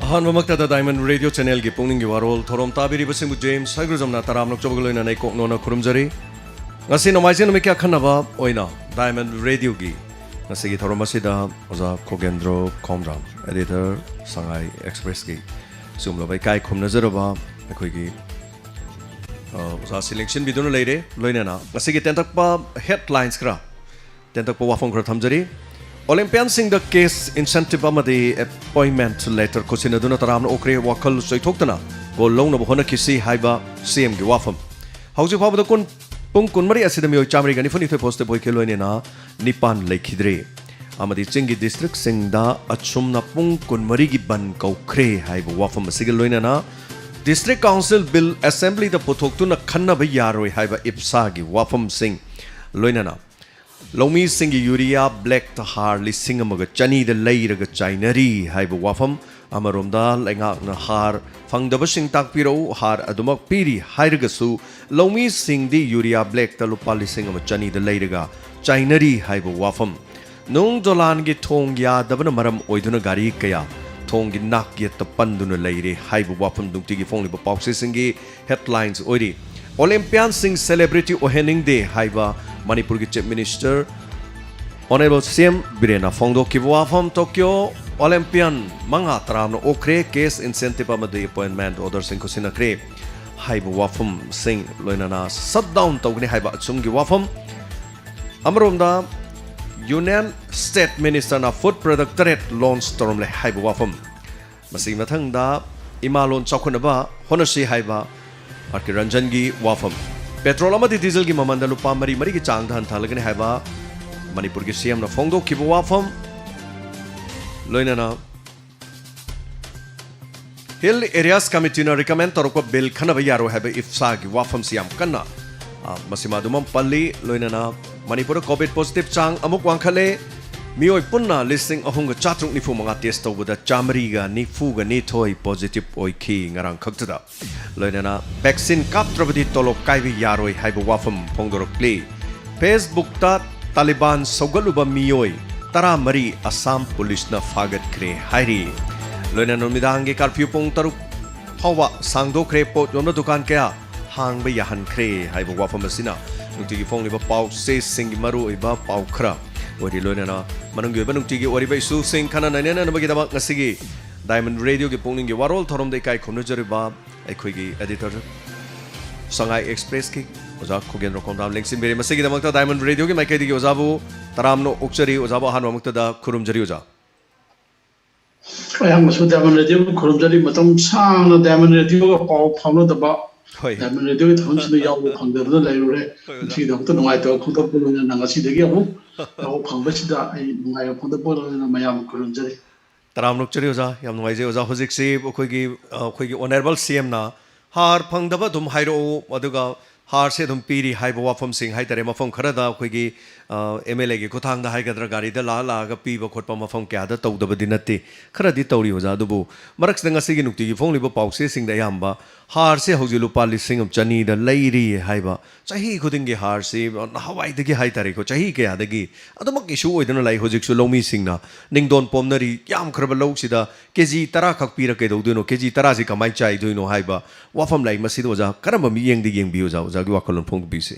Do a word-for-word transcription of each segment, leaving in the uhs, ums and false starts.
ꯑꯍꯥꯟꯕꯃꯛꯇꯗ Diamond Radio Channelꯒꯤ ꯄꯨꯛꯅꯤꯡꯒꯤ ꯋꯥꯔꯣꯜ ꯊꯧꯔꯝ ꯇꯥꯕꯤꯔꯤꯕꯁꯤꯡꯕꯨ James ꯍꯩꯒ꯭ꯔꯨꯖꯝꯅ ꯇꯔꯥꯝꯅ ꯑꯣꯛꯆꯕꯒ ꯂꯣꯏꯅꯅ ꯏꯀꯣꯛ ꯅꯣꯟꯅ ꯈꯨꯔꯨꯝꯖꯔꯤ꯫ ꯉꯁꯤ ꯅꯣꯡꯃꯥꯏꯖꯤꯡ ꯅꯨꯃꯤꯠꯀꯤ ꯑꯈꯟꯅꯕ ꯑꯣꯏꯅ Diamond Radioꯒꯤ ꯉꯁꯤꯒꯤ ꯊꯧꯔꯝ ꯑꯁꯤꯗ ꯑꯣꯖꯥ ꯈꯣꯒꯦꯟꯗ꯭ꯔꯣ ꯈꯣꯝꯗ꯭ꯔꯥꯝ, editor, ꯁꯉꯥꯏ Expressꯀꯤ, ꯆꯨꯝꯂꯕ ꯏꯀꯥꯏ ꯈꯨꯝꯅꯖꯔꯕ ꯑꯩꯈꯣꯏꯒꯤ, ꯑ, ꯑꯣꯖꯥꯁꯤ ꯂꯦꯡꯁꯤꯟꯕꯤꯗꯨꯅ ꯂꯩꯔꯦ꯫ ꯂꯣꯏꯅꯅ ꯉꯁꯤꯒꯤ ꯇꯦꯟꯇꯛꯄ headlines ꯈꯔ, ꯇꯦꯟꯇꯛꯄ ꯋꯥꯐꯝ ꯈꯔ ꯊꯝꯖꯔꯤ꯫ Olympianꯁꯤꯡꯗ cash incentive ꯑꯃꯗꯤ appointment letter ꯈꯨꯠꯁꯤꯟꯅꯗꯨꯅ ꯇꯔꯥꯝꯅ ꯑꯣꯛꯈ꯭ꯔꯦ꯫ ꯋꯥꯈꯜ ꯆꯣꯏꯊꯣꯛꯇꯅ goal ꯂꯧꯅꯕ ꯍꯣꯠꯅꯈꯤꯁꯤ ꯍꯥꯏꯕ CMꯒꯤ ꯋꯥꯐꯝ꯫ ꯍꯧꯖꯤꯛ ꯐꯥꯎꯕꯗ ꯀꯨꯟ, ꯄꯨꯡ ꯀꯨꯟꯃꯔꯤ ꯑꯁꯤꯗ ꯃꯤꯑꯣꯏ ꯆꯥꯃꯔꯤꯒ ꯅꯤꯐꯨꯅꯤꯊꯣꯏ positive ꯑꯣꯏꯈꯤ, ꯂꯣꯏꯅꯅ ꯅꯤꯄꯥꯟ ꯂꯩꯈꯤꯗ꯭ꯔꯦ꯫ ꯑꯃꯗꯤ ꯆꯤꯡꯒꯤ districtꯁꯤꯡꯗ ꯑꯁꯨꯝꯅ ꯄꯨꯡ ꯀꯨꯟꯃꯔꯤꯒꯤ ꯕꯟ ꯀꯧꯈ꯭ꯔꯦ ꯍꯥꯏꯕ ꯋꯥꯐꯝ ꯑꯁꯤꯒ ꯂꯣꯏꯅꯅ District Council Bill Assemblyꯗ ꯄꯨꯊꯣꯛꯇꯨꯅ ꯈꯟꯅꯕ ꯌꯥꯔꯣꯏ ꯍꯥꯏꯕ ꯏꯞꯁꯥꯒꯤ ꯋꯥꯐꯝꯁꯤꯡ, ꯂꯣꯏꯅꯅ ꯂꯧꯃꯤꯁꯤꯡꯒꯤ urea blackꯇ ꯍꯥꯔ ꯂꯤꯁꯤꯡ ꯑꯃꯒ ꯆꯅꯤꯗ ꯂꯩꯔꯒ ꯆꯥꯏꯅꯔꯤ ꯍꯥꯏꯕ ꯋꯥꯐꯝ꯫ ꯑꯃꯔꯣꯝꯗ ꯂꯩꯉꯥꯛꯅ ꯍꯥꯔ ꯐꯪꯗꯕꯁꯤꯡ ꯇꯥꯛꯄꯤꯔꯛꯎ, ꯍꯥꯔ ꯑꯗꯨꯃꯛ ꯄꯤꯔꯤ ꯍꯥꯏꯔꯒꯁꯨ ꯂꯧꯃꯤꯁꯤꯡꯗꯤ urea blackꯇ ꯂꯨꯄꯥ ꯂꯤꯁꯤꯡ ꯑꯃ ꯆꯅꯤꯗ ꯂꯩꯔꯒ ꯆꯥꯏꯅꯔꯤ ꯍꯥꯏꯕ ꯋꯥꯐꯝ꯫ ꯅꯨꯡ ꯗꯣꯂꯥꯟꯒꯤ ꯊꯣꯡ ꯌꯥꯗꯕꯅ ꯃꯔꯝ ꯑꯣꯏꯗꯨꯅ ꯒꯥꯔꯤ ꯀꯌꯥ ꯊꯣꯡꯒꯤ ꯅꯥꯛ ꯌꯦꯠꯇ ꯄꯟꯗꯨꯅ ꯂꯩꯔꯦ ꯍꯥꯏꯕ ꯋꯥꯐꯝ ꯅꯨꯡꯇꯤꯒꯤ ꯐꯣꯡꯂꯤꯕ ꯄꯥꯎꯆꯦꯁꯤꯡꯒꯤ headlines ꯑꯣꯏꯔꯤ꯫ Olympianꯁꯤꯡ celebrity ꯑꯣꯏꯍꯟꯅꯤꯡꯗꯦ ꯍꯥꯏꯕ ꯃꯅꯤꯄꯨꯔꯒꯤ Chief Minister Honourable CM ꯕꯤꯔꯦꯟꯅ ꯐꯣꯡꯗꯣꯛꯈꯤꯕ ꯋꯥꯐꯝ꯫ Tokyo Olympian ꯃꯉꯥ ꯇꯔꯥꯝꯅ ꯑꯣꯛꯈ꯭ꯔꯦ, cash incentive ꯑꯃꯗꯤ appointment orderꯁꯤꯡ ꯈꯨꯠꯁꯤꯟꯅꯈ꯭ꯔꯦ ꯍꯥꯏꯕ ꯋꯥꯐꯝꯁꯤꯡ, ꯂꯣꯏꯅꯅ shutdown ꯇꯧꯒꯅꯤ ꯍꯥꯏꯕ ꯑꯆꯨꯝꯒꯤ ꯋꯥꯐꯝ꯫ ꯑꯃꯔꯣꯝꯗ Union State Ministerꯅ food product ꯇꯔꯦꯠ launch ꯇꯧꯔꯝꯂꯦ ꯍꯥꯏꯕ ꯋꯥꯐꯝ꯫ ꯃꯁꯤꯒꯤ ꯃꯊꯪꯗ ꯏꯃꯥ ꯂꯣꯟ ꯆꯥꯎꯈꯠꯅꯕ ꯍꯣꯠꯅꯁꯤ ꯍꯥꯏꯕ ꯑꯥꯔ ꯀꯦ ꯔꯟꯖꯟꯒꯤ ꯋꯥꯐꯝ꯫ Petrol ꯑꯃꯗꯤ dieselꯒꯤ ꯃꯃꯜꯗ ꯂꯨꯄꯥ ꯃꯔꯤ ꯃꯔꯤꯒꯤ ꯆꯥꯡꯗ ꯍꯟꯊꯍꯜꯂꯒꯅꯤ ꯍꯥꯏꯕ ꯃꯅꯤꯄꯨꯔꯒꯤ CMꯅ ꯐꯣꯡꯗꯣꯛꯈꯤꯕ ꯋꯥꯐꯝ, ꯂꯣꯏꯅꯅ Hill Areas Committeeꯅ recommend ꯇꯧꯔꯛꯄ bill ꯈꯟꯅꯕ ꯌꯥꯔꯣꯏ ꯍꯥꯏꯕ ꯏꯞꯁꯥꯒꯤ ꯋꯥꯐꯝꯁꯤ ꯌꯥꯝ ꯀꯟꯅ, ꯑ, ꯃꯁꯤꯃ ꯑꯗꯨꯃꯛ ꯄꯜꯂꯤ꯫ ꯂꯣꯏꯅꯅ ꯃꯅꯤꯄꯨꯔꯗ COVID positive ꯆꯥꯡ ꯑꯃꯨꯛ ꯋꯥꯡꯈꯠꯂꯦ꯫ ꯃꯤꯑꯣꯏ ꯄꯨꯟꯅ ꯂꯤꯁꯤꯡ ꯑꯍꯨꯝꯒ ꯆꯥꯇ꯭ꯔꯨꯛ ꯅꯤꯐꯨ ꯃꯉꯥ test ꯇꯧꯕꯗ ꯆꯥꯃꯔꯤꯒ ꯅꯤꯐꯨꯒ ꯅꯤꯊꯣꯏ positive ꯑꯣꯏꯈꯤ ꯉꯔꯥꯡ ꯈꯛꯇꯗ꯫ ꯂꯣꯏꯅꯅ vaccine ꯀꯥꯞꯇ꯭ꯔꯕꯗꯤ ꯇꯣꯂꯣꯞ ꯀꯥꯏꯕ ꯌꯥꯔꯣꯏ ꯍꯥꯏꯕ ꯋꯥꯐꯝ ꯐꯣꯡꯗꯣꯔꯛꯂꯤ꯫ Facebookꯇ ꯇꯥꯂꯤꯕꯥꯟ ꯁꯧꯒꯠꯂꯨꯕ ꯃꯤꯑꯣꯏ ꯇꯔꯥꯃꯔꯤ ꯑꯁꯥꯝ ꯄꯨꯂꯤꯁꯅ ꯐꯥꯒꯠꯈ꯭ꯔꯦ ꯍꯥꯏꯔꯤ꯫ ꯂꯣꯏꯅꯅ ꯅꯨꯃꯤꯗꯥꯡꯒꯤ ꯀꯥꯔꯐ꯭ꯌꯨ ꯄꯨꯡ ꯇꯔꯨꯛ ꯐꯥꯎꯕ ꯁꯥꯡꯗꯣꯛꯈ꯭ꯔꯦ, ꯄꯣꯠ ꯌꯣꯟꯕ ꯗꯨꯀꯥꯟ ꯀꯌꯥ ꯍꯥꯡꯕ ꯌꯥꯍꯟꯈ꯭ꯔꯦ ꯍꯥꯏꯕ ꯋꯥꯐꯝ ꯑꯁꯤꯅ ꯅꯨꯡꯇꯤꯒꯤ ꯐꯣꯡꯂꯤꯕ ꯄꯥꯎꯆꯦꯁꯤꯡꯒꯤ ꯃꯔꯨꯑꯣꯏꯕ ꯄꯥꯎ ꯈꯔ ꯑꯣꯏꯔꯤ꯫ ꯂꯣꯏꯅꯅ ꯃꯅꯨꯡꯒꯤ ꯑꯣꯏꯕ ꯅꯨꯡꯇꯤꯒꯤ ꯑꯣꯏꯔꯤꯕ ꯏꯁꯨꯁꯤꯡ ꯈꯟꯅ ꯅꯩꯅꯅꯕꯒꯤꯗꯃꯛ ꯉꯁꯤꯒꯤ Diamond Radio ꯒꯤ ꯄꯨꯛꯅꯤꯡꯒꯤ ꯋꯥꯔꯣꯜ ꯊꯧꯔꯝꯗ ꯏꯀꯥꯏ ꯈꯨꯝꯅꯖꯔꯤꯕ ꯑꯩꯈꯣꯏꯒꯤ editor ꯁꯉꯥꯏ Express ꯀꯤ ꯑꯣꯖꯥ ꯈꯨꯒꯦꯟꯗ꯭ꯔꯣ ꯈꯣꯡꯗꯥꯝ ꯂꯦꯡꯁꯤꯟꯕꯤꯔꯦ꯫ ꯃꯁꯤꯒꯤꯗꯃꯛꯇ Diamond Radio ꯒꯤ ꯃꯥꯏꯀꯩꯗꯒꯤ ꯑꯣꯖꯥꯕꯨ ꯇꯔꯥꯝꯅ ꯑꯣꯛꯆꯔꯤ꯫ ꯑꯣꯖꯥꯕꯨ ꯑꯍꯥꯟꯕꯃꯛꯇꯗ ꯈꯨꯔꯨꯝꯖꯔꯤ ꯑꯣꯖꯥ꯫ ꯑꯩꯍꯥꯛꯅꯁꯨ Diamond Radio ꯕꯨ ꯈꯨꯔꯨꯝꯖꯔꯤ꯫ ꯃꯇꯝ ꯁꯥꯡꯅ Diamond Radio ꯒ ꯄꯥꯎ ꯐꯥꯎꯅꯗꯕ, ꯍꯣꯏ꯫ Diamond Radio ꯒꯤ ꯊꯕꯛꯁꯤꯗ ꯌꯥꯎꯕ ꯐꯪꯗꯗꯨꯅ ꯂꯩꯔꯨꯔꯦ꯫ ꯍꯣꯏ, ꯑꯣꯖꯥ꯫ ꯃꯁꯤꯒꯤꯗꯃꯛꯇ ꯅꯨꯡꯉꯥꯏꯇꯕ ꯐꯣꯡꯗꯣꯛꯄ ꯂꯣꯏꯅꯅ ꯉꯁꯤꯗꯒꯤ ꯑꯃꯨꯛ ꯌꯥꯎꯕ ꯐꯪꯕꯁꯤꯗ ꯑꯩ ꯅꯨꯡꯉꯥꯏꯕ ꯐꯣꯡꯗꯣꯛꯄ ꯂꯣꯏꯅꯅ ꯃꯌꯥꯝ ꯈꯨꯔꯨꯝꯖꯔꯤ꯫ ꯇꯔꯥꯝꯅ ꯑꯣꯛꯆꯔꯤ ꯑꯣꯖꯥ, ꯌꯥꯝ ꯅꯨꯡꯉꯥꯏꯖꯩ ꯑꯣꯖꯥ꯫ ꯍꯧꯖꯤꯛꯁꯤ ꯑꯩꯈꯣꯏꯒꯤ, ꯑ, ꯑꯩꯈꯣꯏꯒꯤ Honourable C M ꯅ ꯍꯥꯔ ꯐꯪꯗꯕ ꯑꯗꯨꯝ ꯍꯥꯏꯔꯛꯎ, ꯑꯗꯨꯒ ꯍꯥꯔꯁꯦ ꯑꯗꯨꯝ ꯄꯤꯔꯤ ꯍꯥꯏꯕ ꯋꯥꯐꯝꯁꯤꯡ ꯍꯥꯏꯇꯥꯔꯦ, ꯃꯐꯝ ꯈꯔꯗ ꯑꯩꯈꯣꯏꯒꯤ, ꯑ, M L A ꯒꯤ ꯈꯨꯠꯊꯥꯡꯗ ꯍꯥꯏꯒꯗ꯭ꯔꯥ, ꯒꯥꯔꯤꯗ ꯂꯥꯛꯑ ꯂꯥꯛꯑꯒ ꯄꯤꯕ ꯈꯣꯠꯄ ꯃꯐꯝ ꯀꯌꯥꯗ ꯇꯧꯗꯕꯗꯤ ꯅꯠꯇꯦ, ꯈꯔꯗꯤ ꯇꯧꯔꯤ ꯑꯣꯖꯥ꯫ ꯑꯗꯨꯕꯨ ꯃꯔꯛꯁꯤꯗ ꯉꯁꯤꯒꯤ ꯅꯨꯡꯇꯤꯒꯤ ꯐꯣꯡꯂꯤꯕ ꯄꯥꯎꯆꯦꯁꯤꯡꯗ ꯑꯌꯥꯝꯕ ꯍꯥꯔꯁꯦ ꯍꯧꯖꯤꯛ ꯂꯨꯄꯥ ꯂꯤꯁꯤꯡ ꯑꯃ ꯆꯅꯤꯗ ꯂꯩꯔꯤ ꯍꯥꯏꯕ, ꯆꯍꯤ ꯈꯨꯗꯤꯡꯒꯤ ꯍꯥꯔꯁꯤ ꯅꯍꯥꯟꯋꯥꯏꯗꯒꯤ ꯍꯥꯏꯇꯥꯔꯦꯀꯣ, ꯆꯍꯤ ꯀꯌꯥꯗꯒꯤ ꯑꯗꯨꯃꯛ issue ꯑꯣꯏꯗꯨꯅ ꯂꯩ꯫ ꯍꯧꯖꯤꯛꯁꯨ ꯂꯧꯃꯤꯁꯤꯡꯅ ꯅꯤꯡꯗꯣꯟ ꯄꯣꯝꯅꯔꯤ, ꯌꯥꯝꯈ꯭ꯔꯕ ꯂꯧꯁꯤꯗ ꯀꯦ ꯖꯤ ꯇꯔꯥ ꯈꯛ ꯄꯤꯔ ꯀꯩꯗꯧꯗꯣꯏꯅꯣ, ꯀꯦ ꯖꯤ ꯇꯔꯥꯁꯤ ꯀꯃꯥꯏꯅ ꯆꯥꯏꯗꯣꯏꯅꯣ ꯍꯥꯏꯕ ꯋꯥꯐꯝ ꯂꯩ꯫ ꯃꯁꯤꯗ ꯑꯣꯖꯥ ꯀꯔꯝꯕ ꯃꯤꯠꯌꯦꯡꯗ ꯌꯦꯡꯕꯤ ꯑꯣꯖꯥ? ꯑꯣꯖꯥꯒꯤ ꯋꯥꯈꯜꯂꯣꯟ ꯐꯣꯡꯕꯤꯁꯤ꯫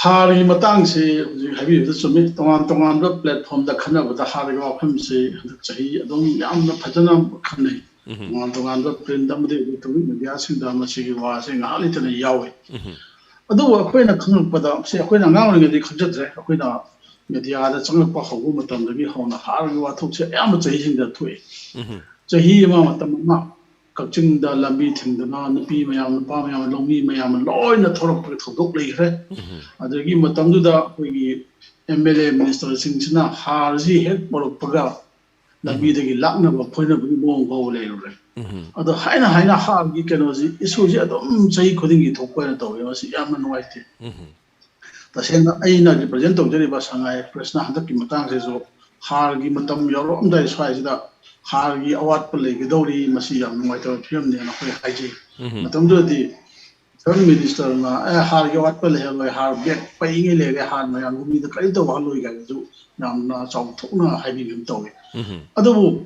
ꯍꯥꯔꯒꯤ ꯃꯇꯥꯡꯁꯤ ꯍꯧꯖꯤꯛ ꯍꯥꯏꯕꯤꯕꯗ ꯆꯨꯝꯃꯤ꯫ ꯇꯣꯉꯥꯟ ꯇꯣꯉꯥꯟꯕ platform ꯗ ꯈꯟꯅꯕꯗ ꯍꯥꯔꯒꯤ ꯋꯥꯐꯝꯁꯤ ꯍꯟꯗꯛ ꯆꯍꯤ ꯑꯗꯨꯝ ꯌꯥꯝꯅ ꯐꯖꯅ ꯈꯟꯅꯩ꯫ ꯎꯝ꯫ ꯇꯣꯉꯥꯟ ꯇꯣꯉꯥꯟꯕ print ꯑꯃꯗꯤ electronic media ꯁꯤꯡꯗ ꯃꯁꯤꯒꯤ ꯋꯥꯁꯦ ꯉꯥꯏꯍꯥꯛ ꯂꯩꯇꯅ ꯌꯥꯎꯏ꯫ ꯎꯝ꯫ ꯑꯗꯨꯕꯨ ꯑꯩꯈꯣꯏꯅ ꯈꯪꯂꯛꯄꯗ, ꯁꯤ ꯑꯩꯈꯣꯏꯅ ꯑꯉꯥꯡ ꯑꯣꯏꯔꯤꯉꯩꯗꯤ ꯈꯪꯖꯗ꯭ꯔꯦ꯫ ꯑꯩꯈꯣꯏꯅ media ꯗ ꯆꯪꯂꯛꯄ ꯍꯧꯕ ꯃꯇꯝꯗꯒꯤ ꯍꯧꯅ ꯍꯥꯔꯒꯤ ꯋꯥꯊꯣꯛꯁꯦ ꯑꯌꯥꯝꯕ ꯆꯍꯤꯁꯤꯡꯗ ꯊꯣꯛꯏ꯫ ꯎꯝ꯫ ꯆꯍꯤ ꯑꯃ, ꯃꯇꯝ ꯑꯃ ꯀꯛꯆꯤꯡꯗ ꯂꯝꯕꯤ ꯊꯤꯡꯗꯅ ꯅꯨꯄꯤ ꯃꯌꯥꯝ, ꯅꯨꯄꯥ ꯃꯌꯥꯝ, ꯂꯧꯃꯤ ꯃꯌꯥꯝ ꯂꯣꯏꯅ ꯊꯣꯛꯂꯛꯄꯒꯤ ꯊꯧꯗꯣꯛ ꯂꯩꯈ꯭ꯔꯦ꯫ ꯎꯝ꯫ ꯑꯗꯒꯤ ꯃꯇꯝꯗꯨꯗ ꯑꯩꯈꯣꯏꯒꯤ M L A minister ꯁꯤꯡꯁꯤꯅ ꯍꯥꯔꯁꯤ ꯍꯦꯛ ꯄꯨꯔꯛꯄꯒ ꯂꯝꯕꯤꯗꯒꯤ ꯂꯥꯛꯅꯕ ꯈꯣꯏꯅꯕꯒꯤ ꯃꯑꯣꯡ ꯐꯥꯎꯕ ꯂꯩꯔꯨꯔꯦ꯫ ꯎꯝ꯫ ꯑꯗꯣ ꯍꯥꯏꯅ ꯍꯥꯏꯅ ꯍꯥꯔꯒꯤ ꯀꯩꯅꯣꯁꯤ, issue ꯁꯤ ꯑꯗꯨꯝ ꯆꯍꯤ ꯈꯨꯗꯤꯡꯒꯤ ꯊꯣꯛꯄ ꯑꯣꯏꯅ ꯇꯧꯋꯦ꯫ ꯃꯁꯤ ꯌꯥꯝꯅ ꯅꯨꯡꯉꯥꯏꯇꯦ꯫ ꯎꯝ꯫ ꯇꯁꯦꯡꯅ ꯑꯩꯅ represent ꯇꯧꯖꯔꯤꯕ ꯁꯉꯥꯏ Express ꯅ ꯍꯟꯗꯛꯀꯤ ꯃꯇꯥꯡꯁꯤꯁꯨ ꯍꯥꯔꯒꯤ ꯃꯇꯝ ꯌꯧꯔꯛꯑꯝꯗꯥꯏ ꯁ꯭ꯋꯥꯏꯁꯤꯗ ꯍꯥꯔꯒꯤ ꯑꯋꯥꯠꯄ ꯂꯩꯒꯗꯧꯔꯤ, ꯃꯁꯤ ꯌꯥꯝ ꯅꯨꯡꯉꯥꯏꯇꯕ ꯐꯤꯕꯝꯅꯦꯅ ꯑꯩꯈꯣꯏ ꯍꯥꯏꯖꯩ꯫ ꯎꯝ꯫ ꯃꯇꯝꯗꯨꯗꯗꯤ Health minister ꯅ, "ꯑꯦ, ꯍꯥꯔꯒꯤ ꯑꯋꯥꯠꯄ ꯂꯩꯍꯜꯂꯣꯏ, ꯍꯥꯔ bag ꯄꯩꯉꯩ ꯂꯩꯔꯦ, ꯍꯥꯔ ꯃꯌꯥꯝꯗꯨ ꯃꯤꯗ ꯀꯔꯤꯝ ꯇꯧꯍꯜꯂꯣꯏ" ꯀꯥꯏꯅꯁꯨ ꯌꯥꯝꯅ ꯆꯥꯎꯊꯣꯛꯅ ꯍꯥꯏꯕꯤꯕ ꯑꯃ ꯇꯧꯋꯤ꯫ ꯎꯝ꯫ ꯑꯗꯨꯕꯨ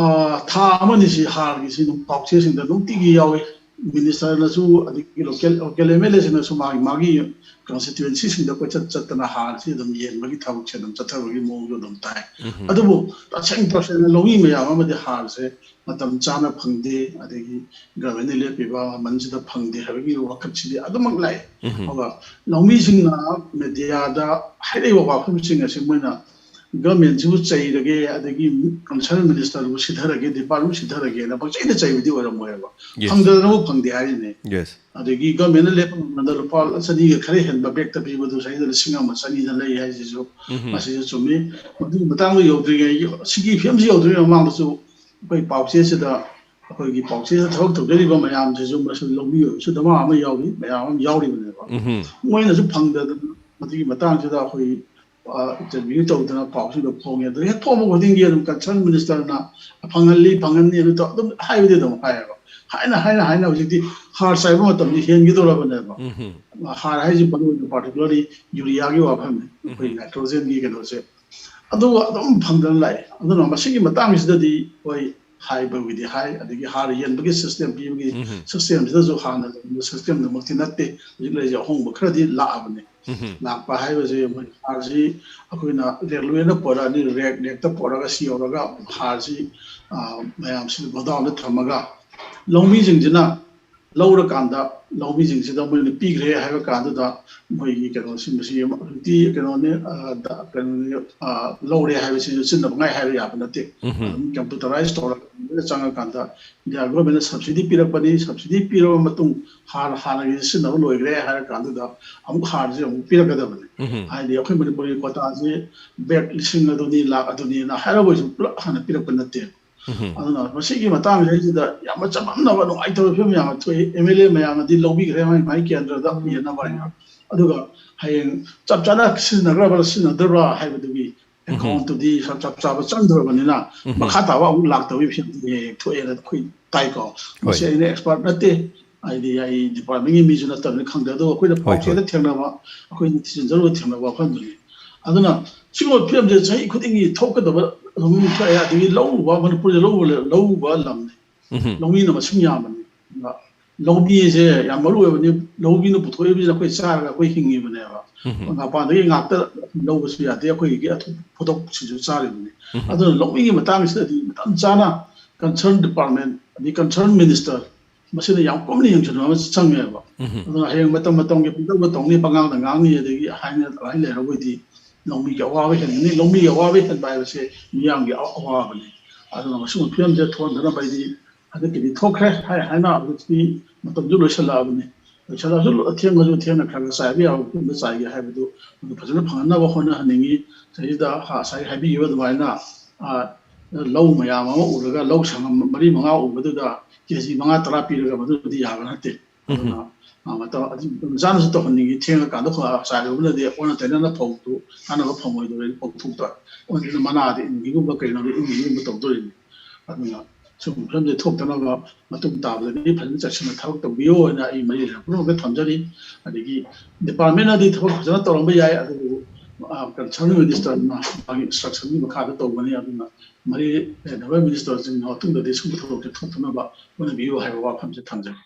ꯑ, ꯊꯥ ꯑꯃꯅꯤꯁꯤ ꯍꯥꯔꯒꯤꯁꯤ ꯑꯗꯨꯝ ꯄꯥꯎꯆꯦꯁꯤꯡꯗ ꯅꯨꯡꯇꯤꯒꯤ ꯌꯥꯎꯏ꯫ ꯃꯤꯅꯤꯁꯇꯔꯅꯁꯨ, ꯑꯗꯒꯤ ꯂꯣꯀꯦꯜ ꯂꯣꯀꯦꯜ ꯑꯦꯝ ꯑꯦꯜ ꯑꯦꯁꯤꯡꯅꯁꯨ ꯃꯥꯒꯤ ꯃꯥꯒꯤ ꯀꯟꯁꯇꯤꯇ꯭ꯋꯦꯟꯁꯤꯁꯤꯡꯗ ꯀꯣꯏꯆꯠ ꯆꯠꯇꯅ ꯍꯥꯔꯁꯤ ꯑꯗꯨꯝ ꯌꯦꯟꯕꯒꯤ ꯊꯕꯛꯁꯦ ꯑꯗꯨꯝ ꯆꯠꯊꯕꯒꯤ ꯃꯑꯣꯡꯁꯨ ꯑꯗꯨꯝ ꯇꯥꯏ꯫ ꯑꯗꯨꯕꯨ ꯇꯁꯦꯡ ꯇꯁꯦꯡꯅ ꯂꯧꯃꯤ ꯃꯌꯥꯝ ꯑꯃꯗꯤ ꯍꯥꯔꯁꯦ ꯃꯇꯝ ꯆꯥꯅ ꯐꯪꯗꯦ, ꯑꯗꯒꯤ ꯒꯚꯔꯟꯃꯦꯟꯠꯅ ꯂꯦꯞꯄꯤꯕ ꯃꯃꯜꯁꯤꯗ ꯐꯪꯗꯦ ꯍꯥꯏꯕꯒꯤ ꯋꯥꯀꯠꯁꯤꯗꯤ ꯑꯗꯨꯃꯛ ꯂꯥꯛꯏ꯫ ꯑꯗꯨꯒ ꯂꯧꯃꯤꯁꯤꯡꯅ ꯃꯦꯗꯤꯌꯥꯗ ꯍꯥꯏꯔꯛꯏꯕ ꯋꯥꯐꯝꯁꯤꯡ ꯑꯁꯤ ꯃꯣꯏꯅ ꯒꯚꯔꯟꯃꯦꯟꯠꯁꯤꯕꯨ ꯆꯩꯔꯒꯦ, ꯑꯗꯒꯤ ꯀꯟꯁꯔꯟ ꯃꯤꯅꯤꯁꯇꯔꯕꯨ ꯁꯤꯊꯔꯒꯦ, ꯗꯤꯄꯥꯔꯠꯃꯦꯟꯠ ꯁꯤꯊꯔꯒꯦꯅ ꯄꯪꯆꯩꯗ ꯆꯩꯕꯗꯤ ꯑꯣꯏꯔꯝꯃꯣꯏꯕ꯫ ꯌꯦꯁ꯫ ꯐꯪꯗꯗꯅꯕꯨ ꯐꯪꯗꯦ ꯍꯥꯏꯔꯤꯅꯦ꯫ ꯌꯦꯁ꯫ ꯑꯗꯒꯤ ꯒꯚꯔꯟꯃꯦꯟꯠꯅ ꯂꯦꯞꯄ ꯃꯃꯜꯗ ꯂꯨꯄꯥ ꯆꯅꯤꯒ ꯈꯔ ꯍꯦꯟꯕ ꯕꯦꯛꯇ ꯄꯤꯕꯗꯨ ꯁꯤꯗꯩꯗ ꯂꯤꯁꯤꯡ ꯑꯃ ꯆꯅꯤꯗ ꯂꯩ ꯍꯥꯏꯁꯤꯁꯨ ꯎꯝ꯫ ꯃꯁꯤꯁꯨ ꯆꯨꯝꯃꯤ꯫ ꯃꯗꯨꯒꯤ ꯃꯇꯥꯡꯗ ꯌꯧꯗ꯭ꯔꯤꯉꯩ, ꯁꯤꯒꯤ ꯐꯤꯕꯝꯁꯤ ꯌꯧꯗ꯭ꯔꯤꯉꯩ ꯃꯃꯥꯡꯗꯁꯨ ꯑꯩꯈꯣꯏ ꯄꯥꯎꯆꯦꯁꯤꯗ, ꯑꯩꯈꯣꯏꯒꯤ ꯄꯥꯎꯆꯦꯗ ꯊꯕꯛ ꯇꯧꯖꯔꯤꯕ ꯃꯌꯥꯝꯁꯤꯁꯨ ꯃꯁꯤ ꯂꯧꯃꯤ ꯑꯣꯏꯕꯁꯨ ꯗꯃꯥ ꯑꯃ ꯌꯥꯎꯔꯤ, ꯃꯌꯥꯝ ꯑꯃ ꯌꯥꯎꯔꯤꯕꯅꯦꯕ꯫ ꯎꯝ꯫ ꯃꯣꯏꯅꯁꯨ ꯐꯪꯗꯗꯅ ꯃꯗꯨꯒꯤ ꯃꯇꯥꯡꯁꯤꯗ ꯑꯩꯈꯣꯏ, ꯑ, ꯏꯟꯇꯔꯚ꯭ꯌꯨ ꯇꯧꯗꯅ ꯄꯥꯎꯁꯤꯗ ꯐꯣꯡꯉꯦ꯫ ꯑꯗꯨ ꯍꯦꯛ ꯊꯣꯛꯑꯕ ꯈꯨꯗꯤꯡꯒꯤ ꯑꯗꯨꯝ ꯀꯟꯁꯔꯟ ꯃꯤꯅꯤꯁꯇꯔꯅ ꯐꯪꯍꯜꯂꯤ, ꯐꯪꯍꯟꯅꯤ ꯑꯗꯨ ꯇꯧ-, ꯑꯗꯨꯝ ꯍꯥꯏꯕꯗꯤ ꯑꯗꯨꯝ ꯍꯥꯏꯌꯦꯕ꯫ ꯍꯥꯏꯅ, ꯍꯥꯏꯅ, ꯍꯥꯏꯅ ꯍꯧꯖꯤꯛꯇꯤ ꯍꯥꯔ ꯆꯥꯏꯕ ꯃꯇꯝꯗꯤ ꯍꯦꯟꯒꯗꯧꯔꯕꯅꯦꯕ꯫ ꯎꯝ꯫ ꯍꯥꯔ ꯍꯥꯏꯁꯤ ꯃꯔꯨ ꯑꯣꯏꯅ ꯄꯥꯔꯇꯤꯀꯨꯂꯔꯂꯤ ꯌꯨꯔꯤꯌꯥꯒꯤ ꯋꯥꯐꯝꯅꯤ꯫ ꯑꯩꯈꯣꯏ ꯎꯝ꯫ ꯅꯥꯏꯇ꯭ꯔꯣꯖꯦꯟꯒꯤ ꯀꯩꯅꯣꯁꯦ꯫ ꯑꯗꯨꯒ ꯑꯗꯨꯝ ꯐꯪꯗꯅ ꯂꯥꯛꯑꯦ꯫ ꯑꯗꯨꯅ ꯃꯁꯤꯒꯤ ꯃꯇꯥꯡꯁꯤꯗꯗꯤ ꯍꯣꯏ ꯍꯥꯏꯕꯕꯨꯗꯤ ꯍꯥꯏ, ꯑꯗꯒꯤ ꯍꯥꯔ ꯌꯦꯟꯕꯒꯤ ꯁꯤꯁꯇꯦꯝ ꯄꯤꯕꯒꯤ ꯎꯝ꯫ ꯁꯤꯁꯇꯦꯝꯁꯤꯗꯁꯨ ꯍꯥꯟꯅ ꯂꯩꯔꯝꯕ ꯁꯤꯁꯇꯦꯝꯗꯨꯃꯛꯇꯤ ꯅꯠꯇꯦ꯫ ꯍꯧꯖꯤꯛ ꯂꯩꯔꯤꯁꯦ ꯑꯍꯣꯡꯕ ꯈꯔꯗꯤ ꯂꯥꯛꯑꯕꯅꯦ꯫ ꯎꯝ꯫ ꯂꯥꯛꯄ ꯍꯥꯏꯕꯁꯦ ꯃꯣꯏ ꯍꯥꯔꯁꯤ ꯑꯩꯈꯣꯏꯅ ꯔꯦꯜꯋꯦꯅ ꯄꯣꯔꯛꯑꯅꯤ, ꯔꯦꯛ, ꯔꯦꯛꯇ ꯄꯣꯔꯛꯑꯒ ꯁꯤ ꯌꯧꯔꯒ ꯍꯥꯔꯁꯤ, ꯑ, ꯃꯌꯥꯝꯁꯤ ꯒꯣꯗꯥꯎꯟꯗ ꯊꯝꯃꯒ ꯂꯧꯃꯤꯁꯤꯡꯁꯤꯅ ꯂꯧꯔꯀꯥꯟꯗ ꯂꯧꯃꯤꯁꯤꯡꯁꯤꯗ ꯃꯣꯏꯅ ꯄꯤꯈ꯭ꯔꯦ ꯍꯥꯏꯕ ꯀꯥꯟꯗꯨꯗ ꯃꯣꯏꯒꯤ ꯀꯩꯅꯣꯁꯤ ꯃꯁꯤ ꯍꯧꯖꯤꯛꯇꯤ ꯀꯩꯅꯣꯅꯤ, ꯑ, ꯗ-, ꯀꯩꯅꯣꯅꯤ, ꯑ, ꯂꯧꯔꯦ ꯍꯥꯏꯕꯁꯤꯁꯨ ꯆꯤꯟꯅ ꯄꯪꯍꯥꯏ ꯍꯥꯏꯕ ꯌꯥꯕ ꯅꯠꯇꯦ꯫ ꯎꯝ꯫ ꯑꯗꯨꯝ ꯀꯝꯄ꯭ꯌꯨꯇꯔꯥꯏꯁ ꯇꯧꯔꯒ ꯂꯣꯏꯅ ꯆꯪꯉꯀꯥꯟꯗ ꯏꯟꯗꯤꯌꯥ ꯒꯣꯔꯃꯦꯟꯅ ꯁꯕꯁꯤꯗꯤ ꯄꯤꯔꯛꯄꯅꯤ꯫ ꯁꯕꯁꯤꯗꯤ ꯄꯤꯔꯕ ꯃꯇꯨꯡ ꯍꯥꯔ ꯍꯥꯟꯅꯒꯤ ꯁꯤꯖꯤꯟꯅꯕ ꯂꯣꯏꯈ꯭ꯔꯦ ꯍꯥꯏꯔ ꯀꯥꯟꯗꯨꯗ ꯑꯃꯨꯛ ꯍꯥꯔꯁꯦ ꯑꯃꯨꯛ ꯄꯤꯔꯛꯀꯗꯕꯅꯤ꯫ ꯎꯝ꯫ ꯍꯥꯏꯗꯤ ꯑꯩꯈꯣꯏ ꯃꯅꯤꯄꯨꯔꯒꯤ ꯀꯣꯇꯥꯁꯤ ꯕꯦꯛ ꯂꯤꯁꯤꯡ ꯑꯗꯨꯅꯤ, ꯂꯥꯛ ꯑꯗꯨꯅꯤꯅ ꯍꯥꯏꯔꯒꯁꯨ ꯄꯨꯂꯞ ꯍꯥꯟꯅ ꯄꯤꯔꯛꯄ ꯅꯠꯇꯦ꯫ ꯎꯝ꯫ ꯑꯗꯨꯅ ꯃꯁꯤꯒꯤ ꯃꯇꯥꯡꯁꯤꯗꯩꯁꯤꯗ ꯌꯥꯝꯅ ꯆꯃꯝꯅꯕ, ꯅꯨꯡꯉꯥꯏꯇꯕ ꯐꯤꯕꯝ ꯌꯥꯝꯅ ꯊꯣꯛꯏ꯫ ꯑꯦꯝ ꯑꯦꯜ ꯑꯦ ꯃꯌꯥꯝꯅꯗꯤ ꯂꯧꯕꯤꯈ꯭ꯔꯦ ꯃꯥꯏ ꯃꯥꯏ ꯀꯦꯟꯗ꯭ꯔꯗ ꯌꯦꯟꯅꯕ ꯍꯥꯏꯅ꯫ ꯑꯗꯨꯒ ꯍꯌꯦꯡ ꯆꯞ ꯆꯥꯅ ꯁꯤꯖꯤꯟꯅꯈ꯭ꯔꯕ꯭ꯔꯥ ꯁꯤꯖꯤꯟꯅꯗꯕ꯭ꯔꯥ ꯍꯥꯏꯕꯗꯨꯒꯤ ꯎꯝ꯫ ꯑꯦꯀꯥꯎꯟꯠꯇꯨꯗꯤ ꯆꯞ ꯆꯞ ꯆꯥꯕ ꯆꯪꯗ꯭ꯔꯕꯅꯤꯅ ꯎꯝ꯫ ꯃꯈꯥ ꯇꯥꯕ ꯑꯃꯨꯛ ꯂꯥꯛꯇꯕꯒꯤ ꯐꯤꯕꯝꯗꯤ ꯍꯦꯛ ꯍꯦꯛ ꯊꯣꯛꯑꯦꯅ ꯑꯩꯈꯣꯏ ꯇꯥꯏꯀꯣ꯫ ꯃꯁꯤ ꯍꯣꯏ꯫ ꯑꯩꯅ ꯑꯦꯛꯁꯄꯔꯠ ꯅꯠꯇꯦ, ꯍꯥꯏꯗꯤ ꯑꯩ ꯗꯤꯄꯥꯔꯠꯃꯦꯟꯒꯤ ꯃꯤꯁꯨ ꯅꯠꯇꯕꯅꯤꯅ ꯈꯪꯗꯦ꯫ ꯑꯗꯨꯕꯨ ꯑꯩꯈꯣꯏꯅ ꯍꯣꯏ, ꯍꯣꯏ꯫ ꯄꯥꯎꯆꯦꯗ ꯊꯦꯡꯅꯕ, ꯑꯩꯈꯣꯏꯅ ꯊꯤꯖꯤꯟꯖꯔꯨꯕ ꯊꯦꯡꯅꯕ ꯋꯥꯐꯝꯗꯨꯅꯤ꯫ ꯑꯗꯨꯅ ꯁꯤꯒꯨꯝꯕ ꯐꯤꯕꯝꯁꯦ ꯆꯍꯤ ꯈꯨꯗꯤꯡꯒꯤ ꯊꯣꯛꯀꯗꯕ ꯑꯗꯨꯝ ꯊꯣꯛꯑꯦ꯫ ꯑꯗꯒꯤ ꯂꯧ ꯎꯕ, ꯃꯅꯤꯄꯨꯔꯁꯦ ꯂꯧ ꯎꯕ, ꯂꯧ ꯎꯕ ꯂꯝꯅꯤ꯫ ꯎꯝ꯫ ꯂꯧꯃꯤꯅ ꯃꯁꯤꯡ ꯌꯥꯝꯕꯅꯤ꯫ ꯑꯗꯨꯒ ꯂꯧꯃꯤꯁꯦ ꯌꯥꯝ ꯃꯔꯨ ꯑꯣꯏꯕꯅꯤ꯫ ꯂꯧꯃꯤꯅ ꯄꯨꯊꯣꯛꯏꯕꯁꯤꯅ ꯑꯩꯈꯣꯏ ꯆꯥꯔꯒ ꯑꯩꯈꯣꯏ ꯍꯤꯡꯉꯤꯕꯅꯦꯕ꯫ ꯎꯝ꯫ ꯃꯄꯥꯟꯗꯒꯤ ꯉꯥꯛꯇ ꯂꯧꯕꯁꯨ ꯌꯥꯗꯦ, ꯑꯩꯈꯣꯏꯒꯤ ꯑꯊꯣꯛ ꯄꯣꯊꯣꯛꯁꯤꯁꯨ ꯆꯥꯔꯤꯕꯅꯤ꯫ ꯎꯝ꯫ ꯑꯗꯨꯅ ꯂꯧꯃꯤꯒꯤ ꯃꯇꯥꯡꯁꯤꯗꯗꯤ ꯃꯇꯝ ꯆꯥꯅ concern department ꯑꯗꯩ concern minister ꯃꯁꯤꯗ ꯌꯥꯝ ꯀꯨꯞꯅ ꯌꯦꯡꯁꯤꯟꯕ ꯑꯃ ꯆꯪꯉꯦꯕ꯫ ꯎꯝ꯫ ꯑꯗꯨꯅ ꯍꯌꯦꯡ ꯃꯇꯝ ꯃꯇꯝꯒꯤ ꯄꯨꯡꯇꯧꯗ ꯇꯧꯅꯤ, ꯄꯉꯥꯡꯗ ꯉꯥꯡꯅꯤ, ꯑꯗꯒꯤ ꯍꯥꯏꯅ ꯑꯗꯨꯃꯥꯏꯅ ꯂꯩꯔꯒꯗꯤ ꯂꯧꯃꯤꯒꯤ ꯑꯋꯥꯕ ꯍꯦꯟꯒꯅꯤ꯫ ꯂꯧꯃꯤꯒꯤ ꯑꯋꯥꯕ ꯍꯦꯟꯕ ꯍꯥꯏꯕꯁꯦ ꯃꯤꯌꯥꯝꯒꯤ ꯑ-, ꯑꯋꯥꯕꯅꯤ꯫ ꯑꯗꯨꯅ ꯃꯁꯤꯒꯨꯝꯕ ꯐꯤꯕꯝꯁꯦ ꯊꯣꯛꯍꯟꯗꯅꯕ ꯑꯩꯗꯤ ꯍꯟꯗꯛꯀꯤꯗꯤ ꯊꯣꯛꯈ꯭ꯔꯦ ꯍꯥꯏ ꯍꯥꯏꯅ ꯍꯧꯖꯤꯛꯇꯤ ꯃꯇꯝꯁꯨ ꯂꯣꯏꯁꯤꯜꯂꯛꯑꯕꯅꯤ꯫ ꯂꯣꯏꯁꯤꯜꯂꯛꯑꯁꯨ ꯊꯦꯡꯉꯁꯨ ꯊꯦꯡꯅ ꯈꯔ ꯈꯔ ꯆꯥꯏꯕ ꯌꯥꯕ ꯃꯐꯝꯗ ꯆꯥꯏꯒꯦ ꯍꯥꯏꯕꯗꯨ ꯃꯗꯨ ꯐꯖꯅ ꯐꯪꯍꯟꯅꯕ ꯍꯣꯠꯅꯍꯟꯅꯤꯡꯉꯤ꯫ ꯆꯍꯤꯗ ꯉꯁꯥꯏ ꯍꯥꯏꯕꯤꯈꯤꯕ ꯑꯗꯨꯃꯥꯏꯅ, ꯑ, ꯂꯧ ꯃꯌꯥꯝ ꯑꯃ ꯎꯔꯒ ꯂꯧ ꯁꯪꯉꯝ ꯃꯔꯤ ꯃꯉꯥ ꯎꯕꯗꯨꯗ ꯀꯦ ꯖꯤ ꯃꯉꯥ ꯇꯔꯥ ꯄꯤꯔꯒ ꯃꯗꯨꯕꯨꯗꯤ ꯌꯥꯕ ꯅꯠꯇꯦ꯫ ꯎꯝ꯫ ꯑꯗꯨꯅ, ꯑ, ꯃꯇꯝ ꯑꯗꯨ ꯃꯇꯝ ꯆꯥꯅꯁꯨ ꯇꯧꯍꯟꯅꯤꯡꯉꯤ꯫ ꯊꯦꯡꯉꯀꯥꯟꯗ ꯈꯣ-, ꯆꯥꯏꯔꯨꯕꯅꯗꯤ ꯑꯣꯟꯅ ꯇꯩꯅꯅ ꯐꯧꯗꯨ ꯀꯥꯟꯅꯕ ꯐꯪꯉꯣꯏꯗꯣꯏꯅꯤ꯫ ꯐꯧꯊꯣꯛꯇ ꯑꯣꯟꯅ ꯃꯅꯥꯗ ꯏꯟꯒꯤꯒꯨꯝꯕ ꯀꯩꯅꯣꯗ ꯏꯟꯒꯤꯒꯨꯝꯕ ꯇꯧꯗꯣꯔꯤꯅꯤ꯫ ꯑꯗꯨꯅ ꯁꯤꯒꯨꯝꯕ ꯐꯤꯕꯝꯁꯦ ꯊꯣꯛꯇꯅꯕ ꯃꯇꯨꯡ ꯇꯥꯕꯗꯗꯤ ꯐꯖꯅ ꯆꯦꯛꯁꯤꯟꯅ ꯊꯕꯛ ꯇꯧꯕꯤꯌꯨ ꯍꯥꯏꯅ ꯑꯩ ꯃꯔꯤ ꯂꯩꯅꯕ ꯄꯨꯝꯅꯃꯛꯇ ꯊꯝꯖꯔꯤ꯫ ꯑꯗꯒꯤ department ꯑꯗꯤ ꯊꯕꯛ ꯐꯖꯅ ꯇꯧꯔꯝꯕ ꯌꯥꯏ, ꯑꯗꯨꯕꯨ, ꯑ, concern minister ꯑꯗꯨꯅ ꯃꯥꯒꯤ instruction ꯒꯤ ꯃꯈꯥꯗ ꯇꯧꯕꯅꯤ꯫ ꯑꯗꯨꯅ ꯃꯔꯤ ꯂꯩꯅꯕ minister ꯁꯤꯡꯅ ꯃꯇꯨꯡꯗꯗꯤ ꯁꯤꯒꯨꯝꯕ ꯊꯕꯛꯁꯦ ꯊꯣꯛꯇꯅꯕ ꯍꯣꯠꯅꯕꯤꯌꯨ ꯍꯥꯏꯕ ꯋꯥꯐꯝꯁꯦ ꯊꯝꯖꯒꯦ꯫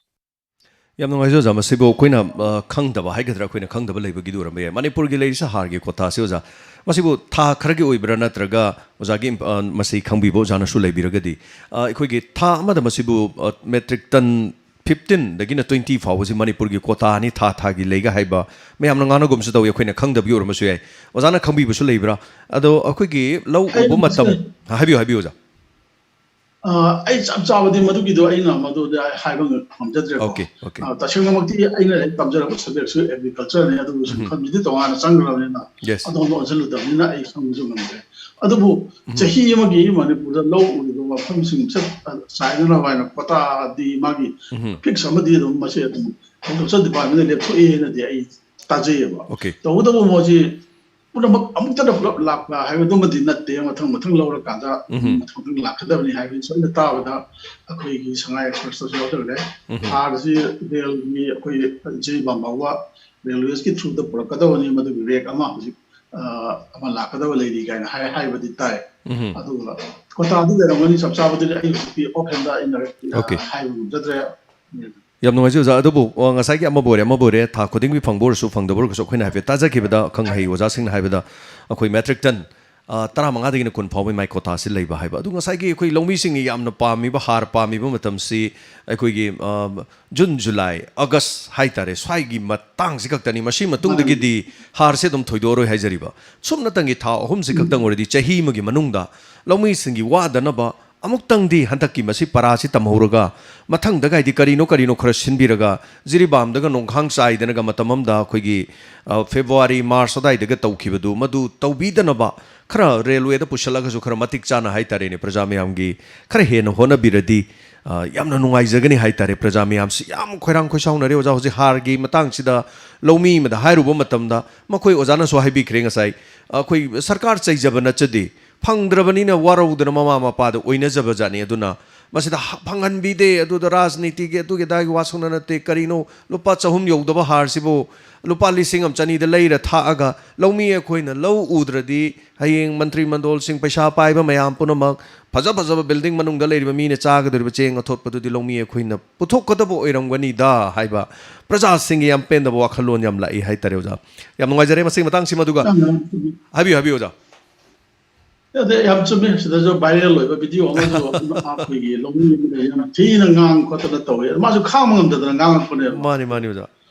ꯌꯥꯝ ꯅꯨꯡꯉꯥꯏꯖꯩ ꯑꯣꯖꯥ꯫ ꯃꯁꯤꯕꯨ ꯑꯩꯈꯣꯏꯅ, ꯑ, ꯈꯪꯗꯕ ꯍꯥꯏꯒꯗ꯭ꯔꯥ, ꯑꯩꯈꯣꯏꯅ ꯈꯪꯗꯕ ꯂꯩꯕꯒꯤꯗꯤ ꯑꯣꯏꯔꯝꯕ ꯌꯥꯏ꯫ ꯃꯅꯤꯄꯨꯔꯒꯤ ꯂꯩꯔꯤꯁꯦ ꯍꯥꯔꯒꯤ quota ꯁꯤ ꯑꯣꯖꯥ, ꯃꯁꯤꯕꯨ ꯊꯥ ꯈꯔꯒꯤ ꯑꯣꯏꯕ꯭ꯔꯥ ꯅꯠꯇ꯭ꯔꯒ ꯑꯣꯖꯥꯒꯤ, ꯑ, ꯃꯁꯤ ꯈꯪꯕꯤꯕ ꯑꯣꯖꯥꯅꯁꯨ ꯂꯩꯕꯤꯔꯒꯗꯤ, ꯑ, ꯑꯩꯈꯣꯏꯒꯤ ꯊꯥ ꯑꯃꯗ ꯃꯁꯤꯕꯨ, ꯑ, metric ton fifteen ꯗꯒꯤꯅ twenty ꯐꯥꯎꯕꯁꯤ ꯃꯅꯤꯄꯨꯔꯒꯤ quota ꯅꯤ, ꯊꯥ ꯊꯥꯒꯤ ꯂꯩꯒ ꯍꯥꯏꯕ ꯃꯌꯥꯝꯅ ꯉꯥꯡꯅꯒꯨꯝꯁꯨ ꯇꯧꯏ, ꯑꯩꯈꯣꯏꯅ ꯈꯪꯗꯕꯒꯤ ꯑꯣꯏꯔꯝꯕꯁꯨ ꯌꯥꯏ꯫ ꯑꯣꯖꯥꯅ ꯈꯪꯕꯤꯕꯁꯨ ꯂꯩꯕ꯭ꯔꯥ? ꯑꯗꯣ ꯑꯩꯈꯣꯏꯒꯤ ꯂꯧ ꯑꯩ ꯎꯕ ꯃꯁꯤ ꯃꯇꯝ, ꯍꯥꯏꯕꯤꯌꯨ, ꯍꯥꯏꯕꯤꯌꯨ ꯑꯣꯖꯥ꯫ ꯑ, ꯑꯩ ꯆꯞ ꯆꯥꯕꯗꯤ ꯃꯗꯨꯒꯤꯗꯣ ꯑꯩꯅ ꯃꯗꯨꯗꯤ ꯑꯩ ꯍꯥꯏꯕ ꯉꯝꯖꯗ꯭ꯔꯦꯀꯣ꯫ Okay, okay. ꯑ, ꯇꯁꯦꯡꯅꯃꯛꯇꯤ ꯑꯩꯅ ꯍꯦꯛ ꯇꯝꯖꯔꯛꯄ subject ꯁꯨ agriculture ꯅꯤ, ꯑꯗꯨꯕꯨ ꯁꯨꯝ ꯎꯝ꯫ ꯈꯪꯕꯗꯤ ꯇꯣꯉꯥꯟꯅ ꯆꯪꯈ꯭ꯔꯕꯅꯤꯅ ꯌꯦꯁ꯫ ꯑꯗꯣꯝꯗ ꯑꯣꯟꯁꯤꯜꯂꯨꯗꯕꯅꯤꯅ ꯑꯩ ꯈꯪꯕꯁꯨ ꯉꯝꯗ꯭ꯔꯦ꯫ ꯑꯗꯨꯕꯨ ꯎꯝ꯫ ꯆꯍꯤ ꯑꯃꯒꯤ ꯃꯅꯤꯄꯨꯔꯗ ꯂꯧ ꯎꯔꯤꯕ ꯃꯐꯝꯁꯤꯡ ꯆꯠ-, ꯆꯥꯏꯅꯅꯕ ꯍꯥꯏꯅ quota ꯗꯤ ꯃꯥꯒꯤ ꯎꯝ꯫ fix ꯑꯃꯗꯤ ꯑꯗꯨꯝ ꯃꯁꯤ ꯑꯗꯨꯝ agriculture department ꯅ ꯂꯦꯞꯊꯣꯛꯑꯦꯅꯗꯤ ꯑꯩ ꯇꯥꯖꯩꯌꯦꯕ꯫ Okay. ꯇꯧꯕꯇꯕꯨ ꯃꯣꯏꯁꯤ ꯄꯨꯝꯅꯃꯛ ꯑꯃꯨꯛꯇꯗ ꯄꯨꯂꯞ ꯂꯥꯛꯄ ꯍꯥꯏꯕꯗꯨꯃꯗꯤ ꯅꯠꯇꯦ꯫ ꯃꯊꯪ ꯃꯊꯪ ꯂꯧꯔꯀꯥꯟꯗ ꯎꯝ꯫ ꯃꯊꯪ ꯃꯊꯪ ꯂꯥꯛꯀꯗꯕꯅꯤ ꯍꯥꯏꯕꯁꯨ ꯑꯩꯅ ꯇꯥꯕꯗ ꯑꯩꯈꯣꯏꯒꯤ ꯁꯉꯥꯏ express ꯇꯁꯨ ꯌꯥꯎꯖꯈ꯭ꯔꯦ꯫ ꯎꯝ꯫ ꯍꯥꯔꯁꯤ ꯔꯦꯜꯒꯤ ꯑꯩꯈꯣꯏ ꯖꯤꯔꯤꯕꯥꯝ ꯐꯥꯎꯕ railways ꯀꯤ through ꯗ ꯄꯨꯔꯛꯀꯗꯕꯅꯤ, ꯃꯗꯨꯒꯤ rack ꯑꯃ ꯍꯧꯖꯤꯛ, ꯑ, ꯑꯃ ꯂꯥꯛꯀꯗꯕ ꯂꯩꯔꯤ ꯀꯥꯏꯅ ꯍꯥꯏ-, ꯍꯥꯏꯕꯗꯤ ꯇꯥꯏ꯫ ꯎꯝ꯫ ꯑꯗꯨꯒ ꯀꯣꯇꯥꯗꯤ ꯂꯩꯔꯝꯒꯅꯤ, ꯆꯞ ꯆꯥꯕꯗꯨꯗꯤ ꯑꯩ ꯍꯧꯖꯤꯛꯇꯤ ꯑꯣꯐ ꯍꯦꯟꯗ ꯑꯩꯅ, ꯑ, Okay. ꯍꯥꯏꯕ ꯉꯝꯖꯗ꯭ꯔꯦ꯫ ꯌꯥꯝ ꯅꯨꯡꯉꯥꯏꯖꯩ ꯑꯣꯖꯥ꯫ ꯑꯗꯨꯕꯨ, ꯑ, ꯉꯁꯥꯏꯒꯤ ꯑꯃꯕꯨ ꯑꯣꯏꯔꯦ, ꯑꯃꯕꯨ ꯑꯣꯏꯔꯦ, ꯊꯥ ꯈꯨꯗꯤꯡꯒꯤ ꯐꯪꯕ ꯑꯣꯏꯔꯁꯨ ꯐꯪꯗꯕ ꯑꯣꯏꯔꯒꯁꯨ, ꯑꯩꯈꯣꯏꯅ ꯍꯥꯏꯐꯦꯠ ꯇꯥꯖꯈꯤꯕꯗ, ꯑꯈꯪ ꯑꯍꯩ ꯑꯣꯖꯥꯁꯤꯡꯅ ꯍꯥꯏꯕꯗ, ꯑꯩꯈꯣꯏ metric ton, ꯑ, ꯇꯔꯥꯃꯉꯥꯗꯒꯤꯅ ꯀꯨꯟ ꯐꯥꯎꯕꯒꯤ ꯃꯥꯏ ꯀꯣꯇꯥꯁꯤ ꯂꯩꯕ ꯍꯥꯏꯕ꯫ ꯑꯗꯨ ꯉꯁꯥꯏꯒꯤ ꯑꯩꯈꯣꯏ ꯂꯧꯃꯤꯁꯤꯡꯅ ꯌꯥꯝꯅ ꯄꯥꯝꯃꯤꯕ, ꯍꯥꯔ ꯄꯥꯝꯃꯤꯕ ꯃꯇꯝꯁꯤ ꯑꯩꯈꯣꯏꯒꯤ, ꯑ, ꯖꯨꯟ, ꯖꯨꯂꯥꯏ, ꯑꯥꯒꯁ ꯍꯥꯏꯇꯥꯔꯦ, ꯁ꯭ꯋꯥꯏꯒꯤ ꯃꯇꯥꯡꯁꯤ ꯈꯛꯇꯅꯤ꯫ ꯃꯁꯤ ꯃꯇꯨꯡꯗꯒꯤꯗꯤ ꯍꯥꯔꯁꯦ ꯑꯗꯨꯝ ꯊꯣꯏꯗꯣꯛꯑꯔꯣꯏ ꯍꯥꯏꯖꯔꯤꯕ꯫ ꯁꯨꯞꯅꯇꯪꯒꯤ ꯊꯥ ꯑꯍꯨꯝꯁꯤ ꯈꯛꯇꯪ ꯑꯣꯏꯔꯗꯤ, ꯆꯍꯤ ꯑꯃꯒꯤ ꯃꯅꯨꯡꯗ ꯂꯧꯃꯤꯁꯤꯡꯒꯤ ꯋꯥꯗꯅꯕ ꯑꯃꯨꯛꯇꯪꯗꯤ ꯍꯟꯗꯛꯀꯤ ꯃꯁꯤ ꯄꯔꯥꯁꯤ ꯇꯝꯍꯧꯔꯒ, ꯃꯊꯪꯗꯒꯥꯏꯗꯤ ꯀꯔꯤꯅꯣ ꯀꯔꯤꯅꯣ ꯈꯔ ꯁꯤꯟꯕꯤꯔꯒ, ꯖꯤꯔꯤꯕꯥꯝꯗꯒ ꯅꯣꯡꯈꯥꯡ ꯆꯥꯏꯗꯅꯒ ꯃꯇꯝ ꯑꯃꯗ ꯑꯩꯈꯣꯏꯒꯤ, ꯑ, ꯐꯦꯕ꯭ꯔꯨꯋꯥꯔꯤ, ꯃꯥꯔꯆ ꯑꯗꯥꯏꯗꯒ ꯇꯧꯈꯤꯕꯗꯨ, ꯃꯗꯨ ꯇꯧꯕꯤꯗꯅꯕ ꯈꯔ ꯔꯦꯜꯋꯦꯗ ꯄꯨꯁꯜꯂꯒꯁꯨ ꯈꯔ ꯃꯇꯤꯛ ꯆꯥꯅ ꯍꯥꯏꯇꯥꯔꯦꯅꯦ, ꯄ꯭ꯔꯖꯥ ꯃꯌꯥꯝꯒꯤ ꯈꯔ ꯍꯦꯟꯅ ꯍꯣꯠꯅꯕꯤꯔꯗꯤ, ꯑ, ꯌꯥꯝꯅ ꯅꯨꯡꯉꯥꯏꯖꯒꯅꯤ ꯍꯥꯏꯇꯥꯔꯦ꯫ ꯄ꯭ꯔꯖꯥ ꯃꯌꯥꯝꯁꯤ ꯌꯥꯝ ꯈꯣꯏꯔꯥꯡ ꯈꯣꯏꯁꯥꯎꯅꯔꯦ ꯑꯣꯖꯥ꯫ ꯍꯧꯖꯤꯛ ꯍꯥꯔꯒꯤ ꯃꯇꯥꯡꯁꯤꯗ ꯂꯧꯃꯤ ꯑꯃꯗ ꯍꯥꯏꯔꯨꯕ ꯃꯇꯝꯗ, ꯃꯈꯣꯏ ꯑꯣꯖꯥꯅꯁꯨ ꯍꯥꯏꯕꯤꯈ꯭ꯔꯦ ꯉꯁꯥꯏ, ꯑꯩꯈꯣꯏ ꯁꯔꯀꯥꯔ ꯆꯩꯖꯕ ꯅꯠꯆꯗꯦ, ꯐꯪꯗ꯭ꯔꯕꯅꯤꯅ ꯋꯥꯔꯧꯗꯅ ꯃꯃꯥ ꯃꯄꯥꯗ ꯑꯣꯏꯅꯖꯕ ꯖꯥꯠꯅꯤ꯫ ꯑꯗꯨꯅ ꯃꯁꯤꯗ ꯍ-, ꯐꯪꯍꯟꯕꯤꯗꯦ, ꯑꯗꯨꯗ ꯔꯥꯖꯅꯤꯇꯤꯒꯤ ꯑꯗꯨꯒꯤ ꯑꯗꯥꯒꯤ ꯋꯥ ꯁꯨꯡꯅ ꯅꯠꯇꯦ꯫ ꯀꯔꯤꯅꯣ, ꯂꯨꯄꯥ ꯆꯍꯨꯝ ꯌꯧꯗꯕ ꯍꯥꯔꯁꯤꯕꯨ ꯂꯨꯄꯥ ꯂꯤꯁꯤꯡ ꯑꯃ ꯆꯅꯤꯗ ꯂꯩꯔ ꯊꯥꯛꯑꯒ ꯂꯧꯃꯤ ꯑꯩꯈꯣꯏꯅ ꯂꯧ ꯎꯗ꯭ꯔꯗꯤ ꯍꯌꯦꯡ ꯃꯟꯇ꯭ꯔꯤ ꯃꯟꯗꯣꯜꯁꯤꯡ, ꯄꯩꯁꯥ ꯄꯥꯏꯕ ꯃꯌꯥꯝ ꯄꯨꯝꯅꯃꯛ, ꯐꯖ ꯐꯖꯕ building ꯃꯅꯨꯡꯗ ꯂꯩꯔꯤꯕ ꯃꯤꯅ ꯆꯥꯒꯗꯧꯔꯤꯕ ꯆꯦꯡ ꯑꯊꯣꯠꯄꯗꯨꯗꯤ ꯂꯧꯃꯤ ꯑꯩꯈꯣꯏꯅ ꯄꯨꯊꯣꯛꯀꯗꯕ ꯑꯣꯏꯔꯝꯒꯅꯤꯗ ꯍꯥꯏꯕ ꯄ꯭ꯔꯖꯥꯁꯤꯡꯒꯤ ꯌꯥꯝ ꯄꯦꯟꯗꯕ ꯋꯥꯈꯜꯂꯣꯟ ꯌꯥꯝ ꯂꯥꯛꯏ ꯍꯥꯏꯇꯥꯔꯦ ꯑꯣꯖꯥ꯫ ꯌꯥꯝ ꯅꯨꯡꯉꯥꯏꯖꯔꯦ ꯃꯁꯤꯒꯤ ꯃꯇꯥꯡꯁꯤꯃ꯫ ꯑꯗꯨꯒ ꯍꯥꯏꯕꯤꯌꯨ, ꯍꯥꯏꯕꯤꯌꯨ ꯑꯣꯖꯥ꯫ ꯑꯗꯩ ꯌꯥꯝ ꯆꯨꯝꯃꯦ, ꯁꯤꯗꯁꯨ viral ꯑꯣꯏꯕ video ꯑꯃꯁꯨ ꯑꯩꯈꯣꯏꯒꯤ ꯂꯧꯃꯤ ꯑꯃꯅ ꯌꯥꯝ ꯊꯤꯅ ꯉꯥꯡ ꯈꯣꯠꯇꯅ ꯇꯧꯋꯦ꯫ ꯃꯥꯁꯨ ꯈꯥꯡꯕ ꯉꯝꯗꯗꯅ ꯉꯥꯡꯉꯛꯄꯅꯦꯕ꯫ ꯃꯥꯅꯤ, ꯃꯥꯅꯤ ꯑꯣꯖꯥ꯫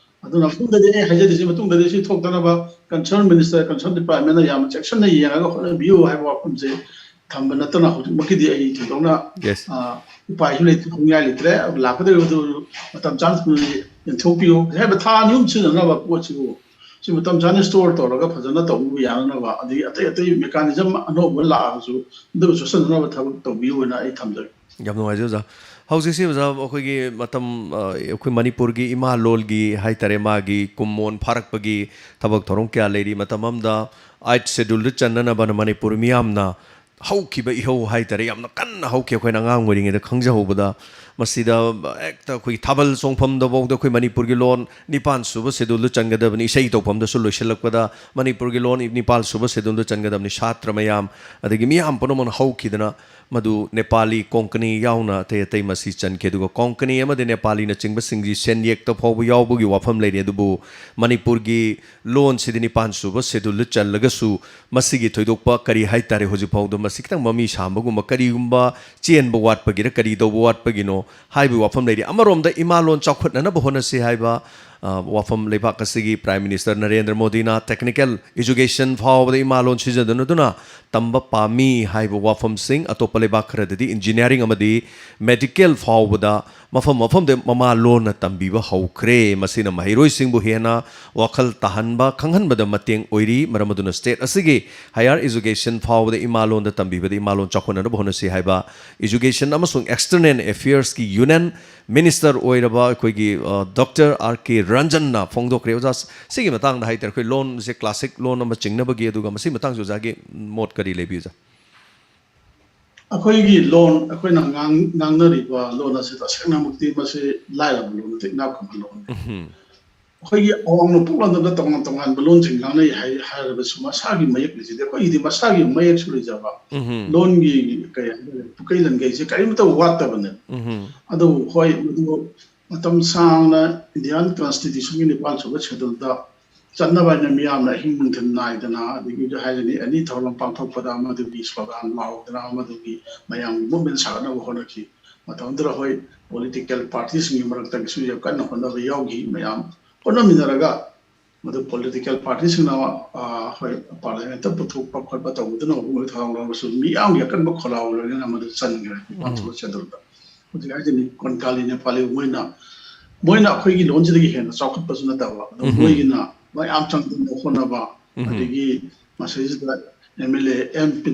ꯑꯗꯨꯅ ꯃꯇꯨꯡꯗꯗꯤ ꯑꯩ ꯍꯥꯏꯖꯔꯤꯁꯤ, ꯃꯇꯨꯡꯗꯗꯤ ꯁꯤ ꯊꯣꯛꯇꯅꯕ concern minister, concern departmentꯅ ꯌꯥꯝꯅ ꯆꯦꯛꯁꯤꯟꯅ ꯌꯦꯡꯉꯒ ꯍꯣꯠꯅꯕꯤꯌꯨ ꯍꯥꯏꯕ ꯋꯥꯐꯝꯁꯦ ꯊꯝꯕ ꯅꯠꯇꯅ ꯍꯧꯖꯤꯛꯃꯛꯀꯤꯗꯤ ꯑꯩ ꯊꯣꯏꯗꯣꯛꯅ, Yes. ꯑ, ꯎꯄꯥꯏꯁꯨ ꯂꯩꯇ꯭ꯔꯦ, ꯈꯣꯡꯅꯤꯡꯉꯥꯏ ꯂꯩꯇ꯭ꯔꯦ꯫ ꯂꯥꯛꯀꯗꯧꯔꯤꯕꯗꯨ ꯃꯇꯝ ꯆꯥꯅ ꯊꯨꯅ ꯌꯦꯟꯊꯣꯛꯄꯤꯌꯨ꯫ ꯍꯥꯏꯕ ꯊꯥ ꯑꯅꯤ ꯑꯍꯨꯝ ꯁꯤꯖꯤꯟꯅꯅꯕ ꯄꯣꯠꯁꯤꯕꯨ ꯁꯤ ꯃꯇꯝ ꯆꯥꯅ store ꯇꯧꯔꯒ ꯐꯖꯅ ꯇꯧꯕꯤꯕ ꯌꯥꯅꯅꯕ, ꯑꯗꯒꯤ ꯑꯇꯩ ꯑꯇꯩ mechanism ꯑꯅꯧꯕ ꯂꯥꯛꯑꯒꯁꯨ ꯑꯗꯨꯒ ꯆꯨꯁꯟꯅꯅꯕ ꯊꯕꯛ ꯇꯧꯕꯤꯌꯨ ꯍꯥꯏꯅ ꯑꯩ ꯊꯝꯖꯒꯦ꯫ ꯌꯥꯝ ꯅꯨꯡꯉꯥꯏꯖꯩ ꯑꯣꯖꯥ꯫ ꯍꯧꯖꯤꯛꯁꯤ ꯑꯣꯖꯥ, ꯑꯩꯈꯣꯏꯒꯤ ꯃꯇꯝ, ꯑ, ꯑꯩꯈꯣꯏ ꯃꯅꯤꯄꯨꯔꯒꯤ ꯏꯃꯥ ꯂꯣꯜꯒꯤ ꯍꯥꯏꯇꯥꯔꯦ, ꯃꯥꯒꯤ ꯀꯨꯝꯑꯣꯟ ꯐꯥꯔꯛꯄꯒꯤ ꯊꯕꯛ ꯊꯧꯔꯝ ꯀꯌꯥ ꯂꯩꯔꯤ꯫ ꯃꯇꯝ ꯑꯃꯗ Eighth Scheduleꯗ ꯆꯟꯅꯅꯕꯅ ꯃꯅꯤꯄꯨꯔ ꯃꯤꯌꯥꯝꯅ ꯍꯧꯈꯤꯕ ꯏꯍꯧ ꯍꯥꯏꯇꯥꯔꯦ, ꯌꯥꯝꯅ ꯀꯟꯅ ꯍꯧꯈꯤ꯫ ꯑꯩꯈꯣꯏꯅ ꯑꯉꯥꯡ ꯑꯣꯏꯔꯤꯉꯩꯗ ꯈꯪꯖꯍꯧꯕꯗ, ꯃꯁꯤꯗ ꯍꯦꯛꯇ ꯑꯩꯈꯣꯏꯒꯤ ꯊꯥꯕꯜ ꯆꯣꯡꯐꯝꯗꯐꯥꯎꯗ ꯑꯩꯈꯣꯏ ꯃꯅꯤꯄꯨꯔꯒꯤ ꯂꯣꯟ ꯅꯤꯄꯥꯟ ꯁꯨꯕ ꯁꯦꯗꯨꯜꯗ ꯆꯟꯒꯗꯕꯅꯤ, ꯏꯁꯩ ꯇꯧꯐꯝꯗꯁꯨ ꯂꯣꯏꯁꯤꯜꯂꯛꯄꯗ ꯃꯅꯤꯄꯨꯔꯒꯤ ꯂꯣꯟ ꯅꯤꯄꯥꯟ ꯁꯨꯕ ꯁꯦꯗꯨꯜꯗ ꯆꯟꯒꯗꯕꯅꯤ, ꯁꯥꯇ꯭ꯔ ꯃꯌꯥꯝ ꯑꯗꯒꯤ ꯃꯤꯌꯥꯝ ꯄꯨꯝꯅꯃꯛꯅ ꯍꯧꯈꯤꯗꯅ ꯃꯗꯨ ꯅꯦꯄꯥꯂꯤ, ꯀꯣꯡꯀꯅꯤ ꯌꯥꯎꯅ ꯑꯇꯩ ꯑꯇꯩ ꯃꯁꯤ ꯆꯟꯈꯤ꯫ ꯑꯗꯨꯒ ꯀꯣꯡꯀꯅꯤ ꯑꯃꯗꯤ ꯅꯦꯄꯥꯂꯤꯅꯆꯤꯡꯕꯁꯤꯡꯒꯤ ꯁꯦꯟꯌꯦꯛꯇ ꯐꯥꯎꯕ ꯌꯥꯎꯕꯒꯤ ꯋꯥꯐꯝ ꯂꯩꯔꯤ꯫ ꯑꯗꯨꯕꯨ ꯃꯅꯤꯄꯨꯔꯒꯤ ꯂꯣꯟꯁꯤꯗꯤ ꯅꯤꯄꯥꯟ ꯁꯨꯕ ꯁꯦꯗꯨꯜꯗ ꯆꯜꯂꯒꯁꯨ ꯃꯁꯤꯒꯤ ꯊꯣꯏꯗꯣꯛꯄ ꯀꯔꯤ ꯍꯥꯏꯇꯥꯔꯦ, ꯍꯧꯖꯤꯛ ꯐꯥꯎꯗ ꯃꯁꯤ ꯈꯤꯇꯪ ꯃꯃꯤ ꯁꯥꯝꯕꯒꯨꯝꯕ, ꯀꯔꯤꯒꯨꯝꯕ ꯆꯦꯟꯕ ꯋꯥꯠꯄꯒꯤꯔ, ꯀꯔꯤ ꯇꯧꯕ ꯋꯥꯠꯄꯒꯤꯅꯣ ꯍꯥꯏꯕꯒꯤ ꯋꯥꯐꯝ ꯂꯩꯔꯤ꯫ ꯑꯃꯔꯣꯝꯗ ꯏꯃꯥ ꯂꯣꯟ ꯆꯥꯎꯈꯠꯅꯅꯕ ꯍꯣꯠꯅꯁꯤ ꯍꯥꯏꯕ, ꯑ, ꯋꯥꯐꯝ ꯂꯩꯕꯥꯛ ꯑꯁꯤꯒꯤ Prime Minister ꯅꯔꯦꯟꯗ꯭ꯔ ꯃꯣꯗꯤꯅ technical education ꯐꯥꯎꯕꯗ ꯏꯃꯥ ꯂꯣꯟ ꯁꯤꯖꯤꯟꯅꯗꯨꯅ ꯇꯝꯕ ꯄꯥꯝꯃꯤ ꯍꯥꯏꯕ ꯋꯥꯐꯝꯁꯤꯡ, ꯑꯇꯣꯞꯄ ꯂꯩꯕꯥꯛ ꯈꯔꯗꯗꯤ engineering ꯑꯃꯗꯤ medical ꯐꯥꯎꯕꯗ ꯃꯐꯝ ꯃꯐꯝꯗ ꯃꯃꯥ ꯂꯣꯟꯅ ꯇꯝꯕꯤꯕ ꯍꯧꯈ꯭ꯔꯦ꯫ ꯃꯁꯤꯅ ꯃꯍꯩꯔꯣꯏꯁꯤꯡꯕꯨ ꯍꯦꯟꯅ ꯋꯥꯈꯜ ꯇꯥꯍꯟꯕ, ꯈꯪꯍꯟꯕꯗ ꯃꯇꯦꯡ ꯑꯣꯏꯔꯤ꯫ ꯃꯔꯝ ꯑꯗꯨꯅ state ꯑꯁꯤꯒꯤ higher education ꯐꯥꯎꯕꯗ ꯏꯃꯥ ꯂꯣꯟꯗ ꯇꯝꯕꯤꯕꯗ ꯏꯃꯥ ꯂꯣꯟ ꯆꯥꯎꯈꯠꯅꯅꯕ ꯍꯣꯠꯅꯁꯤ ꯍꯥꯏꯕ Education ꯑꯃꯁꯨꯡ External Affairsꯀꯤ Union Minister ꯑꯣꯏꯔꯕ ꯑꯩꯈꯣꯏꯒꯤ, ꯑ, ꯗꯣꯛꯇꯔ ꯑꯥꯔ ꯀꯦ ꯔꯟꯖꯟꯅ ꯐꯣꯡꯗꯣꯛꯈ꯭ꯔꯦ꯫ ꯑꯣꯖꯥ, ꯁꯤꯒꯤ ꯃꯇꯥꯡꯗ ꯍꯥꯏꯇꯥꯔꯦ, ꯑꯩꯈꯣꯏ ꯂꯣꯟꯁꯦ classic ꯂꯣꯟ ꯑꯃ ꯆꯤꯡꯅꯕꯒꯤ, ꯑꯗꯨꯒ ꯃꯁꯤꯒꯤ ꯃꯇꯥꯡꯁꯦ ꯑꯣꯖꯥꯒꯤ ꯃꯣꯠ ꯀꯔꯤ ꯂꯩꯕꯤ, ꯑꯣꯖꯥ? ꯑꯩꯈꯣꯏꯒꯤ ꯂꯣꯟ, ꯑꯩꯈꯣꯏꯅ ꯉꯥꯡ-, ꯉꯥꯡꯅꯔꯤꯕ ꯂꯣꯟ ꯑꯁꯤ ꯇꯁꯦꯡꯅꯃꯛꯇꯤ ꯃꯁꯤ ꯂꯥꯏꯔꯕ ꯂꯣꯟ ꯅꯠꯇꯦ, ꯏꯅꯥꯛ ꯈꯨꯟꯕ ꯂꯣꯟꯅꯤ꯫ ꯎꯝꯍꯨꯝ꯫ ꯑꯩꯈꯣꯏꯒꯤ ꯑꯋꯥꯡ ꯅꯣꯡꯄꯣꯛ ꯂꯝꯗꯝꯗ ꯇꯣꯉꯥꯟ ꯇꯣꯉꯥꯟꯕ ꯂꯣꯟꯁꯤꯡ ꯉꯥꯡꯅꯩ ꯍꯥꯏ-, ꯍꯥꯏꯔꯕꯁꯨ ꯃꯁꯥꯒꯤ ꯃꯌꯦꯛ ꯂꯩꯖꯗꯦ꯫ ꯑꯩꯈꯣꯏꯒꯤꯗꯤ ꯃꯁꯥꯒꯤ ꯃꯌꯦꯛꯁꯨ ꯂꯩꯖꯕ, ꯎꯝꯍꯨꯝ꯫ ꯂꯣꯟꯒꯤ ꯀꯩ ꯍꯥꯏꯇꯥꯔꯦ, ꯄꯨꯀꯩ ꯂꯟꯒꯩꯁꯦ ꯀꯔꯤꯃꯇ ꯋꯥꯠꯇꯕꯅꯦ꯫ ꯎꯝꯍꯨꯝ꯫ ꯑꯗꯨꯕꯨ ꯍꯣꯏ, ꯃꯗꯨ ꯃꯇꯝ ꯁꯥꯡꯅ Indian Constitutionꯒꯤ ꯅꯤꯄꯥꯟ ꯁꯨꯕ ꯁꯦꯗꯨꯜꯗ ꯆꯠꯅꯕ ꯍꯥꯏꯅ ꯃꯤꯌꯥꯝꯅ ꯑꯍꯤꯡ ꯅꯨꯡꯊꯤꯜ ꯅꯥꯏꯗꯅ, ꯑꯗꯒꯤ ꯍꯧꯖꯤꯛ ꯍꯥꯏꯔꯤꯅꯤ, any ꯊꯧꯔꯝ ꯄꯥꯡꯊꯣꯛꯄꯗ ꯃꯗꯨꯒꯤ slogan ꯂꯥꯎꯗꯅ, ꯃꯗꯨꯒꯤ ꯃꯌꯥꯝꯒꯤ movement ꯁꯥꯒꯠꯅꯕ ꯍꯣꯠꯅꯈꯤ꯫ ꯃꯇꯝꯗꯨꯗ ꯍꯣꯏ, political partyꯁꯤꯡꯒꯤ ꯃꯔꯛꯇꯒꯤꯁꯨ ꯌꯥꯝ ꯀꯟꯅ ꯍꯣꯠꯅꯕ ꯌꯥꯎꯈꯤ꯫ ꯃꯌꯥꯝ ꯍꯣꯠꯅꯃꯤꯟꯅꯔꯒ ꯃꯗꯨ political partyꯁꯤꯡꯅ, ꯑ, ꯍꯣꯏ, parliamentꯇ ꯄꯨꯊꯣꯛꯄ ꯈꯣꯠꯄ ꯇꯧꯕꯗꯨꯅ ꯃꯄꯨꯡ ꯑꯣꯏꯕ ꯊꯧꯗꯥꯡ ꯂꯧꯔꯕꯁꯨ ꯃꯤꯌꯥꯝꯒꯤ ꯑꯀꯟꯕ ꯈꯣꯜꯂꯥꯎ ꯂꯣꯏꯅꯅ ꯃꯗꯨ ꯆꯟꯈ꯭ꯔꯦ ꯅꯤꯄꯥꯟ ꯁꯨꯕ ꯁꯦꯗꯨꯜꯗ꯫ ꯍꯧꯖꯤꯛ ꯍꯥꯏꯖꯅꯤ, ꯀꯣꯟꯀꯥꯂꯤ ꯅꯦꯄꯥꯂꯤ ꯃꯣꯏꯅ, ꯃꯣꯏꯅ ꯑꯩꯈꯣꯏꯒꯤ ꯂꯣꯟꯁꯤꯗꯒꯤ ꯍꯦꯟꯅ ꯆꯥꯎꯈꯠꯄꯁꯨ ꯅꯠꯇꯕ, ꯑꯗꯣ ꯎꯝꯍꯨꯝ꯫ ꯃꯣꯏꯒꯤꯅ ꯃꯌꯥꯝ ꯆꯪꯗꯅ ꯍꯣꯠꯅꯕ, ꯎꯝꯍꯨꯝ꯫ ꯑꯗꯒꯤ ꯃꯁꯤꯗꯩꯁꯤꯗ MLA, MP,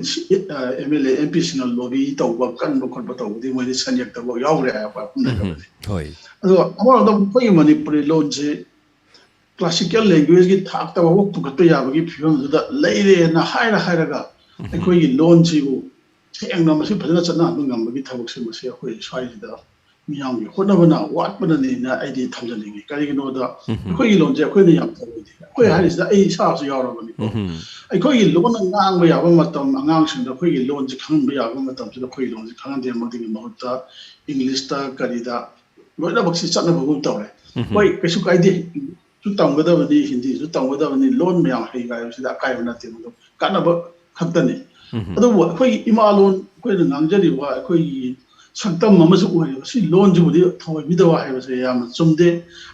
ꯑ, MLA, MPꯁꯤꯡꯅ lobby ꯇꯧꯕ, ꯀꯟꯕ ꯈꯣꯠꯄ ꯇꯧꯕꯗꯤ ꯃꯣꯏꯗꯤ ꯁꯦꯟꯌꯦꯛꯇꯐꯥꯎ ꯌꯥꯎꯈ꯭ꯔꯦ ꯍꯥꯏꯕ ꯋꯥꯐꯝ ꯎꯝꯍꯨꯝ꯫ ꯂꯩꯔꯕꯅꯤ꯫ ꯍꯣꯏ꯫ ꯑꯗꯨꯒ ꯑꯃꯔꯣꯝꯗ ꯑꯩꯈꯣꯏꯒꯤ ꯃꯅꯤꯄꯨꯔꯤ ꯂꯣꯟꯁꯤ classical languageꯀꯤ ꯊꯥꯛꯇ ꯐꯥꯎꯕ ꯄꯨꯈꯠꯄ ꯌꯥꯕꯒꯤ ꯐꯤꯕꯝꯗꯨꯗ ꯂꯩꯔꯦꯅ ꯍꯥꯏꯔ ꯍꯥꯏꯔꯒ ꯑꯩꯈꯣꯏꯒꯤ ꯂꯣꯟꯁꯤꯕꯨ ꯁꯦꯡꯅ ꯃꯁꯤ ꯐꯖꯅ ꯆꯠꯅꯍꯟꯕ ꯉꯝꯕꯒꯤ ꯊꯕꯛꯁꯦ, ꯃꯁꯤ ꯑꯩꯈꯣꯏ ꯁ꯭ꯋꯥꯏꯁꯤꯗ ꯃꯤꯌꯥꯝꯒꯤ ꯍꯣꯠꯅꯕꯅ ꯋꯥꯠꯄꯅꯅꯦꯅ ꯑꯩꯗꯤ ꯊꯝꯖꯅꯤꯡꯉꯤ꯫ ꯀꯔꯤꯒꯤꯅꯣꯗ ꯑꯩꯈꯣꯏꯒꯤ ꯂꯣꯟꯁꯦ ꯑꯩꯈꯣꯏꯅ ꯌꯥꯝ ꯇꯧꯔꯤꯗꯤ, ꯑꯩꯈꯣꯏ ꯍꯥꯏꯔꯤꯁꯤꯗ ꯑꯩ ꯏꯁꯥꯁꯨ ꯌꯥꯎꯔꯕꯅꯤꯀꯣ꯫ ꯑꯩꯈꯣꯏꯒꯤ ꯂꯣꯟꯅ ꯉꯥꯡꯕ ꯌꯥꯕ ꯃꯇꯝ, ꯑꯉꯥꯡꯁꯤꯡꯗ ꯑꯩꯈꯣꯏꯒꯤ ꯂꯣꯟꯁꯦ ꯈꯪꯍꯟꯕ ꯌꯥꯕ ꯃꯇꯝꯁꯤꯗ ꯑꯩꯈꯣꯏꯒꯤ ꯂꯣꯟꯁꯦ ꯈꯪꯍꯟꯗꯦ꯫ ꯃꯗꯨꯒꯤ ꯃꯍꯨꯠꯇ ꯏꯪꯂꯤꯁꯇ ꯀꯔꯤꯗ ꯂꯣꯏꯅꯃꯛꯁꯤ ꯆꯠꯅꯕꯒꯨꯝ ꯇꯧꯔꯦ꯫ ꯍꯣꯏ, ꯀꯩꯁꯨ ꯀꯥꯏꯗꯦ, ꯁꯨ ꯇꯝꯒꯗꯕꯅꯤ, ꯍꯤꯟꯗꯤꯁꯨ ꯇꯝꯒꯗꯕꯅꯤ, ꯂꯣꯟ ꯃꯌꯥꯝ ꯍꯩꯕ ꯍꯥꯏꯕꯁꯤꯗ ꯑꯀꯥꯏꯕ ꯅꯠꯇꯦ, ꯃꯗꯨ ꯀꯥꯟꯅꯕ ꯈꯛꯇꯅꯤ꯫ ꯑꯗꯨꯕꯨ ꯑꯩꯈꯣꯏꯒꯤ ꯏꯃꯥ ꯂꯣꯟ, ꯑꯩꯈꯣꯏꯅ ꯉꯥꯡꯖꯔꯤꯕ, ꯑꯩꯈꯣꯏꯒꯤ ꯁꯛꯇꯝ ꯑꯃꯁꯨ ꯑꯣꯏꯔꯤꯕ ꯁꯤ ꯂꯣꯟꯁꯤꯕꯨꯗꯤ ꯊꯑꯣꯏꯕꯤꯗꯕ ꯍꯥꯏꯕꯁꯦ ꯌꯥꯝꯅ ꯆꯨꯝꯗꯦ꯫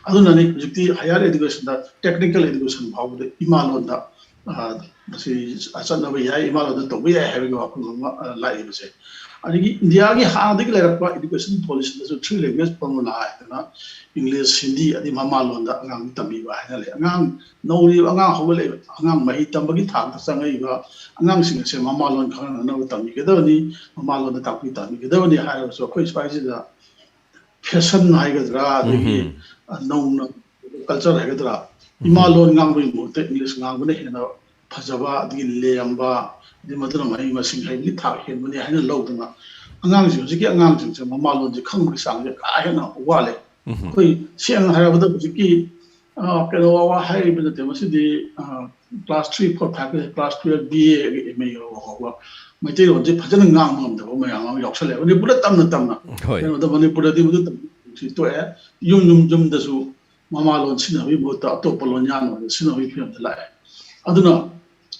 ꯑꯗꯨꯅꯅꯤ ꯍꯧꯖꯤꯛꯇꯤ higher educationꯗ, technical education ꯐꯥꯎꯕꯗ ꯏꯃꯥ ꯂꯣꯟꯗ, ꯑ, ꯃꯁꯤ ꯆꯠꯅꯕ ꯌꯥꯏ, ꯏꯃꯥ ꯂꯣꯟꯗ ꯇꯧꯕ ꯌꯥꯏ ꯍꯥꯏꯕꯒꯤ ꯋꯥꯐꯝ ꯑꯃ, ꯑ, ꯂꯥꯛꯏꯕꯁꯦ꯫ ꯑꯗꯒꯤ ꯏꯟꯗꯤꯌꯥꯒꯤ ꯍꯥꯟꯅꯗꯒꯤ ꯂꯩꯔꯛꯄ education policyꯗꯁꯨ three language formula ꯍꯥꯏꯗꯅ English, Hindi ꯑꯗꯩ ꯃꯃꯥ ꯂꯣꯟꯗ ꯑꯉꯥꯡ ꯇꯝꯕꯤꯕ ꯍꯥꯏꯅ ꯂꯩ꯫ ꯑꯉꯥꯡ ꯅꯧꯔꯤꯕ, ꯑꯉꯥꯡ ꯍꯧꯒꯠꯂꯛꯏꯕ, ꯑꯉꯥꯡ ꯃꯍꯩ ꯇꯝꯕꯒꯤ ꯊꯥꯛꯇ ꯆꯪꯉꯛꯏꯕ ꯑꯉꯥꯡꯁꯤꯡ ꯑꯁꯦ ꯃꯃꯥ ꯂꯣꯟ ꯈꯪꯍꯟꯅꯕ ꯇꯝꯕꯤꯒꯗꯕꯅꯤ, ꯃꯃꯥ ꯂꯣꯟꯗ ꯇꯥꯛꯄꯤ ꯇꯝꯕꯤꯒꯗꯕꯅꯤ ꯍꯥꯏꯔꯒꯁꯨ ꯑꯩꯈꯣꯏ ꯁ꯭ꯋꯥꯏꯁꯤꯗ fashion ꯍꯥꯏꯒꯗ꯭ꯔꯥ, ꯑꯗꯒꯤ, ꯎꯝ꯫ ꯑ, ꯅꯧꯅ culture ꯍꯥꯏꯒꯗ꯭ꯔꯥ, ꯎꯝ꯫ ꯏꯃꯥ ꯂꯣꯟ ꯉꯥꯡꯕꯒꯤ ꯃꯍꯨꯠꯇ English ꯉꯥꯡꯕꯅ ꯍꯦꯟꯅ ꯐꯖꯕ, ꯑꯗꯒꯤ ꯂꯦꯝꯕ, ꯑꯗꯩ ꯃꯗꯨꯅ ꯃꯍꯩ ꯃꯁꯤꯡ ꯍꯩꯕꯒꯤ ꯊꯥꯛ ꯍꯦꯟꯕꯅꯤ ꯍꯥꯏꯅ ꯂꯧꯗꯨꯅ ꯑꯉꯥꯡꯁꯤꯡ, ꯍꯧꯖꯤꯛꯀꯤ ꯑꯉꯥꯡꯁꯤꯡꯁꯦ ꯃꯃꯥ ꯂꯣꯟꯁꯦ ꯈꯪꯕꯒꯤ ꯆꯥꯡꯁꯦ ꯀꯥ ꯍꯦꯟꯅ ꯋꯥꯠꯂꯦ꯫ ꯎꯝ꯫ ꯑꯩꯈꯣꯏ ꯁꯦꯡꯅ ꯍꯥꯏꯔꯕꯗ ꯍꯧꯖꯤꯛꯀꯤ, ꯑ, ꯀꯩꯅꯣ, ꯋꯥ ꯋꯥ ꯍꯥꯏꯔꯤꯕ ꯅꯠꯇꯦ, ꯃꯁꯤꯗꯤ, ꯑ, class three, four, five, class twelve, B A, M A ꯌꯧꯔꯕ ꯐꯥꯎꯕ ꯃꯩꯇꯩꯂꯣꯟꯁꯦ ꯐꯖꯅ ꯉꯥꯡꯕ ꯉꯝꯗꯕ ꯃꯌꯥꯝ ꯑꯃ ꯌꯥꯎꯁꯜꯂꯛꯑꯦ꯫ ꯃꯅꯤꯄꯨꯔꯗ ꯇꯝꯅ ꯇꯝꯅ, ꯍꯣꯏ꯫ ꯀꯩꯅꯣꯗ, ꯃꯅꯤꯄꯨꯔꯗꯗꯤ ꯃꯗꯨ ꯇꯝ-, ꯁꯤ ꯇꯣꯛꯑꯦ꯫ ꯌꯨꯝ, ꯌꯨꯝ, ꯌꯨꯝꯗꯁꯨ ꯃꯃꯥ ꯂꯣꯟ ꯁꯤꯖꯤꯟꯅꯕꯒꯤ ꯃꯍꯨꯠꯇ ꯑꯇꯣꯞꯄ ꯂꯣꯟꯌꯥꯟ ꯑꯣꯏꯅ ꯁꯤꯖꯤꯟꯅꯕꯒꯤ ꯐꯤꯕꯝꯗ ꯂꯥꯛꯑꯦ꯫ ꯑꯗꯨꯅ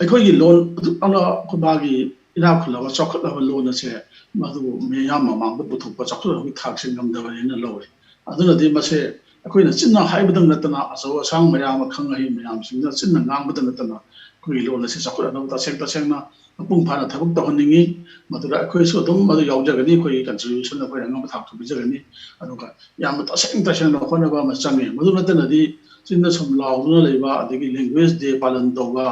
ꯑꯩꯈꯣꯏꯒꯤ ꯂꯣꯟ ꯑꯗꯨꯛ ꯌꯥꯝꯅ ꯑꯩꯈꯣꯏ ꯃꯥꯒꯤ ꯏꯅꯥꯛ ꯈꯨꯜꯂꯕ, ꯆꯥꯎꯈꯠꯂꯕ ꯂꯣꯟ ꯑꯁꯦ ꯃꯗꯨꯕꯨ ꯃꯤꯌꯥꯝ ꯃꯃꯥꯡꯗ ꯄꯨꯊꯣꯛꯄ, ꯆꯥꯎꯈꯠꯍꯟꯕꯒꯤ ꯊꯥꯛꯁꯦ ꯉꯝꯗꯕꯅꯦꯅ ꯂꯧꯋꯦ꯫ ꯑꯗꯨꯅꯗꯤ ꯃꯁꯦ ꯑꯩꯈꯣꯏꯅ ꯆꯤꯟꯅ ꯍꯥꯏꯕꯗꯪ ꯅꯠꯇꯅ, ꯑꯆꯧ ꯑꯁꯥꯡ ꯃꯌꯥꯝ ꯑꯃ, ꯈꯪ ꯑꯍꯩ ꯃꯌꯥꯝꯁꯤꯡꯅ ꯆꯤꯟꯅ ꯉꯥꯡꯕꯗ ꯅꯠꯇꯅ, ꯑꯩꯈꯣꯏꯒꯤ ꯂꯣꯟ ꯑꯁꯤ ꯆꯥꯎꯈꯠꯍꯟꯅꯕ ꯇꯁꯦꯡ ꯇꯁꯦꯡꯅ ꯃꯄꯨꯡ ꯐꯥꯅ ꯊꯕꯛ ꯇꯧꯍꯟꯅꯤꯡꯉꯤ꯫ ꯃꯗꯨꯗ ꯑꯩꯈꯣꯏꯁꯨ ꯑꯗꯨꯝ ꯃꯗꯨ ꯌꯥꯎꯖꯒꯅꯤ, ꯑꯩꯈꯣꯏꯒꯤ contribution ꯑꯩꯈꯣꯏ ꯑꯉꯝꯕ ꯊꯥꯛꯇ ꯄꯤꯖꯒꯅꯤ꯫ ꯑꯗꯨꯒ ꯌꯥꯝꯅ ꯇꯁꯦꯡ ꯇꯁꯦꯡꯅ ꯍꯣꯠꯅꯕ ꯑꯃ ꯆꯪꯉꯤ꯫ ꯃꯗꯨ ꯅꯠꯇꯅꯗꯤ ꯆꯤꯟꯗ ꯁꯨꯝ ꯂꯥꯎꯗꯨꯅ ꯂꯩꯕ, ꯑꯗꯒꯤ language day ꯄꯥꯂꯟ ꯇꯧꯕ,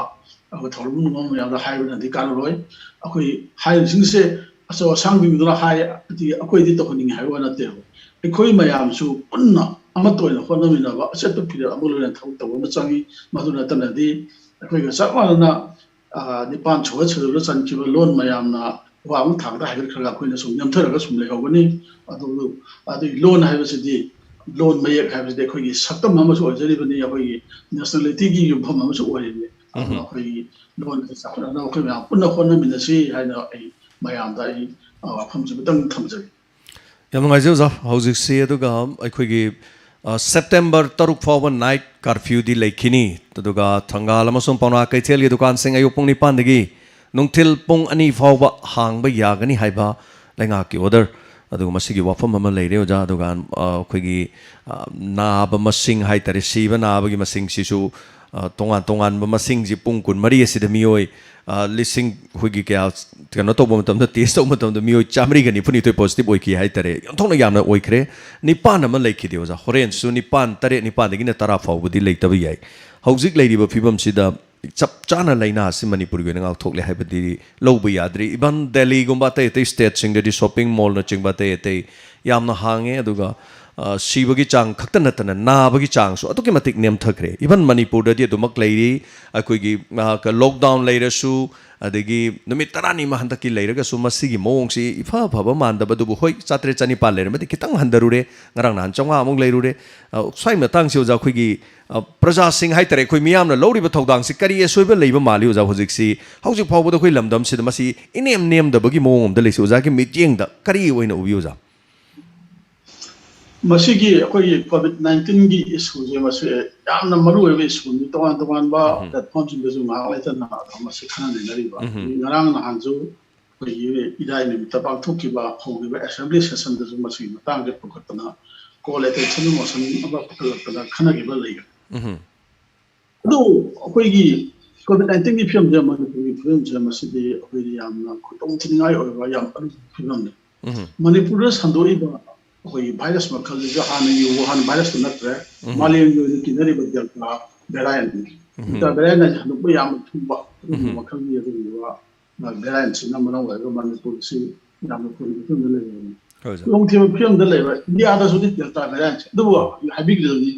ꯑꯩꯈꯣꯏ ꯊꯧꯔꯝꯒꯨꯝꯕ ꯃꯌꯥꯝꯗ ꯍꯥꯏꯕꯅꯗꯤ ꯀꯥꯟꯅꯔꯣꯏ꯫ ꯑꯩꯈꯣꯏ ꯍꯥꯏꯔꯤꯕꯁꯤꯡꯁꯦ ꯑꯆꯧ ꯑꯁꯥꯡꯁꯤꯡꯗꯨꯅ ꯍꯥꯏ, ꯑꯗꯒꯤ ꯑꯩꯈꯣꯏꯗꯤ ꯇꯧꯍꯟꯅꯤꯡꯉꯤ ꯍꯥꯏꯕ ꯋꯥ ꯅꯠꯇꯦꯕ꯫ ꯑꯩꯈꯣꯏ ꯃꯌꯥꯝꯁꯨ ꯄꯨꯟꯅ ꯑꯃꯠꯇ ꯑꯣꯏꯅ ꯍꯣꯠꯅꯃꯤꯟꯅꯕ, ꯑꯆꯦꯠꯄ ꯐꯤꯔꯦꯞ ꯑꯃ ꯂꯣꯏꯅ ꯊꯕꯛ ꯇꯧꯕ ꯑꯃ ꯆꯪꯉꯤ꯫ ꯃꯗꯨ ꯅꯠꯇꯅꯗꯤ ꯑꯩꯈꯣꯏꯒ ꯆꯞ ꯃꯥꯟꯅꯅ ꯅꯤꯄꯥꯟ ꯁꯨꯕ ꯁꯦꯗꯨꯜꯗ ꯆꯟꯈꯤꯕ ꯂꯣꯟ ꯃꯌꯥꯝꯅ ꯋꯥꯡꯕ ꯊꯥꯛꯇ ꯍꯥꯏꯒꯠꯈ꯭ꯔꯒ ꯑꯩꯈꯣꯏꯅ ꯁꯨꯝ ꯅꯦꯝꯊꯔꯒ ꯁꯨꯝ ꯂꯩꯍꯧꯒꯅꯤ꯫ ꯑꯗꯨ ꯑꯗꯨꯒꯤ ꯂꯣꯟ ꯍꯥꯏꯕꯁꯤꯗꯤ, ꯂꯣꯟ ꯃꯌꯦꯛ ꯍꯥꯏꯕꯁꯤꯗꯤ ꯑꯩꯈꯣꯏꯒꯤ ꯁꯛꯇꯝ ꯑꯃꯁꯨ ꯑꯣꯏꯖꯔꯤꯕꯅꯤ, ꯑꯩꯈꯣꯏꯒꯤ ꯅꯦꯁꯅꯦꯂꯤꯇꯤꯒꯤ ꯌꯨꯝꯐꯝ ꯑꯃꯁꯨ ꯑꯣꯏꯔꯤꯕꯅꯤ꯫ ꯑꯗꯨꯅ ꯑꯩꯈꯣꯏꯒꯤ ꯂꯣꯟ ꯑꯁꯤ ꯆꯥꯎꯈꯠꯅꯕ ꯑꯩꯈꯣꯏ ꯃꯌꯥꯝ ꯄꯨꯟꯅ ꯍꯣꯠꯅꯃꯤꯟꯅꯁꯤ ꯍꯥꯏꯅ ꯑꯩ ꯃꯌꯥꯝꯗ ꯑꯩ ꯋꯥꯐꯝꯁꯤ ꯑꯃꯇꯪ ꯊꯝꯖꯒꯦ꯫ ꯌꯥꯝ ꯅꯨꯡꯉꯥꯏꯖꯩ ꯑꯣꯖꯥ꯫ ꯍꯧꯖꯤꯛꯁꯤ ꯑꯗꯨꯒ ꯑꯩꯈꯣꯏꯒꯤ ꯁꯦꯞꯇꯦꯝꯕꯔ ꯇꯔꯨꯛ ꯐꯥꯎꯕ ꯅꯥꯏꯠ ꯀꯥꯔꯐ꯭ꯌꯨꯗꯤ ꯂꯩꯈꯤꯅꯤ꯫ ꯑꯗꯨꯒ ꯊꯪꯒꯥꯜ ꯑꯃꯁꯨꯡ ꯄꯥꯎꯅꯥ ꯀꯩꯊꯦꯜꯒꯤ ꯗꯨꯀꯥꯟꯁꯤꯡ ꯑꯌꯨꯛ ꯄꯨꯡ ꯅꯤꯄꯥꯟꯗꯒꯤ ꯅꯨꯡꯊꯤꯜ ꯄꯨꯡ ꯑꯅꯤ ꯐꯥꯎꯕ ꯍꯥꯡꯕ ꯌꯥꯒꯅꯤ ꯍꯥꯏꯕ ꯂꯩꯉꯥꯛꯀꯤ ꯑꯣꯔꯗꯔ꯫ ꯑꯗꯨꯒ ꯃꯁꯤꯒꯤ ꯋꯥꯐꯝ ꯑꯃ ꯂꯩꯔꯦ ꯑꯣꯖꯥ꯫ ꯑꯗꯨꯒ ꯑꯩꯈꯣꯏꯒꯤ ꯅꯥꯕ ꯃꯁꯤꯡ ꯍꯥꯏꯇꯥꯔꯦ, ꯁꯤꯕ ꯅꯥꯕꯒꯤ ꯃꯁꯤꯡꯁꯤꯁꯨ ꯇꯣꯉꯥꯟ ꯇꯣꯉꯥꯟꯕ ꯃꯁꯤꯡꯁꯤ ꯄꯨꯡ ꯀꯨꯟꯃꯔꯤ ꯑꯁꯤꯗ ꯃꯤꯑꯣꯏ ꯂꯤꯁꯤꯡ, ꯑꯩꯈꯣꯏꯒꯤ ꯀꯌꯥ ꯀꯩꯅꯣ ꯇꯧꯕ ꯃꯇꯝꯗ, ꯇꯦꯁ ꯇꯧꯕ ꯃꯇꯝꯗ ꯃꯤꯑꯣꯏ ꯆꯥꯃꯔꯤꯒ ꯅꯤꯐꯨꯅꯤꯊꯣꯏ ꯄꯣꯖꯤꯇꯤꯚ ꯑꯣꯏꯈꯤ ꯍꯥꯏꯇꯥꯔꯦ꯫ ꯑꯣꯟꯊꯣꯛꯅ ꯌꯥꯝꯅ ꯑꯣꯏꯈ꯭ꯔꯦ꯫ ꯅꯤꯄꯥꯟ ꯑꯃ ꯂꯩꯈꯤꯗꯦ ꯑꯣꯖꯥ꯫ ꯍꯣꯔꯦꯟꯁꯨ ꯅꯤꯄꯥꯟ, ꯇꯔꯦꯠ, ꯅꯤꯄꯥꯟꯗꯒꯤꯅ ꯇꯔꯥ ꯐꯥꯎꯕꯗꯤ ꯂꯩꯇꯕ ꯌꯥꯏ꯫ ꯍꯧꯖꯤꯛ ꯂꯩꯔꯤꯕ ꯐꯤꯕꯝꯁꯤꯗ ꯆꯞ ꯆꯥꯅ ꯂꯥꯏꯅꯥ ꯑꯁꯤ ꯃꯅꯤꯄꯨꯔꯒꯤ ꯑꯣꯏꯅ ꯉꯥꯛꯊꯣꯛꯂꯦ ꯍꯥꯏꯕꯗꯤ ꯂꯧꯕ ꯌꯥꯗ꯭ꯔꯤ꯫ ꯏꯚꯟ ꯗꯦꯜꯂꯤꯒꯨꯝꯕ ꯑꯇꯩ ꯑꯇꯩ ꯁ꯭ꯇꯦꯠꯁꯤꯡꯗꯗꯤ ꯁꯣꯞꯄꯤꯡ ꯃꯣꯜꯅꯆꯤꯡꯕ ꯑꯇꯩ ꯑꯇꯩ ꯌꯥꯝꯅ ꯍꯥꯡꯉꯦ꯫ ꯑꯗꯨꯒ ꯁꯤꯕꯒꯤ ꯆꯥꯡ ꯈꯛꯇ ꯅꯠꯇꯅ ꯅꯥꯕꯒꯤ ꯆꯥꯡꯁꯨ ꯑꯗꯨꯛꯀꯤ ꯃꯇꯤꯛ ꯅꯦꯝꯊꯈ꯭ꯔꯦ꯫ ꯏꯚꯟ ꯃꯅꯤꯄꯨꯔꯗꯗꯤ ꯑꯗꯨꯃꯛ ꯂꯩꯔꯤ꯫ ꯑꯩꯈꯣꯏꯒꯤ ꯂꯣꯛꯗꯥꯎꯟ ꯂꯩꯔꯁꯨ, ꯑꯗꯒꯤ ꯅꯨꯃꯤꯠ ꯇꯔꯥꯅꯤ ꯑꯃ ꯍꯟꯗꯛꯀꯤ ꯂꯩꯔꯒꯁꯨ ꯃꯁꯤꯒꯤ ꯃꯑꯣꯡꯁꯤ ꯏꯐ ꯐꯕ ꯃꯥꯟꯗꯕ꯫ ꯑꯗꯨꯕꯨ ꯍꯣꯏ, ꯆꯥꯇ꯭ꯔꯦꯠ ꯆꯅꯤꯄꯥꯟ ꯂꯩꯔꯝꯃꯗꯤ ꯈꯤꯇꯪ ꯍꯟꯊꯔꯨꯔꯦ꯫ ꯉꯔꯥꯡ ꯅꯍꯥꯟ ꯆꯥꯝꯃꯉꯥꯃꯨꯛ ꯂꯩꯔꯨꯔꯦ꯫ ꯁ꯭ꯋꯥꯏ ꯃꯇꯥꯡꯁꯤ ꯑꯣꯖꯥ, ꯑꯩꯈꯣꯏꯒꯤ ꯄ꯭ꯔꯖꯥꯁꯤꯡ ꯍꯥꯏꯇꯥꯔꯦ, ꯑꯩꯈꯣꯏ ꯃꯤꯌꯥꯝꯅ ꯂꯧꯔꯤꯕ ꯊꯧꯗꯥꯡꯁꯤ ꯀꯔꯤ ꯑꯁꯣꯏꯕ ꯂꯩꯕ ꯃꯥꯜꯂꯤ ꯑꯣꯖꯥ? ꯍꯧꯖꯤꯛꯁꯤ, ꯍꯧꯖꯤꯛ ꯐꯥꯎꯕꯗ ꯑꯩꯈꯣꯏ ꯂꯝꯗꯝꯁꯤꯗ ꯃꯁꯤ ꯏꯅꯦꯝ ꯅꯦꯝꯗꯕꯒꯤ ꯃꯑꯣꯡ ꯑꯃꯗ ꯂꯩꯁꯤ꯫ ꯑꯣꯖꯥꯒꯤ ꯃꯤꯠꯌꯦꯡꯗ ꯀꯔꯤ ꯑꯣꯏꯅ ꯎꯕꯤ ꯑꯣꯖꯥ? ꯃꯁꯤꯒꯤ ꯑꯩꯈꯣꯏꯒꯤ ꯀꯣꯚꯤꯗ ꯅꯥꯏꯟꯇꯤꯟꯒꯤ ꯏꯁꯨꯁꯦ, ꯃꯁꯤ ꯌꯥꯝꯅ ꯃꯔꯨ ꯑꯣꯏꯕ ꯏꯁꯨꯅꯤ꯫ ꯇꯣꯉꯥꯟ ꯇꯣꯉꯥꯟꯕ ꯄ꯭ꯂꯦꯠꯐꯣꯔꯝꯁꯤꯡꯗꯁꯨ ꯉꯥꯏꯍꯥꯛ ꯂꯩꯇꯅ ꯃꯁꯤ ꯈꯟꯅ ꯅꯩꯅꯔꯤꯕ꯫ ꯉꯔꯥꯡ ꯅꯍꯥꯟꯁꯨ ꯑꯩꯈꯣꯏꯒꯤ ꯏꯔꯥꯏ ꯅꯨꯃꯤꯠꯇ ꯄꯥꯡꯊꯣꯛꯈꯤꯕ ꯍꯧꯈꯤꯕ ꯑꯦꯁꯦꯝꯕ꯭ꯂꯤ ꯁꯦꯁꯟꯗꯁꯨ ꯃꯁꯤꯒꯤ ꯃꯇꯥꯡꯗ ꯄꯨꯈꯠꯇꯅ ꯀꯣꯜ ꯑꯦꯇꯦꯟꯁꯟ ꯃꯣꯁꯟ ꯑꯃ ꯄꯨꯈꯠꯂꯛꯇꯅ ꯈꯟꯅꯈꯤꯕ ꯂꯩꯈ꯭ꯔꯦ꯫ ꯑꯗꯨ ꯑꯩꯈꯣꯏꯒꯤ ꯀꯣꯚꯤꯗ ꯅꯥꯏꯟꯇꯤꯟꯒꯤ ꯐꯤꯕꯝꯁꯦ, ꯃꯅꯤꯄꯨꯔꯒꯤ ꯐꯤꯕꯝꯁꯦ, ꯃꯁꯤꯗꯤ ꯑꯩꯈꯣꯏꯗꯤ ꯌꯥꯝꯅ ꯈꯨꯗꯣꯡ ꯊꯤꯅꯤꯡꯉꯥꯏ ꯑꯣꯏꯕ ꯌꯥꯝ ꯑꯔꯨꯕ ꯐꯤꯕꯝꯅꯤ꯫ ꯃꯅꯤꯄꯨꯔꯗ ꯁꯟꯗꯣꯛꯏꯕ ꯑꯩꯈꯣꯏꯒꯤ ꯚꯥꯏꯔꯁ ꯃꯈꯜꯁꯤꯁꯨ ꯍꯥꯟꯅꯒꯤ ꯋꯨꯍꯥꯟ ꯚꯥꯏꯔꯁꯇꯨ ꯅꯠꯇ꯭ꯔꯦ꯫ ꯃꯥꯂꯦꯝꯒꯤ ꯑꯣꯏꯅ ꯀꯤꯅꯔꯤꯕ ꯗꯦꯜꯇꯥ ꯚꯦꯔꯥꯏꯟꯠꯅꯤ꯫ ꯗꯦꯜꯇꯥ ꯚꯦꯔꯥꯏꯟꯠ ꯍꯥꯏꯁꯦ ꯍꯟꯗꯣꯛꯄ ꯌꯥꯝꯅ ꯊꯨꯕ ꯑꯗꯨꯒꯨꯝꯕ ꯃꯈꯜꯒꯤ ꯑꯗꯨꯒꯨꯝꯕ ꯚꯦꯔꯥꯏꯟꯠꯁꯤꯅ ꯃꯔꯝ ꯑꯣꯏꯔꯒ ꯃꯅꯤꯄꯨꯔꯁꯤ ꯌꯥꯝꯅ ꯊꯨꯅ ꯃꯐꯝꯗ ꯂꯩꯔꯕꯅꯤ꯫ ꯈꯨꯗꯣꯡꯊꯤꯕ ꯐꯤꯕꯝꯗ ꯂꯩꯕ ꯏꯟꯗꯤꯌꯥꯗꯁꯨ ꯗꯦꯜꯇꯥ ꯚꯦꯔꯥꯏꯟꯠꯁꯦ꯫ ꯑꯗꯨꯕꯨ ꯍꯥꯏꯕꯤꯒꯗꯕꯅꯤ,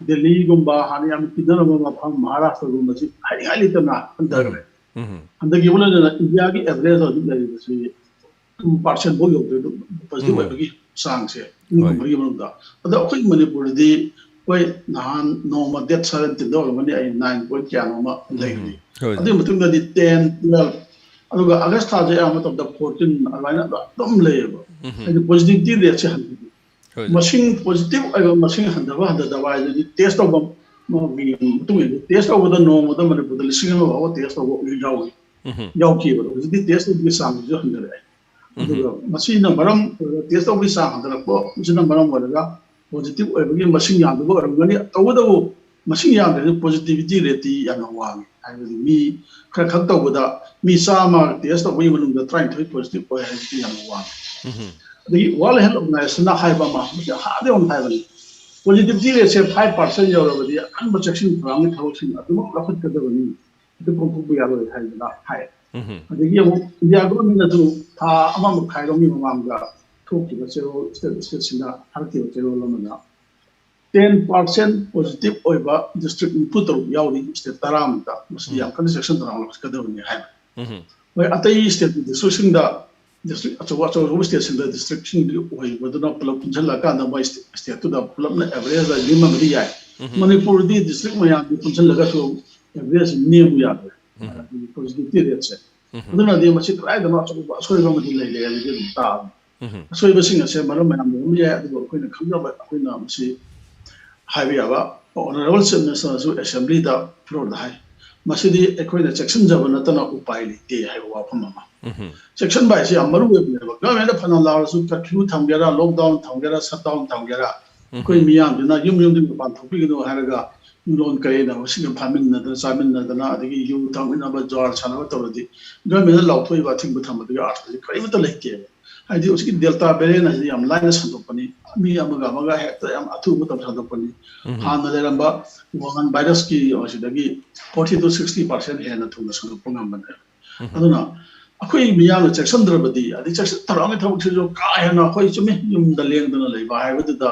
ꯗꯦꯜꯂꯤꯒꯨꯝꯕ, ꯍꯥꯟꯅ ꯌꯥꯝꯅ ꯀꯤꯅꯔꯝꯕ ꯃꯐꯝ ꯃꯍꯥꯔꯥꯁꯇ꯭ꯔꯒꯨꯝꯕꯁꯤ ꯍꯥꯏꯅꯤꯡꯉꯥꯏ ꯂꯩꯇꯅ ꯍꯟꯊꯈ꯭ꯔꯦ꯫ ꯎꯝ꯫ ꯍꯟꯗꯛꯀꯤ ꯂꯣꯏꯅꯅ ꯏꯟꯗꯤꯌꯥꯒꯤ ꯑꯦꯚꯔꯦꯖ ꯍꯧꯖꯤꯛ ꯂꯩꯔꯤꯕꯁꯤ ꯇꯨ ꯄꯥꯔꯁꯦꯟ ꯐꯥꯎ ꯌꯧꯗ꯭ꯔꯦ ꯑꯗꯨꯝ ꯄꯣꯖꯤꯇꯤꯚ ꯑꯣꯏꯕꯒꯤ ꯆꯥꯡꯁꯦ ꯄꯨꯡ ꯀꯨꯟꯃꯔꯤꯒꯤ ꯃꯅꯨꯡꯗ꯫ ꯑꯗꯣ ꯑꯩꯈꯣꯏ ꯃꯅꯤꯄꯨꯔꯗꯗꯤ ꯍꯣꯏ ꯅꯍꯥꯟ ꯅꯣꯡꯃ ꯗꯦꯠ ꯁꯚꯦꯟꯇꯤꯟꯗ ꯑꯣꯏꯔꯝꯒꯅꯤ ꯑꯩ ꯅꯥꯏꯟ ꯄꯣꯏꯟ ꯀꯌꯥꯅꯣ ꯑꯃ ꯂꯩꯔꯤ꯫ ꯍꯣꯏ꯫ ꯑꯗꯨꯒꯤ ꯃꯇꯨꯡꯗꯗꯤ ꯇꯦꯟ, ꯇꯨꯋꯦꯜꯐ, ꯑꯗꯨꯒ ꯑꯥꯒꯁ ꯊꯥꯁꯦ ꯑꯌꯥꯝꯕ ꯃꯇꯝꯗ ꯐꯣꯔꯇꯤꯟ ꯑꯗꯨꯃꯥꯏꯅ ꯑꯗꯨꯝ ꯂꯩꯌꯦꯕ꯫ ꯍꯥꯏꯗꯤ ꯄꯣꯖꯤꯇꯤꯚꯤꯇꯤ ꯔꯦꯠꯁꯦ ꯍꯟꯊꯩ꯫ ꯍꯣꯏ꯫ ꯃꯁꯤꯡ ꯄꯣꯖꯤꯇꯤꯚ ꯑꯣꯏꯕ ꯃꯁꯤꯡ ꯍꯟꯊꯕ ꯍꯟꯊꯗꯕ ꯍꯥꯏꯗꯨꯗꯤ ꯇꯦꯁ ꯇꯧꯕ ꯃꯇꯨꯡ ꯏꯟꯅ ꯇꯦꯁ ꯇꯧꯕꯗ ꯅꯣꯡꯃꯗ ꯃꯅꯤꯄꯨꯔꯗ ꯂꯤꯁꯤꯡ ꯑꯃ ꯐꯥꯎꯕ ꯇꯦꯁ ꯇꯧꯕ ꯌꯥꯎꯏ꯫ ꯎꯝ꯫ ꯌꯥꯎꯈꯤꯕ꯫ ꯍꯧꯖꯤꯛꯇꯤ ꯇꯦꯁ ꯇꯧꯕꯒꯤ ꯆꯥꯡꯁꯤꯁꯨ ꯍꯟꯊꯔꯛꯑꯦ꯫ ꯑꯗꯨꯒ ꯃꯁꯤꯅ ꯃꯔꯝ ꯑꯣꯏꯔꯒ ꯇꯦꯁ ꯇꯧꯕꯒꯤ ꯆꯥꯡ ꯍꯟꯊꯔꯛꯄ ꯑꯁꯤꯅ ꯃꯔꯝ ꯑꯣꯏꯔꯒ ꯄꯣꯖꯤꯇꯤꯚ ꯑꯣꯏꯕꯒꯤ ꯃꯁꯤꯡ ꯌꯥꯝꯗꯕ ꯑꯣꯏꯔꯝꯒꯅꯤ꯫ ꯇꯧꯕꯇꯕꯨ ꯃꯁꯤꯡ ꯌꯥꯝꯗ꯭ꯔꯁꯨ ꯄꯣꯖꯤꯇꯤꯚꯤꯇꯤ ꯔꯦꯠꯇꯤ ꯌꯥꯝꯅ ꯋꯥꯡꯉꯤ꯫ ꯍꯥꯏꯕꯗꯤ ꯃꯤ ꯈꯔ ꯈꯛ ꯇꯧꯕꯗ ꯃꯤ ꯆꯥꯝꯃ ꯇꯦꯁ ꯇꯧꯕꯒꯤ ꯃꯅꯨꯡꯗ ꯇꯔꯥꯅꯤꯊꯣꯏ ꯄꯣꯖꯤꯇꯤꯚ ꯑꯣꯏ ꯍꯥꯏꯕꯁꯤ ꯌꯥꯝꯅ ꯋꯥꯡꯉꯤ꯫ ꯎꯝ꯫ ꯑꯗꯒꯤ ꯋꯥꯔꯜ ꯍꯦꯜꯊ ꯑꯣꯔꯒꯅꯥꯏꯖꯦꯁꯟꯅ ꯍꯥꯏꯕ ꯑꯃ, ꯃꯁꯤ ꯑꯍꯥꯟꯕꯗ ꯑꯃ ꯍꯥꯏꯕꯅꯤ, ꯄꯣꯖꯤꯇꯤꯚꯤꯇꯤ ꯔꯦꯠꯁꯦ ꯐꯥꯏꯚ ꯄꯥꯔꯁꯦꯟ ꯌꯧꯔꯕꯗꯤ ꯑꯀꯟꯕ ꯆꯦꯛꯁꯤꯟ ꯊꯧꯔꯥꯡꯒꯤ ꯊꯕꯛꯁꯤꯡ ꯑꯗꯨꯃꯛ ꯂꯧꯈꯠꯀꯗꯕꯅꯤ, ꯑꯗꯨ ꯄꯥꯡꯊꯣꯛꯄ ꯌꯥꯔꯣꯏ ꯍꯥꯏꯗꯅ ꯍꯥꯏ꯫ ꯎꯝ꯫ ꯑꯗꯒꯤ ꯑꯃꯨꯛ ꯏꯟꯗꯤꯌꯥ ꯒꯣꯔꯃꯦꯟꯅꯁꯨ ꯊꯥ ꯑꯃ ꯃꯈꯥꯏꯔꯣꯝꯒꯤ ꯃꯃꯥꯡꯗ ꯊꯣꯛꯈꯤꯕ ꯆꯦꯔꯣꯜ, ꯁ꯭ꯇꯦꯠ ꯁ꯭ꯇꯦꯠꯁꯤꯡꯗ ꯊꯥꯔꯛꯈꯤꯕ ꯆꯦꯔꯣꯜ ꯑꯃꯗ ꯇꯦꯟ ꯄꯥꯔꯁꯦꯟ ꯄꯣꯖꯤꯇꯤꯚ ꯑꯣꯏꯕ ꯗꯤꯁꯇ꯭ꯔꯤꯛ ꯅꯤꯐꯨ ꯇꯔꯨꯛ ꯌꯥꯎꯔꯤ ꯁ꯭ꯇꯦꯠ ꯇꯔꯥꯃꯨꯛꯇ, ꯃꯁꯤꯗꯤ ꯌꯥꯝ ꯀꯟꯅ ꯆꯦꯛꯁꯤꯟ ꯊꯧꯔꯥꯡ ꯂꯧꯈꯠꯀꯗꯕꯅꯤ ꯍꯥꯏꯕ꯫ ꯎꯝ꯫ ꯍꯣꯏ, ꯑꯇꯩ ꯁ꯭ꯇꯦꯠꯀꯤ ꯗꯤꯁꯇ꯭ꯔꯤꯛꯁꯤꯡꯗ, ꯗꯤꯁꯇ꯭ꯔꯤꯛ ꯑꯆꯧ ꯑꯆꯧꯕ ꯁ꯭ꯇꯦꯠꯁꯤꯡꯗ ꯗꯤꯁꯇ꯭ꯔꯤꯛꯁꯤꯡꯗꯨꯒꯤ ꯑꯣꯏꯕꯗꯨꯅ ꯄꯨꯂꯞ ꯄꯨꯟꯁꯤꯜꯂꯛꯑꯀꯥꯟꯗ ꯃꯣꯏ ꯁ꯭ꯇꯦꯠ, ꯁ꯭ꯇꯦꯠꯇꯨꯗ ꯄꯨꯂꯞꯅ ꯑꯦꯚꯔꯦꯖꯇ ꯂꯦꯝꯃꯒꯗꯤ ꯌꯥꯏ꯫ ꯃꯅꯤꯄꯨꯔꯗꯤ ꯗꯤꯁꯇ꯭ꯔꯤꯛ ꯃꯌꯥꯝꯗꯨ ꯄꯨꯟꯁꯤꯜꯂꯒꯁꯨ ꯑꯦꯚꯔꯦꯖ ꯅꯦꯝꯃꯨ ꯌꯥꯗ꯭ꯔꯦ꯫ ꯄꯣꯖꯤꯇꯤꯚꯤꯇꯤ ꯔꯦꯠꯁꯦ꯫ ꯑꯗꯨꯅꯗꯤ ꯃꯁꯤ ꯀꯗꯥꯏꯗꯅꯣ ꯑꯆꯧꯕ ꯑꯁꯣꯏꯕ ꯑꯃꯗꯤ ꯂꯩꯔꯦ ꯍꯥꯏꯕꯗꯤ ꯑꯗꯨꯝ ꯇꯥꯕꯅꯤ꯫ ꯑꯁꯣꯏꯕꯁꯤꯡ ꯑꯁꯦ ꯃꯔꯝ ꯃꯌꯥꯝ ꯂꯩꯔꯝꯕ ꯌꯥꯏ, ꯑꯗꯨꯕꯨ ꯑꯩꯈꯣꯏꯅ ꯈꯪꯖꯕ, ꯑꯩꯈꯣꯏꯅ ꯃꯁꯤ ꯍꯥꯏꯕ ꯌꯥꯕ, ꯑꯣꯅꯔꯦꯕꯜ ꯆꯤꯐ ꯃꯤꯅꯤꯁꯇꯔꯅꯁꯨ ꯑꯦꯁꯦꯝꯕ꯭ꯂꯤꯗ ꯐ꯭ꯂꯣꯔꯗ ꯍꯥꯏ, ꯃꯁꯤꯗꯤ ꯑꯩꯈꯣꯏꯅ ꯆꯦꯛꯁꯤꯟꯖꯕ ꯅꯠꯇꯅ ꯎꯄꯥꯏ ꯂꯩꯇꯦ ꯍꯥꯏꯕ ꯋꯥꯐꯝ ꯑꯃ꯫ ꯆꯦꯛꯁꯤꯟꯕ ꯍꯥꯏꯁꯦ ꯌꯥꯝ ꯃꯔꯨ ꯑꯣꯏꯕꯅꯦꯕ꯫ ꯒꯚꯔꯟꯃꯦꯟꯠꯅ ꯐꯅ ꯂꯥꯎꯔꯁꯨ, ꯀꯔꯐ꯭ꯌꯨ ꯊꯝꯒꯦꯔꯥ, ꯂꯣꯛꯗꯥꯎꯟ ꯊꯝꯒꯦꯔꯥ, ꯁꯠꯗꯥꯎꯟ ꯊꯝꯒꯦꯔꯥ, ꯑꯩꯈꯣꯏ ꯃꯤꯌꯥꯝꯁꯤꯅ ꯌꯨꯝ ꯌꯨꯝꯗꯒꯤ ꯃꯄꯥꯟ ꯊꯣꯛꯄꯤꯒꯅꯨ ꯍꯥꯏꯔꯒ ꯌꯨꯝꯂꯣꯟ ꯀꯩꯔꯣꯟ ꯁꯤꯡꯒ ꯐꯥꯃꯤꯟꯅꯗꯅ ꯆꯥꯃꯤꯟꯅꯗꯅ, ꯑꯗꯒꯤ ꯌꯨ ꯊꯛꯃꯤꯟꯅꯕ, ꯖꯨꯋꯥꯔ ꯁꯥꯟꯅꯕ ꯇꯧꯔꯗꯤ ꯒꯚꯔꯟꯃꯦꯟꯠꯅ ꯂꯥꯎꯊꯣꯛꯏꯕ ꯑꯊꯤꯡꯕ ꯊꯝꯕꯗꯨꯒꯤ ꯑꯥꯔꯊꯁꯦ ꯀꯔꯤꯃꯠꯇ ꯂꯩꯇꯦꯕ꯫ ꯍꯥꯏꯗꯤ ꯍꯧꯖꯤꯛꯀꯤ ꯗꯦꯜꯇꯥ ꯚꯦꯔꯤꯌꯦꯟꯠ ꯍꯥꯏꯁꯤꯗꯤ ꯌꯥꯝ ꯂꯥꯏꯅ ꯁꯟꯗꯣꯛꯄꯅꯤ, ꯃꯤ ꯑꯃꯒ ꯑꯃꯒ ꯍꯦꯛꯇ ꯌꯥꯝ ꯑꯊꯨꯕ ꯃꯇꯝ ꯁꯟꯗꯣꯛꯄꯅꯤ꯫ ꯍꯥꯟꯅ ꯂꯩꯔꯝꯕ ꯋꯨꯍꯥꯟ ꯚꯥꯏꯔꯁꯀꯤ ꯑꯁꯤꯗꯒꯤ ꯐꯣꯔꯇꯤ ꯇꯨ ꯁꯤꯛꯁꯇꯤ ꯄꯥꯔꯁꯦꯟꯠ ꯍꯦꯟꯅ ꯊꯨꯅ ꯁꯟꯗꯣꯛꯄ ꯉꯝꯕꯅꯦ꯫ ꯑꯗꯨꯅ ꯑꯩꯈꯣꯏ ꯃꯤꯌꯥꯝꯅ ꯆꯦꯛꯁꯤꯟꯗ꯭ꯔꯕꯗꯤ, ꯑꯗꯩ ꯆꯦꯛꯁꯤꯟ ꯊꯧꯔꯥꯡꯒꯤ ꯊꯕꯛꯁꯤꯁꯨ ꯀꯥ ꯍꯦꯟꯅ ꯑꯩꯈꯣꯏ ꯆꯨꯝꯃꯤ, ꯌꯨꯝꯗ ꯂꯦꯡꯗꯅ ꯂꯩꯕ ꯍꯥꯏꯕꯗꯨꯗ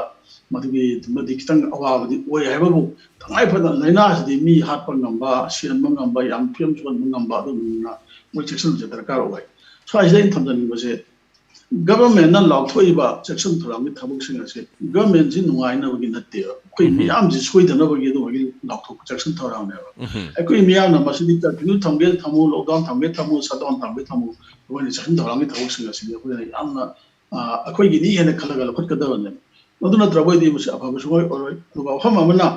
ꯃꯗꯨꯒꯤ ꯃꯗꯤ ꯈꯤꯇꯪ ꯑꯋꯥꯕꯗꯤ ꯑꯣꯏ ꯍꯥꯏꯕꯕꯨ, ꯇꯉꯥꯏ ꯐꯗꯅ ꯂꯥꯏꯅꯥꯁꯤꯗꯤ ꯃꯤ ꯍꯥꯠꯄ ꯉꯝꯕ, ꯁꯤꯍꯟꯕ ꯉꯝꯕ, ꯌꯥꯝ ꯐꯤꯕꯝ ꯁꯣꯛꯍꯟꯕ ꯉꯝꯕ, ꯑꯗꯨꯒꯨꯝꯕꯅ ꯃꯣꯏ ꯆꯦꯛꯁꯤꯟꯕꯁꯦ ꯗꯔꯀꯥꯔ ꯑꯣꯏ꯫ ꯁ꯭ꯋꯥꯏꯁꯤꯗ ꯑꯩꯅ ꯊꯝꯖꯅꯤꯡꯕꯁꯦ, ꯒꯚꯔꯟꯃꯦꯟꯠꯅ ꯂꯥꯎꯊꯣꯛꯏꯕ ꯆꯦꯛꯁꯤꯟ ꯊꯧꯔꯥꯡꯒꯤ ꯊꯕꯛꯁꯤꯡ ꯑꯁꯦ ꯒꯚꯔꯟꯃꯦꯟꯠꯁꯤ ꯅꯨꯡꯉꯥꯏꯅꯕꯒꯤ ꯅꯠꯇꯦꯕ, ꯑꯩꯈꯣꯏ ꯎꯝ꯫ ꯃꯤꯌꯥꯝꯁꯤ ꯁꯣꯏꯗꯅꯕꯒꯤ ꯑꯗꯨꯃꯥꯏꯒꯤ ꯂꯥꯎꯊꯣꯛꯄ ꯆꯦꯛꯁꯤꯟ ꯊꯧꯔꯥꯡꯅꯦꯕ꯫ ꯎꯝ꯫ ꯑꯩꯈꯣꯏ ꯃꯤꯌꯥꯝꯅ ꯃꯁꯤꯗꯤ ꯀꯔꯐ꯭ꯌꯨ ꯊꯝꯒꯦ ꯊꯝꯃꯨ, ꯂꯣꯛꯗꯥꯎꯟ ꯊꯝꯒꯦ ꯊꯝꯃꯨ, ꯁꯠꯗꯥꯎꯟ ꯊꯝꯒꯦ ꯊꯝꯃꯨ, ꯑꯩꯈꯣꯏꯅ ꯆꯦꯛꯁꯤꯟ ꯊꯧꯔꯥꯡꯒꯤ ꯊꯕꯛꯁꯤꯡ ꯑꯁꯤꯗꯤ ꯑꯩꯈꯣꯏꯅ ꯌꯥꯝꯅ, ꯑ, ꯑꯩꯈꯣꯏꯒꯤꯅꯤ ꯍꯦꯟꯅ ꯈꯜꯂꯒ ꯂꯧꯈꯠꯀꯗꯕꯅꯦꯕ꯫ ꯃꯗꯨ ꯅꯠꯇ꯭ꯔꯕ ꯑꯣꯏꯗꯤ ꯃꯁꯤ ꯑꯐꯕ ꯁꯨꯡꯑꯣꯏ ꯑꯣꯏꯔꯣꯏ꯫ ꯑꯗꯨꯒ ꯋꯥꯐꯝ ꯑꯃꯅ,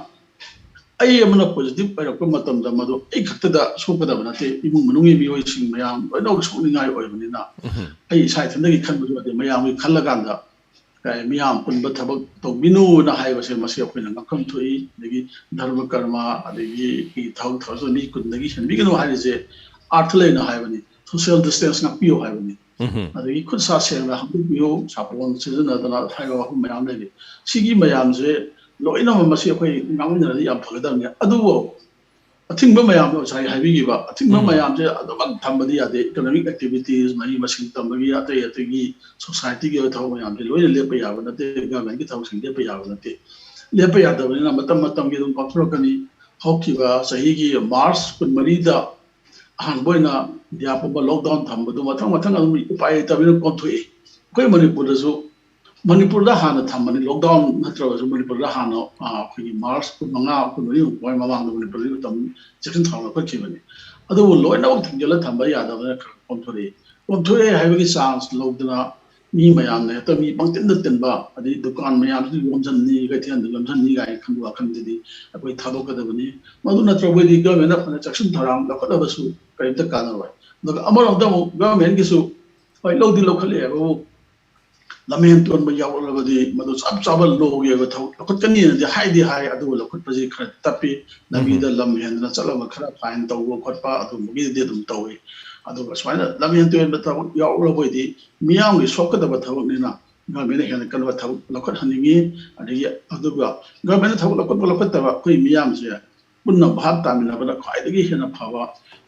ꯑꯩ ꯑꯃꯅ ꯄꯣꯖꯤꯇꯤꯚ ꯑꯣꯏꯔꯛꯄ ꯃꯇꯝꯗ ꯃꯗꯨ ꯑꯩ ꯈꯛꯇꯗ ꯁꯣꯛꯀꯗꯕ ꯅꯠꯇꯦ, ꯏꯃꯨꯡ ꯃꯅꯨꯡꯒꯤ ꯃꯤꯑꯣꯏꯁꯤꯡ ꯃꯌꯥꯝ ꯂꯣꯏꯅꯃꯛ ꯁꯣꯛꯅꯤꯡꯉꯥꯏ ꯑꯣꯏꯕꯅꯤꯅ, ꯎꯝ꯫ ꯑꯩ ꯏꯁꯥ ꯏꯊꯟꯗꯒꯤ ꯈꯟꯕꯁꯨ ꯅꯠꯇꯦ, ꯃꯌꯥꯝꯒꯤ ꯈꯜꯂꯀꯥꯟꯗ, ꯑꯦ, ꯃꯤꯌꯥꯝ ꯄꯨꯟꯕ ꯊꯕꯛ ꯇꯧꯕꯤꯅꯨꯅ ꯍꯥꯏꯕꯁꯦ ꯃꯁꯤ ꯑꯩꯈꯣꯏꯅ ꯉꯥꯡꯐꯝ ꯊꯣꯛꯏ꯫ ꯑꯗꯒꯤ ꯙꯔꯃ ꯀꯔꯃ, ꯑꯗꯒꯤ ꯊꯕꯛ ꯊꯧꯔꯝꯁꯤꯗ ꯃꯤ ꯀꯨꯟꯗꯒꯤ ꯍꯦꯟꯕꯤꯒꯅꯨ ꯍꯥꯏꯔꯤꯁꯦ ꯑꯥꯔꯊ ꯂꯩꯅ ꯍꯥꯏꯕꯅꯤ, ꯁꯣꯁꯤꯌꯦꯜ ꯗꯤꯁꯇꯦꯟꯁ ꯉꯥꯛꯄꯤꯌꯨ ꯍꯥꯏꯕꯅꯤ꯫ ꯎꯝ꯫ ꯑꯗꯒꯤ ꯈꯨꯠ ꯁꯥ ꯁꯦꯡꯅ ꯍꯥꯝꯗꯣꯛꯄꯤꯌꯨ, ꯁꯥꯄꯣꯟ ꯁꯤꯖꯤꯟꯅꯗꯅ ꯍꯥꯏꯕ ꯋꯥꯐꯝ ꯃꯌꯥꯝ ꯂꯩꯔꯤ꯫ ꯁꯤꯒꯤ ꯃꯌꯥꯝꯁꯦ ꯂꯣꯏꯅꯃꯛ ꯃꯁꯤ ꯑꯩꯈꯣꯏ ꯉꯥꯡꯃꯤꯟꯅꯔꯗꯤ ꯌꯥꯝ ꯐꯒꯗꯕꯅꯤ꯫ ꯑꯗꯨꯕꯨ ꯑꯊꯤꯡꯕ ꯃꯌꯥꯝꯗꯣ ꯉꯁꯥꯏ ꯍꯥꯏꯕꯤꯈꯤꯕ ꯑꯊꯤꯡꯕ ꯎꯝ꯫ ꯃꯌꯥꯝꯁꯦ ꯑꯗꯨꯃꯛ ꯊꯝꯕꯗꯤ ꯌꯥꯗꯦ꯫ ꯏꯀꯣꯅꯣꯃꯤꯛ ꯑꯦꯛꯇꯤꯚꯤꯇꯤꯁ, ꯃꯍꯩ ꯃꯁꯤꯡ ꯇꯝꯕꯒꯤ, ꯑꯇꯩ ꯑꯇꯩꯒꯤ ꯁꯣꯁꯥꯏꯇꯤꯒꯤ ꯑꯣꯏꯕ ꯊꯕꯛ ꯃꯌꯥꯝꯁꯦ ꯂꯣꯏꯅ ꯂꯦꯞꯄ ꯌꯥꯕ ꯅꯠꯇꯦ, ꯒꯚꯔꯟꯃꯦꯟꯠꯀꯤ ꯊꯕꯛꯁꯤꯡ ꯂꯦꯞꯄ ꯌꯥꯕ ꯅꯠꯇꯦ꯫ ꯂꯦꯞꯄ ꯌꯥꯗꯕꯅꯤꯅ ꯃꯇꯝ ꯃꯇꯝꯒꯤ ꯑꯗꯨꯝ ꯄꯥꯡꯊꯣꯔꯛꯀꯅꯤ꯫ ꯍꯧꯈꯤꯕ ꯆꯍꯤꯒꯤ ꯃꯥꯔꯆ ꯀꯨꯟꯃꯔꯤꯗ ꯑꯍꯥꯟꯕ ꯑꯣꯏꯅ ꯏꯟꯗꯤꯌꯥ ꯄꯨꯝꯕ ꯂꯣꯛꯗꯥꯎꯟ ꯊꯝꯕꯗꯨ ꯃꯊꯪ ꯃꯊꯪ ꯑꯗꯨꯝ ꯎꯄꯥꯏ ꯂꯩꯇꯕꯅꯤꯅ ꯀꯣꯝꯊꯣꯛꯏ꯫ ꯑꯩꯈꯣꯏ ꯃꯅꯤꯄꯨꯔꯗꯁꯨ, ꯃꯅꯤꯄꯨꯔꯗ ꯍꯥꯟꯅ ꯊꯝꯕꯅꯤ, ꯂꯣꯛꯗꯥꯎꯟ ꯅꯠꯇ꯭ꯔꯒꯁꯨ ꯃꯅꯤꯄꯨꯔꯗ ꯍꯥꯟꯅ, ꯑ, ꯑꯩꯈꯣꯏꯒꯤ ꯃꯥꯔꯆ ꯀꯨꯟꯃꯉꯥ, ꯀꯨꯟꯃꯔꯤꯃꯨꯛ ꯃꯃꯥꯡꯗ ꯃꯅꯤꯄꯨꯔꯗ ꯃꯇꯝ ꯆꯦꯛꯁꯤꯟ ꯊꯧꯔꯥꯡ ꯂꯧꯈꯠꯈꯤꯕꯅꯤ꯫ ꯑꯗꯨꯕꯨ ꯂꯣꯏꯅꯃꯛ ꯊꯤꯡꯖꯤꯜꯂ ꯊꯝꯕ ꯌꯥꯗꯕꯅ ꯈꯔ ꯀꯣꯝꯊꯣꯔꯛꯏ꯫ ꯀꯣꯝꯊꯣꯛꯑꯦ ꯍꯥꯏꯕꯒꯤ ꯆꯥꯟꯁ ꯂꯧꯗꯅ ꯃꯤ ꯃꯌꯥꯝꯅ ꯍꯦꯛꯇ ꯃꯤ ꯄꯪꯇꯤꯟꯗ ꯇꯤꯟꯕ, ꯑꯗꯩ ꯗꯨꯀꯥꯟ ꯃꯌꯥꯝꯁꯤꯗ ꯌꯣꯝꯁꯤꯟꯅꯤ, ꯀꯩꯊꯦꯜꯗ ꯌꯣꯝꯁꯤꯟꯅꯤ ꯀꯥꯏꯅ ꯈꯟꯕ ꯋꯥꯈꯜꯁꯤꯗꯤ ꯑꯩꯈꯣꯏ ꯊꯥꯗꯣꯛꯀꯗꯕꯅꯤ꯫ ꯃꯗꯨ ꯅꯠꯇ꯭ꯔꯕꯗꯤ ꯒꯚꯔꯟꯃꯦꯟꯠꯅ ꯐꯅ ꯆꯦꯛꯁꯤꯟ ꯊꯧꯔꯥꯡ ꯂꯧꯈꯠꯂꯕꯁꯨ ꯀꯔꯤꯝꯇ ꯀꯥꯟꯅꯔꯣꯏ꯫ ꯑꯗꯨꯒ ꯑꯃꯔꯣꯝꯗ ꯑꯃꯨꯛ ꯒꯚꯔꯟꯃꯦꯟꯠꯀꯤꯁꯨ, ꯍꯣꯏ, ꯂꯧꯗꯤ ꯂꯧꯈꯠꯂꯦ ꯍꯥꯏꯕꯕꯨ ꯂꯝꯍꯦꯟ ꯇꯣꯟꯕ ꯌꯥꯎꯔꯛꯂꯕꯗꯤ ꯃꯗꯨ ꯆꯞ ꯆꯥꯕ ꯂꯣꯒꯤ ꯑꯣꯏꯕ ꯊꯕꯛ ꯂꯧꯈꯠꯀꯅꯤꯅꯗꯤ ꯍꯥꯏꯗꯤ ꯍꯥꯏ, ꯑꯗꯨꯕꯨ ꯂꯧꯈꯠꯄꯁꯤ ꯈꯔ ꯇꯞꯄꯤ꯫ ꯎꯝ꯫ ꯂꯝꯕꯤꯗ ꯂꯝ ꯍꯦꯟꯗꯅ ꯆꯠꯂꯒ ꯈꯔ ꯐꯥꯏꯟ ꯇꯧꯕ ꯈꯣꯠꯄ ꯑꯗꯨꯝꯕꯒꯤꯗꯤ ꯑꯗꯨꯝ ꯇꯧꯏ꯫ ꯑꯗꯨꯒ ꯁꯨꯃꯥꯏꯅ ꯂꯝꯍꯦꯟ ꯇꯨꯍꯦꯟꯕ ꯊꯕꯛ ꯌꯥꯎꯔꯛꯂꯕ ꯑꯣꯏꯗꯤ ꯃꯤꯌꯥꯝꯒꯤ ꯁꯣꯛꯀꯗꯕ ꯊꯕꯛꯅꯤꯅ ꯒꯚꯔꯟꯃꯦꯟꯠꯅ ꯍꯦꯟꯅ ꯀꯟꯕ ꯊꯕꯛ ꯂꯧꯈꯠꯍꯟꯅꯤꯡꯉꯤ꯫ ꯑꯗꯒꯤ ꯑꯗꯨꯒ ꯒꯚꯔꯟꯃꯦꯟꯠꯅ ꯊꯕꯛ ꯂꯧꯈꯠꯄ ꯂꯧꯈꯠꯇꯕ ꯑꯩꯈꯣꯏ ꯃꯤꯌꯥꯝꯁꯦ ꯄꯨꯟꯅ ꯚꯥꯞ ꯇꯥꯃꯤꯟꯅꯕꯅ ꯈ꯭ꯋꯥꯏꯗꯒꯤ ꯍꯦꯟꯅ ꯐꯕ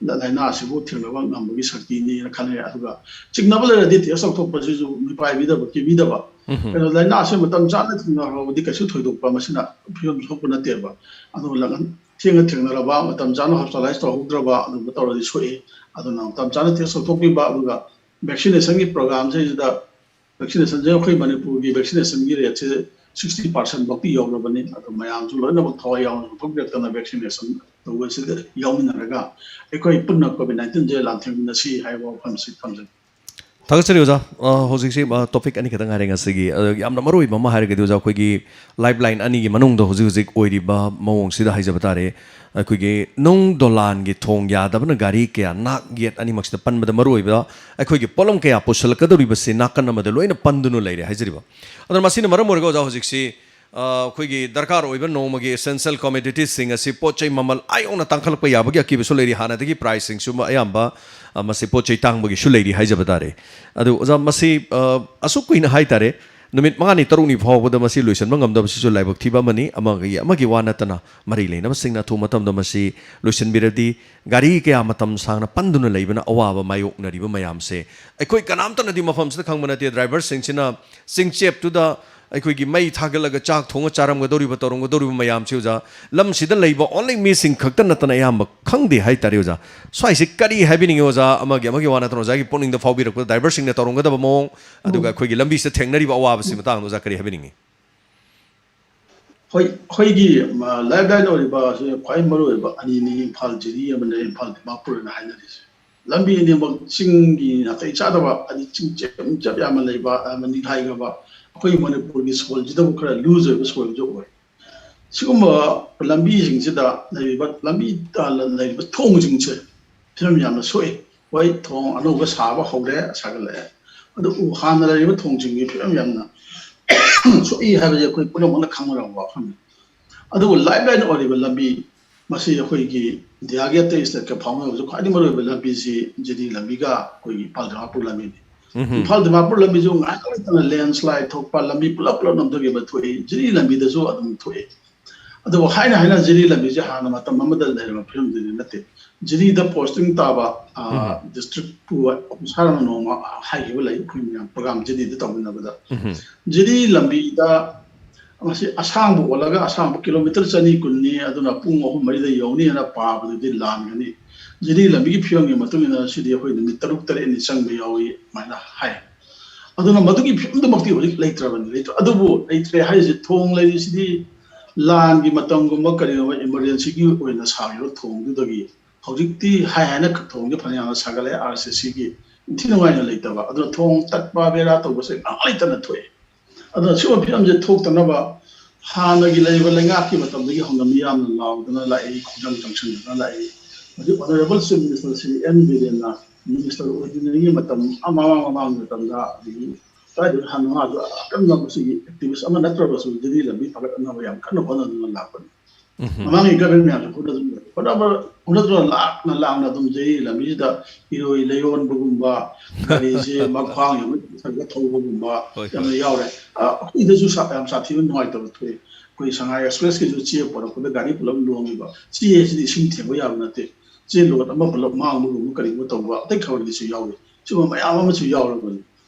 ꯂꯥꯏꯅꯥ ꯑꯁꯤꯕꯨ ꯊꯦꯡꯅꯕ ꯉꯝꯕꯒꯤ ꯁꯛꯇꯤꯅꯤꯅ ꯈꯜꯂꯦ꯫ ꯑꯗꯨꯒ ꯆꯤꯡꯅꯕ ꯂꯩꯔꯗꯤ ꯇꯦꯁ ꯇꯧꯊꯣꯛꯄꯁꯤꯁꯨ ꯃꯤꯄꯥꯏꯕꯤꯗꯕ, ꯀꯤꯕꯤꯗꯕ꯫ ꯎꯝ꯫ ꯀꯩꯅꯣ, ꯂꯥꯏꯅꯥ ꯑꯁꯤ ꯃꯇꯝ ꯆꯥꯅ ꯊꯦꯡꯅꯍꯧꯔꯕꯗꯤ ꯀꯩꯁꯨ ꯊꯣꯏꯗꯣꯛꯄ ꯃꯁꯤꯅ ꯐꯤꯕꯝ ꯁꯣꯛꯄ ꯅꯠꯇꯦꯕ꯫ ꯑꯗꯨꯒ ꯂꯪ-, ꯊꯦꯡꯅ ꯊꯦꯡꯅꯔꯕ, ꯃꯇꯝ ꯆꯥꯅ ꯍꯣꯁꯄꯤꯇꯥꯂꯥꯏꯁ ꯇꯧꯍꯧꯗ꯭ꯔꯕ, ꯑꯗꯨꯒꯨꯝꯕ ꯇꯧꯔꯗꯤ ꯁꯣꯛꯏ꯫ ꯑꯗꯨꯅ ꯃꯇꯝ ꯆꯥꯅ ꯇꯦꯁ ꯇꯧꯊꯣꯛꯄꯤꯕ, ꯑꯗꯨꯒ ꯚꯦꯛꯁꯤꯅꯦꯁꯟꯒꯤ ꯄ꯭ꯔꯣꯒ꯭ꯔꯥꯝꯁꯤꯗꯩꯁꯤꯗ ꯚꯦꯛꯁꯤꯅꯦꯁꯟꯁꯦ ꯑꯩꯈꯣꯏ ꯃꯅꯤꯄꯨꯔꯒꯤ ꯚꯦꯛꯁꯤꯅꯦꯁꯟꯒꯤ ꯔꯦꯠꯁꯦ ꯁꯤꯛꯁꯇꯤ ꯄꯥꯔꯁꯦꯟ ꯐꯥꯎꯗꯤ ꯌꯧꯔꯕꯅꯤ꯫ ꯑꯗꯣ ꯃꯌꯥꯝꯁꯨ ꯂꯣꯏꯅꯃꯛ ꯊꯋꯥꯏ ꯌꯥꯎꯅ ꯆꯣꯡꯊꯣꯛꯄꯤꯔꯛꯇꯅ ꯚꯦꯛꯁꯤꯅꯦꯁꯟ ꯇꯧꯕꯁꯤꯗ ꯌꯥꯎꯃꯤꯟꯅꯔꯒ ꯑꯩꯈꯣꯏ ꯄꯨꯟꯅ ꯀꯣꯚꯤꯗ ꯅꯥꯏꯟꯇꯤꯟꯁꯦ ꯂꯥꯟꯊꯦꯡꯃꯤꯟꯅꯁꯤ ꯍꯥꯏꯕ ꯋꯥꯐꯝꯁꯤ ꯊꯝꯖꯒꯦ꯫ ꯊꯥꯒꯠꯆꯔꯤ ꯑꯣꯖꯥ꯫ ꯑ, ꯍꯧꯖꯤꯛꯁꯤ, ꯑ, ꯇꯣꯄꯤꯛ ꯑꯅꯤꯈꯛꯇ ꯉꯥꯏꯔꯦ ꯉꯁꯤꯒꯤ꯫ ꯑꯗꯣ ꯌꯥꯝꯅ ꯃꯔꯨ ꯑꯣꯏꯕ ꯑꯃ ꯍꯥꯏꯔꯒꯗꯤ ꯑꯣꯖꯥ, ꯑꯩꯈꯣꯏꯒꯤ ꯂꯥꯏꯐ ꯂꯥꯏꯟ ꯑꯅꯤꯒꯤ ꯃꯅꯨꯡꯗ ꯍꯧꯖꯤꯛ ꯍꯧꯖꯤꯛ ꯑꯣꯏꯔꯤꯕ ꯃꯑꯣꯡꯁꯤꯗ ꯍꯥꯏꯖꯕ ꯇꯥꯔꯦ꯫ ꯑꯩꯈꯣꯏꯒꯤ ꯅꯨꯡ ꯗꯣꯂꯥꯟꯒꯤ ꯊꯣꯡ ꯌꯥꯗꯕꯅ ꯒꯥꯔꯤ ꯀꯌꯥ ꯅꯥꯛ ꯌꯦꯠ ꯑꯅꯤꯃꯛꯁꯤꯗ ꯄꯟꯕꯗ ꯃꯔꯨ ꯑꯣꯏꯕ ꯑꯩꯈꯣꯏꯒꯤ ꯄꯣꯠꯂꯝ ꯀꯌꯥ ꯄꯨꯁꯤꯜꯂꯛꯀꯗꯧꯔꯤꯕꯁꯤ ꯅꯥꯀꯟ ꯑꯃꯗ ꯂꯣꯏꯅ ꯄꯟꯗꯨꯅ ꯂꯩꯔꯦ ꯍꯥꯏꯖꯔꯤꯕ꯫ ꯑꯗꯨꯅ ꯃꯁꯤꯅ ꯃꯔꯝ ꯑꯣꯏꯔꯒ ꯑꯣꯖꯥ ꯍꯧꯖꯤꯛꯁꯤ, ꯑ, ꯑꯩꯈꯣꯏꯒꯤ ꯗꯔꯀꯥꯔ ꯑꯣꯏꯕ ꯅꯣꯡꯃꯒꯤ essential commoditiesꯁꯤꯡ ꯑꯁꯤ ꯄꯣꯠ ꯆꯩ ꯃꯃꯜ ꯑꯥ ꯌꯧꯅ ꯇꯥꯡꯈꯠꯂꯛꯄ ꯌꯥꯕꯒꯤ ꯑꯀꯤꯕꯁꯨ ꯂꯩꯔꯤ꯫ ꯍꯥꯟꯅꯗꯒꯤ ꯄ꯭ꯔꯥꯏꯁꯁꯤꯡꯁꯨ ꯑꯌꯥꯝꯕ, ꯑ, ꯃꯁꯤ ꯄꯣꯠ ꯆꯩ ꯇꯥꯡꯕꯒꯤꯁꯨ ꯂꯩꯔꯤ ꯍꯥꯏꯖꯕ ꯇꯥꯔꯦ꯫ ꯑꯗꯨ ꯑꯣꯖꯥ, ꯃꯁꯤ, ꯑ, ꯑꯁꯨꯛ ꯀꯨꯏꯅ ꯍꯥꯏꯇꯥꯔꯦ, ꯅꯨꯃꯤꯠ ꯃꯉꯥꯅꯤ ꯇꯔꯨꯛꯅꯤ ꯐꯥꯎꯕꯗ ꯃꯁꯤ ꯂꯣꯏꯁꯤꯟꯕ ꯉꯝꯗꯕꯁꯤꯁꯨ ꯂꯥꯏꯕꯛ ꯊꯤꯕ ꯑꯃꯅꯤ꯫ ꯑꯃꯒꯤ, ꯑꯃꯒꯤ ꯋꯥ ꯅꯠꯇꯅ ꯃꯔꯤ ꯂꯩꯅꯕꯁꯤꯡꯅ ꯑꯊꯨꯕ ꯃꯇꯝꯗ ꯃꯁꯤ ꯂꯣꯏꯁꯤꯟꯕꯤꯔꯗꯤ ꯒꯥꯔꯤ ꯀꯌꯥ ꯃꯇꯝ ꯁꯥꯡꯅ ꯄꯟꯗꯨꯅ ꯂꯩꯕꯅ ꯑꯋꯥꯕ ꯃꯥꯌꯣꯛꯅꯔꯤꯕ ꯃꯌꯥꯝꯁꯦ ꯑꯩꯈꯣꯏ ꯀꯅꯥꯝꯇꯅꯗꯤ ꯃꯐꯝꯁꯤꯗ ꯈꯪꯕ ꯅꯠꯇꯦ꯫ ꯗ꯭ꯔꯥꯏꯚꯔꯁꯤꯡꯁꯤꯅ ꯆꯤꯡꯆꯦꯞꯇꯨꯗ ꯑꯩꯈꯣꯏꯒꯤ ꯃꯩ ꯊꯥꯒꯠꯂꯒ ꯆꯥꯛ ꯊꯣꯡꯉ ꯆꯥꯔꯝꯒꯗꯧꯔꯤꯕ, ꯇꯧꯔꯝꯒꯗꯧꯔꯤꯕ ꯃꯌꯥꯝꯁꯤ ꯑꯣꯖꯥ, ꯂꯝꯁꯤꯗ ꯂꯩꯕ only ꯃꯤꯁꯤꯡ ꯈꯛꯇ ꯅꯠꯇꯅ ꯑꯌꯥꯝꯕ ꯈꯪꯗꯦ ꯍꯥꯏꯇꯥꯔꯦ ꯑꯣꯖꯥ꯫ ꯁ꯭ꯋꯥꯏꯁꯤ ꯀꯔꯤ ꯍꯥꯏꯕꯤꯅꯤꯡꯉꯤ ꯑꯣꯖꯥ? ꯑꯃꯒꯤ, ꯑꯃꯒꯤ ꯋꯥ ꯅꯠꯇꯅ ꯑꯣꯖꯥꯒꯤ ꯄꯨꯛꯅꯤꯡꯗ ꯐꯥꯎꯕꯤꯔꯛꯄꯗ ꯗ꯭ꯔꯥꯏꯚꯔꯁꯤꯡꯅ ꯇꯧꯔꯝꯒꯗꯕ ꯃꯑꯣꯡ, ꯑꯗꯨꯒ ꯎꯝ꯫ ꯑꯩꯈꯣꯏꯒꯤ ꯂꯝꯕꯤꯁꯤꯗ ꯊꯦꯡꯅꯔꯤꯕ ꯑꯋꯥꯕꯁꯤ ꯃꯇꯥꯡꯗ ꯑꯣꯖꯥ ꯀꯔꯤ ꯍꯥꯏꯕꯤꯅꯤꯡꯉꯤ? ꯍꯣꯏ, ꯑꯩꯈꯣꯏꯒꯤ, ꯃ, ꯂꯥꯏꯐ ꯂꯥꯏꯟ ꯑꯣꯏꯔꯤꯕ ꯑꯁꯤ ꯈ꯭ꯋꯥꯏ ꯃꯔꯨ ꯑꯣꯏꯕ ꯑꯅꯤꯅꯤ, ꯏꯝꯐꯥꯜ ꯖꯤꯔꯤ ꯑꯃꯗꯤ ꯏꯝꯐꯥꯜ ꯗꯤꯃꯥꯄꯨꯔ ꯍꯥꯏꯅ ꯍꯥꯏꯅꯔꯤꯁꯦ꯫ ꯂꯝꯕꯤ ꯑꯅꯤꯃꯛ ꯆꯤꯡꯒꯤ ꯅꯥꯇꯩ ꯆꯥꯗꯕ, ꯍꯥꯏꯗꯤ ꯆꯤꯡ ꯆꯦꯞ ꯆꯦꯞ ꯌꯥꯝꯅ ꯂꯩꯕ, ꯑ, ꯅꯤꯡꯈꯥꯏꯈ꯭ꯔꯕ, ꯑꯩꯈꯣꯏꯒꯤ ꯃꯅꯤꯄꯨꯔꯒꯤ ꯁꯣꯏꯜꯁꯤꯗꯕꯨ ꯈꯔ ꯂꯨꯖ ꯑꯣꯏꯕ ꯁꯣꯏꯜꯁꯨ ꯑꯣꯏ꯫ ꯁꯤꯒꯨꯝꯕ ꯂꯝꯕꯤꯁꯤꯡꯁꯤꯗ ꯂꯩꯔꯤꯕ ꯂꯝꯕꯤ, ꯑ, ꯂꯩꯔꯤꯕ ꯊꯣꯡꯁꯤꯡꯁꯦ ꯐꯤꯕꯝ ꯌꯥꯝꯅ ꯁꯣꯛꯏ꯫ ꯍꯣꯏ, ꯊꯣꯡ ꯑꯅꯧꯕ ꯁꯥꯕ ꯍꯧꯔꯦ, ꯁꯥꯒꯠꯂꯛꯑꯦ, ꯑꯗꯨꯕꯨ ꯍꯥꯟꯅ ꯂꯩꯔꯤꯕ ꯊꯣꯡꯁꯤꯡꯒꯤ ꯐꯤꯕꯝ ꯌꯥꯝꯅ ꯁꯣꯛꯏ ꯍꯥꯏꯕꯁꯦ ꯑꯩꯈꯣꯏ ꯄꯨꯝꯅꯃꯛꯅ ꯈꯪꯅꯔꯕ ꯋꯥꯐꯝꯅꯤ꯫ ꯑꯗꯨꯕꯨ ꯂꯥꯏꯐ ꯂꯥꯏꯟ ꯑꯣꯏꯔꯤꯕ ꯂꯝꯕꯤ, ꯃꯁꯤ ꯑꯩꯈꯣꯏꯒꯤ ꯏꯟꯗꯤꯌꯥꯒꯤ ꯑꯇꯩ ꯁ꯭ꯇꯦꯠꯀ ꯐꯥꯎꯅꯕꯁꯨ ꯈ꯭ꯋꯥꯏꯗꯒꯤ ꯃꯔꯨꯑꯣꯏꯕ ꯂꯝꯕꯤꯁꯤ ꯖꯤꯔꯤ ꯂꯝꯕꯤꯒ ꯑꯩꯈꯣꯏꯒꯤ ꯏꯝꯐꯥꯜ ꯗꯤꯃꯥꯄꯨꯔ ꯂꯝꯕꯤꯅꯤ꯫ ꯎꯝꯍꯨꯝ꯫ ꯏꯝꯐꯥꯜ ꯗꯤꯃꯥꯄꯨꯔ ꯂꯝꯕꯤꯁꯨ ꯉꯥꯏꯍꯥꯛ ꯂꯩꯇꯅ ꯂꯦꯟꯁ꯭ꯂꯥꯏꯠ ꯊꯣꯛꯄ, ꯂꯝꯕꯤ ꯄꯨꯂꯞ ꯄꯨꯂꯞ ꯅꯝꯊꯈꯤꯕ ꯊꯣꯛꯏ, ꯖꯤꯔꯤ ꯂꯝꯕꯤꯗꯁꯨ ꯑꯗꯨꯝ ꯊꯣꯛꯏ꯫ ꯑꯗꯨꯕꯨ ꯍꯥꯏꯅ ꯍꯥꯏꯅ ꯖꯤꯔꯤ ꯂꯝꯕꯤꯁꯦ ꯍꯥꯟꯅ ꯃꯇꯝ ꯑꯃꯗ ꯂꯩꯔꯝꯕ ꯐꯤꯕꯝꯗꯨꯗꯤ ꯅꯠꯇꯦ꯫ ꯖꯤꯔꯤꯗ posting ꯇꯥꯕ, ꯑ, ꯎꯝ꯫ District ꯄꯨ ꯑꯣꯐꯤꯁꯥꯔ ꯑꯃ ꯅꯣꯡꯃ ꯍꯥꯏꯈꯤꯕ ꯂꯩ, ꯑꯩꯈꯣꯏ ꯃꯌꯥꯝ program ꯖꯤꯔꯤꯗ ꯇꯧꯃꯤꯟꯅꯕꯗ꯫ ꯎꯝ꯫ ꯖꯤꯔꯤ ꯂꯝꯕꯤꯗ ꯃꯁꯤ ꯑꯁꯥꯡꯕ ꯑꯣꯜꯂꯒ ꯑꯁꯥꯡꯕ kilometre ꯆꯅꯤ ꯀꯨꯟꯅꯤ, ꯑꯗꯨꯅ ꯄꯨꯡ ꯑꯍꯨꯝ ꯃꯔꯤꯗ ꯌꯧꯅꯤꯅ ꯄꯥꯕꯗꯨꯗꯤ ꯂꯥꯟꯒꯅꯤ꯫ ꯖꯤꯔꯤ ꯂꯝꯕꯤꯒꯤ ꯐꯤꯕꯝꯒꯤ ꯃꯇꯨꯡ ꯏꯟꯅ ꯁꯤꯗꯤ ꯑꯩꯈꯣꯏ ꯅꯨꯃꯤꯠ ꯇꯔꯨꯛ ꯇꯔꯦꯠꯅꯤ ꯆꯪꯕ ꯌꯥꯎꯏ, ꯑꯗꯨꯃꯥꯏꯅ ꯍꯥꯏ꯫ ꯑꯗꯨꯅ ꯃꯗꯨꯒꯤ ꯐꯤꯕꯝꯗꯨꯃꯛꯇꯤ ꯍꯧꯖꯤꯛ ꯂꯩꯇ꯭ꯔꯕꯅꯤ꯫ ꯂꯩꯇ꯭ꯔ-, ꯑꯗꯨꯕꯨ ꯂꯩꯇ꯭ꯔꯦ ꯍꯥꯏꯔꯤꯁꯤ ꯊꯣꯡ ꯂꯩꯔꯤꯁꯤꯗꯤ ꯂꯥꯟꯒꯤ ꯃꯇꯝꯒꯨꯝꯕ ꯀꯔꯤꯒꯨꯝꯕ emergencyꯒꯤ ꯑꯣꯏꯅ ꯁꯥꯈꯤꯕ ꯊꯣꯡꯗꯨꯗꯒꯤ ꯍꯧꯖꯤꯛꯇꯤ ꯍꯥꯏ ꯍꯥꯏꯅ ꯊꯣꯡꯁꯦ ꯐꯅꯌꯥꯝꯅ ꯁꯥꯒꯠꯂꯛꯑꯦ, RCCꯒꯤ ꯏꯟꯊꯤ ꯅꯨꯡꯉꯥꯏꯅ ꯂꯩꯇꯕ꯫ ꯑꯗꯨꯅ ꯊꯣꯡ ꯇꯠꯄ ꯕꯦꯔꯥ ꯇꯧꯕꯁꯦ ꯉꯥꯏꯍꯥꯛ ꯂꯩꯇꯅ ꯊꯣꯛꯑꯦ꯫ ꯑꯗꯨꯅ ꯁꯤꯒꯨꯝꯕ ꯐꯤꯕꯝꯁꯦ ꯊꯣꯛꯇꯅꯕ ꯍꯥꯟꯅꯒꯤ ꯂꯩꯔꯤꯕ ꯂꯩꯉꯥꯛꯀꯤ ꯃꯇꯝꯗꯒꯤ ꯍꯧꯅ ꯃꯤꯌꯥꯝꯅ ꯂꯥꯎꯗꯅ ꯂꯥꯛꯏ, ꯈꯣꯡꯖꯪ ꯆꯪꯁꯤꯟꯗꯅ ꯂꯥꯛꯏ꯫ ꯍꯧꯖꯤꯛ Honourable Chief Minister Shri N ꯕꯤꯔꯦꯟꯅ minister ꯑꯣꯏꯗ꯭ꯔꯤꯉꯩꯒꯤ ꯃꯇꯝ, ꯃꯃꯥꯡ ꯃꯃꯥꯡꯒꯤ ꯃꯇꯝꯗ, ꯑꯗꯒꯤ ꯀꯗꯥꯏꯗꯒꯤ ꯍꯥꯟꯅ ꯃꯥꯁꯨ ꯑꯀꯟꯕ ꯃꯁꯤꯒꯤ activist ꯑꯃ ꯅꯠꯇ꯭ꯔꯕꯁꯨ ꯖꯤꯔꯤ ꯂꯝꯕꯤ ꯐꯒꯠꯅꯕ ꯌꯥꯝ ꯀꯟꯅ ꯍꯣꯠꯅꯗꯨꯅ ꯂꯥꯛꯄꯅꯤ꯫ ꯎꯝ꯫ ꯃꯃꯥꯡꯒꯤ government ꯃꯌꯥꯝꯁꯨ ꯍꯣꯠꯅꯗꯨꯅ, ꯍꯣꯠꯅꯕ, ꯍꯣꯠꯅꯗꯨꯅ ꯂꯥꯛꯅ ꯂꯥꯛꯅ ꯑꯗꯨꯝ ꯖꯤꯔꯤ ꯂꯝꯕꯤꯁꯤꯗ ꯏꯔꯣꯏ ꯂꯩꯌꯣꯟꯕꯒꯨꯝꯕ, ꯒꯥꯔꯤꯁꯦ ꯃꯈ꯭ꯋꯥꯡ ꯌꯧꯅ ꯄꯨꯊꯔꯒ ꯊꯧꯕꯒꯨꯝꯕ ꯍꯣꯏ, ꯌꯥꯝꯅ ꯍꯣꯏ꯫ ꯌꯥꯎꯔꯦ꯫ ꯑ, ꯑꯩꯈꯣꯏꯗꯁꯨ ꯁꯥ-, ꯌꯥꯝ ꯁꯥꯊꯤꯕ ꯅꯨꯡꯉꯥꯏꯇꯕ ꯊꯣꯛꯑꯦ꯫ ꯑꯩꯈꯣꯏ ꯁꯉꯥꯏ Expressꯀꯤꯁꯨ ꯆꯦ ꯄꯨꯔꯛꯄꯗ ꯒꯥꯔꯤ ꯄꯨꯂꯞ ꯂꯣꯡꯉꯤꯕ꯫ ꯆꯦ ꯑꯁꯤꯗꯤ ꯏꯁꯤꯡ ꯊꯦꯡꯕ ꯌꯥꯕ ꯅꯠꯇꯦ꯫ ꯆꯦ load ꯑꯃ ꯄꯨꯂꯞ ꯃꯥꯡꯕꯒꯨꯝꯕ ꯀꯔꯤꯒꯨꯝꯕ ꯇꯧꯕ ꯑꯇꯩ ꯈꯕꯔꯒꯤꯁꯨ ꯌꯥꯎꯔꯤ꯫ ꯁꯤꯒꯨꯝꯕ ꯃꯌꯥꯝ ꯑꯃꯁꯨ ꯌꯥꯎꯔꯕꯅꯤ꯫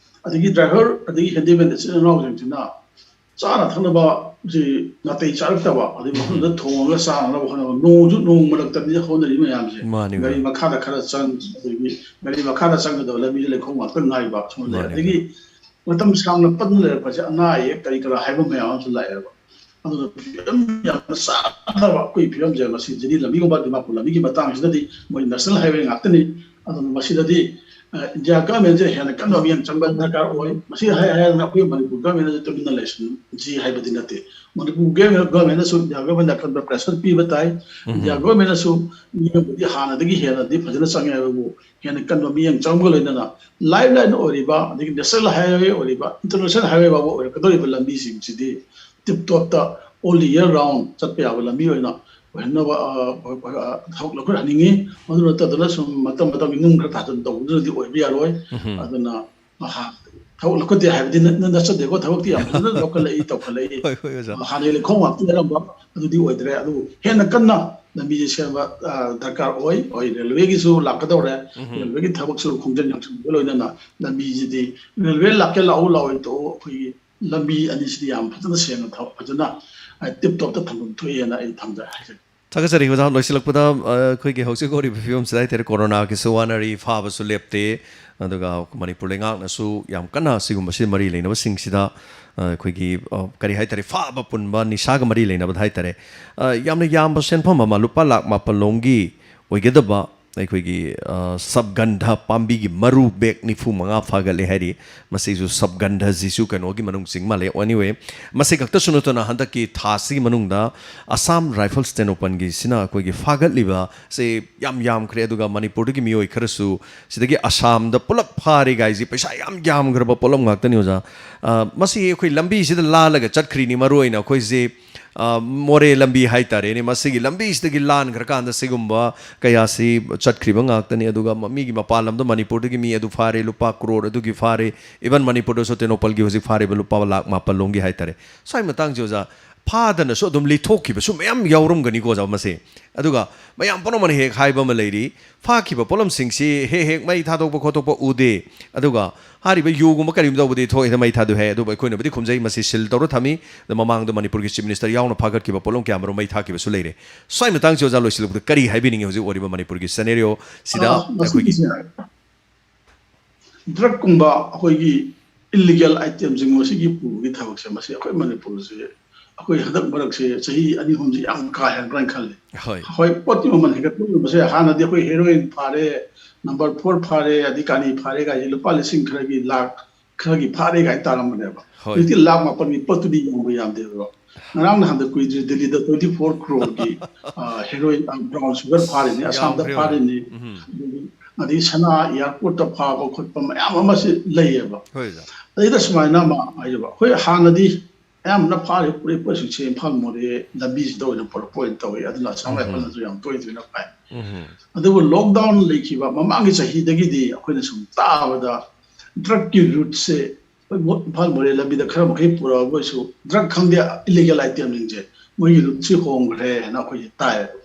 ꯑꯗꯒꯤ driver, ꯑꯗꯒꯤ handyman ꯏꯆꯤꯟ ꯏꯅꯥꯎꯁꯤꯡꯁꯤꯅ ꯆꯥꯅ ꯊꯛꯅꯕ ꯁꯤ ꯅꯥꯇꯩ ꯆꯥꯔꯛꯇꯕ, ꯑꯗꯩ ꯎꯝ꯫ ꯃꯐꯝꯗꯨꯗ ꯊꯣꯡꯉꯒ ꯆꯥꯅꯅꯕ ꯍꯣꯠꯅꯕ, ꯅꯣꯡꯁꯨ ꯅꯣꯡ ꯃꯔꯛꯇꯅꯤ ꯍꯣꯠꯅꯔꯤꯕ ꯃꯌꯥꯝꯁꯦ꯫ ꯃꯥꯅꯤ, ꯒꯥꯔꯤ ꯃꯥꯅꯤ꯫ ꯃꯈꯥꯗ ꯈꯔ ꯆꯪ, ꯑꯗꯒꯤ ꯒꯥꯔꯤ ꯃꯈꯥꯗ ꯆꯪꯒꯗꯕ ꯂꯝꯕꯤꯗ ꯂꯩꯈꯣꯝ ꯉꯥꯛꯇ ꯉꯥꯏꯕ ꯁꯨꯝ ꯂꯩ꯫ ꯃꯥꯅꯤ, ꯑꯗꯒꯤ ꯃꯥꯅꯤ꯫ ꯃꯇꯝ ꯁꯥꯡꯅ ꯄꯟꯗꯨꯅ ꯂꯩꯔꯛꯄꯁꯦ ꯑꯅꯥ ꯑꯌꯦꯛ ꯀꯔꯤ ꯀꯔꯥ ꯍꯥꯏꯕ ꯃꯌꯥꯝ ꯑꯃꯁꯨ ꯂꯥꯛꯑꯦꯕ꯫ ꯑꯗꯨꯅ ꯐꯤꯕꯝ ꯌꯥꯝꯅ ꯆꯥꯗꯕ ꯑꯩꯈꯣꯏ ꯐꯤꯕꯝꯁꯦ ꯉꯁꯤ ꯖꯤꯔꯤ ꯂꯝꯕꯤꯒꯨꯝꯕ ꯗꯤꯃꯥꯄꯨꯔ ꯂꯝꯕꯤꯒꯤ ꯃꯇꯥꯡꯁꯤꯗꯗꯤ ꯃꯣꯏ national highway ꯉꯥꯛꯇꯅꯤ꯫ ꯑꯗꯨꯅ ꯃꯁꯤꯗꯗꯤ, ꯑ, ꯏꯟꯗꯤꯌꯥ governmentꯁꯦ ꯍꯦꯟꯅ ꯀꯟꯕ ꯃꯤꯠꯌꯦꯡ ꯆꯪꯕ ꯗꯔꯀꯥꯔ ꯑꯣꯏ꯫ ꯃꯁꯤ ꯍꯥꯏ ꯍꯥꯏꯗꯅ ꯑꯩꯈꯣꯏ ꯃꯅꯤꯄꯨꯔ governmentꯅꯁꯨ ꯇꯨꯃꯤꯟꯅ ꯂꯩꯁꯤꯟꯁꯤ ꯍꯥꯏꯕꯗꯤ ꯅꯠꯇꯦ꯫ ꯃꯅꯤꯄꯨꯔ government, governmentꯅꯁꯨ ꯏꯟꯗꯤꯌꯥ governmentꯗ ꯑꯀꯟꯕ pressure ꯄꯤꯕ ꯇꯥꯏ꯫ ꯎꯝ꯫ ꯏꯟꯗꯤꯌꯥ governmentꯅꯁꯨ ꯃꯤꯑꯣꯏꯕꯗꯤ ꯍꯥꯟꯅꯗꯒꯤ ꯍꯦꯟꯅꯗꯤ ꯐꯖꯅ ꯆꯪꯉꯦ ꯍꯥꯏꯕꯕꯨ ꯍꯦꯟꯅ ꯀꯟꯕ ꯃꯤꯠꯌꯦꯡ ꯆꯪꯕꯒ ꯂꯣꯏꯅꯅ lifeline ꯑꯣꯏꯔꯤꯕ, ꯑꯗꯒꯤ national highway ꯑꯣꯏꯔꯤꯕ, international highway ꯐꯥꯎꯕ ꯑꯣꯏꯔꯛꯀꯗꯧꯔꯤꯕ ꯂꯝꯕꯤꯁꯤꯡꯁꯤꯗꯤ tip topꯇ all year round ꯆꯠꯄ ꯌꯥꯕ ꯂꯝꯕꯤ ꯑꯣꯏꯅ ꯑꯣꯏꯍꯟꯅꯕ, ꯑ, ꯑ, ꯑ, ꯊꯕꯛ ꯂꯧꯈꯠꯍꯟꯅꯤꯡꯉꯤ꯫ ꯃꯗꯨ ꯅꯠꯇꯗꯅ ꯁꯨꯝ ꯃꯇꯝ ꯃꯇꯝꯒꯤ ꯅꯨꯡ ꯈꯔ ꯊꯥꯖꯤꯟ ꯇꯧꯕꯗꯨꯅꯗꯤ ꯑꯣꯏꯕ ꯌꯥꯔꯣꯏ꯫ ꯎꯝ꯫ ꯑꯗꯨꯅ ꯃꯍꯥꯛ ꯊꯕꯛ ꯂꯧꯈꯠꯇꯦ ꯍꯥꯏꯕꯗꯤ ꯅꯠꯆꯗꯦꯀꯣ꯫ ꯊꯕꯛꯇꯤ ꯌꯥꯝ ꯐꯖꯅ ꯂꯧꯈꯠꯂꯛꯏ, ꯇꯧꯈꯠꯂꯛꯏ꯫ ꯍꯣꯏ, ꯍꯣꯏ, ꯑꯣꯖꯥ꯫ ꯍꯥꯟꯅꯒꯤ ꯂꯩꯈꯣꯝ ꯉꯥꯛꯇ ꯂꯩꯔꯝꯕ ꯑꯗꯨꯗꯤ ꯑꯣꯏꯗ꯭ꯔꯦ꯫ ꯑꯗꯨꯕꯨ ꯍꯦꯟꯅ ꯀꯟꯅ ꯂꯝꯕꯤꯁꯦ ꯁꯦꯝꯕ ꯗꯔꯀꯥꯔ ꯑꯣꯏ꯫ ꯍꯣꯏ, ꯔꯦꯜꯋꯦꯒꯤꯁꯨ ꯂꯥꯛꯀꯗꯧꯔꯦ꯫ ꯎꯝ꯫ ꯔꯦꯜꯋꯦꯒꯤ ꯊꯕꯛꯁꯨ ꯈꯣꯡꯖꯦꯜ ꯌꯥꯡꯁꯟꯕꯒ ꯂꯣꯏꯅꯅ ꯂꯝꯕꯤꯁꯤꯗꯤ ꯔꯦꯜꯋꯦ ꯂꯥꯛꯀꯦ ꯂꯥꯛꯎ ꯂꯥꯛꯑꯣꯏ ꯇꯣꯛꯎ, ꯑꯩꯈꯣꯏꯒꯤ ꯂꯝꯕꯤ ꯑꯅꯤꯁꯤꯗꯤ ꯌꯥꯝ ꯐꯖꯅ ꯁꯦꯡꯅ ꯊꯕꯛ ꯐꯖꯅ ꯇꯤꯞ ꯇꯣꯞꯇ ꯊꯝꯐꯝ ꯊꯣꯛꯑꯦꯅ ꯑꯩ ꯊꯝꯖ ꯍꯥꯏꯖꯒꯦ꯫ ꯊꯥꯒꯠꯆꯔꯤ ꯑꯣꯖꯥ꯫ ꯂꯣꯏꯁꯤꯜꯂꯛꯄꯗ, ꯑ, ꯑꯩꯈꯣꯏꯒꯤ ꯍꯧꯖꯤꯛ ꯑꯣꯏꯔꯤꯕ ꯐꯤꯕꯝꯁꯤꯗ ꯍꯥꯏꯇꯥꯔꯦ, ꯀꯣꯔꯣꯅꯥꯒꯤꯁꯨ ꯋꯥꯅꯔꯤ, ꯐꯥꯕꯁꯨ ꯂꯦꯞꯇꯦ, ꯑꯗꯨꯒ ꯃꯅꯤꯄꯨꯔ ꯂꯩꯉꯥꯛꯅꯁꯨ ꯌꯥꯝ ꯀꯟꯅ ꯑꯁꯤꯒꯨꯝꯕꯁꯤ ꯃꯔꯤ ꯂꯩꯅꯕꯁꯤꯡꯁꯤꯗ, ꯑ, ꯑꯩꯈꯣꯏꯒꯤ, ꯑ, ꯀꯔꯤ ꯍꯥꯏꯇꯥꯔꯦ, ꯐꯥꯕ ꯄꯨꯟꯕ ꯅꯤꯁꯥꯒ ꯃꯔꯤ ꯂꯩꯅꯕꯗ ꯍꯥꯏꯇꯥꯔꯦ, ꯑ, ꯌꯥꯝꯅ ꯌꯥꯝꯕ ꯁꯦꯟꯐꯝ ꯑꯃ ꯂꯨꯄꯥ ꯂꯥꯈ ꯃꯥꯄꯜ ꯂꯣꯝꯒꯤ ꯑꯣꯏꯒꯗꯕ ꯑꯩꯈꯣꯏꯒꯤ, ꯑ, ꯁꯕꯒꯟꯙ ꯄꯥꯝꯕꯤꯒꯤ ꯃꯔꯨ ꯕꯦꯒ ꯅꯤꯐꯨ ꯃꯉꯥ ꯐꯥꯒꯠꯂꯦ ꯍꯥꯏꯔꯤ꯫ ꯃꯁꯤꯁꯨ ꯁꯕꯒꯟꯙꯁꯤꯁꯨ ꯀꯩꯅꯣꯒꯤ ꯃꯅꯨꯡ ꯆꯤꯡ ꯃꯥꯜꯂꯦ꯫ Anyway, ꯃꯁꯤ ꯈꯛꯇꯁꯨ ꯅꯠꯇꯅ ꯍꯟꯗꯛꯀꯤ ꯊꯥꯁꯤꯒꯤ ꯃꯅꯨꯡꯗ ꯑꯁꯥꯝ ꯔꯥꯏꯐꯜꯁ ꯇꯦꯡꯅꯧꯄꯜꯒꯤꯁꯤꯅ ꯑꯩꯈꯣꯏꯒꯤ ꯐꯥꯒꯠꯂꯤꯕ ꯁꯦ ꯌꯥꯝ ꯌꯥꯝꯈ꯭ꯔꯦ꯫ ꯑꯗꯨꯒ ꯃꯅꯤꯄꯨꯔꯗꯒꯤ ꯃꯤꯑꯣꯏ ꯈꯔꯁꯨ ꯁꯤꯗꯒꯤ ꯑꯁꯥꯝꯗ ꯄꯨꯂꯞ ꯐꯥꯔꯦ ꯒꯥꯏꯁꯤ ꯄꯩꯁꯥ ꯌꯥꯝ ꯌꯥꯝꯈ꯭ꯔꯕ ꯄꯣꯠꯂꯝ ꯉꯥꯛꯇꯅꯤ ꯑꯣꯖꯥ꯫ ꯑ, ꯃꯁꯤ ꯑꯩꯈꯣꯏ ꯂꯝꯕꯤꯁꯤꯗ ꯂꯥꯜꯂꯒ ꯆꯠꯈ꯭ꯔꯤꯅꯤ꯫ ꯃꯔꯨ ꯑꯣꯏꯅ ꯑꯩꯈꯣꯏꯁꯦ, ꯑ, ꯃꯣꯔꯦ ꯂꯝꯕꯤ ꯍꯥꯏꯇꯥꯔꯦꯅꯦ, ꯃꯁꯤꯒꯤ ꯂꯝꯕꯤꯁꯤꯗꯒꯤ ꯂꯥꯟꯈ꯭ꯔꯀꯥꯟꯗ ꯁꯤꯒꯨꯝꯕ ꯀꯌꯥꯁꯤ ꯆꯠꯈ꯭ꯔꯤꯕ ꯉꯥꯛꯇꯅꯤ꯫ ꯑꯗꯨꯒ ꯃ-, ꯃꯤꯒꯤ ꯃꯄꯥꯟ ꯂꯝꯗ ꯃꯅꯤꯄꯨꯔꯗꯒꯤ ꯃꯤ ꯑꯗꯨ ꯐꯥꯔꯦ, ꯂꯨꯄꯥ ꯀ꯭ꯔꯣꯔ ꯑꯗꯨꯒꯤ ꯐꯥꯔꯦ, even ꯃꯅꯤꯄꯨꯔꯗꯁꯨ ꯇꯦꯡꯅꯧꯄꯜꯒꯤ ꯍꯧꯖꯤꯛ ꯐꯥꯔꯤꯕ ꯂꯨꯄꯥ ꯂꯥꯈ ꯃꯥꯄꯜ ꯂꯣꯝꯒꯤ ꯍꯥꯏꯇꯥꯔꯦ꯫ ꯁ꯭ꯋꯥꯏ ꯃꯇꯥꯡꯁꯦ ꯑꯣꯖꯥ, ꯐꯥꯗꯅꯁꯨ ꯑꯗꯨꯝ ꯂꯤꯊꯣꯛꯈꯤꯕꯁꯨ ꯃꯌꯥꯝ ꯌꯥꯎꯔꯝꯒꯅꯤꯀꯣ ꯑꯣꯖꯥ꯫ ꯃꯁꯦ ꯑꯗꯨꯒ ꯃꯌꯥꯝ ꯄꯨꯝꯅꯃꯛꯅ ꯍꯦꯛ ꯍꯥꯏꯕ ꯑꯃ ꯂꯩꯔꯤ, ꯐꯥꯈꯤꯕ ꯄꯣꯠꯂꯝꯁꯤꯡꯁꯤ ꯍꯦꯛ ꯍꯦꯛ ꯃꯩ ꯊꯥꯗꯣꯛꯄ ꯈꯣꯠꯇꯣꯛꯄ ꯎꯗꯦ, ꯑꯗꯨꯒ ꯍꯥꯏꯔꯤꯕ ꯌꯨꯒꯨꯝꯕ ꯀꯔꯤꯒꯨꯝꯕ ꯇꯧꯕꯗꯤ ꯊꯣꯛꯑꯦꯗ ꯃꯩ ꯊꯥꯗꯣꯛꯑꯦ ꯍꯥꯏ꯫ ꯑꯗꯨꯕꯨ ꯑꯩꯈꯣꯏꯅꯕꯨꯗꯤ ꯈꯨꯝꯖꯩ, ꯃꯁꯤ ꯁꯤꯜ ꯇꯧꯔ ꯊꯝꯃꯤ꯫ ꯑꯗ ꯃꯃꯥꯡꯗ ꯃꯅꯤꯄꯨꯔꯒꯤ ꯆꯤꯐ ꯃꯤꯅꯤꯁꯇꯔ ꯌꯥꯎꯅ ꯐꯥꯒꯠꯈꯤꯕ ꯄꯣꯠꯂꯝ ꯀꯌꯥ ꯃꯔꯨꯝ ꯃꯩ ꯊꯥꯈꯤꯕꯁꯨ ꯂꯩꯔꯦ꯫ ꯁ꯭ꯋꯥꯏ ꯃꯇꯥꯡꯁꯤ ꯑꯣꯖꯥ ꯂꯣꯏꯁꯤꯜꯂꯛꯄꯗ ꯀꯔꯤ ꯍꯥꯏꯕꯤꯅꯤꯡꯉꯤ ꯍꯧꯖꯤꯛ ꯑꯣꯏꯔꯤꯕ ꯃꯅꯤꯄꯨꯔꯒꯤ ꯁꯦꯅꯦꯔꯤꯑꯣ ꯁꯤꯗ ꯑ, ꯑꯩꯈꯣꯏꯒꯤ ꯃꯁꯤꯒꯤꯁꯦ ꯗ꯭ꯔꯒꯀꯨꯝꯕ ꯑꯩꯈꯣꯏꯒꯤ ꯏꯜꯂꯤꯒꯦꯜ ꯑꯥꯏꯇꯦꯝꯁꯤꯡ ꯃꯁꯤꯒꯤ ꯄꯨꯕꯒꯤ ꯊꯕꯛꯁꯦ, ꯃꯁꯤ ꯑꯩꯈꯣꯏ ꯃꯅꯤꯄꯨꯔꯁꯦ ꯑꯩꯈꯣꯏ ꯍꯟꯗꯛ ꯃꯔꯛꯁꯦ ꯆꯍꯤ ꯑꯅꯤ ꯑꯍꯨꯝꯁꯦ ꯌꯥꯝ ꯀꯥ ꯍꯦꯟꯕ꯭ꯔꯥ ꯍꯥꯏꯅ ꯈꯜꯂꯤ꯫ ꯍꯣꯏ꯫ ꯍꯣꯏ, ꯄꯣꯠꯀꯤ ꯃꯃꯜ ꯍꯦꯟꯒꯠꯄꯁꯦ ꯍꯥꯟꯅꯗꯤ ꯑꯩꯈꯣꯏ ꯍꯦꯔꯣꯏꯟ ꯐꯥꯔꯦ, ꯅꯝꯕꯔ ꯐꯣꯔ ꯐꯥꯔꯦ, ꯑꯗꯩ ꯀꯥꯅꯤ ꯐꯥꯔꯦ ꯀꯥꯏꯁꯦ ꯂꯨꯄꯥ ꯂꯤꯁꯤꯡ ꯈꯔꯒꯤ, ꯂꯥꯛ ꯈꯔꯒꯤ ꯐꯥꯔꯦ ꯀꯥꯏꯅ ꯇꯥꯔꯝꯕꯅꯦꯕ꯫ ꯍꯣꯏ꯫ ꯍꯧꯖꯤꯛꯇꯤ ꯂꯥꯛ ꯃꯥꯄꯟꯒꯤ ꯄꯣꯠꯇꯨꯗꯤ ꯌꯦꯡꯕ ꯌꯥꯗꯦꯕ꯫ ꯉꯔꯥꯡ ꯅꯍꯥꯟꯗ ꯀꯨꯏꯗ꯭ꯔꯤ ꯗꯤꯜꯂꯤꯗ twenty four crore ꯒꯤ, ꯑ, ꯍꯦꯔꯣꯏꯟ, ꯑ, brown sugar ꯐꯥꯔꯤꯅꯤ, ꯑꯁꯥꯝꯗ ꯌꯥꯝꯈ꯭ꯔꯦ꯫ ꯐꯥꯔꯤꯅꯤ꯫ ꯎꯝ꯫ ꯑꯗꯒꯤ, ꯑꯗꯒꯤ ꯁꯅꯥ airport ꯇ ꯐꯥꯕ ꯈꯣꯠꯄ ꯃꯌꯥꯝ ꯑꯃꯁꯤ ꯂꯩꯌꯦꯕ꯫ ꯍꯣꯏ ꯑꯣꯖꯥ꯫ ꯑꯗꯩꯗ ꯁꯨꯃꯥꯏꯅ ꯑꯃ ꯍꯥꯏꯖꯕ, ꯑꯩꯈꯣꯏ ꯍꯥꯟꯅꯗꯤ ꯑꯌꯥꯝꯕꯅ ꯐꯥꯔꯤꯕ ꯄꯨꯔꯛꯏ ꯄꯣꯠꯁꯤꯡꯁꯦ ꯏꯝꯐꯥꯜ ꯃꯣꯔꯦ ꯂꯝꯕꯤꯁꯤꯗ ꯑꯣꯏꯅ ꯄꯨꯔꯛꯄ ꯑꯣꯏꯅ ꯇꯧꯏ꯫ ꯑꯗꯨꯅ ꯑꯁꯥꯝ ꯎꯝ꯫ ꯔꯥꯏꯐꯜꯅꯁꯨ ꯌꯥꯝ ꯇꯣꯏ ꯇꯣꯏꯅ ꯐꯥꯏ꯫ ꯎꯝ꯫ ꯑꯗꯨꯕꯨ lockdown ꯂꯩꯈꯤꯕ ꯃꯃꯥꯡꯒꯤ ꯆꯍꯤꯗꯒꯤꯗꯤ ꯑꯩꯈꯣꯏꯅ ꯁꯨꯝ ꯇꯥꯕꯗ ꯗ꯭ꯔꯛꯀꯤ ꯔꯨꯠꯁꯦ ꯏꯝꯐꯥꯜ ꯃꯣꯔꯦ ꯂꯝꯕꯤꯗ ꯈꯔ ꯃꯈꯩ ꯄꯨꯔꯛꯑꯒꯁꯨ, ꯗ꯭ꯔꯛ ꯈꯪꯗꯦ, ꯏꯂꯤꯒꯦꯜ ꯑꯥꯏꯇꯦꯝꯁꯤꯡꯁꯦ ꯃꯣꯏꯒꯤ ꯔꯨꯠꯁꯤ ꯍꯣꯡꯈ꯭ꯔꯦ ꯍꯥꯏꯅ ꯑꯩꯈꯣꯏꯁꯦ ꯇꯥꯏꯌꯦꯕ꯫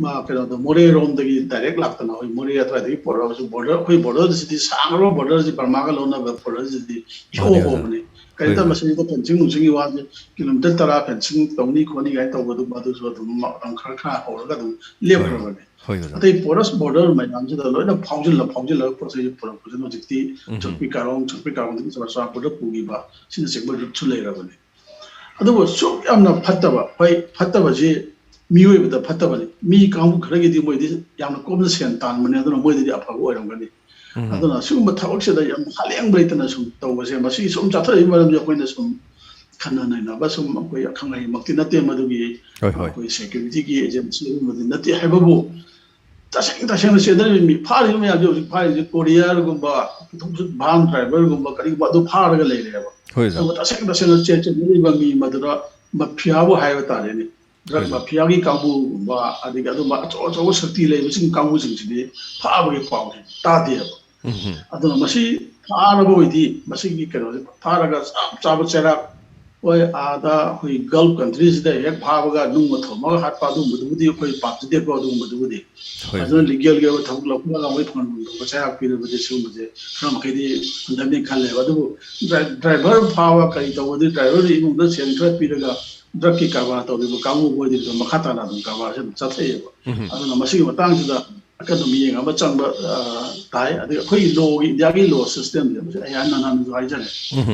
ꯃꯥ ꯀꯩꯅꯣꯗ, ꯃꯣꯔꯦꯔꯣꯝꯗꯒꯤ ꯗꯥꯏꯔꯦꯛ ꯂꯥꯛꯇꯅ ꯑꯩꯈꯣꯏ ꯃꯣꯔꯦ ꯑꯗꯨꯋꯥꯏꯗꯒꯤ ꯄꯨꯔꯛꯑꯒꯁꯨ, ꯕꯣꯔꯗꯔ, ꯑꯩꯈꯣꯏ ꯕꯣꯔꯗꯔꯁꯤꯗꯤ ꯁꯥꯡꯈ꯭ꯔꯕ, ꯕꯣꯔꯗꯔꯁꯤ ꯕꯔꯃꯥꯒ ꯂꯣꯟꯅꯕ ꯕꯣꯔꯗꯔꯁꯤꯗꯤ ꯏꯍꯣꯡ ꯍꯣꯡꯕꯅꯤ꯫ ꯀꯔꯤꯝꯇ ꯃꯁꯤꯗ ꯐꯦꯟꯁꯤꯡ ꯅꯨꯡꯁꯤꯡꯒꯤ ꯋꯥꯁꯦ, ꯀꯤꯂꯣꯃꯤꯇꯔ ꯇꯔꯥ ꯐꯦꯟꯁꯤꯡ ꯇꯧꯅꯤ ꯈꯣꯠꯅꯤ ꯀꯥꯏꯅ ꯇꯧꯕ ꯑꯗꯨꯝ, ꯑꯗꯨꯁꯨ ꯑꯗꯨꯝ ꯈꯔ ꯈꯔ ꯍꯧꯔꯒ ꯑꯗꯨꯝ ꯂꯦꯞꯈ꯭ꯔꯕꯅꯤ꯫ ꯑꯇꯩ ꯄꯣꯔꯁ ꯕꯣꯔꯗꯔ ꯃꯌꯥꯝꯁꯤꯗ ꯂꯣꯏꯅ ꯐꯥꯎꯖꯤꯜꯂ ꯐꯥꯎꯖꯤꯜꯂꯒ ꯄꯣꯠ ꯆꯩꯁꯦ ꯄꯨꯔꯛꯄꯁꯤꯅ ꯍꯧꯖꯤꯛꯇꯤ ꯆꯨꯝꯄꯤ ꯀꯥꯔꯣꯡ, ꯆꯨꯝꯄꯤ ꯀꯥꯔꯣꯡꯗꯒꯤ ꯆꯨꯔꯆꯥꯟꯄꯨꯔꯗ ꯄꯨꯈꯤꯕ, ꯁꯤꯅꯆꯤꯡꯕ ꯔꯨꯠꯁꯨ ꯂꯩꯔꯕꯅꯤ꯫ ꯑꯗꯨꯕꯨ ꯁꯨꯛ ꯌꯥꯝꯅ ꯐꯠꯇꯕ, ꯍꯣꯏ, ꯐꯠꯇꯕꯁꯤ ꯃꯤꯑꯣꯏꯕꯗ ꯐꯠꯇꯕꯅꯤ꯫ ꯃꯤ ꯀꯥꯡꯕꯨ ꯈꯔꯒꯤꯗꯤ ꯃꯣꯏꯗꯤ ꯌꯥꯝꯅ ꯀꯣꯝꯅ ꯁꯦꯟ ꯇꯥꯟꯕꯅꯦ, ꯑꯗꯨꯅ ꯃꯣꯏꯗꯗꯤ ꯑꯐꯕ ꯑꯣꯏꯔꯝꯒꯅꯤ꯫ ꯑꯗꯨꯅ ꯁꯤꯒꯨꯝꯕ ꯊꯕꯛꯁꯤꯗ ꯌꯥꯝ ꯍꯥꯂꯦꯡꯕ ꯂꯩꯇꯅ ꯁꯨꯝ ꯇꯧꯕꯁꯦ, ꯃꯁꯤ ꯁꯨꯝ ꯆꯠꯊꯔꯛꯏꯕ ꯃꯔꯝꯁꯦ ꯑꯩꯈꯣꯏꯅ ꯁꯨꯝ ꯈꯟꯅ ꯅꯩꯅꯕ, ꯁꯨꯝ ꯑꯩꯈꯣꯏ ꯑꯈꯪ ꯑꯍꯩꯃꯛꯇꯤ ꯅꯠꯇꯦ ꯃꯗꯨꯒꯤ, ꯑꯩꯈꯣꯏ ꯁꯦꯀ꯭ꯌꯨꯔꯤꯇꯤꯒꯤ ꯑꯦꯖꯦꯟꯁꯤ ꯑꯗꯨꯒꯨꯝꯕꯗꯤ ꯅꯠꯇꯦ ꯍꯥꯏꯕꯕꯨ, ꯇꯁꯦꯡ ꯇꯁꯦꯡꯅ ꯆꯦꯟꯅꯔꯤꯕ ꯃꯤ, ꯐꯥꯔꯤꯕ ꯃꯌꯥꯝꯁꯦ, ꯍꯧꯖꯤꯛ ꯐꯥꯔꯤꯁꯦ ꯀꯣꯔꯤꯌꯔꯒꯨꯝꯕ, ꯄꯨꯊꯣꯛꯁꯨ ꯚꯥꯟ ꯗ꯭ꯔꯥꯏꯚꯔꯒꯨꯝꯕ ꯀꯔꯤꯒꯨꯝꯕ ꯑꯗꯨ ꯐꯥꯔꯒ ꯂꯩꯔꯦꯕ꯫ ꯑꯗꯨꯒ ꯇꯁꯦꯡ ꯇꯁꯦꯡꯅ ꯆꯦꯟ ꯆꯦꯟꯅꯔꯤꯕ ꯃꯤ ꯃꯗꯨꯗ ꯃꯐꯤꯌꯥꯕꯨ ꯍꯥꯏꯕ ꯇꯥꯔꯦꯅꯦ, ꯗ꯭ꯔꯒ ꯃꯐꯤꯌꯥꯒꯤ ꯀꯥꯡꯕꯨꯒꯨꯝꯕ, ꯑꯗꯒꯤ ꯑꯗꯨꯝꯕ ꯑꯆꯧ ꯑꯆꯧꯕ ꯁꯛꯇꯤ ꯂꯩꯕꯁꯤꯡ ꯀꯥꯡꯕꯨꯁꯤꯡꯁꯤꯗꯤ ꯐꯥꯕꯒꯤ ꯄꯥꯎꯁꯦ ꯇꯥꯗꯦꯕ꯫ ꯑꯗꯨꯅ ꯃꯁꯤ ꯐꯥꯔꯕ ꯑꯣꯏꯗꯤ, ꯃꯁꯤꯒꯤ ꯀꯩꯅꯣꯁꯦ ꯐꯥꯔꯒ ꯆꯞ ꯆꯥꯕ ꯆꯩꯔꯥꯛ, ꯍꯣꯏ, ꯑꯥꯗ ꯑꯩꯈꯣꯏ ꯒꯜꯐ ꯀꯟꯇ꯭ꯔꯤꯁꯤꯗ ꯍꯦꯛ ꯐꯥꯕꯒ ꯅꯨꯡꯅ ꯊꯣꯝꯃꯒ ꯍꯥꯠꯄ, ꯑꯗꯨꯒꯨꯝꯕꯗꯨꯕꯨꯗꯤ ꯑꯩꯈꯣꯏ ꯄꯥꯝꯖꯗꯦꯀꯣ꯫ ꯑꯗꯨꯒꯨꯝꯕꯗꯨꯕꯨꯗꯤ ꯑꯗꯨꯅ ꯂꯤꯒꯦꯜꯒꯤ ꯑꯣꯏꯕ ꯊꯕꯛ ꯂꯧꯈꯠꯂꯒ ꯃꯣꯏ ꯐꯪꯍꯟꯕ ꯆꯩꯔꯥꯛ ꯄꯤꯔꯕꯗꯤ, ꯁꯤꯒꯨꯝꯕꯁꯦ ꯈꯔ ꯃꯈꯩꯗꯤ ꯍꯟꯊꯅꯤ ꯈꯜꯂꯦꯕ꯫ ꯑꯗꯨꯕꯨ ꯗ꯭ꯔꯥꯏ-, ꯗ꯭ꯔꯥꯏꯚꯔ ꯐꯥꯕ ꯀꯔꯤ ꯇꯧꯕꯗꯤ, ꯗ꯭ꯔꯥꯏꯚꯔꯒꯤ ꯏꯃꯨꯡꯗ ꯁꯦꯟ ꯈꯔ ꯄꯤꯔꯒ ꯗ꯭ꯔꯒꯀꯤ ꯀꯔꯕꯥꯔ ꯇꯧꯔꯤꯕ ꯀꯥꯡꯕꯨ ꯃꯣꯏꯗꯤ ꯑꯗꯨꯝ ꯃꯈꯥ ꯇꯥꯅ ꯑꯗꯨꯝ ꯀꯔꯕꯥꯔꯁꯦ ꯑꯗꯨꯝ ꯆꯠꯊꯩꯑꯕ꯫ ꯑꯗꯨꯅ ꯃꯁꯤꯒꯤ ꯃꯇꯥꯡꯁꯤꯗ ꯑꯀꯟꯕ ꯃꯤꯠꯌꯦꯡ ꯑꯃ ꯆꯪꯕ, ꯑ, ꯇꯥꯏ꯫ ꯑꯗꯒꯤ ꯑꯩꯈꯣꯏꯒꯤ ꯂꯣꯒꯤ, ꯏꯟꯗꯤꯌꯥꯒꯤ ꯂꯣ ꯁꯤꯁꯇꯦꯝꯁꯦ, ꯃꯁꯤ ꯑꯩ ꯍꯥꯟꯅ ꯅꯍꯥꯟꯁꯨ ꯍꯥꯏꯖꯔꯦ,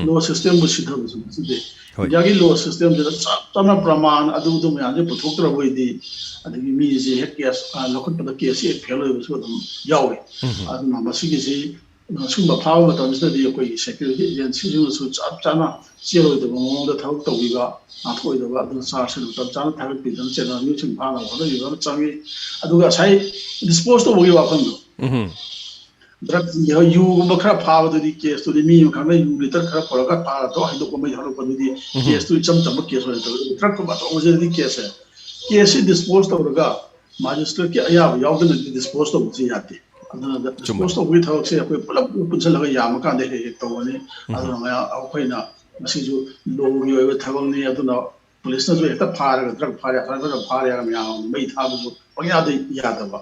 ꯂꯣ ꯁꯤꯁꯇꯦꯝꯕꯨ ꯁꯤꯊꯕꯁꯨ ꯃꯁꯤꯗꯤ ꯏꯟꯗꯤꯌꯥꯒꯤ ꯂꯣ ꯁꯤꯁꯇꯦꯝꯁꯤꯗ ꯆꯞ ꯆꯥꯅ ꯄ꯭ꯔꯃꯥꯟ ꯑꯗꯨ ꯑꯗꯨ ꯃꯌꯥꯝꯁꯦ ꯄꯨꯊꯣꯛꯇ꯭ꯔꯕ ꯑꯣꯏꯗꯤ, ꯑꯗꯒꯤ ꯃꯤꯁꯦ ꯍꯦꯛ ꯀꯦꯁ, ꯑ, ꯂꯧꯈꯠꯄꯗ ꯀꯦꯁꯁꯤ ꯍꯦꯛ ꯐꯦꯜ ꯑꯣꯏꯕꯁꯨ ꯑꯗꯨꯝ ꯌꯥꯎꯏ꯫ ꯑꯗꯨꯅ ꯃꯁꯤꯒꯤꯁꯤ, ꯑ, ꯁꯤꯒꯨꯝꯕ ꯐꯥꯕ ꯃꯇꯝꯁꯤꯗꯗꯤ ꯑꯩꯈꯣꯏꯒꯤ ꯁꯦꯀ꯭ꯌꯨꯔꯤꯇꯤ ꯑꯦꯖꯦꯟꯁꯤꯁꯤꯡꯅꯁꯨ ꯆꯞ ꯆꯥꯅ ꯆꯦꯜꯂꯣꯏꯗꯕ ꯃꯑꯣꯡꯗ ꯊꯕꯛ ꯇꯧꯕꯤꯕ, ꯉꯥꯛꯊꯣꯛꯑꯣꯏꯗꯕ, ꯑꯗꯨꯅ ꯆꯥꯔꯖꯁꯨ ꯃꯇꯝ ꯆꯥꯅ ꯊꯥꯒꯠꯄꯤꯗꯅ ꯆꯦꯟꯅꯕ ꯃꯤꯑꯣꯏꯁꯤꯡ ꯐꯥꯅꯕ ꯍꯣꯠꯅꯕꯤꯕ ꯑꯃ ꯆꯪꯉꯤ꯫ ꯑꯗꯨꯒ ꯉꯁꯥꯏ ꯗꯤꯁꯄꯣꯖ ꯇꯧꯕꯒꯤ ꯋꯥꯐꯝꯗꯣ, ꯗ꯭ꯔꯒꯁꯤꯡꯁꯦ, ꯍꯣꯏ, ꯌꯨꯒꯨꯝꯕ ꯈꯔ ꯐꯥꯕꯗꯨꯗꯤ, ꯀꯦꯁꯇꯨꯗꯤ ꯃꯤ ꯑꯃꯈꯛꯅ ꯌꯨ ꯂꯤꯇꯔ ꯈꯔ ꯄꯨꯔꯛꯑꯒ ꯊꯥꯔ ꯊꯣꯛ ꯍꯩꯗꯣꯛꯄ ꯑꯃ ꯌꯥꯎꯔꯛꯄꯗꯨꯗꯤ, ꯀꯦꯁꯇꯨ ꯏꯆꯝ ꯆꯝꯕ ꯀꯦꯁ ꯑꯣꯏꯅ ꯇꯧꯋꯦ꯫ ꯗ꯭ꯔꯒꯀꯨꯝꯕ ꯑꯆꯧꯕꯁꯤꯗꯗꯤ ꯀꯦꯁꯁꯦ, ꯀꯦꯁꯁꯤ ꯗꯤꯁꯄꯣꯖ ꯇꯧꯔꯒ ꯃꯥꯖꯤꯁꯇ꯭ꯔꯦꯠꯀꯤ ꯑꯌꯥꯕ ꯌꯥꯎꯗꯅꯗꯤ ꯗꯤꯁꯄꯣꯖ ꯇꯧꯕꯁꯤ ꯌꯥꯗꯦ꯫ ꯑꯗꯨꯅ ꯗꯤꯁꯄꯣꯁ ꯇꯧꯕꯒꯤ ꯊꯕꯛꯁꯦ ꯑꯩꯈꯣꯏ ꯄꯨꯂꯞ ꯄꯨꯟꯁꯤꯜꯂꯒ ꯌꯥꯝꯃꯀꯥꯟꯗ ꯍꯦꯛ ꯍꯦꯛ ꯇꯧꯕꯅꯤ꯫ ꯑꯗꯨꯅ ꯃꯌꯥꯝ ꯑꯩꯈꯣꯏꯅ ꯃꯁꯤꯁꯨ ꯂꯣꯒꯤ ꯑꯣꯏꯕ ꯊꯕꯛꯅꯤ꯫ ꯑꯗꯨꯅ ꯄꯨꯂꯤꯁꯅꯁꯨ ꯍꯦꯛꯇ ꯐꯥꯔꯒ, ꯗ꯭ꯔꯒ ꯐꯥꯔꯦ, ꯑꯐꯕ ꯗ꯭ꯔꯒ ꯐꯥꯔꯦ ꯍꯥꯏꯔꯒ ꯃꯌꯥꯝ ꯑꯃ ꯃꯩ ꯊꯥꯕꯁꯨ ꯄꯪꯌꯥꯗ ꯌꯥꯗꯕ꯫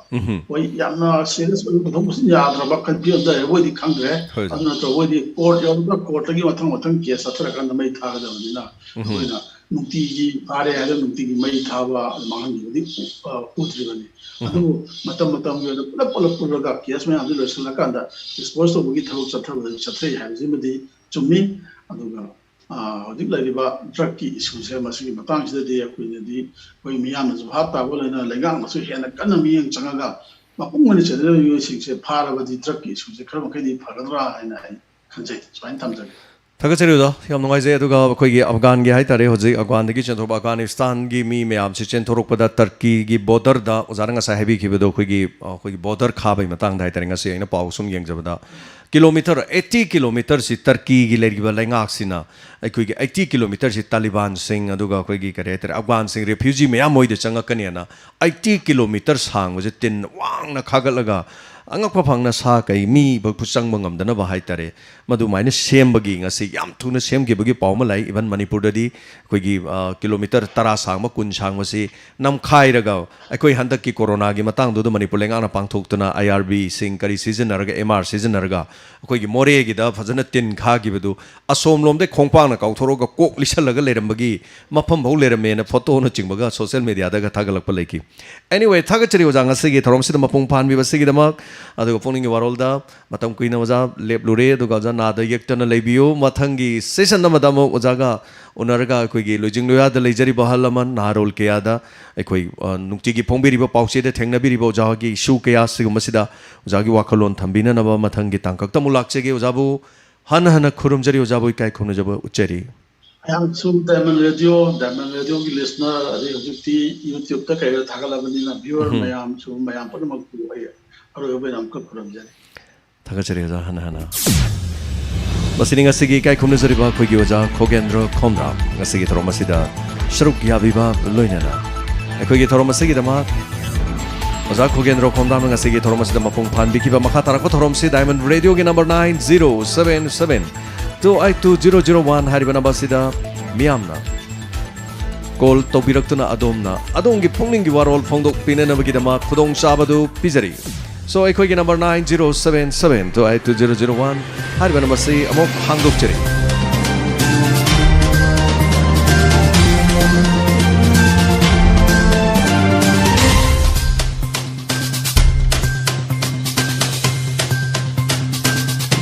ꯍꯣꯏ, ꯌꯥꯝꯅ ꯁꯤꯔꯤꯌꯁ ꯑꯣꯏꯕ ꯄꯨꯊꯣꯛ ꯄꯨꯁꯤꯟ ꯌꯥꯗ꯭ꯔꯕ ꯈꯟꯕꯤꯔꯝꯗꯥꯏ ꯑꯩꯈꯣꯏꯗꯤ ꯈꯪꯗ꯭ꯔꯦ꯫ ꯑꯗꯨ ꯅꯠꯇ꯭ꯔꯒ ꯑꯩꯈꯣꯏꯗꯤ ꯀꯣꯔꯠ ꯌꯧꯔꯒ ꯀꯣꯔꯠꯇꯒꯤ ꯃꯊꯪ ꯃꯊꯪ ꯀꯦꯁ ꯆꯠꯊꯔꯀꯥꯟꯗ ꯃꯩ ꯊꯥꯒꯗꯕꯅꯤꯅ ꯑꯩꯈꯣꯏꯅ ꯅꯨꯡꯇꯤꯒꯤ ꯐꯥꯔꯦ ꯍꯥꯏꯗꯅ ꯅꯨꯡꯇꯤꯒꯤ ꯃꯩ ꯊꯥꯕ ꯃꯥꯡꯍꯟꯕꯗꯤ ꯎ-, ꯑ, ꯎꯗ꯭ꯔꯤꯕꯅꯤ꯫ ꯑꯗꯨꯕꯨ ꯃꯇꯝ ꯃꯇꯝꯒꯤ ꯑꯣꯏꯅ ꯄꯨꯂꯞ ꯄꯨꯂꯞ ꯄꯨꯜꯂꯒ ꯀꯦꯁ ꯃꯌꯥꯝꯗꯨ ꯂꯣꯏꯁꯤꯜꯂꯀꯥꯟꯗ ꯗꯤꯁꯄꯣꯁ ꯇꯧꯕꯒꯤ ꯊꯕꯛ ꯆꯠꯊꯕ, ꯆꯠꯊꯩ ꯍꯥꯏꯕꯁꯤꯃꯗꯤ ꯆꯨꯝꯃꯤ꯫ ꯑꯗꯨꯒ, ꯑ, ꯍꯧꯖꯤꯛ ꯂꯩꯔꯤꯕ ꯗ꯭ꯔꯒꯀꯤ ꯏꯁꯨꯁꯦ, ꯃꯁꯤꯒꯤ ꯃꯇꯥꯡꯁꯤꯗꯗꯤ ꯑꯩꯈꯣꯏꯅꯗꯤ, ꯑꯩꯈꯣꯏ ꯃꯤꯌꯥꯝꯅꯁꯨ ꯚꯥꯞ ꯇꯥꯕ ꯂꯣꯏꯅꯅ ꯂꯩꯉꯥꯛꯅꯁꯨ ꯍꯦꯟꯅ ꯀꯟꯅ ꯃꯤꯠꯌꯦꯡ ꯆꯪꯉꯒ ꯃꯄꯨꯡ ꯑꯣꯏꯅ ꯆꯦꯟꯅꯔꯤꯕ ꯃꯤꯑꯣꯏꯁꯤꯡꯁꯦ ꯐꯥꯔꯕꯗꯤ ꯗ꯭ꯔꯒꯀꯤ ꯏꯁꯨꯁꯦ ꯈꯔ ꯃꯈꯩꯗꯤ ꯐꯒꯗ꯭ꯔꯥ ꯍꯥꯏꯅ ꯑꯩ ꯈꯟꯖꯩ꯫ ꯁꯨꯃꯥꯏꯅ ꯊꯝꯖꯒꯦ꯫ ꯊꯥꯒꯠꯆꯔꯤ ꯑꯣꯖꯥ, ꯌꯥꯝ ꯅꯨꯡꯉꯥꯏꯖꯩ꯫ ꯑꯗꯨꯒ ꯑꯩꯈꯣꯏꯒꯤ ꯑꯐꯒꯥꯟꯒꯤ ꯍꯥꯏꯇꯥꯔꯦ, ꯍꯧꯖꯤꯛ ꯑꯐꯒꯥꯟꯗꯒꯤ ꯆꯦꯟꯊꯣꯔꯛꯄ, ꯑꯐꯒꯥꯅꯤꯁꯇꯥꯟꯒꯤ ꯃꯤ ꯃꯌꯥꯝꯁꯤ ꯆꯦꯟꯊꯣꯔꯛꯄꯗ ꯇꯔꯀꯤꯒꯤ ꯕꯣꯔꯗꯔꯗ ꯑꯣꯖꯥꯅ ꯉꯁꯥꯏ ꯍꯥꯏꯕꯤꯈꯤꯕꯗꯣ, ꯑꯩꯈꯣꯏꯒꯤ, ꯑ, ꯑꯩꯈꯣꯏꯒꯤ ꯕꯣꯔꯗꯔ ꯈꯥꯕꯒꯤ ꯃꯇꯥꯡꯗ ꯍꯥꯏꯇꯥꯔꯦ, ꯉꯁꯤ ꯑꯩꯅ ꯄꯥꯎ ꯁꯨꯝ ꯌꯦꯡꯖꯕꯗ ꯀꯤꯂꯣꯃꯤꯇꯔ ꯑꯩꯠꯇꯤ ꯀꯤꯂꯣꯃꯤꯇꯔꯁꯤ ꯇꯔꯀꯤꯒꯤ ꯂꯩꯔꯤꯕ ꯂꯩꯉꯥꯛꯁꯤꯅ ꯑꯩꯈꯣꯏꯒꯤ ꯑꯩꯠꯇꯤ ꯀꯤꯂꯣꯃꯤꯇꯔꯁꯤ ꯇꯥꯂꯤꯕꯥꯟꯁꯤꯡ ꯑꯗꯨꯒ ꯑꯩꯈꯣꯏꯒꯤ ꯀꯔꯤ ꯍꯥꯏꯇꯥꯔꯦ, ꯑꯐꯒꯥꯟꯁꯤꯡ ꯔꯦꯐ꯭ꯌꯨꯖꯤ ꯃꯌꯥꯝ ꯃꯣꯏꯗ ꯆꯪꯉꯛꯀꯅꯤꯅ ꯑꯩꯠꯇꯤ ꯀꯤꯂꯣꯃꯤꯇꯔ ꯁꯥꯡꯕꯁꯦ ꯇꯤꯟ ꯋꯥꯡꯅ ꯈꯥꯒꯠꯂꯒ ꯑꯉꯛꯄ ꯐꯪꯅ ꯁꯥ ꯀꯩ ꯃꯤ ꯐꯥꯎ ꯆꯪꯕ ꯉꯝꯗꯅꯕ ꯍꯥꯏꯇꯥꯔꯦ, ꯃꯗꯨꯃꯥꯏꯅ ꯁꯦꯝꯕꯒꯤ ꯉꯁꯤ ꯌꯥꯝ ꯊꯨꯅ ꯁꯦꯝꯈꯤꯕꯒꯤ ꯄꯥꯎ ꯑꯃ ꯂꯥꯛꯏ꯫ ꯏꯚꯟ ꯃꯅꯤꯄꯨꯔꯗꯗꯤ ꯑꯩꯈꯣꯏꯒꯤ, ꯑ, ꯀꯤꯂꯣꯃꯤꯇꯔ ꯇꯔꯥ ꯁꯥꯡꯕ, ꯀꯨꯟ ꯁꯥꯡꯕꯁꯤ ꯅꯝꯈꯥꯏꯔꯒ ꯑꯩꯈꯣꯏ ꯍꯟꯗꯛꯀꯤ ꯀꯣꯔꯣꯅꯥꯒꯤ ꯃꯇꯥꯡꯗꯨꯗ ꯃꯅꯤꯄꯨꯔ ꯂꯩꯉꯥꯛꯅ ꯄꯥꯡꯊꯣꯛꯇꯨꯅ ꯑꯥꯏ ꯑꯥꯔ ꯕꯤꯁꯤꯡ ꯀꯔꯤ ꯁꯤꯖꯤꯟꯅꯔꯒ, ꯑꯦꯝ ꯑꯥꯔ ꯁꯤꯖꯤꯟꯅꯔꯒ ꯑꯩꯈꯣꯏꯒꯤ ꯃꯣꯔꯦꯒꯤꯗ ꯐꯖꯅ ꯇꯤꯟ ꯈꯥꯈꯤꯕꯗꯨ ꯑꯁꯣꯝꯂꯣꯝꯗꯩ ꯈꯣꯡꯄꯥꯛꯅ ꯀꯥꯎꯊꯣꯔꯛꯑꯒ ꯀꯣꯛ ꯂꯤꯁꯜꯂꯒ ꯂꯩꯔꯝꯕꯒꯤ ꯃꯐꯝ ꯐꯥꯎ ꯂꯩꯔꯝꯃꯦꯅ ꯐꯣꯇꯣꯅꯆꯤꯡꯕꯒ ꯁꯣꯁꯤꯌꯦꯜ ꯃꯦꯗꯤꯌꯥꯗꯒ ꯊꯥꯒꯠꯂꯛꯄ ꯂꯩꯈꯤ꯫ Anyway, ꯊꯥꯒꯠꯆꯔꯤ ꯑꯣꯖꯥ ꯉꯁꯤꯒꯤ ꯊꯧꯔꯝꯁꯤꯗ ꯃꯄꯨꯡ ꯐꯥꯍꯟꯕꯤꯕꯁꯤꯒꯤꯗꯃꯛ꯫ ꯑꯗꯨꯒ ꯄꯨꯛꯅꯤꯡꯒꯤ ꯋꯥꯔꯣꯜꯗ ꯃꯇꯝ ꯀꯨꯏꯅ ꯑꯣꯖꯥ ꯂꯦꯞꯂꯨꯔꯦ, ꯑꯗꯨꯒ ꯑꯣꯖꯥ ꯅꯥꯗ ꯌꯦꯛꯇꯅ ꯂꯩꯕꯤꯌꯨ꯫ ꯃꯊꯪꯒꯤ ꯁꯦꯁꯟ ꯑꯃꯗ ꯑꯃꯨꯛ ꯑꯣꯖꯥꯒ ꯎꯅꯔꯒ ꯑꯩꯈꯣꯏꯒꯤ ꯂꯣꯏꯖꯤꯡ ꯂꯣꯌꯥꯗ ꯂꯩꯖꯔꯤꯕ ꯑꯍꯜ ꯂꯃꯟ ꯅꯍꯥꯔꯣꯜ ꯀꯌꯥꯗ ꯑꯩꯈꯣꯏ, ꯑ, ꯅꯨꯡꯇꯤꯒꯤ ꯐꯣꯡꯕꯤꯔꯤꯕ ꯄꯥꯎꯆꯦꯗ ꯊꯦꯡꯅꯕꯤꯔꯤꯕ ꯑꯣꯖꯥꯒꯤ ꯏꯁꯨ ꯀꯌꯥ ꯁꯤꯒꯨꯝꯕꯁꯤꯗ ꯑꯣꯖꯥꯒꯤ ꯋꯥꯈꯜꯂꯣꯟ ꯊꯝꯕꯤꯅꯅꯕ ꯃꯊꯪꯒꯤ ꯇꯥꯡꯀꯛꯇ ꯑꯃꯨꯛ ꯂꯥꯛꯆꯒꯦ꯫ ꯑꯣꯖꯥꯕꯨ ꯍꯟꯅ ꯍꯟꯅ ꯈꯨꯔꯨꯝꯖꯔꯤ, ꯑꯣꯖꯥꯕꯨ ꯏꯀꯥꯏ ꯈꯨꯝꯅꯖꯕ ꯎꯠꯆꯔꯤ꯫ ꯃꯌꯥꯝꯁꯨ Diamond Radio, Diamond Radioꯒꯤ listener, ꯑꯗꯩ ꯍꯧꯖꯤꯛꯇꯤ YouTubeꯇ ꯀꯩꯗ ꯊꯥꯒꯠꯂꯕꯅꯤꯅ viewer ꯃꯌꯥꯝꯁꯨ, ꯃꯌꯥꯝ ꯄꯨꯝꯅꯃꯛꯄꯨ ꯑꯩ ꯑꯔꯣꯏꯕ ꯑꯣꯏꯅ ꯑꯃꯨꯛꯀ ꯈꯨꯔꯨꯝꯖꯔꯤ꯫ ꯊꯥꯒꯠꯆꯔꯤ ꯑꯣꯖꯥ ꯍꯟꯅ ꯍꯟꯅ꯫ ꯃꯁꯤꯅꯤ ꯉꯁꯤꯒꯤ ꯏꯀꯥꯏ ꯈꯨꯝꯅꯖꯔꯤꯕ ꯑꯩꯈꯣꯏꯒꯤ ꯑꯣꯖꯥ ꯈꯣꯒꯦꯟꯗ꯭ꯔ ꯈꯣꯝꯗ꯭ꯔꯥꯝ꯫ ꯉꯁꯤꯒꯤ ꯊꯧꯔꯝ ꯑꯁꯤꯗ ꯁꯔꯨꯛ ꯌꯥꯕꯤꯕ ꯂꯣꯏꯅꯅ ꯑꯩꯈꯣꯏꯒꯤ ꯊꯧꯔꯝ ꯑꯁꯤꯒꯤꯗꯃꯛ ꯑꯣꯖꯥ ꯈꯨꯒꯦꯟꯗ꯭ꯔꯣ ꯈꯣꯝꯗꯥꯝꯅ ꯉꯁꯤꯒꯤ ꯊꯧꯔꯝ ꯑꯁꯤꯗ ꯃꯄꯨꯡ ꯐꯥꯍꯟꯕꯤꯈꯤꯕ꯫ ꯃꯈꯥ ꯇꯥꯔꯛꯄ ꯊꯧꯔꯝꯁꯤ Diamond Radio ꯒꯤ number nine zero seven seven two eight two zero zero one ꯍꯥꯏꯔꯤꯕ number ꯑꯁꯤꯗ ꯃꯤꯌꯥꯝꯅ call ꯇꯧꯕꯤꯔꯛꯇꯨꯅ ꯑꯗꯣꯝꯅ ꯑꯗꯣꯝꯒꯤ ꯄꯨꯛꯅꯤꯡꯒꯤ ꯋꯥꯔꯣꯜ ꯐꯣꯡꯗꯣꯛꯄꯤꯅꯅꯕꯒꯤꯗꯃꯛ ꯈꯨꯗꯣꯡꯆꯥꯕꯗꯨ ꯄꯤꯖꯔꯤ꯫ So, ꯑꯩꯈꯣꯏꯒꯤ number nine zero seven seven two eight two zero zero one ꯍꯥꯏꯔꯤꯕ number ꯑꯁꯤ ꯑꯃꯨꯛ ꯍꯥꯡꯗꯣꯛꯆꯔꯤ꯫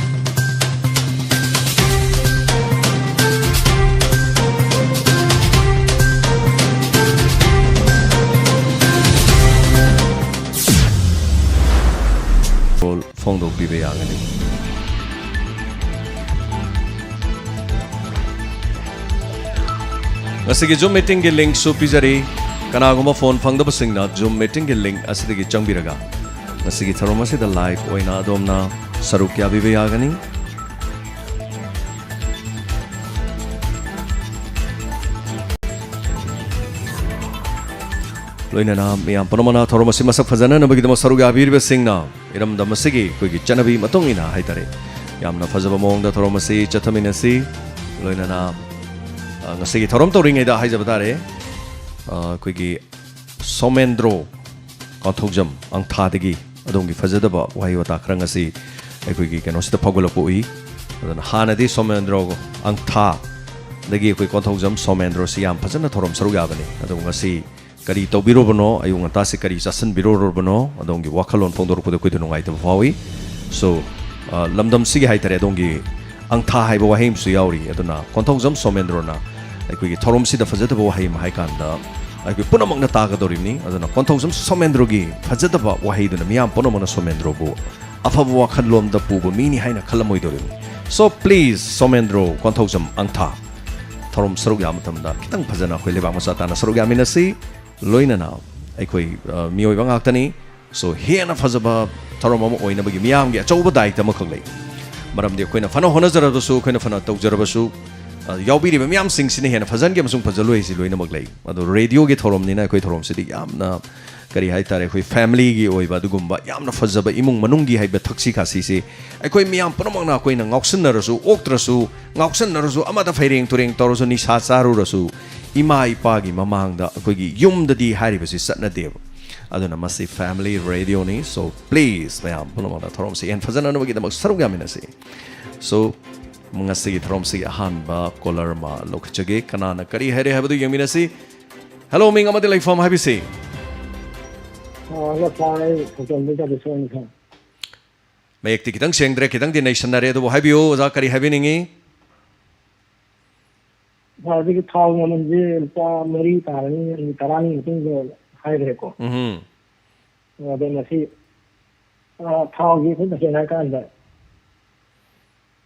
Call ꯐꯣꯡꯗꯣꯛꯄꯤꯕ ꯌꯥꯒꯅꯤ꯫ ꯉꯁꯤꯒꯤ Zoom meeting ꯒꯤ link ꯁꯨ ꯄꯤꯖꯔꯤ꯫ ꯀꯅꯥꯒꯨꯝꯕ phone ꯐꯪꯗꯕꯁꯤꯡꯅ Zoom meeting ꯒꯤ link ꯑꯁꯤꯗꯒꯤ ꯆꯪꯕꯤꯔꯒ ꯉꯁꯤꯒꯤ ꯊꯧꯔꯝ ꯑꯁꯤꯗ live ꯑꯣꯏꯅ ꯑꯗꯣꯝꯅ ꯁꯔꯨꯛ ꯌꯥꯕꯤꯕ ꯌꯥꯒꯅꯤ꯫ ꯂꯣꯏꯅꯅ ꯃꯤꯌꯥꯝ ꯄꯨꯝꯅꯃꯛꯅ ꯊꯧꯔꯝ ꯑꯁꯤ ꯃꯁꯛ ꯐꯖꯅꯅꯕꯒꯤꯗꯃꯛ ꯁꯔꯨꯛ ꯌꯥꯕꯤꯔꯤꯕꯁꯤꯡꯅ ꯏꯔꯝꯗꯝ ꯑꯁꯤꯒꯤ ꯑꯩꯈꯣꯏꯒꯤ ꯆꯠꯅꯕꯤ ꯃꯇꯨꯡ ꯏꯟꯅ ꯍꯥꯏꯇꯥꯔꯦ, ꯌꯥꯝꯅ ꯐꯖꯕ ꯃꯑꯣꯡꯗ ꯊꯧꯔꯝ ꯑꯁꯤ ꯆꯠꯊꯃꯤꯟꯅꯁꯤ꯫ ꯂꯣꯏꯅꯅ, ꯑ, ꯉꯁꯤꯒꯤ ꯊꯧꯔꯝ ꯇꯧꯔꯤꯉꯩꯗ ꯍꯥꯏꯖꯕ ꯇꯥꯔꯦ, ꯑ, ꯑꯩꯈꯣꯏꯒꯤ ꯁꯣꯃꯦꯟꯗ꯭ꯔꯣ ꯀꯣꯟꯊꯧꯖꯝ ꯑꯪꯊꯥꯗꯒꯤ ꯑꯗꯣꯝꯒꯤ ꯐꯖꯗꯕ ꯋꯥꯍꯩ ꯋꯥꯇꯥ ꯈꯔ ꯉꯁꯤ ꯑꯩꯈꯣꯏꯒꯤ ꯀꯩꯅꯣꯁꯤꯗ ꯐꯥꯎꯒꯠꯂꯛꯄ ꯎꯏ꯫ ꯑꯗꯨꯅ ꯍꯥꯟꯅꯗꯤ ꯁꯣꯃꯦꯟꯗ꯭ꯔꯣ ꯑꯪꯊꯥꯗꯒꯤ ꯑꯩꯈꯣꯏ ꯀꯣꯟꯊꯧꯖꯝ ꯁꯣꯃꯦꯟꯗ꯭ꯔꯣꯁꯤ ꯌꯥꯝ ꯐꯖꯅ ꯊꯧꯔꯝ ꯁꯔꯨꯛ ꯌꯥꯕꯅꯤ꯫ ꯑꯗꯨꯕꯨ ꯉꯁꯤ ꯀꯔꯤ ꯇꯧꯕꯤꯔꯨꯕꯅꯣ, ꯑꯌꯨꯛ ꯉꯟꯇꯥꯁꯤ ꯀꯔꯤ ꯆꯥꯁꯤꯟꯕꯤꯔꯨꯔꯕꯅꯣ, ꯑꯗꯣꯝꯒꯤ ꯋꯥꯈꯜꯂꯣꯟ ꯐꯣꯡꯗꯣꯔꯛꯄꯗ ꯑꯩꯈꯣꯏꯗ ꯅꯨꯡꯉꯥꯏꯇꯕ ꯐꯥꯎꯏ꯫ So, ꯑ, ꯂꯝꯗꯝꯁꯤꯒꯤ ꯍꯥꯏꯇꯥꯔꯦ, ꯑꯗꯣꯝꯒꯤ ꯑꯪꯊꯥ ꯍꯥꯏꯕ ꯋꯥꯍꯩ ꯑꯃꯁꯨ ꯌꯥꯎꯔꯤ꯫ ꯑꯗꯨꯅ ꯀꯣꯟꯊꯧꯖꯝ ꯁꯣꯃꯦꯟꯗ꯭ꯔꯣꯅ ꯑꯩꯈꯣꯏꯒꯤ ꯊꯧꯔꯝꯁꯤꯗ ꯐꯖꯗꯕ ꯋꯥꯍꯩ ꯑꯃ ꯍꯥꯏꯀꯥꯟꯗ ꯑꯩꯈꯣꯏ ꯄꯨꯝꯅꯃꯛꯅ ꯇꯥꯒꯗꯧꯔꯤꯕꯅꯤ꯫ ꯑꯗꯨꯅ ꯀꯣꯟꯊꯧꯖꯝ ꯁꯣꯃꯦꯟꯗ꯭ꯔꯣꯒꯤ ꯐꯖꯗꯕ ꯋꯥꯍꯩꯗꯨꯅ ꯃꯤꯌꯥꯝ ꯄꯨꯝꯅꯃꯛꯅ ꯁꯣꯃꯦꯟꯗ꯭ꯔꯣꯕꯨ ꯑꯐꯕ ꯋꯥꯈꯜꯂꯣꯝꯗ ꯄꯨꯕ ꯃꯤꯅꯤ ꯍꯥꯏꯅ ꯈꯜꯂꯝꯃꯣꯏꯗꯧꯔꯤꯕꯅꯤ꯫ So please, ꯁꯣꯃꯦꯟꯗ꯭ꯔꯣ ꯀꯣꯟꯊꯧꯖꯝ ꯑꯪꯊꯥ, ꯊꯧꯔꯝ ꯁꯔꯨꯛ ꯌꯥꯕ ꯃꯇꯝꯗ ꯈꯤꯇꯪ ꯐꯖꯅ ꯑꯩꯈꯣꯏ ꯂꯩꯕꯥꯛ ꯃꯆꯥ ꯇꯥꯅ ꯁꯔꯨꯛ ꯌꯥꯃꯤꯟꯅꯁꯤ꯫ ꯂꯣꯏꯅꯅ ꯑꯩꯈꯣꯏ, ꯑ, ꯃꯤꯑꯣꯏꯕ ꯉꯥꯛꯇꯅꯤ꯫ So, ꯍꯦꯟꯅ ꯐꯖꯕ ꯊꯧꯔꯝ ꯑꯃ ꯑꯣꯏꯅꯕꯒꯤ ꯃꯤꯌꯥꯝꯒꯤ ꯑꯆꯧꯕ ꯗꯥꯏꯇ ꯑꯃꯈꯛ ꯂꯩ꯫ ꯃꯔꯝꯗꯤ ꯑꯩꯈꯣꯏꯅ ꯐꯅ ꯍꯣꯠꯅꯖꯔꯕꯁꯨ, ꯑꯩꯈꯣꯏꯅ ꯐꯅ ꯇꯧꯖꯔꯕꯁꯨ, ꯑ, ꯌꯥꯎꯕꯤꯔꯤꯕ ꯃꯤꯌꯥꯝꯁꯤꯡꯁꯤꯅ ꯍꯦꯟꯅ ꯐꯖꯍꯟꯒꯦ ꯑꯃꯁꯨꯡ ꯐꯖꯍꯜꯂꯣꯏ ꯍꯥꯏꯁꯤ ꯂꯣꯏꯅꯃꯛ ꯂꯩ꯫ ꯑꯗꯣ, ꯔꯦꯗꯤꯑꯣꯒꯤ ꯊꯧꯔꯝꯅꯤꯅ ꯑꯩꯈꯣꯏ ꯊꯧꯔꯝꯁꯤꯗꯤ ꯌꯥꯝꯅ ꯀꯔꯤ ꯍꯥꯏꯇꯥꯔꯦ, ꯑꯩꯈꯣꯏ ꯐꯦꯃꯤꯂꯤꯒꯤ ꯑꯣꯏꯕ ꯑꯗꯨꯒꯨꯝꯕ ꯌꯥꯝꯅ ꯐꯖꯕ ꯏꯃꯨꯡ ꯃꯅꯨꯡꯒꯤ ꯍꯥꯏꯕ ꯊꯛꯁꯤ ꯈꯥꯁꯤꯁꯤ ꯑꯩꯈꯣꯏ ꯃꯤꯌꯥꯝ ꯄꯨꯝꯅꯃꯛꯅ ꯑꯩꯈꯣꯏꯅ ꯉꯥꯎꯁꯟꯅꯔꯁꯨ, ꯑꯣꯛꯇ꯭ꯔꯁꯨ, ꯉꯥꯎꯁꯟꯅꯔꯁꯨ, ꯑꯃꯗ ꯐꯩꯔꯦꯡ ꯇꯨꯔꯦꯡ ꯇꯧꯔꯁꯨ, ꯅꯤꯁꯥ ꯆꯥꯔꯨꯔꯁꯨ, ꯏꯃꯥ ꯏꯄꯥꯒꯤ ꯃꯃꯥꯡꯗ ꯑꯩꯈꯣꯏꯒꯤ ꯌꯨꯝꯗꯗꯤ ꯍꯥꯏꯔꯤꯕꯁꯤ ꯆꯠꯅꯗꯦꯕ꯫ ꯑꯗꯨꯅ ꯃꯁꯤ ꯐꯦꯃꯤꯂꯤ ꯔꯦꯗꯤꯑꯣꯅꯤ꯫ So please, ꯃꯌꯥꯝ ꯄꯨꯝꯅꯃꯛꯅ ꯊꯧꯔꯝꯁꯤ ꯍꯦꯟꯅ ꯐꯖꯅꯅꯕꯒꯤꯗꯃꯛ ꯁꯔꯨꯛ ꯌꯥꯃꯤꯟꯅꯁꯤ꯫ So, ꯉꯁꯤꯒꯤ ꯊꯧꯔꯝꯁꯤꯒꯤ ꯑꯍꯥꯟꯕ ꯀꯣꯂꯔ ꯑꯃ ꯂꯧꯈꯠꯆꯒꯦ꯫ ꯀꯅꯥꯅ ꯀꯔꯤ ꯍꯥꯏꯔꯦ ꯍꯥꯏꯕꯗꯨ ꯌꯦꯡꯃꯤꯟꯅꯁꯤ꯫ ꯍꯦꯜꯂꯣ, ꯃꯤꯡ ꯑꯃꯗꯤ ꯂꯩꯐꯝ ꯍꯥꯏꯕꯤꯁꯤ꯫ ꯑ, ꯍꯜꯂꯣ, ꯁꯥꯔ, ꯑꯩ ꯊꯧꯖꯥꯜꯗꯒꯤ ꯆꯠꯂꯨꯁꯦ ꯑꯣꯏꯅ ꯈꯪ-, ꯃꯌꯦꯛꯇꯤ ꯈꯤꯇꯪ ꯁꯦꯡꯗ꯭ꯔꯦ, ꯈꯤꯇꯪꯗꯤ ꯅꯩꯁꯟꯅꯔꯦ, ꯑꯗꯨꯕꯨ ꯍꯥꯏꯕꯤꯌꯨ, ꯑꯣꯖꯥ, ꯀꯔꯤ ꯍꯥꯏꯕꯤꯅꯤꯡꯉꯤ? ꯁꯥꯔ, ꯍꯧꯖꯤꯛꯀꯤ ꯊꯥꯎ ꯃꯃꯜꯁꯦ ꯂꯨꯄꯥ ꯃꯔꯤ ꯇꯥꯔꯅꯤ, ꯅꯨꯃꯤꯠ ꯇꯔꯥꯅꯤ ꯃꯇꯨꯡꯗ ꯍꯥꯏꯈ꯭ꯔꯦꯀꯣ꯫ ꯎꯝ꯫ ꯑꯗꯣ ꯉꯁꯤ, ꯑ, ꯊꯥꯎꯒꯤ ꯑꯩꯈꯣꯏ ꯇꯁꯦꯡꯅ ꯍꯥꯏꯔꯀꯥꯟꯗ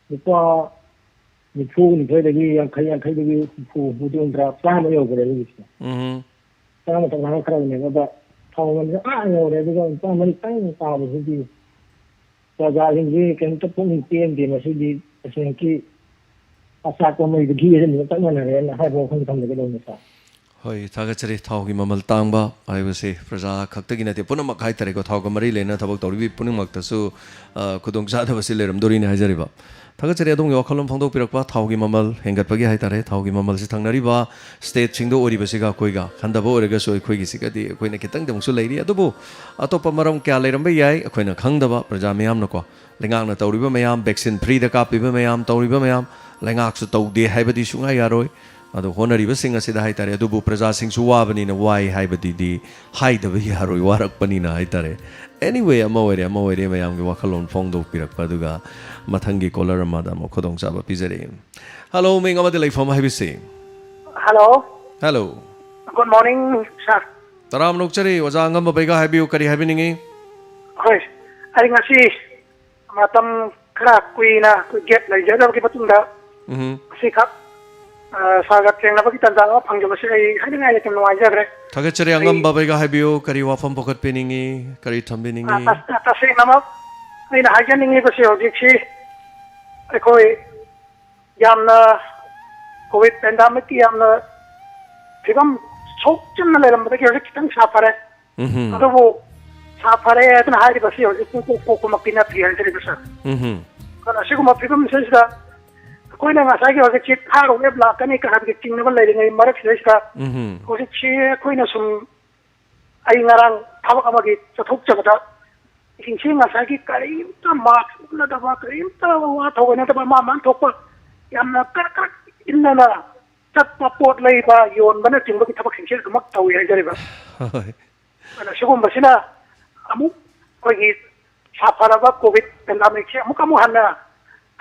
ꯂꯨꯄꯥ ꯅꯤꯐꯨ ꯍꯨꯝꯗꯣꯏꯗꯒꯤ ꯌꯥꯡꯈꯩ, ꯌꯥꯡꯈꯩꯗꯒꯤ ꯍꯨꯝꯐꯨ, ꯍꯨꯝꯐꯨ ꯍꯨꯝꯗ꯭ꯔꯥ, ꯆꯥꯝꯃ ꯌꯧꯈ꯭ꯔꯦ ꯍꯧꯖꯤꯛꯁꯦ꯫ ꯎꯝ꯫ ꯆꯥꯝꯃ ꯇꯪꯈꯥꯏ ꯈꯔ ꯂꯩꯅꯕ ꯊꯥꯎ ꯃꯃꯜꯁꯦ ꯑꯥ ꯌꯧꯔꯦ, ꯑꯗꯨꯒ ꯂꯨꯄꯥ ꯃꯔꯤꯇꯪ ꯇꯥꯕꯁꯤꯗꯤ ꯄ꯭ꯔꯖꯥꯁꯤꯡꯁꯤ ꯀꯩꯝꯇ ꯄꯨꯛꯅꯤꯡ ꯄꯦꯟꯗꯦ꯫ ꯃꯁꯤꯗꯤ ꯇꯁꯦꯡꯀꯤ ꯑꯆꯥꯛꯄ ꯃꯩꯗ ꯘꯤ ꯍꯩꯖꯤꯟꯕꯒ ꯆꯞ ꯃꯥꯟꯅꯔꯦꯅ ꯍꯥꯏꯕ ꯋꯥꯐꯝ ꯊꯝꯖꯒꯦ ꯇꯧꯕꯅꯤ, ꯁꯥꯔ꯫ ꯍꯣꯏ, ꯊꯥꯒꯠꯆꯔꯤ꯫ ꯊꯥꯎꯒꯤ ꯃꯃꯜ ꯇꯥꯡꯕ ꯍꯥꯏꯕꯁꯦ ꯄ꯭ꯔꯖꯥ ꯈꯛꯇꯒꯤ ꯅꯠꯇꯦ, ꯄꯨꯝꯅꯃꯛ ꯍꯥꯏꯇꯥꯔꯦꯀꯣ, ꯊꯥꯎꯒ ꯃꯔꯤ ꯂꯩꯅ ꯊꯕꯛ ꯇꯧꯔꯤꯕ ꯄꯨꯝꯅꯃꯛꯇꯁꯨ, ꯑ, ꯈꯨꯗꯣꯡꯆꯥꯗꯕꯁꯤ ꯂꯩꯔꯝꯗꯣꯔꯤꯅꯤ ꯍꯥꯏꯖꯔꯤꯕ꯫ ꯊꯥꯒꯠꯆꯔꯤ ꯑꯗꯣꯝꯒꯤ ꯋꯥꯈꯜꯂꯣꯟ ꯐꯣꯡꯗꯣꯛꯄꯤꯔꯛꯄ꯫ ꯊꯥꯎꯒꯤ ꯃꯃꯜ ꯍꯦꯟꯒꯠꯄꯒꯤ ꯍꯥꯏꯇꯥꯔꯦ, ꯊꯥꯎꯒꯤ ꯃꯃꯜꯁꯤ ꯊꯪꯅꯔꯤꯕ ꯁ꯭ꯇꯦꯠꯁꯤꯡꯗ ꯑꯣꯏꯔꯤꯕꯁꯤꯒ ꯑꯩꯈꯣꯏꯒ ꯈꯟꯗꯕ ꯑꯣꯏꯔꯒꯁꯨ, ꯑꯩꯈꯣꯏꯒꯤꯁꯤꯒꯗꯤ ꯑꯩꯈꯣꯏꯅ ꯈꯤꯇꯪꯗꯤ ꯑꯃꯨꯛꯁꯨ ꯂꯩꯔꯤ꯫ ꯑꯗꯨꯕꯨ ꯑꯇꯣꯞꯄ ꯃꯔꯝ ꯀꯌꯥ ꯂꯩꯔꯝꯕ ꯌꯥꯏ, ꯑꯩꯈꯣꯏꯅ ꯈꯪꯗꯕ꯫ ꯄ꯭ꯔꯖꯥ ꯃꯤꯌꯥꯝꯅꯀꯣ, ꯂꯩꯉꯥꯛꯅ ꯇꯧꯔꯤꯕ ꯃꯌꯥꯝ, ꯚꯦꯛꯁꯤꯟ ꯐ꯭ꯔꯤꯗ ꯀꯥꯞꯄꯤꯕ ꯃꯌꯥꯝ, ꯇꯧꯔꯤꯕ ꯃꯌꯥꯝ, ꯂꯩꯉꯥꯛꯁꯨ ꯇꯧꯗꯦ ꯍꯥꯏꯕꯗꯤ ꯁꯨꯡꯌꯥ ꯌꯥꯔꯣꯏ꯫ ꯑꯗꯣ ꯍꯣꯠꯅꯔꯤꯕꯁꯤꯡ ꯑꯁꯤꯗ ꯍꯥꯏꯇꯥꯔꯦ, ꯑꯗꯨꯕꯨ ꯄ꯭ꯔꯖꯥꯁꯤꯡꯁꯨ ꯋꯥꯕꯅꯤꯅ ꯋꯥꯏ ꯍꯥꯏꯕꯗꯨꯗꯤ ꯍꯥꯏꯗꯕ ꯌꯥꯔꯣꯏ, ꯋꯥꯔꯛꯄꯅꯤꯅ ꯍꯥꯏꯇꯥꯔꯦ꯫ Anyway, ꯑꯃ ꯑꯣꯏꯔꯦ, ꯑꯃ ꯑꯣꯏꯔꯦ, ꯃꯌꯥꯝꯒꯤ ꯋꯥꯈꯜꯂꯣꯟ ꯐꯣꯡꯗꯣꯛꯄꯤꯔꯛꯄ ꯑꯗꯨꯒ ꯃꯊꯪꯒꯤ ꯀꯣꯂꯔ ꯑꯃꯗ ꯑꯃꯨꯛ ꯈꯨꯗꯣꯡꯆꯥꯕ ꯄꯤꯖꯔꯛꯏ꯫ ꯍꯜꯂꯣ, ꯃꯤꯡ ꯑꯃꯗꯤ ꯂꯩꯐꯝ ꯍꯥꯏꯕꯤꯁꯤ꯫ Hello. Hello. Good morning, sir꯫ ꯇꯔꯥꯝꯅ ꯑꯣꯛꯆꯔꯤ, ꯑꯣꯖꯥ ꯑꯉꯝꯕ ꯕꯩꯒꯥ ꯍꯥꯏꯕꯤꯌꯨ, ꯀꯔꯤ ꯍꯥꯏꯕꯤꯅꯤꯡꯉꯤ? ꯍꯣꯏ, ꯑꯩ ꯉꯁꯤ ꯃꯇꯝ ꯈꯔ ꯀꯨꯏꯅ ꯑꯩꯈꯣꯏ gap ꯂꯩꯖꯔꯕꯒꯤ ꯃꯇꯨꯡꯗ ꯎꯝ꯫ ꯉꯁꯤꯈꯛ, ꯑ, ꯁꯥꯔꯒ ꯊꯦꯡꯅꯕꯒꯤ ꯇꯥꯟꯖꯥ ꯑꯃ ꯐꯪꯖꯕꯁꯦ ꯑꯩ ꯍꯥꯏꯅꯤꯡꯉꯥꯏ ꯂꯩꯇꯅ ꯅꯨꯡꯉꯥꯏꯖꯈ꯭ꯔꯦ꯫ ꯊꯥꯒꯠꯆꯔꯤ, ꯑꯩ ꯑꯉꯝꯕ ꯕꯩꯒꯥ ꯍꯥꯏꯕꯤꯌꯨ, ꯀꯔꯤ ꯋꯥꯐꯝ ꯄꯨꯈꯠꯄꯤꯅꯤꯡꯉꯤ, ꯀꯔꯤ ꯑ, ꯊꯝꯕꯤꯅꯤꯡꯉꯤ? ꯇꯁ-, ꯇꯁꯦꯡꯅꯃꯛ ꯑꯩꯅ ꯍꯥꯏꯖꯅꯤꯡꯉꯤꯕꯁꯤ ꯍꯧꯖꯤꯛꯁꯤ ꯑꯩꯈꯣꯏ ꯌꯥꯝꯅ COVID pandemicꯀꯤ ꯌꯥꯝꯅ ꯐꯤꯕꯝ ꯁꯣꯛꯆꯟꯅ ꯂꯩꯔꯝꯕꯗꯒꯤ ꯍꯧꯖꯤꯛ ꯈꯤꯇꯪ ꯁꯥꯐꯔꯦ꯫ ꯎꯝꯍꯨꯝ꯫ ꯑꯗꯨꯕꯨ ꯁꯥ ꯐꯔꯦ ꯍꯥꯏꯗꯅ ꯍꯥꯏꯔꯤꯕꯁꯤ ꯍꯧꯖꯤꯛ ꯄꯨꯡꯀꯣꯛ ꯀꯣꯛꯄꯃꯛꯇꯤ ꯅꯠꯇ꯭ꯔꯤ ꯍꯥꯏꯖꯔꯤꯕ ꯁꯥꯔ꯫ ꯎꯝꯍꯨꯝ꯫ ꯑꯗꯨꯅ ꯑꯁꯤꯒꯨꯝꯕ ꯐꯤꯕꯝꯁꯤꯗꯩꯁꯤꯗ ꯑꯩꯈꯣꯏꯅ ꯉꯁꯥꯏꯒꯤ ꯍꯧꯖꯤꯛꯁꯤ ꯊꯥꯔ ꯋꯦꯞ ꯂꯥꯛꯀꯅꯤ ꯀ ꯍꯥꯏꯕꯒꯤ ꯆꯤꯡꯅꯕ ꯂꯩꯔꯤꯉꯩ ꯃꯔꯛꯁꯤꯗꯩꯁꯤꯗ ꯎꯝꯍꯨꯝ꯫ ꯍꯧꯖꯤꯛꯁꯤ ꯑꯩꯈꯣꯏꯅ ꯁꯨꯝ ꯑꯩ ꯉꯔꯥꯡ ꯊꯕꯛ ꯑꯃꯒꯤ ꯆꯠꯊꯣꯛꯆꯕꯗ ꯏꯁꯤꯡꯁꯤ ꯉꯁꯥꯏꯒꯤ ꯀꯔꯤꯝꯇ ꯃꯥꯛꯁ ꯎꯞꯅꯗꯕ, ꯀꯔꯤꯝꯇ ꯋꯥ ꯊꯧꯑꯣꯏꯅꯗꯕ, ꯃꯥ ꯃꯥꯅ ꯊꯣꯛꯄ ꯌꯥꯝꯅ ꯀꯔꯛ ꯀꯔꯛ ꯏꯟꯅꯅ ꯆꯠꯄ, ꯄꯣꯠ ꯂꯩꯕ ꯌꯣꯟꯕꯅꯆꯤꯡꯕꯒꯤ ꯊꯕꯛꯁꯤꯡꯁꯦ ꯑꯗꯨꯃꯛ ꯇꯧꯏ ꯍꯥꯏꯖꯔꯤꯕ꯫ ꯍꯣꯏ꯫ ꯑꯗꯨꯅ ꯁꯤꯒꯨꯝꯕꯁꯤꯅ ꯑꯃꯨꯛ ꯑꯩꯈꯣꯏꯒꯤ ꯁꯥꯐꯔꯕ ꯀꯣꯚꯤꯗ ꯄꯦꯟꯗꯥꯃꯤꯛꯁꯦ ꯑꯃꯨꯛ ꯑꯃꯨꯛ ꯍꯟꯅ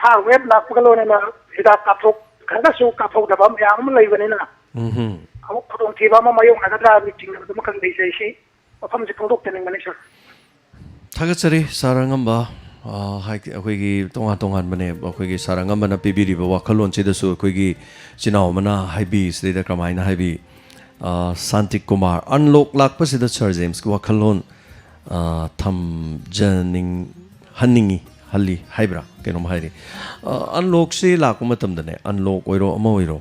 ꯊꯥꯔ ꯋꯦꯕ ꯂꯥꯛꯄꯒ ꯂꯣꯏꯅꯅ ꯍꯤꯗꯥꯛ ꯀꯥꯞꯊꯣꯛ ꯈꯔꯒꯁꯨ ꯀꯥꯞꯍꯧꯗꯕ ꯃꯌꯥꯝ ꯑꯃ ꯂꯩꯕꯅꯤꯅ ꯎꯝꯍꯨꯝ꯫ ꯑꯃꯨꯛ ꯈꯨꯗꯣꯡꯊꯤꯕ ꯑꯃ ꯃꯥꯌꯣꯛꯅꯒꯗ꯭ꯔꯥ ꯍꯥꯏꯕꯒꯤ ꯆꯤꯡꯅꯕꯗꯨꯃꯈꯛ ꯂꯩꯖꯩ꯫ ꯁꯤ ꯋꯥꯐꯝꯁꯦ ꯐꯣꯡꯗꯣꯛꯆꯅꯤꯡꯕꯅꯤ ꯁꯥꯔ꯫ ꯊꯥꯒꯠꯆꯔꯤ ꯁꯥꯔ ꯑꯉꯝꯕ꯫ ꯑ, ꯍꯥꯏ-, ꯑꯩꯈꯣꯏꯒꯤ ꯇꯣꯉꯥꯟ ꯇꯣꯉꯥꯟꯕꯅꯦ꯫ ꯑꯩꯈꯣꯏꯒꯤ ꯁꯥꯔ ꯑꯉꯝꯕꯅ ꯄꯤꯕꯤꯔꯤꯕ ꯋꯥꯈꯜꯂꯣꯟꯁꯤꯗꯁꯨ ꯑꯩꯈꯣꯏꯒꯤ ꯏꯆꯤꯟ ꯏꯅꯥꯎ ꯑꯃꯅ ꯍꯥꯏꯕꯤ, ꯁꯤꯗꯩꯗ ꯀꯔꯝꯍꯥꯏꯅ ꯍꯥꯏꯕꯤ, ꯑ, ꯁꯥꯟꯇꯤ ꯀꯨꯃꯥꯔ, ꯑꯟꯂꯣꯛ ꯂꯥꯛꯄꯁꯤꯗ ꯁꯥꯔ ꯖꯦꯝꯁꯀꯤ ꯋꯥꯈꯜꯂꯣꯟ, ꯑ, ꯊꯝꯖꯅꯤꯡ-, ꯍꯟꯅꯤꯡꯉꯤ, ꯍꯜꯂꯤ ꯍꯥꯏꯕ꯭ꯔꯥ ꯀꯩꯅꯣꯝ ꯍꯥꯏꯔꯤ꯫ ꯑ, ꯑꯟꯂꯣꯛꯁꯤ ꯂꯥꯛꯄ ꯃꯇꯝꯗꯅꯦ, ꯑꯟꯂꯣꯛ ꯑꯣꯏꯔꯣ ꯑꯃ ꯑꯣꯏꯔꯣ,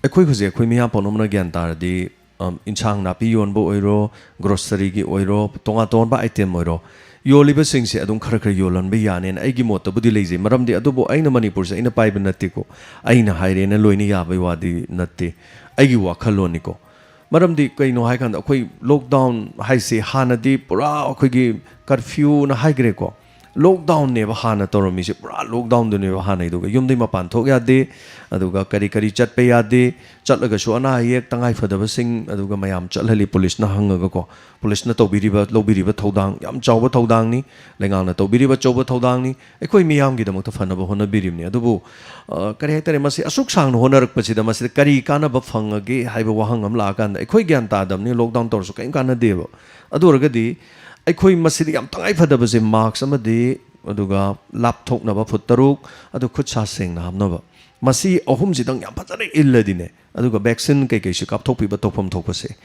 ꯑꯩꯈꯣꯏ ꯍꯧꯖꯤꯛ ꯑꯩꯈꯣꯏ ꯃꯤꯌꯥꯝ ꯄꯨꯝꯅꯃꯛꯅ ꯒ꯭ꯌꯥꯟ ꯇꯥꯔꯗꯤ, ꯑꯝ, ꯏꯟꯁꯥꯡ ꯅꯥꯄꯤ ꯌꯣꯟꯕ ꯑꯣꯏꯔꯣ, ꯒ꯭ꯔꯣꯁꯔꯤꯒꯤ ꯑꯣꯏꯔꯣ, ꯇꯣꯉꯥꯟ ꯇꯣꯉꯥꯟꯕ ꯑꯥꯏꯇꯦꯝ ꯑꯣꯏꯔꯣ, ꯌꯣꯜꯂꯤꯕꯁꯤꯡꯁꯦ ꯑꯗꯨꯝ ꯈꯔ ꯈꯔ ꯌꯣꯜꯍꯟꯕ ꯌꯥꯅꯦꯅ ꯑꯩꯒꯤ ꯃꯣꯠꯇꯕꯨꯗꯤ ꯂꯩꯖꯩ꯫ ꯃꯔꯝꯗꯤ ꯑꯗꯨꯕꯨ ꯑꯩꯅ ꯃꯅꯤꯄꯨꯔꯁꯦ ꯑꯩꯅ ꯄꯥꯏꯕ ꯅꯠꯇꯦꯀꯣ, ꯑꯩꯅ ꯍꯥꯏꯔꯦꯅ ꯂꯣꯏꯅ ꯌꯥꯕꯩ ꯋꯥꯗꯤ ꯅꯠꯇꯦ, ꯑꯩꯒꯤ ꯋꯥꯈꯜꯂꯣꯟꯅꯤꯀꯣ꯫ ꯃꯔꯝꯗꯤ ꯀꯩꯅꯣ ꯍꯥꯏꯀꯥꯟꯗ ꯑꯩꯈꯣꯏ ꯂꯣꯛꯗꯥꯎꯟ ꯍꯥꯏꯁꯦ ꯍꯥꯟꯅꯗꯤ ꯄꯨꯔꯥ ꯑꯩꯈꯣꯏꯒꯤ ꯀꯔꯐ꯭ꯌꯨꯅ ꯍꯥꯏꯈ꯭ꯔꯦꯀꯣ, ꯂꯣꯛꯗꯥꯎꯟꯅꯦꯕ ꯍꯥꯟꯅ ꯇꯧꯔꯝꯃꯤꯁꯦ, ꯄꯨꯔꯥ ꯂꯣꯛꯗꯥꯎꯟꯗꯨꯅꯦꯕ ꯍꯥꯟꯅꯩꯗꯨꯒ꯫ ꯌꯨꯝꯗꯩ ꯃꯄꯥꯟ ꯊꯣꯛ ꯌꯥꯗꯦ, ꯑꯗꯨꯒ ꯀꯔꯤ ꯀꯔꯤ ꯆꯠꯄ ꯌꯥꯗꯦ, ꯆꯠꯂꯒꯁꯨ ꯑꯅꯥ ꯑꯌꯦꯛ ꯇꯉꯥꯏ ꯐꯗꯕꯁꯤꯡ ꯑꯗꯨꯒ ꯃꯌꯥꯝ ꯆꯠꯍꯜꯂꯤ ꯄꯨꯂꯤꯁꯅ ꯍꯪꯉꯒꯀꯣ꯫ ꯄꯨꯂꯤꯁꯅ ꯇꯧꯕꯤꯔꯤꯕ, ꯂꯧꯕꯤꯔꯤꯕ ꯊꯧꯗꯥꯡ ꯌꯥꯝ ꯆꯥꯎꯕ ꯊꯧꯗꯥꯡꯅꯤ, ꯂꯩꯉꯥꯛꯅ ꯇꯧꯕꯤꯔꯤꯕ ꯑꯆꯧꯕ ꯊꯧꯗꯥꯡꯅꯤ, ꯑꯩꯈꯣꯏ ꯃꯤꯌꯥꯝꯒꯤꯗꯃꯛꯇ ꯐꯅꯕ ꯍꯣꯠꯅꯕꯤꯔꯤꯕꯅꯤ꯫ ꯑꯗꯨꯕꯨ, ꯑ, ꯀꯔꯤ ꯍꯥꯏꯇꯥꯔꯦ, ꯃꯁꯤ ꯑꯁꯨꯛ ꯁꯥꯡꯅ ꯍꯣꯠꯅꯔꯛꯄꯁꯤꯗ ꯃꯁꯤꯗ ꯀꯔꯤ ꯀꯥꯟꯅꯕ ꯐꯪꯉꯒꯦ ꯍꯥꯏꯕ ꯋꯥꯍꯪ ꯑꯃ ꯂꯥꯛꯑꯀꯥꯟꯗ ꯑꯩꯈꯣꯏ ꯒ꯭ꯌꯥꯟ ꯇꯥꯗꯕꯅꯤ꯫ ꯂꯣꯛꯗꯥꯎꯟ ꯇꯧꯔꯁꯨ ꯀꯔꯤꯝ ꯀꯥꯟꯅꯗꯦꯕ꯫ ꯑꯗꯨ ꯑꯣꯏꯔꯒꯗꯤ ꯑꯩꯈꯣꯏ ꯃꯁꯤꯗ ꯌꯥꯝ ꯇꯉꯥꯏ ꯐꯗꯕꯁꯦ ꯃꯥꯛꯁ ꯑꯃꯗꯤ ꯑꯗꯨꯒ ꯂꯥꯞꯊꯣꯛꯅꯕ ꯐꯨꯠ ꯇꯔꯨꯛ, ꯑꯗꯨ ꯈꯨꯠ ꯁꯥ ꯁꯦꯡꯅ ꯍꯥꯞꯅꯕ, ꯃꯁꯤ ꯑꯍꯨꯝꯁꯤꯗꯪ ꯌꯥꯝ ꯐꯖꯅ ꯏꯜꯂꯗꯤꯅꯦ, ꯑꯗꯨꯒ ꯚꯦꯛꯁꯤꯟ ꯀꯩꯀꯩꯁꯨ ꯀꯥꯞꯊꯣꯛꯄꯤꯕ ꯇꯧꯐꯝ ꯊꯣꯛꯄꯁꯦ,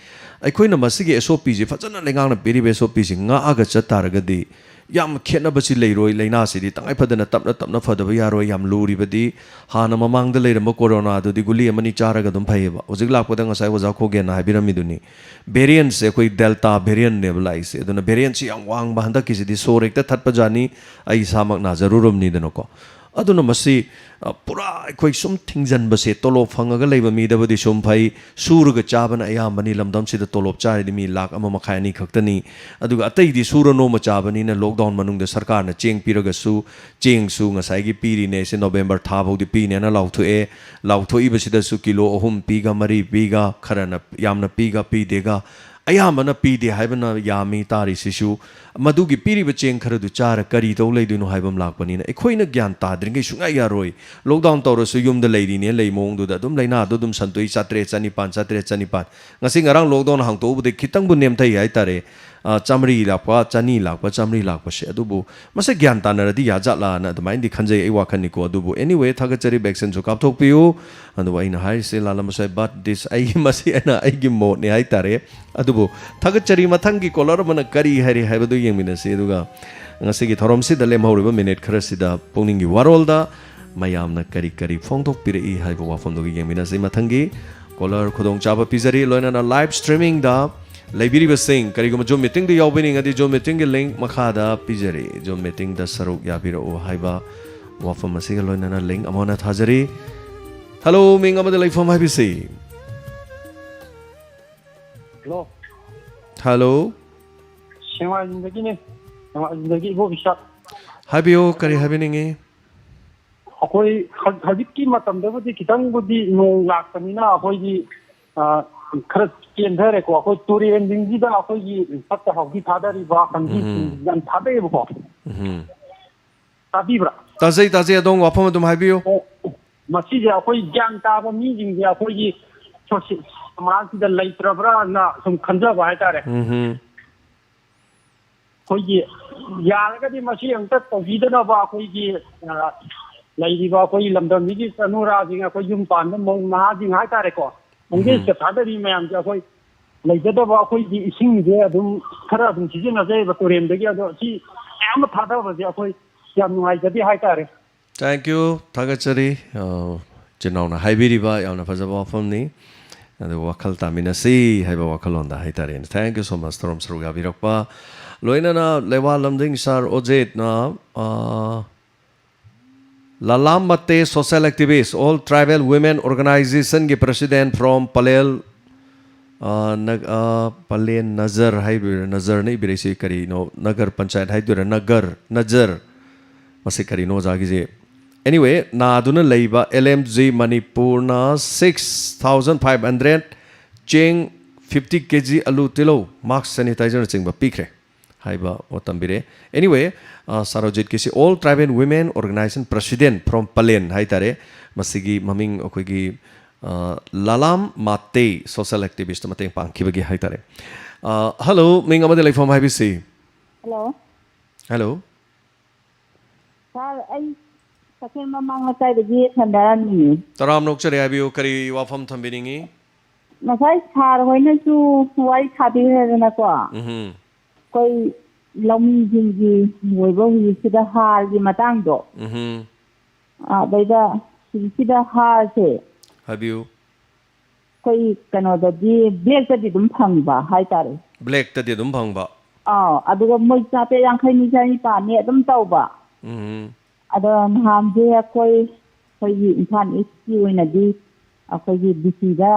ꯑꯩꯈꯣꯏꯅ ꯃꯁꯤꯒꯤ ꯑꯦꯁ ꯑꯣ ꯄꯤꯁꯦ ꯐꯖꯅ, ꯂꯩꯉꯥꯛꯅ ꯄꯤꯔꯤꯕ ꯑꯦꯁ ꯑꯣ ꯄꯤꯁꯦ ꯉꯥꯛꯑꯒ ꯆꯠ ꯇꯥꯔꯒꯗꯤ ꯌꯥꯝ ꯈꯦꯠꯅꯕꯁꯤ ꯂꯩꯔꯣꯏ꯫ ꯂꯥꯏꯅꯥꯁꯤꯗꯤ ꯇꯉꯥꯏ ꯐꯗꯅ ꯇꯞꯅ ꯇꯞꯅ ꯐꯗꯕ ꯌꯥꯔꯣꯏ꯫ ꯌꯥꯝ ꯂꯨꯔꯤꯕꯗꯤ ꯍꯥꯟꯅ ꯃꯃꯥꯡꯗ ꯂꯩꯔꯝꯕ ꯀꯣꯔꯣꯅꯥꯗꯨꯗꯤ ꯒꯨꯂꯤ ꯑꯃꯅꯤ ꯆꯥꯔꯒ ꯑꯗꯨꯝ ꯐꯩꯌꯦꯕ꯫ ꯍꯧꯖꯤꯛ ꯂꯥꯛꯄꯗ ꯉꯁꯥꯏ ꯑꯣꯖꯥ ꯈꯣꯒꯦꯟꯅ ꯍꯥꯏꯕꯤꯔꯝꯃꯤꯗꯨꯅꯤ, ꯚꯦꯔꯤꯌꯟꯁꯦ ꯑꯩꯈꯣꯏ ꯗꯦꯜꯇꯥ ꯚꯦꯔꯤꯌꯟꯅꯦꯕ ꯂꯥꯛꯏꯁꯦ꯫ ꯑꯗꯨꯅ ꯚꯦꯔꯤꯌꯟꯁꯤ ꯌꯥꯝ ꯋꯥꯡꯕ ꯍꯟꯗꯛꯀꯤꯁꯤꯗꯤ, ꯁꯣꯔ ꯍꯦꯛꯇ ꯊꯠꯄ ꯖꯥꯠꯅꯤ꯫ ꯑꯩ ꯏꯁꯥꯃꯛ ꯅꯥꯖꯔꯨꯔꯕꯅꯤꯗꯅꯀꯣ꯫ ꯑꯗꯨꯅ ꯃꯁꯤ, ꯑ, ꯄꯨꯔꯥ ꯑꯩꯈꯣꯏ ꯁꯨꯝ ꯊꯤꯡꯖꯤꯟꯕꯁꯦ, ꯇꯣꯂꯣꯞ ꯐꯪꯉꯒ ꯂꯩꯕ ꯃꯤꯗꯕꯨꯗꯤ ꯁꯨꯝ ꯐꯩ, ꯁꯨꯔꯒ ꯆꯥꯕꯅ ꯑꯌꯥꯝꯕꯅꯤ꯫ ꯂꯝꯗꯝꯁꯤꯗ ꯇꯣꯂꯣꯞ ꯆꯥꯔꯤꯗꯤ ꯃꯤ ꯂꯥꯈ ꯑꯃ ꯃꯈꯥꯏ ꯑꯅꯤ ꯈꯛꯇꯅꯤ꯫ ꯑꯗꯨꯒ ꯑꯇꯩꯗꯤ ꯁꯨꯔ ꯅꯣꯝꯃ ꯆꯥꯕꯅꯤꯅ, ꯂꯣꯛꯗꯥꯎꯟ ꯃꯅꯨꯡꯗ ꯁꯔꯀꯥꯔꯅ ꯆꯦꯡ ꯄꯤꯔꯒꯁꯨ, ꯆꯦꯡꯁꯨ ꯉꯁꯥꯏꯒꯤ ꯄꯤꯔꯤꯅꯦ, ꯁꯤ ꯅꯣꯕꯦꯝꯕꯔ ꯊꯥ ꯐꯥꯎꯗꯤ ꯄꯤꯅꯦꯅ ꯂꯥꯎꯊꯣꯛꯑꯦ꯫ ꯂꯥꯎꯊꯣꯛꯏꯕꯁꯤꯗꯁꯨ ꯀꯤꯂꯣ ꯑꯍꯨꯝ ꯄꯤꯒ, ꯃꯔꯤ ꯄꯤꯒ, ꯈꯔꯅ ꯌꯥꯝꯅ ꯄꯤꯒ, ꯄꯤꯗꯦꯒ, ꯑꯌꯥꯝꯕꯅ ꯄꯤꯗꯦ ꯍꯥꯏꯕꯅ ꯌꯥꯝꯃꯤ ꯇꯥꯔꯤꯁꯤꯁꯨ꯫ ꯃꯗꯨꯒꯤ ꯄꯤꯔꯤꯕ ꯆꯦꯡ ꯈꯔꯗꯨ ꯆꯥꯔ ꯀꯔꯤ ꯇꯧ ꯂꯩꯗꯣꯏꯅꯣ ꯍꯥꯏꯕ ꯑꯃ ꯂꯥꯛꯄꯅꯤꯅ, ꯑꯩꯈꯣꯏꯅ ꯒ꯭ꯌꯥꯟ ꯇꯥꯗ꯭ꯔꯤꯉꯩ ꯁꯨꯡꯌꯥ ꯌꯥꯔꯣꯏ꯫ ꯂꯣꯛꯗꯥꯎꯟ ꯇꯧꯔꯁꯨ ꯌꯨꯝꯗ ꯂꯩꯔꯤꯅꯦ, ꯂꯩ ꯃꯑꯣꯡꯗꯨꯗ ꯑꯗꯨꯝ ꯂꯥꯏꯅꯥꯗꯣ ꯑꯗꯨꯝ ꯁꯟꯇꯣꯛꯏ꯫ ꯆꯥꯇ꯭ꯔꯦꯠ, ꯆꯅꯤꯄꯥꯟ, ꯆꯥꯇ꯭ꯔꯦꯠ, ꯆꯅꯤꯄꯥꯟ꯫ ꯉꯁꯤ ꯉꯔꯥꯡ ꯂꯣꯛꯗꯥꯎꯟ ꯍꯥꯡꯇꯣꯛꯎꯕꯗꯒꯤ ꯈꯤꯇꯪꯕꯨ ꯅꯦꯝꯊꯩ ꯍꯥꯏꯇꯥꯔꯦ꯫ ꯑ, ꯆꯥꯃꯔꯤ ꯂꯥꯛꯄ, ꯆꯅꯤ ꯂꯥꯛꯄ, ꯆꯥꯃꯔꯤ ꯂꯥꯛꯄꯁꯦ꯫ ꯑꯗꯨꯕꯨ ꯃꯁꯤ ꯒ꯭ꯌꯥꯟ ꯇꯥꯅꯔꯗꯤ ꯌꯥꯖꯥꯠꯂꯥꯅ ꯑꯗꯨꯃꯥꯏꯅꯗꯤ ꯈꯟꯖꯩ, ꯑꯩ ꯋꯥꯈꯜꯅꯤꯀꯣ꯫ ꯑꯗꯨꯕꯨ anyway, ꯊꯥꯒꯠꯆꯔꯤ, vaccine ꯁꯨ ꯀꯥꯞꯊꯣꯛꯄꯤꯌꯨ꯫ ꯑꯗꯨꯕꯨ ꯑꯩꯅ ꯍꯥꯏꯔꯤꯁꯦ ꯂꯥꯜꯂꯝꯕꯁꯨ ꯌꯥꯏ, but this ꯑꯩꯒꯤ, ꯃꯁꯤ ꯑꯩꯅ, ꯑꯩꯒꯤ ꯃꯣꯠꯅꯤ ꯍꯥꯏꯇꯥꯔꯦ꯫ ꯑꯗꯨꯕꯨ ꯊꯥꯒꯠꯆꯔꯤ꯫ ꯃꯊꯪꯒꯤ ꯀꯣꯂꯔ ꯑꯃꯅ ꯀꯔꯤ ꯍꯥꯏꯔꯤ ꯍꯥꯏꯕꯗꯨ ꯌꯦꯡꯃꯤꯟꯅꯁꯤ꯫ ꯑꯗꯨꯒ ꯉꯁꯤꯒꯤ ꯊꯧꯔꯝꯁꯤꯗ ꯂꯦꯝꯍꯧꯔꯤꯕ ꯃꯤꯅꯤꯠ ꯈꯔꯁꯤꯗ ꯄꯨꯛꯅꯤꯡꯒꯤ ꯋꯥꯔꯣꯜꯗ ꯃꯌꯥꯝꯅ ꯀꯔꯤ ꯀꯔꯤ ꯐꯣꯡꯗꯣꯛꯄꯤꯔꯛꯏ ꯍꯥꯏꯕ ꯋꯥꯐꯝꯗꯨꯒ ꯌꯦꯡꯃꯤꯟꯅꯁꯤ꯫ ꯃꯊꯪꯒꯤ ꯀꯣꯂꯔ ꯈꯨꯗꯣꯡꯆꯥꯕ ꯄꯤꯖꯔꯤ꯫ ꯂꯣꯏꯅꯅ live streaming ꯗ ꯂꯩꯕꯤꯔꯤꯕꯁꯤꯡ, ꯀꯔꯤꯒꯨꯝꯕ Zoom meeting ꯗ ꯌꯥꯎꯕꯤꯅꯤꯡꯉꯗꯤ, Zoom meeting ꯒꯤ link ꯃꯈꯥꯗ ꯄꯤꯖꯔꯤ꯫ Zoom meeting ꯗ ꯁꯔꯨꯛ ꯌꯥꯕꯤꯔꯛꯎ ꯍꯥꯏꯕ ꯋꯥꯐꯝ ꯑꯁꯤꯒ ꯂꯣꯏꯅꯅ link ꯑꯃ ꯑꯣꯏꯅ ꯊꯥꯖꯔꯤ꯫ Hello, ꯃꯤꯡ ꯑꯃꯗ ꯂꯩꯐꯝ ꯍꯥꯏꯕꯤꯁꯤ꯫ Hello꯫ Hello꯫ ꯁꯦꯡꯃꯥꯏꯖꯤꯡꯗꯒꯤꯅꯦ꯫ ꯁꯦꯡꯃꯥꯏꯖꯤꯡꯗꯒꯤ ꯏꯕꯣ ꯕꯤꯁꯥꯜ꯫ ꯍꯥꯏꯕꯤꯌꯨ, ꯀꯔꯤ ꯍꯥꯏꯕꯤꯅꯤꯡꯉꯤ? ꯑꯩꯈꯣꯏ ꯍꯧ-, ꯍꯧꯖꯤꯛꯀꯤ ꯃꯇꯝꯗꯕꯨꯗꯤ ꯈꯤꯇꯪꯕꯨꯗꯤ ꯅꯣꯡ ꯂꯥꯛꯄꯅꯤꯅ ꯑꯩꯈꯣꯏꯒꯤ, ꯑ, ꯈꯔ ꯆꯦꯟꯊꯔꯦꯀꯣ꯫ ꯑꯩꯈꯣꯏ ꯇꯨꯔꯦꯟꯁꯤꯡꯁꯤꯗ ꯑꯩꯈꯣꯏꯒꯤ ꯐꯠꯇ ꯍꯥꯎꯊꯤ ꯊꯥꯗꯔꯤꯕ ꯈꯪꯖꯤꯁꯤꯡ ꯎꯝ꯫ ꯌꯥꯝ ꯊꯥꯗꯩꯑꯕꯀꯣ꯫ ꯎꯝ꯫ ꯇꯥꯕꯤꯕ꯭ꯔꯥ? ꯇꯥꯖꯩ, ꯇꯥꯖꯩ꯫ ꯑꯗꯣꯝ ꯋꯥꯐꯝ ꯑꯗꯨꯝ ꯍꯥꯏꯕꯤꯌꯨ꯫ ꯑꯣ, ꯃꯁꯤꯁꯦ ꯑꯩꯈꯣꯏ ꯒ꯭ꯌꯥꯟ ꯇꯥꯕ ꯃꯤꯁꯤꯡꯁꯦ ꯑꯩꯈꯣꯏꯒꯤ ꯁꯣꯁꯤ-, ꯁꯃꯥꯖꯁꯤꯗ ꯂꯩꯇ꯭ꯔꯕ꯭ꯔꯥꯅ ꯁꯨꯝ ꯈꯟꯖꯕ ꯍꯥꯏꯇꯥꯔꯦ꯫ ꯎꯝ꯫ ꯑꯩꯈꯣꯏꯒꯤ ꯌꯥꯔꯒꯗꯤ ꯃꯁꯤ ꯑꯃꯨꯛꯇ ꯇꯧꯕꯤꯗꯅꯕ ꯑꯩꯈꯣꯏꯒꯤ, ꯑ, ꯂꯩꯔꯤꯕ ꯑꯩꯈꯣꯏꯒꯤ ꯂꯝꯗꯝꯁꯤꯒꯤ ꯆꯅꯨꯔꯥꯁꯤꯡ, ꯑꯩꯈꯣꯏ ꯌꯨꯝ ꯄꯥꯟꯕ ꯃꯧ ꯅꯍꯥꯁꯤꯡ ꯍꯥꯏꯇꯥꯔꯦꯀꯣ, ꯎꯝ꯫ ꯈꯣꯡꯖꯩꯁꯤꯗ ꯊꯥꯗꯔꯤ ꯃꯌꯥꯝꯁꯦ ꯑꯩꯈꯣꯏ ꯂꯩꯖꯗꯕ ꯑꯩꯈꯣꯏꯗꯤ ꯏꯁꯤꯡꯁꯦ ꯑꯗꯨꯝ ꯈꯔ ꯑꯗꯨꯝ ꯁꯤꯖꯤꯟꯅꯖꯩꯑꯕ ꯇꯨꯔꯦꯟꯗꯒꯤ꯫ ꯑꯗꯣ ꯁꯤ ꯌꯥꯝꯅ ꯊꯥꯗꯕꯁꯦ ꯑꯩꯈꯣꯏ ꯌꯥꯝ ꯅꯨꯡꯉꯥꯏꯖꯗꯦ ꯍꯥꯏꯇꯥꯔꯦ꯫ Thank you, ꯊꯥꯒꯠꯆꯔꯤ꯫ ꯑ, ꯏꯆꯤꯟ ꯏꯅꯥꯎꯅ ꯍꯥꯏꯕꯤꯔꯤꯕ ꯌꯥꯝꯅ ꯐꯖꯕ ꯋꯥꯐꯝꯅꯤ꯫ ꯑꯗꯨꯒ ꯋꯥꯈꯜ ꯇꯥꯃꯤꯟꯅꯁꯤ ꯍꯥꯏꯕ ꯋꯥꯈꯜꯂꯣꯟꯗ ꯍꯥꯏꯇꯥꯔꯦꯅꯦ꯫ Thank you so much, ꯊꯧꯔꯝ ꯁꯔꯨꯛ ꯌꯥꯕꯤꯔꯛꯄ꯫ ꯂꯣꯏꯅꯅ ꯂꯩꯋꯥ ꯂꯝꯗꯤꯡ ꯁꯥꯔ ꯑꯣꯖꯦꯠꯅ, ꯑ, ꯂꯂꯥꯝ ꯃꯠꯇꯦ social activist, all tribal women organizationꯒꯤ president from Pallel, ꯑ, ꯅ-, ꯑ, ꯄꯂꯦꯟ ꯅꯖꯔ ꯍꯥꯏꯕꯤꯔ-, ꯅꯖꯔꯅ ꯏꯕꯤꯔꯛꯏꯁꯤ ꯀꯔꯤꯅꯣ? ꯅꯒꯔ ꯄꯟꯆꯥꯌꯠ ꯍꯥꯏꯗꯣꯏꯔꯥ? ꯅꯒꯔ, ꯅꯖꯔ꯫ ꯃꯁꯤ ꯀꯔꯤꯅꯣ ꯑꯣꯖꯥꯒꯤꯁꯦ? Anyway, ꯅꯥꯗꯨꯅ ꯂꯩꯕ L M G ꯃꯅꯤꯄꯨꯔꯅ six thousand five hundred, ꯆꯦꯡ fifty K G, ꯑꯂꯨ, ꯇꯤꯜꯍꯧ, mask, sanitizerꯅꯆꯤꯡꯕ ꯄꯤꯈ꯭ꯔꯦ ꯍꯥꯏꯕ ꯋꯥ ꯇꯝꯕꯤꯔꯦ꯫ Anyway, ꯑ, ꯁꯥꯔ ꯑꯣꯖꯦꯠꯀꯤꯁꯤ All Tribal Women Organization President from plan ꯍꯥꯏꯇꯥꯔꯦ꯫ ꯃꯁꯤꯒꯤ ꯃꯃꯤꯡ ꯑꯩꯈꯣꯏꯒꯤ, ꯑ, ꯂꯥꯂꯥꯝ ꯃꯥꯇꯦ social activist ꯃꯇꯦꯡ ꯄꯥꯡꯈꯤꯕꯒꯤ ꯍꯥꯏꯇꯥꯔꯦ꯫ ꯑ, hello, ꯃꯤꯡ ꯑꯃꯗꯤ ꯂꯩꯐꯝ ꯍꯥꯏꯕꯤꯁꯤ꯫ Hello꯫ Hello꯫ ꯁꯥꯔ, ꯑꯩ ꯀꯩꯊꯦꯜ ꯃꯃꯥꯡ ꯂꯩꯀꯥꯏꯗꯒꯤ ꯁꯟꯗꯥꯔꯥꯝꯅꯤ꯫ ꯇꯔꯥꯝꯅ ꯑꯣꯛꯆꯔꯤ, ꯍꯥꯏꯕꯤꯌꯨ, ꯀꯔꯤ ꯋꯥꯐꯝ ꯊꯝꯕꯤꯅꯤꯡꯉꯤ? ꯉꯁꯥꯏ ꯁꯥꯔ ꯍꯣꯏꯅꯁꯨ ꯋꯥꯔꯤ ꯁꯥꯕꯤꯈ꯭ꯔꯦꯗꯅꯀꯣ꯫ ꯎꯝꯍꯨꯝ꯫ ꯑꯩꯈꯣꯏ ꯂꯧꯃꯤꯁꯤꯡꯒꯤ ꯑꯣꯏꯕ ꯍꯧꯖꯤꯛꯁꯤꯗ ꯍꯥꯔꯒꯤ ꯃꯇꯥꯡꯗꯣ꯫ ꯎꯝꯍꯨꯝ꯫ ꯑꯗꯩꯗ ꯍꯧꯖꯤꯛꯁꯤꯗ ꯍꯥꯔꯁꯦ ꯍꯥꯏꯕꯤꯌꯨ꯫ ꯑꯩꯈꯣꯏ ꯀꯩꯅꯣꯗꯗꯤ blackꯇꯗꯤ ꯑꯗꯨꯝ ꯐꯪꯕ ꯍꯥꯏꯇꯥꯔꯦ꯫ Blackꯇꯗꯤ ꯑꯗꯨꯝ ꯐꯪꯕ꯫ ꯑꯥꯎ, ꯑꯗꯨꯒ ꯃꯣꯏ ꯆꯥꯇ꯭ꯔꯦꯠ ꯌꯥꯡꯈꯩ ꯅꯤ ꯆꯅꯤ ꯄꯥꯝꯃꯤ ꯑꯗꯨꯝ ꯇꯧꯕ꯫ ꯎꯝ꯫ ꯑꯗꯣ ꯅꯍꯥꯟꯁꯦ ꯑꯩꯈꯣꯏ, ꯑꯩꯈꯣꯏꯒꯤ ꯏꯝꯐꯥꯜ Eastꯀꯤ ꯑꯣꯏꯅꯗꯤ ꯑꯩꯈꯣꯏꯒꯤ DCꯗ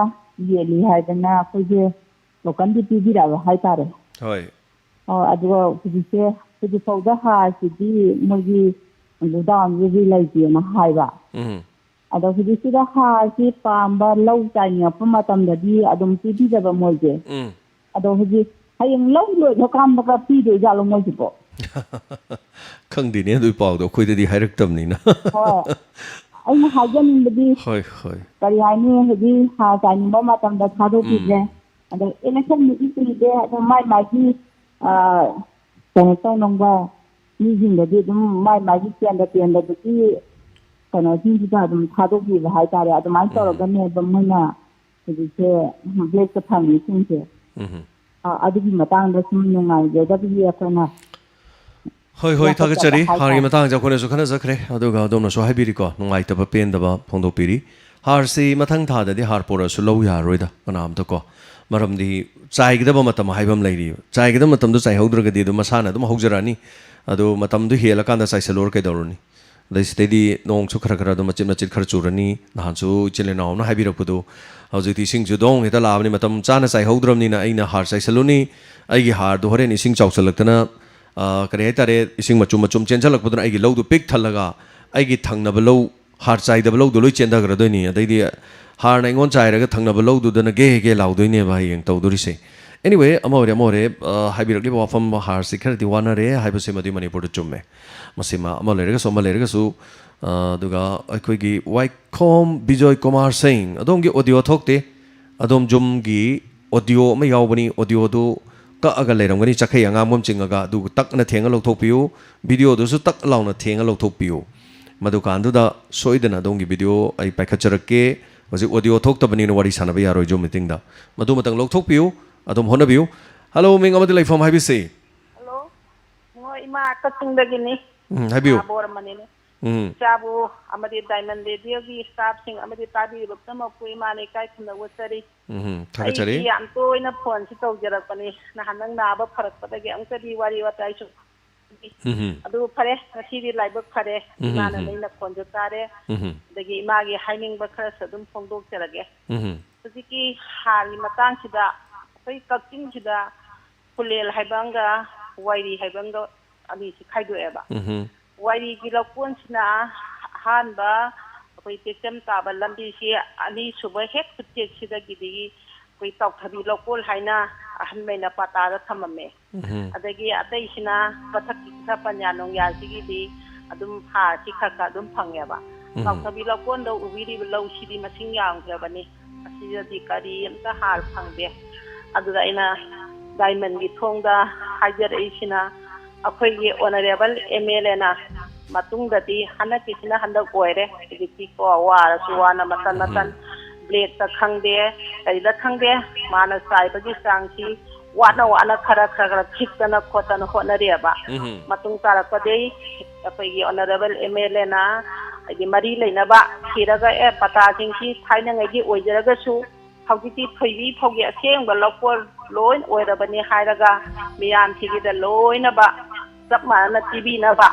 ꯌꯦꯜꯂꯤ ꯍꯥꯏꯗꯅ ꯑꯩꯈꯣꯏꯁꯦ ꯂꯣꯀꯟꯗꯤ ꯄꯤꯕꯤꯔꯛꯑꯕ ꯍꯥꯏꯇꯥꯔꯦ꯫ ꯍꯣꯏ꯫ ꯑꯣ, ꯑꯗꯨꯒ ꯍꯧꯖꯤꯛꯁꯦ, ꯍꯧꯖꯤꯛ ꯐꯥꯎꯗ ꯍꯥꯔꯁꯤꯗꯤ ꯃꯣꯏꯒꯤ ꯒꯣꯗꯥꯎꯟꯗꯗꯤ ꯂꯩꯇꯦꯅ ꯍꯥꯏꯕ꯫ ꯎꯝ꯫ ꯑꯗꯣ ꯍꯧꯖꯤꯛꯁꯤꯗ ꯍꯥꯔꯁꯤ ꯄꯥꯝꯕ ꯂꯧ ꯆꯥꯏꯅꯤꯡꯉꯛꯄ ꯃꯇꯝꯗꯗꯤ ꯑꯗꯨꯝ ꯄꯤꯕꯤꯗꯕ ꯃꯣꯏꯁꯦ꯫ ꯎꯝ꯫ ꯑꯗꯣ ꯍꯧꯖꯤꯛ ꯍꯌꯦꯡ ꯂꯧ ꯂꯣꯏꯈ꯭ꯔꯀꯥꯟꯗꯒ ꯄꯤꯗꯣꯏꯖꯥꯠꯂꯣ ꯃꯣꯏꯁꯤꯕꯣ? ꯈꯪꯗꯦꯅꯦ, ꯑꯗꯨꯒꯤ ꯄꯥꯎꯗꯣ ꯑꯩꯈꯣꯏꯗꯗꯤ ꯍꯥꯏꯔꯛꯇꯕꯅꯤꯅ꯫ ꯍꯣꯏ꯫ ꯑꯩꯅ ꯍꯥꯏꯖꯅꯤꯡꯕꯗꯤ, ꯍꯣꯏ, ꯍꯣꯏ꯫ ꯀꯔꯤ ꯍꯥꯏꯅꯤ, ꯍꯧꯖꯤꯛ ꯍꯥꯔ ꯆꯥꯏꯅꯤꯡꯕ ꯃꯇꯝꯗ ꯊꯥꯗꯣꯛꯄꯤꯗ꯭ꯔꯦ꯫ ꯎꯝ꯫ ꯑꯗꯣ election ꯗꯤ ꯀꯨꯏꯗꯦ, ꯑꯗꯣ ꯃꯥꯏ ꯃꯥꯏꯒꯤ, ꯑ, ꯀꯩꯅꯣ ꯇꯧꯅꯤꯡꯕ ꯃꯤꯁꯤꯡꯗꯗꯤ ꯑꯗꯨꯝ ꯃꯥꯏ ꯃꯥꯏꯒꯤ ꯀꯦꯟꯗ꯭ꯔ ꯀꯦꯟꯗ꯭ꯔꯗꯨꯒꯤ ꯀꯩꯅꯣꯁꯤꯡꯁꯤꯗ ꯑꯗꯨꯝ ꯊꯥꯗꯣꯛꯄꯤꯕ ꯍꯥꯏꯇꯥꯔꯦ꯫ ꯑꯗꯨꯃꯥꯏꯅ ꯎꯝ꯫ ꯇꯧꯔꯒꯅꯦꯕ ꯃꯣꯏꯅ ꯍꯧꯖꯤꯛꯁꯦ blackꯇ ꯐꯪꯉꯤꯁꯤꯡꯁꯦ꯫ ꯎꯝ꯫ ꯑ, ꯑꯗꯨꯒꯤ ꯃꯇꯥꯡꯗ ꯁꯨꯝ ꯅꯨꯡꯉꯥꯏꯖꯗꯕꯒꯤ ꯑꯩꯈꯣꯏꯅ ꯍꯣꯏ, ꯍꯣꯏ, ꯊꯥꯒꯠꯆꯔꯤ꯫ ꯍꯥꯔꯒꯤ ꯃꯇꯥꯡꯁꯦ ꯑꯩꯈꯣꯏꯅꯁꯨ ꯈꯟꯅꯖꯈ꯭ꯔꯦ, ꯑꯗꯨꯒ ꯑꯗꯣꯝꯅꯁꯨ ꯍꯥꯏꯕꯤꯔꯤꯀꯣ, ꯅꯨꯡꯉꯥꯏꯇꯕ, ꯄꯦꯟꯗꯕ ꯐꯣꯡꯗꯣꯛꯄꯤꯔꯤ꯫ ꯍꯥꯔꯁꯤ ꯃꯊꯪ ꯊꯥꯗꯗꯤ ꯍꯥꯔ ꯄꯣꯔꯛꯑꯁꯨ ꯂꯧ ꯌꯥꯔꯔꯣꯏꯗ ꯀꯅꯥꯝꯇꯀꯣ, ꯃꯔꯝꯗꯤ ꯆꯥꯏꯒꯗꯕ ꯃꯇꯝ ꯍꯥꯏꯕ ꯑꯃ ꯂꯩꯔꯤꯕ꯫ ꯆꯥꯏꯒꯗꯕ ꯃꯇꯝꯗꯣ ꯆꯥꯏꯍꯧꯗ꯭ꯔꯒꯗꯤ ꯑꯗꯨꯝ ꯃꯁꯥꯅ ꯑꯗꯨꯝ ꯍꯧꯖꯔꯛꯑꯅꯤ꯫ ꯑꯗꯨ ꯃꯇꯝꯗꯨ ꯍꯦꯜꯂꯀꯥꯟꯗ ꯆꯥꯏꯁꯜꯂꯨꯔ ꯀꯩꯗꯧꯔꯨꯅꯤ? ꯑꯗꯩ ꯁꯤꯗꯩꯗꯤ ꯅꯣꯡꯁꯨ ꯈꯔ ꯈꯔ ꯑꯗꯨꯝ ꯃꯆꯤꯠ ꯃꯆꯤꯠ ꯈꯔ ꯆꯨꯔꯅꯤ꯫ ꯅꯍꯥꯟꯁꯨ ꯏꯆꯤꯜ ꯏꯅꯥꯎ ꯑꯃꯅ ꯍꯥꯏꯕꯤꯔꯛꯄꯗꯣ, ꯍꯧꯖꯤꯛꯇꯤ ꯏꯁꯤꯡꯁꯨ ꯗꯣꯡ ꯍꯦꯛꯇ ꯂꯥꯛꯑꯕꯅꯤ, ꯃꯇꯝ ꯆꯥꯅ ꯆꯥꯏꯍꯧꯗ꯭ꯔꯕꯅꯤꯅ ꯑꯩꯅ ꯍꯥꯔ ꯆꯥꯏꯁꯜꯂꯨꯅꯤ꯫ ꯑꯩꯒꯤ ꯍꯥꯔꯗꯣ ꯍꯣꯔꯦꯟ ꯏꯁꯤꯡ ꯆꯥꯎꯁꯜꯂꯛꯇꯅ, ꯑ, ꯀꯔꯤ ꯍꯥꯏꯇꯥꯔꯦ, ꯏꯁꯤꯡ ꯃꯆꯨꯝ ꯃꯆꯨꯝ ꯆꯦꯟꯁꯜꯂꯛꯄꯗꯨꯅ ꯑꯩꯒꯤ ꯂꯧꯗꯨ ꯄꯤꯛ ꯊꯜꯂꯒ ꯑꯩꯒꯤ ꯊꯪꯅꯕ ꯂꯧ, ꯍꯥꯔ ꯆꯥꯏꯗꯕ ꯂꯧꯗꯨ ꯂꯣꯏ ꯆꯦꯟꯊꯈ꯭ꯔꯗꯣꯏꯅꯤ꯫ ꯑꯗꯩꯗꯤ ꯍꯥꯔꯅ ꯑꯩꯉꯣꯟꯗ ꯆꯥꯏꯔꯒ ꯊꯪꯅꯕ ꯂꯧꯗꯨꯗꯅ ꯒꯦ ꯒꯦ ꯂꯥꯎꯗꯣꯏꯅꯦꯕ ꯍꯌꯦꯡ ꯇꯧꯗꯣꯔꯤꯁꯦ꯫ Anyway, ꯑꯃ ꯑꯣꯏꯔꯦ, ꯑꯃ ꯑꯣꯏꯔꯦ, ꯑ, ꯍꯥꯏꯕꯤꯔꯛꯂꯤꯕ ꯋꯥꯐꯝ, ꯍꯥꯔꯁꯤ ꯈꯔꯗꯤ ꯋꯥꯅꯔꯦ ꯍꯥꯏꯕꯁꯤꯃꯗꯤ ꯃꯅꯤꯄꯨꯔꯗ ꯆꯨꯝꯃꯦ꯫ ꯃꯁꯤꯃ ꯑꯃ ꯂꯩꯔꯒꯁꯨ, ꯑꯃ ꯂꯩꯔꯒꯁꯨ, ꯑ, ꯑꯗꯨꯒ ꯑꯩꯈꯣꯏꯒꯤ ꯋꯥꯏꯈꯣꯝ ꯕꯤꯖꯣꯏ ꯀꯨꯃꯥꯔ ꯁꯤꯡ, ꯑꯗꯣꯝꯒꯤ ꯑꯣꯗꯤꯑꯣ ꯊꯣꯛꯇꯦ꯫ ꯑꯗꯣꯝ ꯖꯨꯝꯒꯤ ꯑꯣꯗꯤꯑꯣ ꯑꯃ ꯌꯥꯎꯕꯅꯤ, ꯑꯣꯗꯤꯑꯣꯗꯨ ꯀꯛꯑꯒ ꯂꯩꯔꯝꯒꯅꯤ, ꯆꯈꯩ ꯑꯉꯥꯡꯕ ꯑꯃ ꯆꯤꯡꯉꯒ, ꯑꯗꯨ ꯇꯛꯅ ꯊꯦꯡꯉ ꯂꯧꯊꯣꯛꯄꯤꯌꯨ, ꯚꯤꯗꯤꯑꯣꯗꯨꯁꯨ ꯇꯛ ꯂꯥꯎꯅ ꯊꯦꯡꯉ ꯂꯧꯊꯣꯛꯄꯤꯌꯨ꯫ ꯃꯗꯨꯀꯥꯟꯗꯨꯗ ꯁꯣꯏꯗꯅ ꯑꯗꯣꯝꯒꯤ ꯚꯤꯗꯤꯑꯣ ꯑꯩ ꯄꯥꯏꯈꯠꯆꯔꯛꯀꯦ꯫ ꯍꯧꯖꯤꯛ ꯑꯣꯗꯤꯑꯣ ꯊꯣꯛꯇꯕꯅꯤꯅ ꯋꯥꯔꯤ ꯁꯥꯟꯅꯕ ꯌꯥꯔꯣꯏ ꯖꯨꯝ ꯃꯤꯇꯤꯡꯗ꯫ ꯃꯗꯨꯃꯇꯪ ꯂꯧꯊꯣꯛꯄꯤꯌꯨ, ꯑꯗꯨꯝ ꯍꯣꯠꯅꯕꯤꯌꯨ꯫ ꯍꯜꯂꯣ, ꯃꯤꯡ ꯑꯃꯗꯤ ꯂꯩꯐꯝ ꯍꯥꯏꯕꯤꯁꯤ꯫ ꯍꯜꯂꯣ, ꯏꯃꯥ ꯀꯛꯆꯤꯡꯗꯒꯤꯅꯤ꯫ ꯎꯝ, ꯍꯥꯏꯕꯤꯌꯨ꯫ ꯏꯃꯥ ꯕꯣꯔꯃꯅꯤꯅꯦ꯫ ꯎꯝ꯫ ꯏꯆꯥꯕꯨ ꯑꯃꯗꯤ ꯗꯥꯏꯃꯟ ꯔꯦꯗꯤꯑꯣꯒꯤ ꯁ꯭ꯇꯥꯐꯁꯤꯡ ꯑꯃꯗꯤ ꯇꯥꯕꯤꯔꯤꯕ ꯄꯨꯝꯅꯃꯛꯄꯨ ꯏꯃꯥꯅ ꯏꯀꯥꯏ ꯈꯨꯝꯅꯕ ꯎꯠꯆꯔꯤ꯫ ꯎꯝ, ꯊꯥꯒꯠꯆꯔꯤ꯫ ꯑꯩꯗꯤ ꯌꯥꯝ ꯇꯣꯏꯅ ꯐꯣꯟꯁꯤ ꯇꯧꯖꯔꯛꯄꯅꯤ꯫ ꯅꯍꯥꯟ ꯅꯪ ꯅꯥꯕ ꯐꯔꯛꯄꯗꯒꯤ ꯑꯃꯨꯛꯇꯗꯤ ꯋꯥꯔꯤ ꯋꯥꯇꯥꯏꯁꯨ ꯎꯝ꯫ ꯑꯗꯨ ꯐꯔꯦ, ꯉꯁꯤꯗꯤ ꯂꯥꯏꯕꯛ ꯐꯔꯦ꯫ ꯎꯝ, ꯏꯃꯥꯅ ꯎꯝ꯫ ꯅꯪ ꯅꯈꯣꯟꯁꯨ ꯇꯥꯔꯦ꯫ ꯎꯝ꯫ ꯑꯗꯒꯤ ꯏꯃꯥꯒꯤ ꯍꯥꯏꯅꯤꯡꯕ ꯈꯔꯁꯨ ꯑꯗꯨꯝ ꯐꯣꯡꯗꯣꯛꯆꯔꯒꯦ꯫ ꯎꯝ꯫ ꯍꯧꯖꯤꯛꯀꯤ ꯍꯥꯔꯒꯤ ꯃꯇꯥꯡꯁꯤꯗ ꯑꯩꯈꯣꯏ ꯀꯛꯆꯤꯡꯁꯤꯗ ꯈꯨꯂꯦꯜ ꯍꯥꯏꯕ ꯑꯃꯒ ꯋꯥꯏꯔꯤ ꯍꯥꯏꯕ ꯑꯃꯒ ꯑꯅꯤꯁꯤ ꯈꯥꯏꯗꯣꯛꯑꯦꯕ꯫ ꯎꯝ꯫ ꯋꯥꯏꯔꯤꯒꯤ ꯂꯧꯀꯣꯟꯁꯤꯅ ꯑꯍꯥꯟꯕ ꯑꯩꯈꯣꯏ ꯇꯦꯛꯆꯝ ꯇꯥꯕ ꯂꯝꯕꯤꯁꯤ ꯑꯅꯤꯁꯨꯕ ꯍꯦꯛ ꯈꯨꯠꯇꯦꯛꯁꯤꯗꯒꯤꯗꯤ ꯑꯩꯈꯣꯏ ꯇꯥꯎꯊꯕꯤ ꯂꯧꯀꯣꯜ ꯍꯥꯏꯅ ꯑꯍꯟꯉꯩꯅ ꯄꯥꯇꯥꯗ ꯊꯝꯃꯝꯃꯦ꯫ ꯎꯝ꯫ ꯑꯗꯒꯤ ꯑꯇꯩꯁꯤꯅ ꯃꯊꯛꯀꯤ ꯈꯔ ꯄꯟꯌꯥ ꯅꯣꯡꯌꯥꯁꯤꯒꯤꯗꯤ ꯑꯗꯨꯝ ꯍꯥꯔꯁꯤ ꯈꯔ ꯈꯔ ꯑꯗꯨꯝ ꯐꯪꯉꯦꯕ꯫ ꯎꯝ꯫ ꯇꯥꯎꯊꯕꯤ ꯂꯧꯀꯣꯟꯗ ꯎꯕꯤꯔꯤꯕ ꯂꯧꯁꯤꯗꯤ ꯃꯁꯤꯡ ꯌꯥꯝꯈ꯭ꯔꯕꯅꯤ꯫ ꯑꯁꯤꯗꯗꯤ ꯀꯔꯤꯝꯇ ꯍꯥꯔ ꯐꯪꯗꯦ꯫ ꯑꯗꯨꯗ ꯑꯩꯅ ꯗꯥꯏꯃꯟꯒꯤ ꯊꯣꯡꯗ ꯍꯥꯏꯖꯔꯛꯏꯁꯤꯅ ꯑꯩꯈꯣꯏꯒꯤ ꯑꯣꯅꯔꯦꯕꯜ ꯑꯦꯝ ꯑꯦꯜ ꯑꯦꯅ ꯃꯇꯨꯡꯗꯗꯤ ꯍꯟꯗꯛꯀꯤꯁꯤꯅ ꯍꯟꯗꯛ ꯑꯣꯏꯔꯦ꯫ ꯍꯧꯖꯤꯛꯇꯤ ꯀꯣ ꯋꯥꯔꯁꯨ ꯋꯥꯅ ꯃꯇꯝ ꯃꯇꯝ ꯎꯝ꯫ ꯕ꯭ꯂꯦꯛꯇ ꯈꯪꯗꯦ, ꯀꯔꯤꯗ ꯈꯪꯗꯦ, ꯃꯥꯅ ꯆꯥꯏꯕꯒꯤ ꯆꯥꯡꯁꯤ ꯋꯥꯅ ꯋꯥꯅ ꯈꯔ ꯈꯔ ꯈꯔ ꯊꯤꯛꯇꯅ ꯈꯣꯠꯇꯅ ꯍꯣꯠꯅꯔꯤꯑꯕ꯫ ꯎꯝꯍꯨꯝ꯫ ꯃꯇꯨꯡ ꯇꯥꯔꯛꯄꯗꯩ ꯑꯩꯈꯣꯏꯒꯤ ꯑꯣꯅꯔꯦꯕꯜ ꯑꯦꯝ ꯑꯦꯜ ꯑꯦꯅ ꯍꯥꯏꯗꯤ ꯃꯔꯤ ꯂꯩꯅꯕ ꯊꯤꯔꯒ, "ꯑꯦ, ꯄꯇꯥꯁꯤꯡꯁꯤ ꯊꯥꯏꯅꯉꯩꯒꯤ ꯑꯣꯏꯖꯔꯒꯁꯨ ꯍꯧꯖꯤꯛꯇꯤ ꯊꯣꯏꯕꯤ ꯐꯧꯒꯤ ꯑꯁꯦꯡꯕ ꯂꯧꯀꯣꯜ ꯂꯣꯏ ꯑꯣꯏꯔꯕꯅꯤ" ꯍꯥꯏꯔꯒ ꯃꯤꯌꯥꯝꯁꯤꯒꯤꯗ ꯂꯣꯏꯅꯕ ꯆꯞ ꯃꯥꯟꯅꯅ ꯄꯤꯕꯤꯅꯕ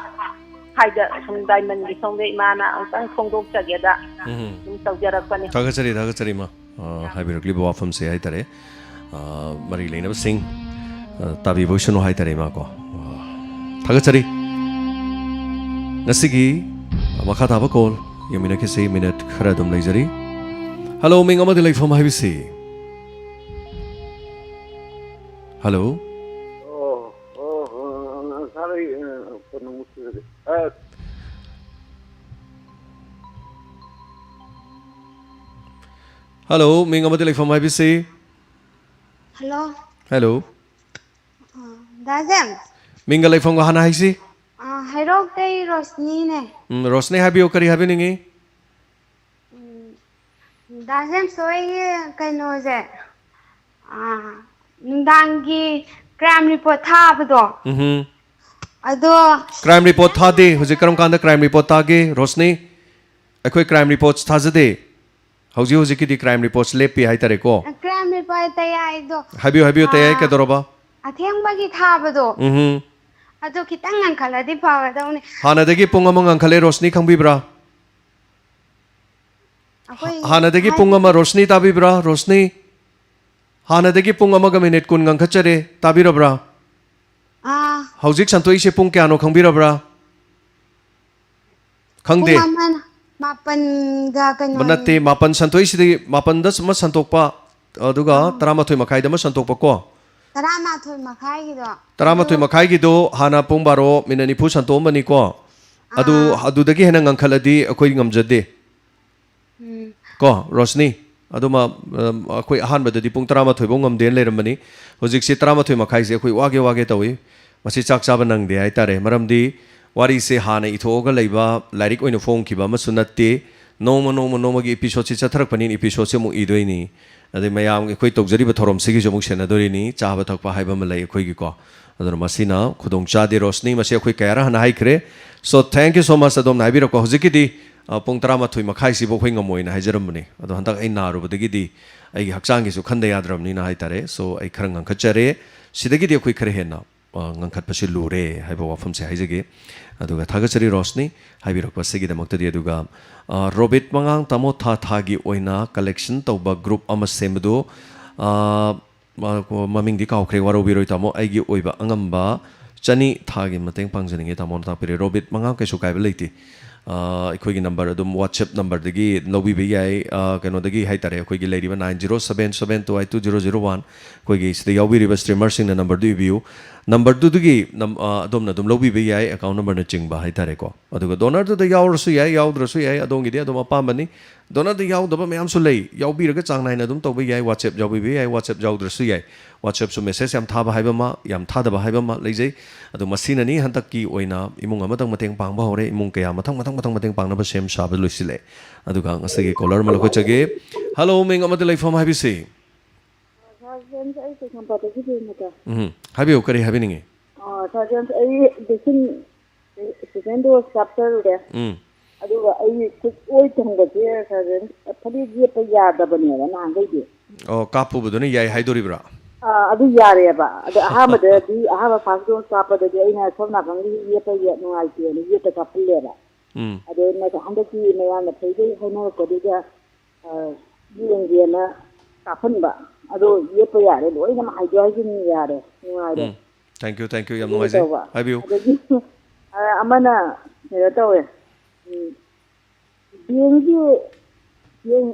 ꯍꯥꯏꯗ ꯁꯨꯝ ꯗꯥꯏꯃꯟꯒꯤ ꯁꯣꯝꯗ ꯏꯃꯥꯅ ꯑꯃꯨꯛꯇꯪ ꯐꯣꯡꯗꯣꯛꯆꯒꯦꯗ ꯎꯝꯍꯨꯝ꯫ ꯁꯨꯝ ꯇꯧꯖꯔꯛꯄꯅꯤ꯫ ꯊꯥꯒꯠꯆꯔꯤ, ꯊꯥꯒꯠꯆꯔꯤ, ꯏꯃꯥ꯫ ꯑ, ꯍꯥꯏꯕꯤꯔꯛꯂꯤꯕ ꯋꯥꯐꯝꯁꯦ ꯍꯥꯏꯇꯥꯔꯦ, ꯑ, ꯃꯔꯤ ꯂꯩꯅꯕꯁꯤꯡ, ꯑ, ꯇꯥꯕꯤꯕ ꯑꯣꯏꯁꯅꯨ ꯍꯥꯏꯇꯥꯔꯦ, ꯏꯃꯥ ꯀꯣ꯫ ꯑ, ꯊꯥꯒꯠꯆꯔꯤ꯫ ꯉꯁꯤꯒꯤ ꯃꯈꯥ ꯇꯥꯕ ꯀꯣꯜ ꯌꯦꯡꯃꯤꯟꯅꯈꯤꯁꯤ꯫ ꯃꯤꯅꯠ ꯈꯔ ꯑꯗꯨꯝ ꯂꯩꯖꯔꯤ꯫ ꯍꯜꯂꯣ, ꯃꯤꯡ ꯑꯃꯗꯤ ꯂꯩꯐꯝ ꯍꯥꯏꯕꯤꯁꯤ꯫ ꯍꯜꯂꯣ꯫ ꯑꯣ, ꯑꯣ, ꯑ, ꯁꯥꯔ, ꯑꯩ, ꯑ, ꯀꯩꯅꯣ, ꯑ, ꯍꯜꯂꯣ, ꯃꯤꯡ ꯑꯃꯗꯤ ꯂꯩꯐꯝ ꯍꯥꯏꯕꯤꯁꯤ꯫ ꯍꯜꯂꯣ꯫ ꯍꯜꯂꯣ꯫ ꯑ, ꯗꯥ ꯖꯦꯝꯁ꯫ ꯃꯤꯡꯒ ꯂꯩꯐꯝꯒ ꯍꯥꯟꯅ ꯍꯥꯏꯁꯤ꯫ ꯑ, ꯍꯩꯔꯣꯛꯇꯩ ꯔꯣꯁꯅꯤꯅꯦ꯫ ꯎꯝ, ꯔꯣꯁꯅꯤ, ꯍꯥꯏꯕꯤꯌꯨ, ꯀꯔꯤ ꯍꯥꯏꯕꯤꯅꯤꯡꯉꯤ? ꯎꯝ, ꯗꯥ ꯖꯦꯝꯁ ꯍꯣꯏꯒꯤ ꯀꯩꯅꯣꯁꯦ, ꯑ, ꯅꯨꯡꯗꯥꯡꯒꯤ ꯀ꯭ꯔꯥꯏꯝ ꯔꯤꯄꯣꯔꯠ ꯊꯥꯕꯗꯣ, ꯎꯝꯍꯨꯝ꯫ ꯑꯗꯣ ꯀ꯭ꯔꯥꯏꯝ ꯔꯤꯄꯣꯔꯠ ꯊꯥꯗꯦ꯫ ꯍꯧꯖꯤꯛ ꯀꯔꯝ ꯀꯥꯟꯗ ꯀ꯭ꯔꯥꯏꯝ ꯔꯤꯄꯣꯔꯠ ꯊꯥꯒꯦ, ꯔꯣꯁꯅꯤ? ꯑꯩꯈꯣꯏ ꯀ꯭ꯔꯥꯏꯝ ꯔꯤꯄꯣꯔꯠꯁ ꯊꯥꯖꯗꯦ꯫ ꯍꯧꯖꯤꯛ ꯍꯧꯖꯤꯛꯀꯤꯗꯤ ꯀ꯭ꯔꯥꯏꯝ ꯔꯤꯄꯣꯔꯠꯁ ꯂꯦꯞꯄꯤ ꯍꯥꯏꯇꯥꯔꯦꯀꯣ꯫ ꯀ꯭ꯔꯥꯏꯝ ꯔꯤꯄꯣꯔꯠ ꯇꯌꯥꯏꯗꯣ꯫ ꯍꯥꯏꯕꯤꯌꯨ, ꯍꯥꯏꯕꯤꯌꯨ, ꯇꯌꯥꯏ, ꯑꯥ, ꯀꯩꯗꯧꯔꯕ? ꯑꯊꯦꯡꯕꯒꯤ ꯊꯥꯕꯗꯣ꯫ ꯎꯝꯍꯨꯝ꯫ ꯑꯗꯨ ꯈꯤꯇꯪ ꯉꯟꯈꯠꯂꯗꯤ ꯐꯒꯗꯧꯅꯤ꯫ ꯍꯥꯟꯅꯗꯒꯤ ꯄꯨꯡ ꯑꯃ ꯉꯟꯈꯠꯂꯦ, ꯔꯣꯁꯅꯤ, ꯈꯪꯕꯤꯕ꯭ꯔꯥ? ꯑꯩꯈꯣꯏ ꯍꯥꯟꯅꯗꯒꯤ ꯄꯨꯡ ꯑꯃ, ꯔꯣꯁꯅꯤ, ꯇꯥꯕꯤꯕ꯭ꯔꯥ, ꯔꯣꯁꯅꯤ? ꯍꯥꯟꯅꯗꯒꯤ ꯄꯨꯡ ꯑꯃꯒ ꯃꯤꯅꯤꯠ ꯀꯨꯟ ꯉꯟꯈꯠꯆꯔꯦ, ꯇꯥꯕꯤꯔꯕ꯭ꯔꯥ? ꯑꯥ꯫ ꯍꯧꯖꯤꯛ ꯁꯟꯇꯣꯛꯏꯁꯦ ꯄꯨꯡ ꯀꯌꯥꯅꯣ ꯈꯪꯕꯤꯔꯕ꯭ꯔꯥ? ꯈꯪꯗꯦ꯫ ꯄꯨꯡ ꯑꯃ ꯃꯥꯄꯟꯒ ꯀꯩꯅꯣ ꯅꯠꯇꯦ, ꯃꯥꯄꯟ ꯁꯟꯇꯣꯛꯏꯁꯤꯗꯤ, ꯃꯥꯄꯟꯗ ꯑꯃ ꯁꯟꯇꯣꯛꯄ, ꯑꯗꯨꯒ ꯑꯥ꯫ ꯇꯔꯥꯃꯥꯊꯣꯏ ꯃꯈꯥꯏꯗ ꯑꯃ ꯁꯟꯇꯣꯛꯄ ꯀꯣ꯫ ꯇꯔꯥꯃꯥꯊꯣꯏ ꯃꯈꯥꯏꯒꯤꯗꯣ꯫ ꯇꯔꯥꯃꯥꯊꯣꯏ ꯑꯗꯨ ꯃꯈꯥꯏꯒꯤꯗꯣ ꯍꯥꯟꯅ ꯄꯨꯡ ꯕꯥꯔꯣ ꯃꯤꯅꯠ ꯅꯤꯐꯨ ꯁꯟꯇꯣꯛꯑꯝꯕꯅꯤꯀꯣ꯫ ꯑꯗꯨ, ꯑꯥ꯫ ꯑꯗꯨꯗꯒꯤ ꯍꯦꯟꯅ ꯉꯟꯈꯠꯂꯗꯤ ꯑꯩꯈꯣꯏ ꯉꯝꯖꯗꯦ꯫ ꯎꯝ꯫ ꯀꯣ, ꯔꯣꯁꯅꯤ? ꯑꯗꯨꯃ, ꯑꯝ, ꯑꯩꯈꯣꯏ ꯑꯍꯥꯟꯕꯗꯗꯤ ꯄꯨꯡ ꯇꯔꯥꯃꯥꯊꯣꯏ ꯐꯥꯎ ꯉꯝꯗꯦꯅ ꯂꯩꯔꯝꯕꯅꯤ꯫ ꯍꯧꯖꯤꯛꯁꯤ ꯇꯔꯥꯃꯥꯊꯣꯏ ꯃꯈꯥꯏꯁꯦ ꯑꯩꯈꯣꯏ ꯋꯥꯒꯦ ꯋꯥꯒꯦ ꯇꯧꯏ꯫ ꯃꯁꯤ ꯆꯥꯛ ꯆꯥꯕ ꯅꯪꯗꯦ ꯍꯥꯏꯇꯥꯔꯦ꯫ ꯃꯔꯝꯗꯤ ꯋꯥꯔꯤꯁꯦ ꯍꯥꯟꯅ ꯏꯊꯣꯛꯑꯒ ꯂꯩꯕ ꯂꯥꯏꯔꯤꯛ ꯑꯣꯏꯅ ꯐꯣꯡꯈꯤꯕ ꯑꯃꯁꯨ ꯅꯠꯇꯦ꯫ ꯅꯣꯡꯃ ꯅꯣꯡꯃ ꯅꯣꯡꯃꯒꯤ episodeꯁꯤ ꯆꯠꯊꯔꯛꯄꯅꯤꯅ episodeꯁꯤ ꯑꯃꯨꯛ ꯏꯗꯣꯏꯅꯤ꯫ ꯑꯗꯩ ꯃꯌꯥꯝ ꯑꯩꯈꯣꯏ ꯇꯧꯖꯔꯤꯕ ꯊꯧꯔꯝꯁꯤꯒꯤꯁꯨ ꯑꯃꯨꯛ ꯁꯦꯟꯅꯗꯣꯔꯤꯅꯤ꯫ ꯆꯥꯕ ꯊꯛꯄ ꯍꯥꯏꯕ ꯑꯃ ꯂꯩ ꯑꯩꯈꯣꯏꯒꯤꯀꯣ꯫ ꯑꯗꯨꯅ ꯃꯁꯤꯅ ꯈꯨꯗꯣꯡ ꯆꯥꯗꯦ, ꯔꯣꯁꯅꯤ꯫ ꯃꯁꯤ ꯑꯩꯈꯣꯏ ꯀꯌꯥꯔ ꯍꯥꯟꯅ ꯍꯥꯏꯈ꯭ꯔꯦ꯫ So, thank you so much ꯑꯗꯣꯝꯅ ꯍꯥꯏꯕꯤꯔꯛꯄ꯫ ꯍꯧꯖꯤꯛꯀꯤꯗꯤ, ꯑ, ꯄꯨꯡ ꯇꯔꯥꯃꯥꯊꯣꯏ ꯃꯈꯥꯏꯁꯤꯕꯨ ꯑꯩꯈꯣꯏ ꯉꯝꯃꯣꯏꯅ ꯍꯥꯏꯖꯔꯝꯕꯅꯤ꯫ ꯑꯗꯣ ꯍꯟꯗꯛ ꯑꯩ ꯅꯥꯔꯨꯕꯗꯒꯤꯗꯤ ꯑꯩꯒꯤ ꯍꯛꯆꯥꯡꯒꯤꯁꯨ ꯈꯟꯗ ꯌꯥꯗ꯭ꯔꯕꯅꯤꯅ ꯍꯥꯏꯇꯥꯔꯦ꯫ So, ꯑꯩ ꯈꯔ ꯉꯟꯈꯠꯆꯔꯦ꯫ ꯁꯤꯗꯒꯤꯗꯤ ꯑꯩꯈꯣꯏ ꯈꯔ ꯍꯦꯟꯅ ꯑ, ꯉꯟꯈꯠꯄꯁꯤ ꯂꯨꯔꯦ ꯍꯥꯏꯕ ꯋꯥꯐꯝꯁꯦ ꯍꯥꯏꯖꯒꯦ꯫ ꯑꯗꯨꯒ ꯊꯥꯒꯠꯆꯔꯤ ꯔꯣꯁꯅꯤ ꯍꯥꯏꯕꯤꯔꯛꯄꯁꯤꯒꯤꯗꯃꯛꯇꯗꯤ꯫ ꯑꯗꯨꯒ, ꯑ, ꯔꯣꯕꯤꯠ ꯃꯉꯥꯡ, ꯇꯥꯃꯣ, ꯊꯥ ꯊꯥꯒꯤ ꯑꯣꯏꯅ collection ꯇꯧꯕ group ꯑꯃ ꯁꯦꯝꯕꯗꯨ, ꯑ, ꯃ-, ꯃꯃꯤꯡꯗꯤ ꯀꯥꯎꯈ꯭ꯔꯦ, ꯋꯥꯔꯧꯕꯤꯔꯣꯏ ꯇꯥꯃꯣ, ꯑꯩꯒꯤ ꯑꯣꯏꯕ ꯑꯉꯝꯕ ꯆꯅꯤ ꯊꯥꯒꯤ ꯃꯇꯦꯡ ꯄꯥꯡꯖꯅꯤꯡꯉꯤ, ꯇꯥꯃꯣꯅ ꯇꯥꯛꯄꯤꯔꯦ꯫ ꯔꯣꯕꯤꯠ ꯃꯉꯥꯡ, ꯀꯩꯁꯨ ꯀꯥꯏꯕ ꯂꯩꯇꯦ꯫ ꯑ, ꯑꯩꯈꯣꯏꯒꯤ number ꯑꯗꯨꯝ WhatsApp numberꯗꯒꯤ ꯂꯧꯕꯤꯕ ꯌꯥꯏ, ꯑ, ꯀꯩꯅꯣꯗꯒꯤ ꯍꯥꯏꯇꯥꯔꯦ, ꯑꯩꯈꯣꯏꯒꯤ ꯂꯩꯔꯤꯕ nine zero seven seven two eight two zero zero one, ꯑꯩꯈꯣꯏꯒꯤ ꯁꯤꯗ ꯌꯥꯎꯕꯤꯔꯤꯕ streamerꯁꯤꯡꯅ numberꯗꯨ ꯏꯕꯤꯌꯨ꯫ Numberꯗꯨꯗꯒꯤ ꯅꯝ-, ꯑ, ꯑꯗꯣꯝꯅ ꯑꯗꯨꯝ ꯂꯧꯕꯤꯕ ꯌꯥꯏ, account numberꯅꯆꯤꯡꯕ ꯍꯥꯏꯇꯥꯔꯦꯀꯣ꯫ ꯑꯗꯨꯒ donorꯗꯨꯗ ꯌꯥꯎꯔꯁꯨ ꯌꯥꯏ, ꯌꯥꯎꯗ꯭ꯔꯁꯨ ꯌꯥꯏ, ꯑꯗꯣꯝꯒꯤꯗꯤ ꯑꯗꯨꯝ ꯑꯄꯥꯝꯕꯅꯤ꯫ Donorꯗ ꯌꯥꯎꯗꯕ ꯃꯌꯥꯝꯁꯨ ꯂꯩ, ꯌꯥꯎꯕꯤꯔꯒ ꯆꯥꯡ ꯅꯥꯏꯅ ꯑꯗꯨꯝ ꯇꯧꯕ ꯌꯥꯏ, WhatsApp ꯌꯥꯎꯕꯤꯕ ꯌꯥꯏ, WhatsApp ꯌꯥꯎꯗ꯭ꯔꯁꯨ ꯌꯥꯏ꯫ WhatsAppꯁꯨ message ꯌꯥꯝ ꯊꯥꯕ ꯍꯥꯏꯕ ꯑꯃ, ꯌꯥꯝ ꯊꯥꯗꯕ ꯍꯥꯏꯕ ꯑꯃ ꯂꯩꯖꯩ꯫ ꯑꯗꯨ ꯃꯁꯤꯅꯅꯤ ꯍꯟꯗꯛꯀꯤ ꯑꯣꯏꯅ ꯏꯃꯨꯡ ꯑꯃꯇꯪ ꯃꯇꯦꯡ ꯄꯥꯡꯕ ꯍꯧꯔꯦ, ꯏꯃꯨꯡ ꯀꯌꯥ ꯃꯊꯪ ꯃꯊꯪ ꯃꯊꯪ ꯃꯇꯦꯡ ꯄꯥꯡꯅꯕ ꯁꯦꯝ ꯁꯥꯕ ꯂꯣꯏꯁꯤꯜꯂꯦ꯫ ꯑꯗꯨꯒ ꯉꯁꯤꯒꯤ caller ꯑꯃ ꯂꯧꯈꯠꯆꯒꯦ꯫ Hello, ꯃꯤꯡ ꯑꯃꯗꯤ ꯂꯩꯐꯝ ꯍꯥꯏꯕꯤꯁꯤ꯫ ꯁꯥꯔ ꯖꯦꯝꯁ, ꯑꯩ ꯀꯩꯁꯥꯝꯄꯥꯠꯇꯒꯤꯅꯦꯕ꯫ ꯎꯝ, ꯍꯥꯏꯕꯤꯌꯨ, ꯀꯔꯤ ꯍꯥꯏꯕꯤꯅꯤꯡꯉꯤ? ꯑ, ꯁꯥꯔ ꯖꯦꯝꯁ, ꯑꯩ vaccine, second dose ꯀꯥꯞꯆꯔꯨꯔꯦ꯫ ꯎꯝ꯫ ꯑꯗꯨꯒ ꯑꯩ ꯈꯨꯠ ꯑꯣꯏ ꯊꯪꯕꯁꯦ, ꯁꯥꯔ ꯖꯦꯝꯁ, ꯐꯅꯦꯛ ꯌꯦꯠꯄ ꯌꯥꯗꯕꯅꯦꯕ ꯅꯍꯥꯟꯈꯩꯗꯤ꯫ ꯑꯣ, ꯀꯥꯞꯄꯨꯕꯗꯨꯅ ꯌꯥꯏ ꯍꯥꯏꯗꯣꯔꯤꯕ꯭ꯔꯥ? ꯑꯥ, ꯑꯗꯨ ꯌꯥꯔꯦꯕ꯫ ꯑꯗ ꯑꯍꯥꯟꯕꯗꯗꯤ, ꯑꯍꯥꯟꯕ first dose ꯀꯥꯞꯄꯗꯗꯤ ꯑꯩꯅ ꯁꯣꯝ ꯅꯥꯀꯟꯒꯤ ꯌꯦꯠꯄ ꯌꯦꯠ ꯅꯨꯡꯉꯥꯏꯇꯦꯅ ꯌꯦꯠꯇ ꯀꯥꯞꯍꯜꯂꯦꯕ꯫ ꯎꯝ꯫ ꯑꯗꯩ ꯃ-, ꯍꯟꯗꯛꯀꯤ ꯃꯌꯥꯝꯅ ꯐꯩꯗꯩ ꯍꯥꯏꯅꯔꯛꯄꯗꯨꯗ, ꯑ, ꯌꯦꯡꯒꯦꯅ ꯀꯥꯞꯍꯟꯕ꯫ ꯑꯗꯣ ꯌꯦꯠꯄ ꯌꯥꯔꯦ, ꯂꯣꯏꯅꯃꯛ ꯍꯥꯏꯗꯣꯛ ꯍꯥꯏꯖꯤꯟ ꯌꯥꯔꯦ, ꯅꯨꯡꯉꯥꯏꯔꯦ꯫ ꯎꯝ꯫ Thank you, thank you, ꯌꯥꯝ ꯑꯗꯨ ꯅꯨꯡꯉꯥꯏꯖꯩ꯫ ꯇꯧꯕ꯫ ꯍꯥꯏꯕꯤꯌꯨ꯫ ꯑꯗꯒꯤ, ꯑ, ꯑꯃꯅ ꯀꯩꯅꯣ ꯇꯧꯋꯦ, ꯎꯝ, ꯕꯦꯡꯒꯤ, ꯕꯦꯡ,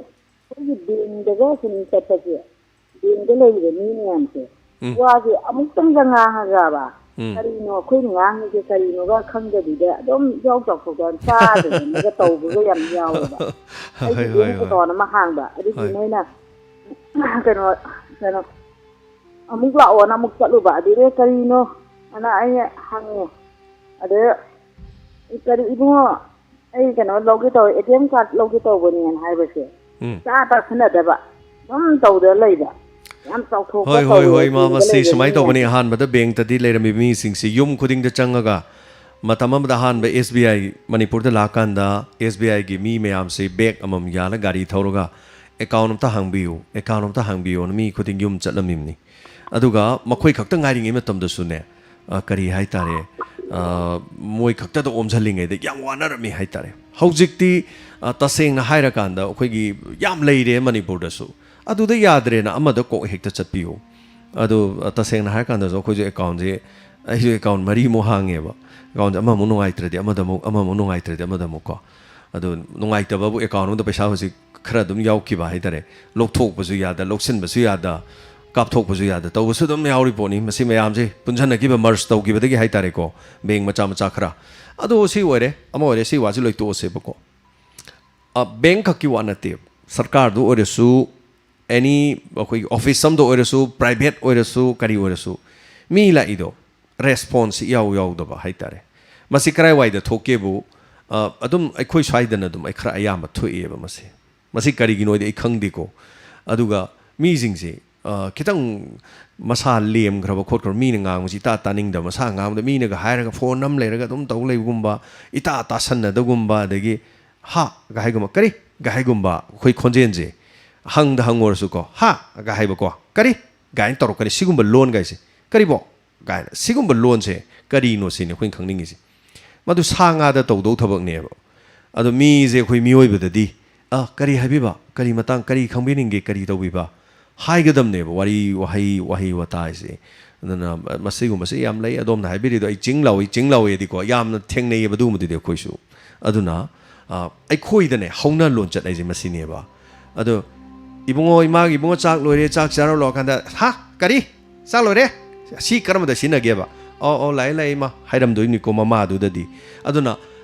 ꯑꯩꯈꯣꯏꯒꯤ ꯕꯦꯡꯗꯒ ꯁꯨꯝ ꯆꯠꯄꯁꯦ, ꯕꯦꯡꯗ ꯂꯩꯔꯤꯕ ꯃꯤ ꯃꯌꯥꯝꯁꯦ, ꯎꯝ꯫ ꯋꯥꯁꯦ ꯑꯃꯨꯛꯇꯪꯒ ꯉꯥꯡꯉꯒꯕ, ꯎꯝ꯫ ꯀꯔꯤꯅꯣ ꯑꯩꯈꯣꯏꯅ ꯉꯥꯡꯉꯤꯁꯦ ꯀꯔꯤꯅꯣꯒ ꯈꯪꯗꯕꯤꯗ ꯑꯗꯨꯝ ꯏꯆꯥꯎ ꯆꯥꯎꯊꯣꯛꯇꯅ ꯇꯥꯗꯗꯅꯒ ꯇꯧꯕꯒ ꯌꯥꯝ ꯌꯥꯎꯋꯦꯕ꯫ ꯍꯣꯏ, ꯑꯩꯒꯤ ꯍꯣꯏ, ꯕꯦꯡ ꯍꯣꯏ꯫ Account ꯑꯃ ꯍꯥꯡꯕ, ꯑꯗꯨꯒꯤ ꯍꯣꯏ꯫ ꯃꯣꯏꯅ ꯀꯩꯅꯣ, ꯀꯩꯅꯣ, ꯑꯃꯨꯛ ꯂꯥꯛꯑꯣꯅ ꯑꯃꯨꯛ ꯆꯠꯂꯨꯕ, ꯑꯗꯨꯗ ꯀꯔꯤꯅꯣ ꯑꯅ ꯑꯩꯅ ꯍꯪꯉꯦ꯫ ꯑꯗ, "ꯀꯔꯤ ꯏꯕꯨꯡꯉꯣ, ꯑꯩ ꯀꯩꯅꯣ ꯂꯧꯒꯦ ꯇꯧ, ꯑꯦ ꯇꯤ ꯑꯦꯝ ꯀꯥꯔꯗ ꯂꯧꯒꯦ ꯇꯧꯕꯅꯦꯅ ꯍꯥꯏꯕꯁꯦ, ꯎꯝ꯫ ꯆꯥ ꯇꯥꯁꯟꯅꯗꯕ, ꯑꯗꯨꯝ ꯇꯧꯗꯅ ꯂꯩꯕ, ꯌꯥꯝ ꯆꯥꯎꯊꯣꯛꯄ ꯍꯣꯏ, ꯍꯣꯏ, ꯇꯧꯋꯦ, ꯍꯣꯏ, ꯏꯃꯥ, ꯌꯦꯡꯉꯒ ꯃꯁꯤ ꯂꯩꯕ ꯁꯨꯃꯥꯏꯅ ꯇꯧꯕꯅꯤ꯫ ꯃꯤꯅ꯫ ꯑꯍꯥꯟꯕꯗ ꯕꯦꯡꯇꯗꯤ ꯂꯩꯔꯝꯃꯤꯕ ꯃꯤꯁꯤꯡꯁꯤ ꯌꯨꯝ ꯈꯨꯗꯤꯡꯗ ꯆꯪꯉꯒ, ꯃꯇꯝ ꯑꯃꯗ ꯑꯍꯥꯟꯕ ꯑꯦꯁ ꯕꯤ ꯑꯥꯏ ꯃꯅꯤꯄꯨꯔꯗ ꯂꯥꯛꯀꯥꯟꯗ, ꯑꯦꯁ ꯕꯤ ꯑꯥꯏꯒꯤ ꯃꯤ ꯃꯌꯥꯝꯁꯤ ꯕꯦꯒ ꯑꯃꯃꯝ ꯌꯥꯜꯂ ꯒꯥꯔꯤ ꯊꯧꯔꯒ, "ꯑꯦꯀꯥꯎꯟ ꯑꯝꯇ ꯍꯥꯡꯕꯤꯌꯨ, ꯑꯦꯀꯥꯎꯟ ꯑꯝꯇ ꯍꯥꯡꯕꯤꯌꯨꯅ" ꯃꯤ ꯈꯨꯗꯤꯡ ꯌꯨꯝ ꯆꯠꯂꯝꯃꯤꯕꯅꯤ꯫ ꯑꯗꯨꯒ ꯃꯈꯣꯏ ꯈꯛꯇ ꯉꯥꯏꯔꯤꯉꯩ ꯃꯇꯝꯗꯁꯨꯅꯦ, ꯑ, ꯀꯔꯤ ꯍꯥꯏꯇꯥꯔꯦ, ꯑ, ꯃꯣꯏ ꯈꯛꯇꯗ ꯑꯣꯝꯁꯤꯜꯂꯤꯉꯩꯗ ꯌꯥꯝ ꯋꯥꯅꯔꯝꯃꯤ ꯍꯥꯏꯇꯥꯔꯦ꯫ ꯍꯧꯖꯤꯛꯇꯤ, ꯑ, ꯇꯁꯦꯡꯅ ꯍꯥꯏꯔꯀꯥꯟꯗ ꯑꯩꯈꯣꯏꯒꯤ ꯌꯥꯝ ꯂꯩꯔꯦ ꯃꯅꯤꯄꯨꯔꯗꯁꯨ꯫ ꯑꯗꯨꯗ ꯌꯥꯗ꯭ꯔꯦꯅ ꯑꯃꯗ ꯀꯣꯛ ꯍꯦꯛꯇ ꯆꯠꯄꯤꯌꯨ꯫ ꯑꯗꯣ, ꯑ, ꯇꯁꯦꯡꯅ ꯍꯥꯏꯔꯀꯥꯟꯗꯁꯨ ꯑꯩꯈꯣꯏꯁꯨ ꯑꯦꯀꯥꯎꯟꯁꯦ, ꯑꯩꯁꯨ ꯑꯦꯀꯥꯎꯟ ꯃꯔꯤꯃꯨꯛ ꯍꯥꯡꯉꯦꯕ꯫ ꯑꯦꯀꯥꯎꯟꯁꯦ ꯑꯃꯃꯨꯛ ꯅꯨꯡꯉꯥꯏꯇ꯭ꯔꯗꯤ ꯑꯃꯗ ꯑꯃꯨꯛ, ꯑꯃꯃꯨꯛ ꯅꯨꯡꯉꯥꯏꯇ꯭ꯔꯗꯤ ꯑꯃꯗ ꯑꯃꯨꯛ ꯀꯣ꯫ ꯑꯗꯣ ꯅꯨꯡꯉꯥꯏꯇꯕꯕꯨ ꯑꯦꯀꯥꯎꯟ ꯑꯃꯗ ꯄꯩꯁꯥ ꯍꯧꯖꯤꯛ ꯈꯔ ꯑꯗꯨꯝ ꯌꯥꯎꯈꯤꯕ ꯍꯥꯏꯇꯥꯔꯦ꯫ ꯂꯧꯊꯣꯛꯄꯁꯨ ꯌꯥꯗ, ꯂꯧꯁꯤꯟꯕꯁꯨ ꯌꯥꯗ, ꯀꯥꯞꯊꯣꯛꯄꯁꯨ ꯌꯥꯗ ꯇꯧꯕꯁꯨ ꯑꯗꯨꯝ ꯌꯥꯎꯔꯤ ꯄꯣꯠꯅꯤ꯫ ꯃꯁꯤ ꯃꯌꯥꯝꯁꯦ ꯄꯨꯟꯁꯤꯟꯅꯈꯤꯕ, ꯃꯔꯖ ꯇꯧꯈꯤꯕꯗꯒꯤ ꯍꯥꯏꯇꯥꯔꯦꯀꯣ, ꯕꯦꯡ ꯃꯆꯥ ꯃꯆꯥ ꯈꯔ꯫ ꯑꯗꯣ ꯁꯤ ꯑꯣꯏꯔꯦ, ꯑꯃ ꯑꯣꯏꯔꯦ, ꯁꯤ ꯋꯥꯁꯤ ꯂꯣꯏ ꯇꯣꯛꯑꯁꯦꯕꯀꯣ꯫ ꯑ, ꯕꯦꯡ ꯈꯛꯀꯤ ꯋꯥ ꯅꯠꯇꯦ, ꯁꯔꯀꯥꯔꯗ ꯑꯣꯏꯔꯁꯨ, ꯑꯦꯅꯤ ꯑꯩꯈꯣꯏꯒꯤ ꯑꯣꯐꯤꯁ ꯑꯃꯗ ꯑꯣꯏꯔꯁꯨ, ꯄ꯭ꯔꯥꯏꯚꯦꯠ ꯑꯣꯏꯔꯁꯨ, ꯀꯔꯤ ꯑꯣꯏꯔꯁꯨ, ꯃꯤ ꯂꯥꯛꯏꯗꯣ ꯔꯦꯁꯄꯣꯟꯁ ꯏꯌꯥꯎ ꯌꯥꯎꯗꯕ ꯍꯥꯏꯇꯥꯔꯦ꯫ ꯃꯁꯤ ꯀꯔꯥꯏꯋꯥꯏꯗ ꯊꯣꯛꯀꯦꯕꯨ, ꯑ, ꯑꯗꯨꯝ ꯑꯩꯈꯣꯏ ꯁ꯭ꯋꯥꯏꯗꯅ ꯑꯗꯨꯝ ꯑꯩ ꯈꯔ ꯑꯌꯥꯝꯕ ꯊꯣꯛꯑꯦꯕ ꯃꯁꯤ꯫ ꯃꯁꯤ ꯀꯔꯤꯒꯤꯅꯣꯗꯤ ꯑꯩ ꯈꯪꯗꯦꯀꯣ꯫ ꯑꯗꯨꯒ ꯃꯤꯁꯤꯡꯁꯦ, ꯑ, ꯈꯤꯇꯪ ꯃꯁꯥ ꯂꯦꯝꯈ꯭ꯔꯕ ꯈꯣꯠꯈ꯭ꯔꯕ, ꯃꯤꯅ ꯉꯥꯡꯕꯁꯤ ꯏꯇꯥ ꯇꯥꯅꯤꯡꯗꯕ, ꯃꯁꯥ ꯉꯥꯡꯕꯗ ꯃꯤꯅꯒ ꯍꯥꯏꯔꯒ ꯐꯣꯟ ꯑꯃ ꯂꯩꯔꯒ ꯑꯗꯨꯝ ꯇꯧ ꯂꯩꯕꯒꯨꯝꯕ, ꯏꯇꯥ ꯇꯥꯁꯟꯅꯗꯒꯨꯝꯕ, ꯑꯗꯒꯤ "ꯍꯥ?" ꯒ ꯍꯥꯏꯒꯨꯝꯕ, "ꯀꯔꯤ?" ꯒ ꯍꯥꯏꯒꯨꯝꯕ, ꯑꯩꯈꯣꯏ ꯈꯣꯟꯖꯦꯜꯁꯦ ꯍꯪꯗ ꯍꯪꯉꯨꯔꯁꯨꯀꯣ, "ꯍꯥ?" ꯒ ꯍꯥꯏꯕꯀꯣ, "ꯀꯔꯤ?" ꯒꯥꯏꯅ ꯇꯧꯔꯛꯀꯅꯤ꯫ ꯁꯤꯒꯨꯝꯕ ꯂꯣꯟ ꯒꯥꯏꯁꯦ, "ꯀꯔꯤꯕꯣ?" ꯒꯥꯏꯅ, ꯁꯤꯒꯨꯝꯕ ꯂꯣꯟꯁꯦ ꯀꯔꯤꯅꯣ ꯁꯤꯅꯤ ꯑꯩꯈꯣꯏꯅ ꯈꯪꯅꯤꯡꯉꯤꯁꯦ꯫ ꯃꯗꯨ ꯁꯥ ꯉꯥꯗ ꯇꯧꯗꯧ ꯊꯕꯛꯅꯦꯕ꯫ ꯑꯗꯣ ꯃꯤꯁꯦ ꯑꯩꯈꯣꯏ ꯃꯤꯑꯣꯏꯕꯗꯗꯤ, "ꯑ, ꯀꯔꯤ ꯍꯥꯏꯕꯤꯕ? ꯀꯔꯤ ꯃꯇꯥꯡ? ꯀꯔꯤ ꯈꯪꯕꯤꯅꯤꯡꯒꯦ? ꯀꯔꯤ ꯇꯧꯕꯤꯕ?" ꯍꯥꯏꯒꯗꯕꯅꯦꯕ, ꯋꯥꯔꯤ, ꯋꯥꯍꯩ, ꯋꯥꯍꯩ ꯋꯥꯇꯥ ꯍꯥꯏꯁꯦ꯫ ꯑꯗꯨꯅ ꯃꯁꯤꯒꯨꯝꯕꯁꯦ ꯌꯥꯝ ꯂꯩ꯫ ꯑꯗꯣꯝꯅ ꯍꯥꯏꯕꯤꯔꯤꯗꯣ ꯑꯩ ꯆꯤꯡ ꯂꯥꯎꯏ, ꯆꯤꯡ ꯂꯥꯎꯏ ꯑꯗꯤꯀꯣ, ꯌꯥꯝꯅ ꯊꯦꯡꯅꯩꯌꯦꯕ ꯑꯗꯨꯒꯨꯝꯕꯗꯨꯗꯤ ꯑꯩꯈꯣꯏꯁꯨ꯫ ꯑꯗꯨꯅ, ꯑ, ꯑꯩꯈꯣꯏꯗꯅꯦ ꯍꯧꯅ ꯂꯣꯟꯆꯠ ꯍꯥꯏꯁꯦ ꯃꯁꯤꯅꯦꯕ꯫ ꯑꯗꯣ, "ꯏꯕꯨꯡꯉꯣ, ꯏꯃꯥꯒꯤ ꯏꯕꯨꯡꯉꯣ, ꯆꯥꯛ ꯂꯣꯏꯔꯦ, ꯆꯥꯛ ꯆꯥꯔꯣ" ꯂꯥꯛꯑꯀꯥꯟꯗ, "ꯍꯥ? ꯀꯔꯤ? ꯆꯥꯛ ꯂꯣꯏꯔꯦ?" ꯁꯤ ꯀꯔꯝꯕꯗ ꯁꯤꯖꯤꯟꯅꯒꯦꯕ? "ꯑꯧ, ꯑꯧ, ꯂꯥꯛꯑꯦ, ꯂꯥꯛꯑꯦ, ꯏꯃꯥ" ꯍꯥꯏꯔꯝꯗꯣꯏꯅꯤꯀꯣ ꯃꯃꯥꯗꯨꯗꯗꯤ꯫ ꯑꯗꯨꯅ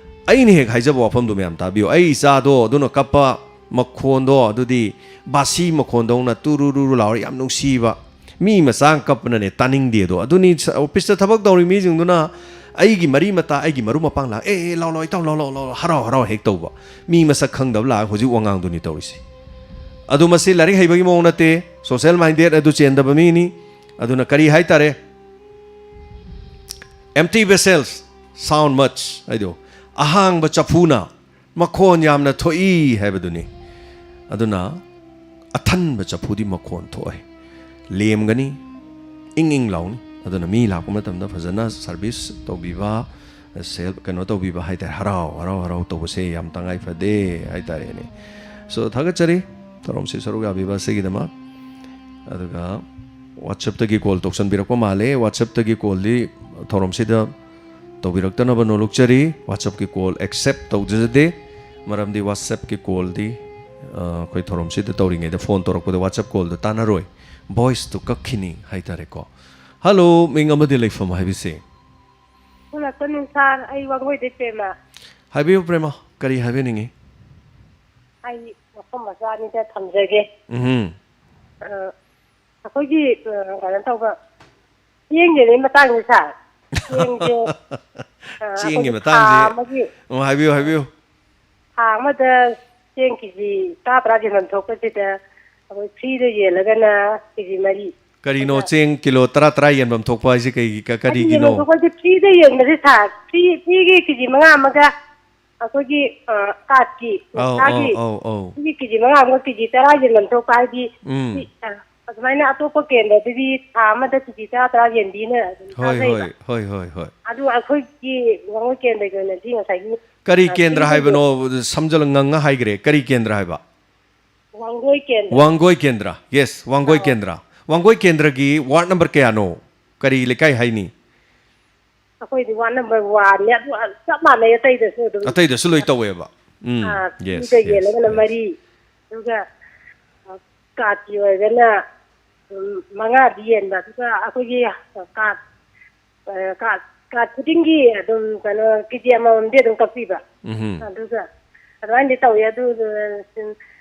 ꯑꯩꯅ ꯍꯦꯛ ꯍꯥꯏꯖꯕ ꯋꯥꯐꯝꯗꯣ ꯃꯌꯥꯝ ꯇꯥꯕꯤꯌꯨ꯫ ꯑꯩ ꯏꯆꯥꯗꯣ ꯑꯗꯨꯅ ꯀꯞꯄ ꯃꯈꯣꯟꯗꯣ, ꯑꯗꯨꯗꯤ ꯕꯥꯁꯤ ꯃꯈꯣꯟꯗꯧꯅ ꯇꯨꯔꯨꯔꯨꯔꯨ ꯂꯥꯎꯔ ꯌꯥꯝ ꯅꯨꯡꯁꯤꯕ꯫ ꯃꯤ ꯃꯆꯥ ꯑꯃ ꯀꯞꯄꯅꯅꯦ ꯇꯥꯅꯤꯡꯗꯦ ꯑꯗꯣ꯫ ꯑꯗꯨꯅꯤ ꯁ-, ꯑꯣꯐꯤꯁꯇ ꯊꯕꯛ ꯇꯧꯔꯤ ꯃꯤꯁꯤꯡꯗꯨꯅ ꯑꯩꯒꯤ ꯃꯔꯤ ꯃꯇꯥ, ꯑꯩꯒꯤ ꯃꯔꯨꯞ ꯃꯄꯥꯡ ꯂꯥꯛ, "ꯑꯦ, ꯑꯦ, ꯂꯥꯎ, ꯂꯥꯎ, ꯏꯇꯥꯎ, ꯂꯥꯎ, ꯂꯥꯎ, ꯂꯥꯎ", ꯍꯔꯥꯎ ꯍꯔꯥꯎ ꯍꯦꯛ ꯇꯧꯕ꯫ ꯃꯤ ꯃꯁꯛ ꯈꯪꯗꯕ ꯂꯥꯛꯑꯒ ꯍꯧꯖꯤꯛ ꯋꯥꯉꯥꯡꯗꯨꯅꯤ ꯇꯧꯔꯤꯁꯦ꯫ ꯑꯗꯨ ꯃꯁꯤ ꯂꯥꯏꯔꯤꯛ ꯍꯩꯕꯒꯤ ꯃꯑꯣꯡ ꯅꯠꯇꯦ, social minded ꯑꯗꯨ ꯆꯦꯟꯗꯕ ꯃꯤꯅꯤ꯫ ꯑꯗꯨꯅ ꯀꯔꯤ ꯍꯥꯏꯇꯥꯔꯦ? "Empty vessels sound much" ꯍꯥꯏꯗꯣ, ꯑꯍꯥꯡꯕ ꯆꯐꯨꯅ ꯃꯈꯣꯟ ꯌꯥꯝꯅ ꯊꯣꯛꯏ ꯍꯥꯏꯕꯗꯨꯅꯤ꯫ ꯑꯗꯨꯅ ꯑꯊꯟꯕ ꯆꯐꯨꯗꯤ ꯃꯈꯣꯟ ꯊꯣꯛꯑꯣꯏ, ꯂꯦꯝꯒꯅꯤ, ꯏꯪ ꯏꯪ ꯂꯥꯎꯅꯤ꯫ ꯑꯗꯨꯅ ꯃꯤ ꯂꯥꯛꯄ ꯃꯇꯝꯗ ꯐꯖꯅ service ꯇꯧꯕꯤꯕ, ꯁꯦꯜ ꯀꯩꯅꯣ ꯇꯧꯕꯤꯕ ꯍꯥꯏꯇꯥꯔꯦ, ꯍꯔꯥꯎ ꯍꯔꯥꯎ ꯍꯔꯥꯎ ꯇꯧꯕꯁꯦ ꯌꯥꯝ ꯇꯉꯥꯏ ꯐꯗꯦ ꯍꯥꯏꯇꯥꯔꯦꯅꯦ꯫ So, ꯊꯥꯒꯠꯆꯔꯤ ꯊꯧꯔꯝꯁꯤ ꯁꯔꯨꯛ ꯌꯥꯕꯤꯕ ꯑꯁꯤꯒꯤꯗꯃꯛ꯫ ꯑꯗꯨꯒ WhatsApp-ꯇꯒꯤ call ꯇꯧꯁꯟꯕꯤꯔꯛꯄ ꯃꯥꯜꯂꯦ꯫ WhatsApp-ꯇꯒꯤ call-ꯗꯤ ꯊꯧꯔꯝꯁꯤꯗ ꯇꯧꯕꯤꯔꯛꯇꯅꯕ ꯅꯣꯂꯨꯛꯆꯔꯤ꯫ WhatsApp-ꯀꯤ call accept ꯇꯧꯖꯗꯦ, ꯃꯔꯝꯗꯤ WhatsApp-ꯀꯤ call-ꯗꯤ, ꯑ, ꯑꯩꯈꯣꯏ ꯊꯧꯔꯝꯁꯤꯗ ꯇꯧꯔꯤꯉꯩꯗ phone ꯇꯧꯔꯛꯄꯗ WhatsApp call-ꯗꯣ ꯇꯥꯟꯅꯔꯣꯏ, voice-ꯇꯨ ꯀꯛꯈꯤꯅꯤ ꯍꯥꯏꯇꯥꯔꯦꯀꯣ꯫ Hello, ꯃꯤꯡ ꯑꯃꯗꯤ ꯂꯩꯐꯝ ꯍꯥꯏꯕꯁꯤ꯫ ꯈꯨꯂꯥꯛꯄ ꯅꯨꯡꯁꯥ, ꯑꯩ ꯋꯥꯡꯒꯣꯏꯗꯩ ꯄ꯭ꯔꯦꯃ꯫ ꯍꯥꯏꯕꯤꯌꯨ ꯄ꯭ꯔꯦꯃ, ꯀꯔꯤ ꯍꯥꯏꯕꯤꯅꯤꯡꯉꯤ? ꯑꯩ ꯋꯥꯐꯝ ꯃꯆꯥ ꯑꯅꯤꯗ ꯊꯝꯖꯒꯦ꯫ ꯎꯝ꯫ ꯑ, ꯑꯩꯈꯣꯏꯒꯤ, ꯑ, ꯀꯩꯅꯣ ꯇꯧꯕ, ꯆꯦꯡꯒꯤꯗꯤ ꯃꯇꯥꯡꯁꯦ ꯁꯥꯔ꯫ ꯆꯦꯡꯁꯦ, ꯑ, ꯆꯦꯡꯒꯤ ꯑꯩꯈꯣꯏꯒꯤ ꯊꯥ ꯃꯇꯥꯡꯁꯦ, ꯑꯃꯒꯤ, ꯑꯣ, ꯍꯥꯏꯕꯤꯌꯨ, ꯍꯥꯏꯕꯤꯌꯨ꯫ ꯊꯥ ꯑꯃꯗ ꯆꯦꯡ ꯀꯦꯖꯤ ꯇꯔꯥ ꯇꯔꯥ ꯌꯦꯟꯐꯝ ꯊꯣꯛꯄꯁꯤꯗ ꯑꯩꯈꯣꯏ free-ꯗ ꯌꯦꯜꯂꯒꯅ ꯀꯦꯖꯤ ꯃꯔꯤ꯫ ꯀꯔꯤꯅꯣ, ꯑꯗ ꯆꯦꯡ ꯀꯤꯂꯣ ꯇꯔꯥ ꯇꯔꯥ ꯌꯦꯟꯐꯝ ꯊꯣꯛꯄ ꯍꯥꯏꯁꯦ ꯀꯩꯒꯤ, ꯀ-, ꯍꯥꯏꯗꯤ ꯀꯔꯤꯒꯤꯅꯣ? ꯌꯦꯟꯐꯝ ꯊꯣꯛꯄꯁꯦ free-ꯗ ꯌꯦꯟꯕꯁꯦ ꯁꯥꯔ, free, free-ꯒꯤ ꯀꯦꯖꯤ ꯃꯉꯥ ꯑꯃꯒ ꯑꯩꯈꯣꯏꯒꯤ, ꯑ, ꯀꯥꯔꯠꯀꯤ, ꯑꯧ, ꯃꯁꯥꯒꯤ ꯑꯧ, ꯑꯧ, ꯑꯧ꯫ ꯁꯤꯒꯤ ꯀꯦꯖꯤ ꯃꯉꯥ ꯑꯃꯒ ꯀꯦꯖꯤ ꯇꯔꯥ ꯌꯦꯟꯐꯝ ꯊꯣꯛꯄ ꯍꯥꯏꯗꯤ, ꯎꯝ꯫ ꯁꯤ, ꯑ, ꯑꯗꯨꯃꯥꯏꯅ ꯑꯇꯣꯞꯄ ꯀꯦꯟꯗ꯭ꯔꯗꯗꯤ ꯊꯥ ꯑꯃꯗ ꯀꯦꯖꯤ ꯇꯔꯥ ꯇꯔꯥ ꯌꯦꯟꯕꯤꯅ ꯑꯗꯨꯝ ꯍꯣꯏ, ꯊꯥꯖꯩꯕ꯫ ꯍꯣꯏ, ꯍꯣꯏ, ꯍꯣꯏ, ꯍꯣꯏ꯫ ꯑꯗꯨ ꯑꯩꯈꯣꯏꯒꯤ ꯋꯥꯡꯒꯣꯏ ꯀꯦꯟꯗ꯭ꯔꯒꯤ ꯑꯣꯏꯅꯗꯤ ꯉꯁꯥꯏꯒꯤ, ꯀꯔꯤ ꯑ, ꯀꯦꯟꯗ꯭ꯔ ꯁꯤꯒꯤ ꯍꯥꯏꯕꯅꯣ? ꯁꯝꯖꯜꯂ ꯉꯪꯉ ꯍꯥꯏꯈ꯭ꯔꯦ꯫ ꯀꯔꯤ ꯀꯦꯟꯗ꯭ꯔ ꯍꯥꯏꯕ? ꯋꯥꯡꯒꯣꯏ ꯀꯦꯟꯗ꯭ꯔ꯫ ꯋꯥꯡꯒꯣꯏ ꯀꯦꯟꯗ꯭ꯔ꯫ Yes, ꯋꯥꯡꯒꯣꯏ ꯑꯥ꯫ ꯀꯦꯟꯗ꯭ꯔ꯫ ꯋꯥꯡꯒꯣꯏ ꯀꯦꯟꯗ꯭ꯔꯒꯤ ward number ꯀꯌꯥꯅꯣ? ꯀꯔꯤ ꯂꯩꯀꯥꯏ ꯍꯥꯏꯅꯤ? ꯑꯩꯈꯣꯏꯗꯤ ward number one-ꯅꯦ, ꯑꯗꯨ ꯆꯞ ꯃꯥꯟꯅꯩ ꯑꯇꯩꯗꯁꯨ ꯑꯗꯨꯝ꯫ ꯑꯇꯩꯗꯁꯨ ꯂꯣꯏ ꯇꯧꯋꯦꯕ꯫ ꯎꯝ, ꯑꯥ, yes, ꯁꯤꯗ yes, ꯌꯦꯜꯂꯒꯅ yes꯫ ꯃꯔꯤ, ꯑꯗꯨꯒ, ꯑ, ꯀꯥꯔꯠꯀꯤ ꯑꯣꯏꯔꯒꯅ, ꯎꯝ, ꯃꯉꯥꯗꯤ ꯌꯦꯟꯕ, ꯑꯗꯨꯒ ꯑꯩꯈꯣꯏꯒꯤ ꯀꯥꯔꯠ, ꯑ, ꯀꯥꯔꯠ, ꯀꯥꯔꯠ ꯈꯨꯗꯤꯡꯒꯤ ꯑꯗꯨꯝ ꯀꯩꯅꯣ ꯀꯦꯖꯤ ꯑꯃꯃꯝꯗꯤ ꯑꯗꯨꯝ ꯀꯛꯄꯤꯕ꯫ ꯎꯝ꯫ ꯑꯗꯨꯒ ꯑꯗꯨꯃꯥꯏꯅꯗꯤ ꯇꯧꯋꯤ꯫ ꯑꯗꯨ, ꯑ,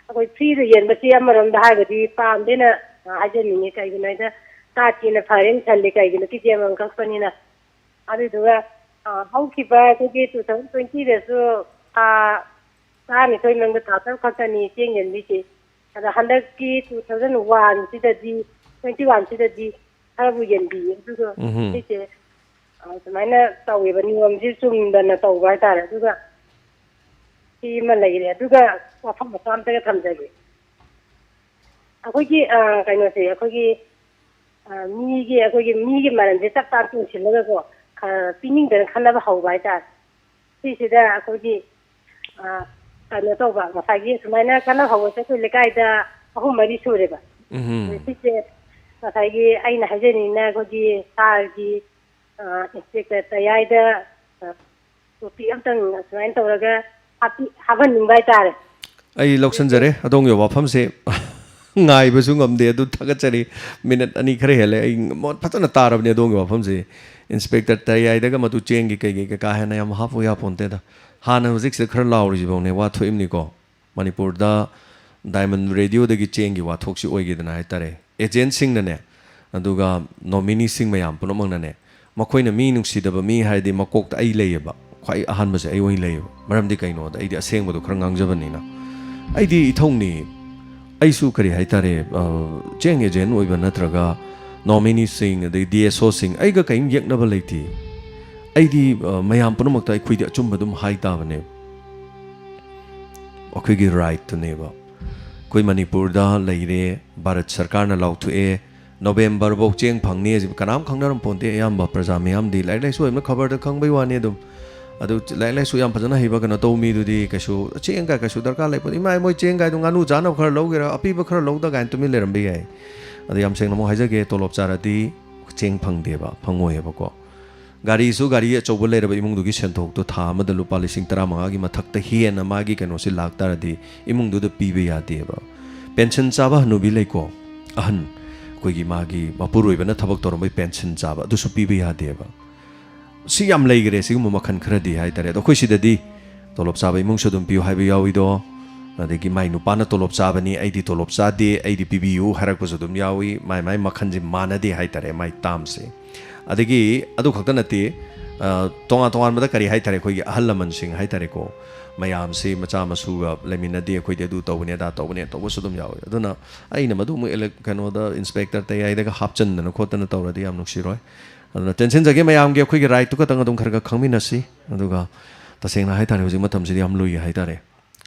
ꯑꯩꯈꯣꯏ free-ꯗ ꯌꯦꯟꯕꯁꯤ ꯑꯃꯔꯣꯝꯗ ꯍꯥꯏꯔꯒꯗꯤ ꯄꯥꯝꯗꯦꯅ, ꯑ, ꯍꯥꯏꯖꯅꯤꯡꯉꯤ꯫ ꯀꯩꯒꯤꯅꯣ ꯍꯥꯏꯗ ꯀꯥꯔꯠꯀꯤꯅ ꯐꯔꯦꯅ ꯈꯜꯂꯤ, ꯀꯩꯒꯤꯅꯣ ꯀꯦꯖꯤ ꯑꯃꯃꯝ ꯀꯛꯄꯅꯤꯅ꯫ ꯑꯗꯨꯗꯨꯒ ꯑ, ꯍꯧꯈꯤꯕ ꯑꯩꯈꯣꯏꯒꯤ ꯇꯨ ꯊꯥꯎꯖꯟ ꯇ꯭ꯋꯦꯟꯇꯤꯗꯁꯨ ꯊꯥ ꯇꯔꯥꯅꯤꯊꯣꯏ ꯃꯅꯨꯡꯗ ꯊꯥ ꯇꯔꯨꯛ ꯈꯛꯇꯅꯤ ꯆꯦꯡ ꯌꯦꯟꯕꯤꯁꯦ꯫ ꯑꯗ ꯍꯟꯗꯛꯀꯤ ꯇꯨ ꯊꯥꯎꯖꯟ ꯋꯥꯟꯁꯤꯗꯗꯤ, ꯇ꯭ꯋꯦꯟꯇꯤ ꯋꯥꯟꯁꯤꯗꯗꯤ ꯈꯔꯕꯨ ꯌꯦꯟꯕꯤꯌꯦ꯫ ꯑꯗꯨꯒ ꯎꯝꯍꯨꯝ꯫ ꯁꯤꯁꯦ, ꯑ, ꯁꯨꯃꯥꯏꯅ ꯇꯧꯋꯦꯕ, ꯅꯤꯌꯣꯝꯁꯤ ꯆꯨꯝꯗꯅ ꯇꯧꯕ ꯍꯥꯏꯇꯥꯔꯦ꯫ ꯑꯗꯨꯒ ꯁꯤ ꯑꯃ ꯂꯩꯔꯦ꯫ ꯑꯗꯨꯒ ꯋꯥꯐꯝ ꯃꯆꯥ ꯑꯝꯇꯒ ꯊꯝꯖꯒꯦ꯫ ꯑꯩꯈꯣꯏꯒꯤ, ꯑ, ꯀꯩꯅꯣꯁꯦ, ꯑꯩꯈꯣꯏꯒꯤ, ꯑ, ꯃꯤꯒꯤ, ꯑꯩꯈꯣꯏꯒꯤ ꯃꯤꯒꯤ ꯃꯔꯟꯁꯦ ꯆꯞ ꯆꯥꯅ ꯇꯣꯡꯁꯤꯜꯂꯒꯀꯣ, ꯑ, ꯄꯤꯅꯤꯡꯗꯅ ꯈꯟꯅꯕ ꯍꯧꯕ ꯍꯥꯏꯇꯥꯔꯦ꯫ ꯁꯤꯁꯤꯗ ꯑꯩꯈꯣꯏꯒꯤ, ꯑ, ꯀꯩꯅꯣ ꯇꯧꯕ, ꯉꯁꯥꯏꯒꯤ ꯁꯨꯃꯥꯏꯅ ꯈꯟꯅ ꯍꯧꯕꯁꯦ ꯑꯩꯈꯣꯏ ꯂꯩꯀꯥꯏꯗ ꯑꯍꯨꯝ ꯃꯔꯤ ꯁꯨꯔꯦꯕ꯫ ꯎꯝꯍꯨꯝ꯫ ꯑꯗ ꯁꯤꯁꯦ ꯉꯁꯥꯏꯒꯤ ꯑꯩꯅ ꯍꯥꯏꯖꯅꯤꯡꯉꯤꯅ ꯑꯩꯈꯣꯏꯒꯤ ꯁꯥꯔꯒꯤ, ꯑ, ꯏꯟꯁꯄꯦꯛꯇꯔ ꯇꯌꯥꯏꯗ, ꯑ, ꯇꯣꯄꯤꯛ ꯑꯝꯇꯪ ꯑꯁꯨꯃꯥꯏꯅ ꯇꯧꯔꯒ ꯍꯥꯞꯄꯤ-, ꯍꯥꯞꯍꯟꯅꯤꯡꯕ ꯍꯥꯏꯇꯥꯔꯦ꯫ ꯑꯩ ꯂꯧꯁꯤꯟꯖꯔꯦ ꯑꯗꯣꯝꯒꯤ ꯋꯥꯐꯝꯁꯦ꯫ ꯉꯥꯏꯕꯁꯨ ꯉꯝꯗꯦ, ꯑꯗꯨ ꯊꯥꯒꯠꯆꯔꯤ꯫ ꯃꯤꯅꯠ ꯑꯅꯤ ꯈꯔ ꯍꯦꯜꯂꯦ, ꯑꯩ ꯃꯣꯠ ꯐꯖꯅ ꯇꯥꯔꯕꯅꯤ ꯑꯗꯣꯝꯒꯤ ꯋꯥꯐꯝꯁꯦ꯫ ꯏꯟꯁꯄꯦꯛꯇꯔ ꯇꯌꯥꯏꯗꯒ ꯃꯗꯨ ꯆꯦꯡꯒꯤ ꯀꯩꯒꯤ ꯀꯥ ꯍꯦꯟꯅ ꯌꯥꯝ ꯍꯥꯞꯄꯨ ꯌꯥꯄꯣꯟꯇꯦꯗ꯫ ꯍꯥꯟꯅ ꯍꯧꯖꯤꯛꯁꯤꯗ ꯈꯔ ꯂꯥꯎꯔꯤꯁꯤꯐꯥꯎꯅꯦ ꯋꯥ ꯊꯣꯛꯏꯕꯅꯤꯀꯣ꯫ ꯃꯅꯤꯄꯨꯔꯗ ꯗꯥꯏꯃꯟ ꯔꯦꯗꯤꯑꯣꯗꯒꯤ ꯆꯦꯡꯒꯤ ꯋꯥꯊꯣꯛꯁꯤ ꯑꯣꯏꯈꯤꯗꯅ ꯍꯥꯏꯇꯥꯔꯦ꯫ ꯑꯦꯖꯦꯟꯁꯤꯡꯅꯅꯦ, ꯑꯗꯨꯒ ꯅꯣꯃꯤꯅꯤꯁꯤꯡ ꯃꯌꯥꯝ ꯄꯨꯝꯅꯃꯛꯅꯅꯦ, ꯃꯈꯣꯏꯅ ꯃꯤ ꯅꯨꯡꯁꯤꯗꯕ ꯃꯤ ꯍꯥꯏꯔꯗꯤ ꯃꯀꯣꯛꯇ ꯑꯩ ꯂꯩꯌꯦꯕ, ꯈ꯭ꯋꯥꯏ ꯑꯍꯥꯟꯕꯁꯦ ꯑꯩ ꯑꯣꯏꯅ ꯂꯩꯌꯦꯕ꯫ ꯃꯔꯝꯗꯤ ꯀꯩꯅꯣꯗ ꯑꯩꯗꯤ ꯑꯁꯦꯡꯕꯗꯣ ꯈꯔ ꯉꯥꯡꯖꯕꯅꯤꯅ꯫ ꯑꯩꯗꯤ ꯏꯊꯧꯅꯤ, ꯑꯩꯁꯨ ꯀꯔꯤ ꯍꯥꯏꯇꯥꯔꯦ, ꯑ, ꯆꯦꯡ ꯑꯦꯖꯦꯟ ꯑꯣꯏꯕ ꯅꯠꯇ꯭ꯔꯒ ꯅꯣꯃꯤꯅꯤꯁꯤꯡ ꯑꯗꯩ ꯗꯤ ꯑꯦꯁ ꯑꯣꯁꯤꯡ ꯑꯩꯒ ꯀꯔꯤꯝ ꯌꯦꯛꯅꯕ ꯂꯩꯇꯦ꯫ ꯑꯩꯗꯤ, ꯑ, ꯃꯌꯥꯝ ꯄꯨꯝꯅꯃꯛꯇ ꯑꯩꯈꯣꯏꯗꯤ ꯑꯆꯨꯝꯕ ꯑꯗꯨꯝ ꯍꯥꯏ ꯇꯥꯕꯅꯦ꯫ ꯑꯩꯈꯣꯏꯒꯤ ꯔꯥꯏꯠꯇꯨꯅꯦꯕ꯫ ꯑꯩꯈꯣꯏ ꯃꯅꯤꯄꯨꯔꯗ ꯂꯩꯔꯦ, ꯚꯥꯔꯠ ꯁꯔꯀꯥꯔꯅ ꯂꯥꯎꯊꯣꯛꯑꯦ, ꯅꯣꯕꯦꯝꯕꯔ ꯐꯥꯎ ꯆꯦꯡ ꯐꯪꯅꯤ ꯍꯥꯏꯁꯦ ꯀꯅꯥꯝ ꯈꯪꯅꯔꯝ ꯄꯣꯟꯇꯦ꯫ ꯑꯌꯥꯝꯕ ꯄ꯭ꯔꯖꯥ ꯃꯤꯌꯥꯝꯗꯤ ꯂꯥꯏꯔꯤꯛ ꯂꯥꯏꯁꯨ ꯍꯩꯕꯅ ꯈꯕꯔꯗ ꯈꯪꯕꯩ ꯋꯥꯅꯤ꯫ ꯑꯗꯨꯝ ꯑꯗꯨ ꯂꯥꯏꯔꯤꯛ ꯂꯥꯏꯁꯨ ꯌꯥꯝ ꯐꯖꯅ ꯍꯩꯕ ꯀꯩꯅꯣ ꯇꯧꯕ ꯃꯤꯗꯨꯗꯤ ꯀꯩꯁꯨ ꯆꯦꯡ ꯀꯥꯏ ꯀꯩꯁꯨ ꯗꯔꯀꯥꯔ ꯂꯩ ꯄꯣꯟꯇꯦ꯫ "ꯏꯃꯥꯏ, ꯃꯣꯏ ꯆꯦꯡ ꯀꯥꯏꯗꯣ ꯉꯥꯅꯨ ꯆꯥꯅꯕ ꯈꯔ ꯂꯧꯒꯦꯔꯥ, ꯑꯄꯤꯕ ꯈꯔ ꯂꯧꯗ" ꯀꯥꯏꯅ ꯇꯨꯃꯤꯟ ꯂꯩꯔꯝꯕ ꯌꯥꯏ꯫ ꯑꯗꯣ ꯌꯥꯝ ꯁꯦꯡꯅ ꯑꯃꯨꯛ ꯍꯥꯏꯖꯒꯦ, ꯇꯣꯂꯣꯞ ꯆꯥꯔꯗꯤ ꯆꯦꯡ ꯐꯪꯗꯦꯕ, ꯐꯪꯉꯣꯏꯑꯕꯀꯣ꯫ ꯒꯥꯔꯤꯁꯨ ꯒꯥꯔꯤ ꯑꯆꯧꯕ ꯂꯩꯔꯕ ꯏꯃꯨꯡꯗꯨꯒꯤ ꯁꯦꯟꯊꯣꯛꯇꯣ ꯊꯥ ꯑꯃꯗ ꯂꯨꯄꯥ ꯂꯤꯁꯤꯡ ꯇꯔꯥꯃꯉꯥꯒꯤ ꯃꯊꯛꯇ ꯍꯦꯟꯅ ꯃꯥꯒꯤ ꯀꯩꯅꯣꯁꯦ ꯂꯥꯛ ꯇꯥꯔꯗꯤ ꯏꯃꯨꯡꯗꯨꯗ ꯄꯤꯕ ꯌꯥꯗꯦꯕ꯫ ꯄꯦꯟꯁꯟ ꯆꯥꯕ ꯍꯅꯨꯕꯤ ꯂꯩꯀꯣ, ꯑꯍꯟ, ꯑꯩꯈꯣꯏꯒꯤ ꯃꯥꯒꯤ ꯃꯄꯨꯔꯣꯏꯕꯅ ꯊꯕꯛ ꯇꯧꯔꯝꯕꯩ ꯄꯦꯟꯁꯟ ꯆꯥꯕ, ꯑꯗꯨꯁꯨ ꯄꯤꯕ ꯌꯥꯗꯦꯕ꯫ ꯁꯤ ꯌꯥꯝ ꯂꯩꯈ꯭ꯔꯦ, ꯁꯤꯒꯨꯝꯕ ꯃꯈꯜ ꯈꯔꯗꯤ ꯍꯥꯏꯇꯥꯔꯦ꯫ ꯑꯗꯣ ꯑꯩꯈꯣꯏ ꯁꯤꯗꯗꯤ ꯇꯣꯂꯣꯞ ꯆꯥꯕ ꯏꯃꯨꯡꯁꯨ ꯑꯗꯨꯝ ꯄꯤꯌꯨ ꯍꯥꯏꯕ ꯌꯥꯎꯏꯗꯣ, ꯑꯗꯒꯤ ꯃꯥꯏ ꯅꯨꯄꯥꯅ ꯇꯣꯂꯣꯞ ꯆꯥꯕꯅꯤ, ꯑꯩꯗꯤ ꯇꯣꯂꯣꯞ ꯆꯥꯗꯦ, ꯑꯩꯗꯤ ꯄꯤꯕꯤꯌꯨ ꯍꯥꯏꯔꯛꯄꯁꯨ ꯑꯗꯨꯝ ꯌꯥꯎꯏ꯫ ꯃꯥꯏ ꯃꯥꯏ ꯃꯈꯜꯁꯦ ꯃꯥꯟꯅꯗꯦ ꯍꯥꯏꯇꯥꯔꯦ, ꯃꯥꯏ ꯇꯥꯝꯁꯦ꯫ ꯑꯗꯒꯤ ꯑꯗꯨ ꯈꯛꯇ ꯅꯠꯇꯦ, ꯑ, ꯇꯣꯉꯥꯟ ꯇꯣꯉꯥꯟꯕꯗ ꯀꯔꯤ ꯍꯥꯏꯇꯥꯔꯦ, ꯑꯩꯈꯣꯏꯒꯤ ꯑꯍꯜ ꯂꯃꯟꯁꯤꯡ ꯍꯥꯏꯇꯥꯔꯦꯀꯣ, ꯃꯌꯥꯝꯁꯤ ꯃꯆꯥ ꯃꯁꯨꯒ ꯂꯩꯃꯤꯟꯅꯗꯦ, ꯑꯩꯈꯣꯏꯗꯤ ꯑꯗꯨ ꯇꯧꯕꯅꯦ ꯑꯗꯥ ꯇꯧꯕꯅꯦ ꯇꯧꯕꯁꯨ ꯑꯗꯨꯝ ꯌꯥꯎꯋꯤ꯫ ꯑꯗꯨꯅ ꯑꯩꯅ ꯃꯗꯨ ꯑꯃꯨꯛ ele- ꯀꯩꯅꯣꯗ, ꯏꯟꯁꯄꯦꯛꯇꯔ ꯇꯌꯥꯏꯗꯒ ꯍꯥꯞꯆꯤꯟꯗꯅ ꯈꯣꯠꯇꯅ ꯇꯧꯔꯗꯤ ꯌꯥꯝ ꯅꯨꯡꯁꯤꯔꯣꯏ꯫ ꯑꯗꯨꯅ ꯇꯦꯟꯁꯤꯟꯖꯒꯦ, ꯃꯌꯥꯝꯒꯤ ꯑꯩꯈꯣꯏꯒꯤ ꯔꯥꯏꯠꯇꯨ ꯈꯛꯇꯪ ꯑꯗꯨꯝ ꯈꯔ ꯈꯔ ꯈꯪꯃꯤꯟꯅꯁꯤ꯫ ꯑꯗꯨꯒ ꯇꯁꯦꯡꯅ ꯍꯥꯏꯇꯥꯔꯦ, ꯍꯧꯖꯤꯛ ꯃꯇꯝꯁꯤꯗꯤ ꯌꯥꯝ ꯂꯨꯏ ꯍꯥꯏꯇꯥꯔꯦ꯫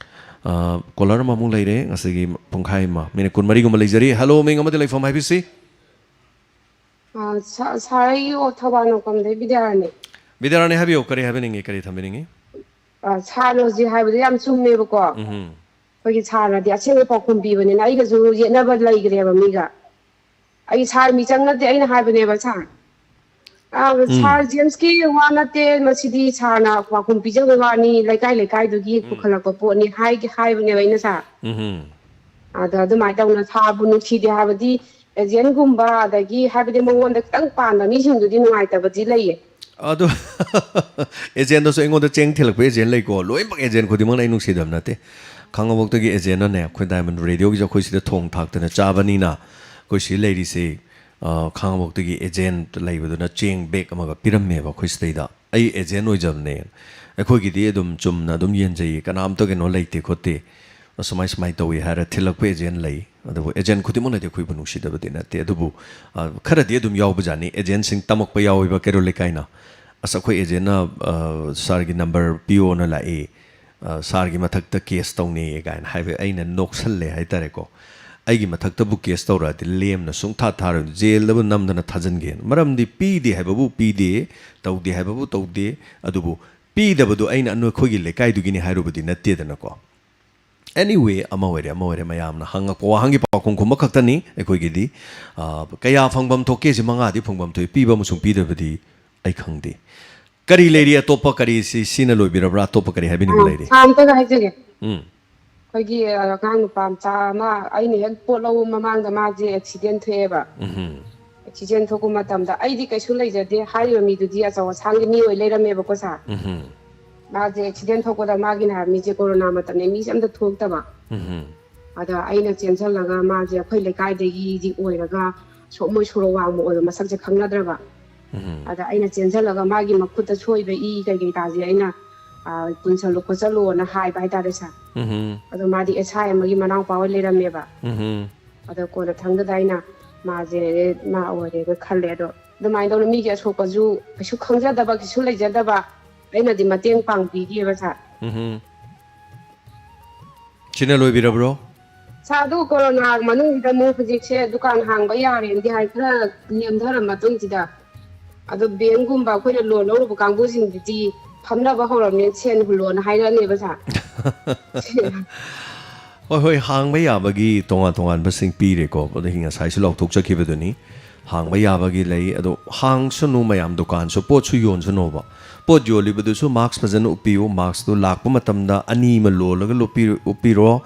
ꯑ, ꯀꯣꯂꯔ ꯑꯃꯃꯨꯛ ꯂꯩꯔꯦ ꯉꯁꯤꯒꯤ ꯄꯨꯡꯈꯥꯏ ꯑꯃ, ꯃꯤꯅꯤꯠ ꯀꯨꯟꯃꯔꯤꯒꯨꯝꯕ ꯂꯩꯖꯔꯤ꯫ ꯍꯜꯂꯣ, ꯃꯤꯡ ꯑꯃꯗꯤ ꯂꯩꯐꯝ ꯍꯥꯏꯕꯤꯁꯤ꯫ ꯑ, ꯁꯥ- ꯁꯥꯔ, ꯑꯩ ꯑꯣ, ꯊꯧꯕꯥꯜ ꯅꯣꯡꯄꯝꯗꯩ ꯕꯤꯗ꯭ꯌꯥꯔꯥꯅꯤ꯫ ꯕꯤꯗ꯭ꯌꯥꯔꯥꯅꯤ, ꯍꯥꯏꯕꯤꯌꯨ, ꯀꯔꯤ ꯍꯥꯏꯕꯤꯅꯤꯡꯉꯤ, ꯀꯔꯤ ꯊꯝꯕꯤꯅꯤꯡꯉꯤ? ꯑ, ꯁꯥꯔꯅ ꯍꯧꯖꯤꯛ ꯍꯥꯏꯕꯗꯣ ꯌꯥꯝ ꯆꯨꯝꯃꯦꯕꯀꯣ꯫ ꯎꯝꯍꯨꯝ꯫ ꯑꯩꯈꯣꯏꯒꯤ ꯁꯥꯔꯅꯗꯤ ꯑꯁꯦꯡꯕ ꯄꯥꯎꯈꯨꯝ ꯄꯤꯕꯅꯤꯅ ꯑꯩꯒꯁꯨ ꯌꯦꯠꯅꯕ ꯂꯩꯈ꯭ꯔꯦꯕ ꯃꯤꯒ꯫ ꯑꯩ ꯁꯥꯔ ꯃꯤꯆꯪ ꯅꯠꯇꯦ, ꯑꯩꯅ ꯍꯥꯏꯕꯅꯦꯕ ꯁꯥꯔ꯫ ꯑ, ꯎꯝ꯫ ꯁꯥꯔ ꯖꯦꯝꯁꯀꯤ ꯋꯥ ꯅꯠꯇꯦ, ꯃꯁꯤꯗꯤ ꯁꯥꯔꯅ ꯄꯥꯎꯈꯨꯝ ꯄꯤꯖꯕ ꯋꯥꯅꯤ, ꯂꯩꯀꯥꯏ ꯂꯩꯀꯥꯏꯗꯨꯒꯤ ꯎꯝ꯫ ꯄꯨꯈꯠꯂꯛꯄ ꯄꯣꯠꯅꯤ ꯍꯥꯏꯒꯦ ꯍꯥꯏꯕꯅꯦꯕ ꯑꯩꯅ ꯁꯥꯔ꯫ ꯎꯝꯍꯨꯝ꯫ ꯑꯗ ꯑꯗꯨꯃꯥꯏꯅ ꯇꯧꯅ ꯁꯥꯔꯕꯨ ꯅꯨꯡꯁꯤꯗꯦ ꯍꯥꯏꯕꯗꯤ ꯑꯦꯖꯦꯟꯒꯨꯝꯕ ꯑꯗꯒꯤ ꯍꯥꯏꯕꯗꯤ ꯃꯉꯣꯟꯗ ꯈꯤꯇꯪ ꯄꯥꯟꯕ ꯃꯤꯁꯤꯡꯗꯨꯗꯤ ꯅꯨꯡꯉꯥꯏꯇꯕꯗꯤ ꯂꯩꯌꯦ꯫ ꯑꯗꯨ ꯑꯦꯖꯦꯟꯗꯁꯨ ꯑꯩꯉꯣꯟꯗ ꯆꯦꯡ ꯊꯤꯜꯂꯛꯄ ꯑꯦꯖꯦꯟ ꯂꯩꯀꯣ꯫ ꯂꯣꯏꯅꯃꯛ ꯑꯦꯖꯦꯟ ꯈꯨꯗꯤꯡꯃꯛꯅ ꯑꯩ ꯅꯨꯡꯁꯤꯗꯕ ꯅꯠꯇꯦ꯫ ꯈꯥꯡꯉꯕꯣꯛꯇꯒꯤ ꯑꯦꯖꯦꯟꯅꯅꯦ, ꯑꯩꯈꯣꯏ ꯗꯥꯏꯃꯟ ꯔꯦꯗꯤꯑꯣꯒꯤꯁꯨ ꯑꯩꯈꯣꯏ ꯁꯤꯗ ꯊꯣꯡ ꯊꯥꯛꯇꯅ ꯆꯥꯕꯅꯤꯅ, ꯑꯩꯈꯣꯏ ꯁꯤ ꯂꯩꯔꯤꯁꯦ, ꯑ, ꯈꯥꯡꯉꯕꯣꯛꯇꯒꯤ ꯑꯦꯖꯦꯟ ꯂꯩꯕꯗꯨꯅ ꯆꯦꯡ ꯕꯦꯛ ꯑꯃꯒ ꯄꯤꯔꯝꯃꯦꯕ ꯑꯩꯈꯣꯏ ꯁꯤꯗꯩꯗ꯫ ꯑꯩ ꯑꯦꯖꯦꯟ ꯑꯣꯏꯖꯕꯅꯦ꯫ ꯑꯩꯈꯣꯏꯒꯤꯗꯤ ꯑꯗꯨꯝ ꯆꯨꯝꯅ ꯑꯗꯨꯝ ꯌꯦꯟꯖꯩꯌꯦ, ꯀꯅꯥꯝꯇ ꯀꯩꯅꯣ ꯂꯩꯇꯦ ꯈꯣꯠꯇꯦ, ꯑꯁꯨꯃꯥꯏ ꯁꯨꯃꯥꯏ ꯇꯧꯏ ꯍꯥꯏꯔ ꯊꯤꯜꯂꯛꯄ ꯑꯦꯖꯦꯟ ꯂꯩ꯫ ꯑꯗꯨꯕꯨ ꯑꯦꯖꯦꯟ ꯈꯨꯗꯤꯡꯃꯛꯅꯗꯤ ꯑꯩꯈꯣꯏꯕꯨ ꯅꯨꯡꯁꯤꯗꯕꯗꯤ ꯅꯠꯇꯦ꯫ ꯑꯗꯨꯕꯨ, ꯑ, ꯈꯔꯗꯤ ꯑꯗꯨꯝ ꯌꯥꯎꯕꯖꯥꯠꯅꯤ꯫ ꯑꯦꯖꯦꯟꯁꯤꯡ ꯇꯝꯃꯛꯄ ꯌꯥꯎꯋꯦꯕ ꯀꯩꯔꯣꯜ ꯂꯩꯀꯥꯏꯅ꯫ "ꯑꯁ, ꯑꯩꯈꯣꯏ ꯑꯦꯖꯦꯟꯅ, ꯑ, ꯁꯥꯔꯒꯤ ꯅꯝꯕꯔ ꯄꯤꯌꯣꯅ ꯂꯥꯛꯏ, ꯑ, ꯁꯥꯔꯒꯤ ꯃꯊꯛꯇ ꯀꯦꯁ ꯇꯧꯅꯤꯌꯦ" ꯀꯥꯏꯅ ꯍꯥꯏꯕ꯫ ꯑꯩꯅ ꯅꯣꯛꯁꯜꯂꯦ ꯍꯥꯏꯇꯥꯔꯦꯀꯣ꯫ ꯑꯩꯒꯤ ꯃꯊꯛꯇꯕꯨ ꯀꯦꯁ ꯇꯧꯔꯛꯑꯗꯤ ꯂꯦꯝꯅ ꯁꯨꯡꯊꯥ ꯊꯥꯔꯣꯏ, ꯖꯦꯜꯗꯕꯨ ꯅꯝꯗꯅ ꯊꯥꯖꯤꯟꯒꯦꯅ꯫ ꯃꯔꯝꯗꯤ ꯄꯤꯗꯦ ꯍꯥꯏꯕꯕꯨ ꯄꯤꯗꯦ, ꯇꯧꯗꯦ ꯍꯥꯏꯕꯕꯨ ꯇꯧꯗꯦ꯫ ꯑꯗꯨꯕꯨ ꯄꯤꯗꯕꯗꯨ ꯑꯩꯅ ꯑꯅꯣ-, ꯑꯩꯈꯣꯏꯒꯤ ꯂꯩꯀꯥꯏꯗꯨꯒꯤꯅꯤ ꯍꯥꯏꯔꯨꯕꯗꯤ ꯅꯠꯇꯦꯗꯅꯀꯣ꯫ Anyway, ꯑꯃ ꯑꯣꯏꯔꯦ, ꯑꯃ ꯑꯣꯏꯔꯦ, ꯃꯌꯥꯝꯅ ꯍꯪꯉꯛꯄ ꯋꯥꯍꯪꯒꯤ ꯄꯥꯎꯈꯨꯝ ꯈꯨꯝꯕ ꯈꯛꯇꯅꯤ ꯑꯩꯈꯣꯏꯒꯤꯗꯤ꯫ ꯑ, ꯀꯌꯥ ꯐꯪꯐꯝ ꯊꯣꯛꯀꯦ? ꯁꯤ ꯃꯉꯥꯗꯤ ꯐꯪꯐꯝ ꯊꯣꯛꯏ, ꯄꯤꯕ ꯑꯃꯁꯨꯡ ꯄꯤꯗꯕꯗꯤ ꯑꯩ ꯈꯪꯗꯦ꯫ ꯀꯔꯤ ꯂꯩꯔꯤ ꯑꯇꯣꯞꯄ? ꯀꯔꯤ ꯁꯤ, ꯁꯤꯅ ꯂꯣꯏꯕꯤꯔꯕ꯭ꯔꯥ? ꯑꯇꯣꯞꯄ ꯀꯔꯤ ꯍꯥꯏꯕꯤꯅꯤꯡꯕ ꯑꯥ, ꯂꯩꯔꯤ? ꯁꯥꯔ, ꯑꯝꯇꯒ ꯍꯥꯏꯖꯒꯦ꯫ ꯎꯝ꯫ ꯑꯩꯈꯣꯏꯒꯤ, ꯑ, ꯑꯉꯥꯡ ꯅꯨꯄꯥ ꯃꯆꯥ ꯑꯃ ꯑꯩꯅ ꯍꯦꯛ ꯄꯣꯠ ꯂꯧꯕ ꯃꯃꯥꯡꯗ ꯃꯥꯁꯦ ꯑꯦꯛꯁꯤꯗꯦꯟ ꯊꯣꯛꯑꯦꯕ꯫ ꯎꯝꯍꯨꯝ꯫ ꯑꯦꯛꯁꯤꯗꯦꯟ ꯊꯣꯛꯄ ꯃꯇꯝꯗ ꯑꯩꯗꯤ ꯀꯩꯁꯨ ꯂꯩꯖꯗꯦ, ꯍꯥꯏꯔꯤꯕ ꯃꯤꯗꯨꯗꯤ ꯑꯆꯧ ꯑꯁꯥꯡꯒꯤ ꯃꯤ ꯑꯣꯏ ꯂꯩꯔꯝꯃꯦꯕꯀꯣ ꯁꯥꯔ꯫ ꯎꯝꯍꯨꯝ꯫ ꯃꯥꯁꯦ ꯑꯦꯛꯁꯤꯗꯦꯟ ꯊꯣꯛꯄꯗ ꯃꯥꯒꯤꯅ ꯍꯥꯏꯕ, ꯃꯤꯁꯦ ꯀꯣꯔꯣꯅꯥ ꯃꯇꯝꯅꯦ, ꯃꯤꯁꯦ ꯑꯝꯇ ꯊꯣꯛꯇꯕ꯫ ꯎꯝꯍꯨꯝ꯫ ꯑꯗ ꯑꯩꯅ ꯆꯦꯟꯁꯤꯜꯂꯒ ꯃꯥꯁꯦ ꯑꯩꯈꯣꯏ ꯂꯩꯀꯥꯏꯗꯒꯤꯗꯤ ꯑꯣꯏꯔꯒ ꯁꯣ-, ꯃꯣꯏ ꯁꯣꯔꯣꯛ ꯋꯥꯡꯃ ꯑꯣꯏꯕ, ꯃꯁꯛꯁꯦ ꯈꯪꯅꯗ꯭ꯔꯕ꯫ ꯎꯝ꯫ ꯑꯗ ꯑꯩꯅ ꯆꯦꯟꯁꯤꯜꯂꯒ ꯃꯥꯒꯤ ꯃꯈꯨꯠꯇ ꯁꯣꯏꯕ ꯏ ꯀꯩ ꯀꯩ ꯇꯥꯁꯦ ꯑꯩꯅ, ꯑ, ꯄꯨꯟꯁꯜꯂꯨ ꯈꯣꯠꯆꯜꯂꯨꯅ ꯍꯥꯏꯕ ꯍꯥꯏꯇꯥꯔꯦ ꯁꯥꯔ꯫ ꯎꯝ꯫ ꯑꯗꯣ ꯃꯥꯗꯤ ꯑꯦꯁ ꯑꯥꯏ ꯑꯃꯒꯤ ꯃꯅꯥꯎꯄꯥ ꯑꯣꯏ ꯂꯩꯔꯝꯃꯦꯕ꯫ ꯎꯝ꯫ ꯑꯗꯣ ꯀꯣꯟꯅ ꯊꯪꯗꯗ ꯑꯩꯅ ꯃꯥꯁꯦ ꯃꯥ ꯑꯣꯏꯔꯦꯅ ꯈꯜꯂꯦ꯫ ꯑꯗꯣ ꯑꯗꯨꯃꯥꯏꯅ ꯇꯧꯅ ꯃꯤꯒꯤ ꯑꯁꯣꯛꯄꯁꯨ ꯀꯩꯁꯨ ꯈꯪꯖꯗꯕ, ꯀꯩꯁꯨ ꯂꯩꯖꯗꯕ, ꯑꯩꯅꯗꯤ ꯃꯇꯦꯡ ꯄꯥꯡꯕꯤꯒꯦꯕ ꯁꯥꯔ꯫ ꯎꯝ꯫ ꯁꯤꯅ ꯂꯣꯏꯕꯤꯔꯕ꯭ꯔꯣ? ꯁꯥꯔ, ꯑꯗꯨ ꯀꯣꯔꯣꯅꯥ ꯃꯅꯨꯡꯁꯤꯗ ꯑꯃꯨꯛ ꯍꯧꯖꯤꯛꯁꯦ ꯗꯨꯀꯥꯟ ꯍꯥꯡꯕ ꯌꯥꯔꯦꯅꯗꯤ ꯍꯥꯏ, ꯈꯔ ꯅꯦꯝꯊꯔ ꯃꯇꯨꯡꯁꯤꯗ ꯑꯗꯣ ꯕꯦꯡꯒꯨꯝꯕ ꯑꯩꯈꯣꯏꯅ ꯂꯣꯟ ꯂꯧꯔꯨꯕ ꯀꯥꯡꯕꯨꯁꯤꯡꯗꯨꯗꯤ ꯐꯝꯅꯕ ꯍꯧꯔꯕꯅꯤꯅ ꯁꯦꯟ ꯍꯨꯜꯂꯣꯅ ꯍꯥꯏꯔꯛꯑꯅꯦꯕ ꯁꯥꯔ꯫ ꯍꯣꯏ, ꯍꯣꯏ, ꯍꯥꯡꯕ ꯌꯥꯕꯒꯤ ꯇꯣꯉꯥꯟ ꯇꯣꯉꯥꯟꯕꯁꯤꯡ ꯄꯤꯔꯦꯀꯣ꯫ ꯑꯗꯒꯤ ꯉꯁꯥꯏꯁꯨ ꯂꯥꯎꯊꯣꯛꯆꯈꯤꯕꯗꯨꯅꯤ, ꯍꯥꯡꯕ ꯌꯥꯕꯒꯤ ꯂꯩ꯫ ꯑꯗꯣ ꯍꯥꯡꯁꯅꯨ ꯃꯌꯥꯝ, ꯗꯨꯀꯥꯟꯁꯨ, ꯄꯣꯠꯁꯨ ꯌꯣꯟꯁꯅꯣꯕ꯫ ꯄꯣꯠ ꯌꯣꯜꯂꯤꯕꯗꯨꯁꯨ ꯃꯥꯛꯁ ꯐꯖꯅ ꯎꯞꯄꯤꯌꯨ, ꯃꯥꯛꯁꯇꯨ ꯂꯥꯛꯄ ꯃꯇꯝꯗ ꯑꯅꯤ ꯑꯃ ꯂꯣꯜꯂꯒ ꯂꯨꯞꯄꯤ-, ꯎꯞꯄꯤꯔꯣ,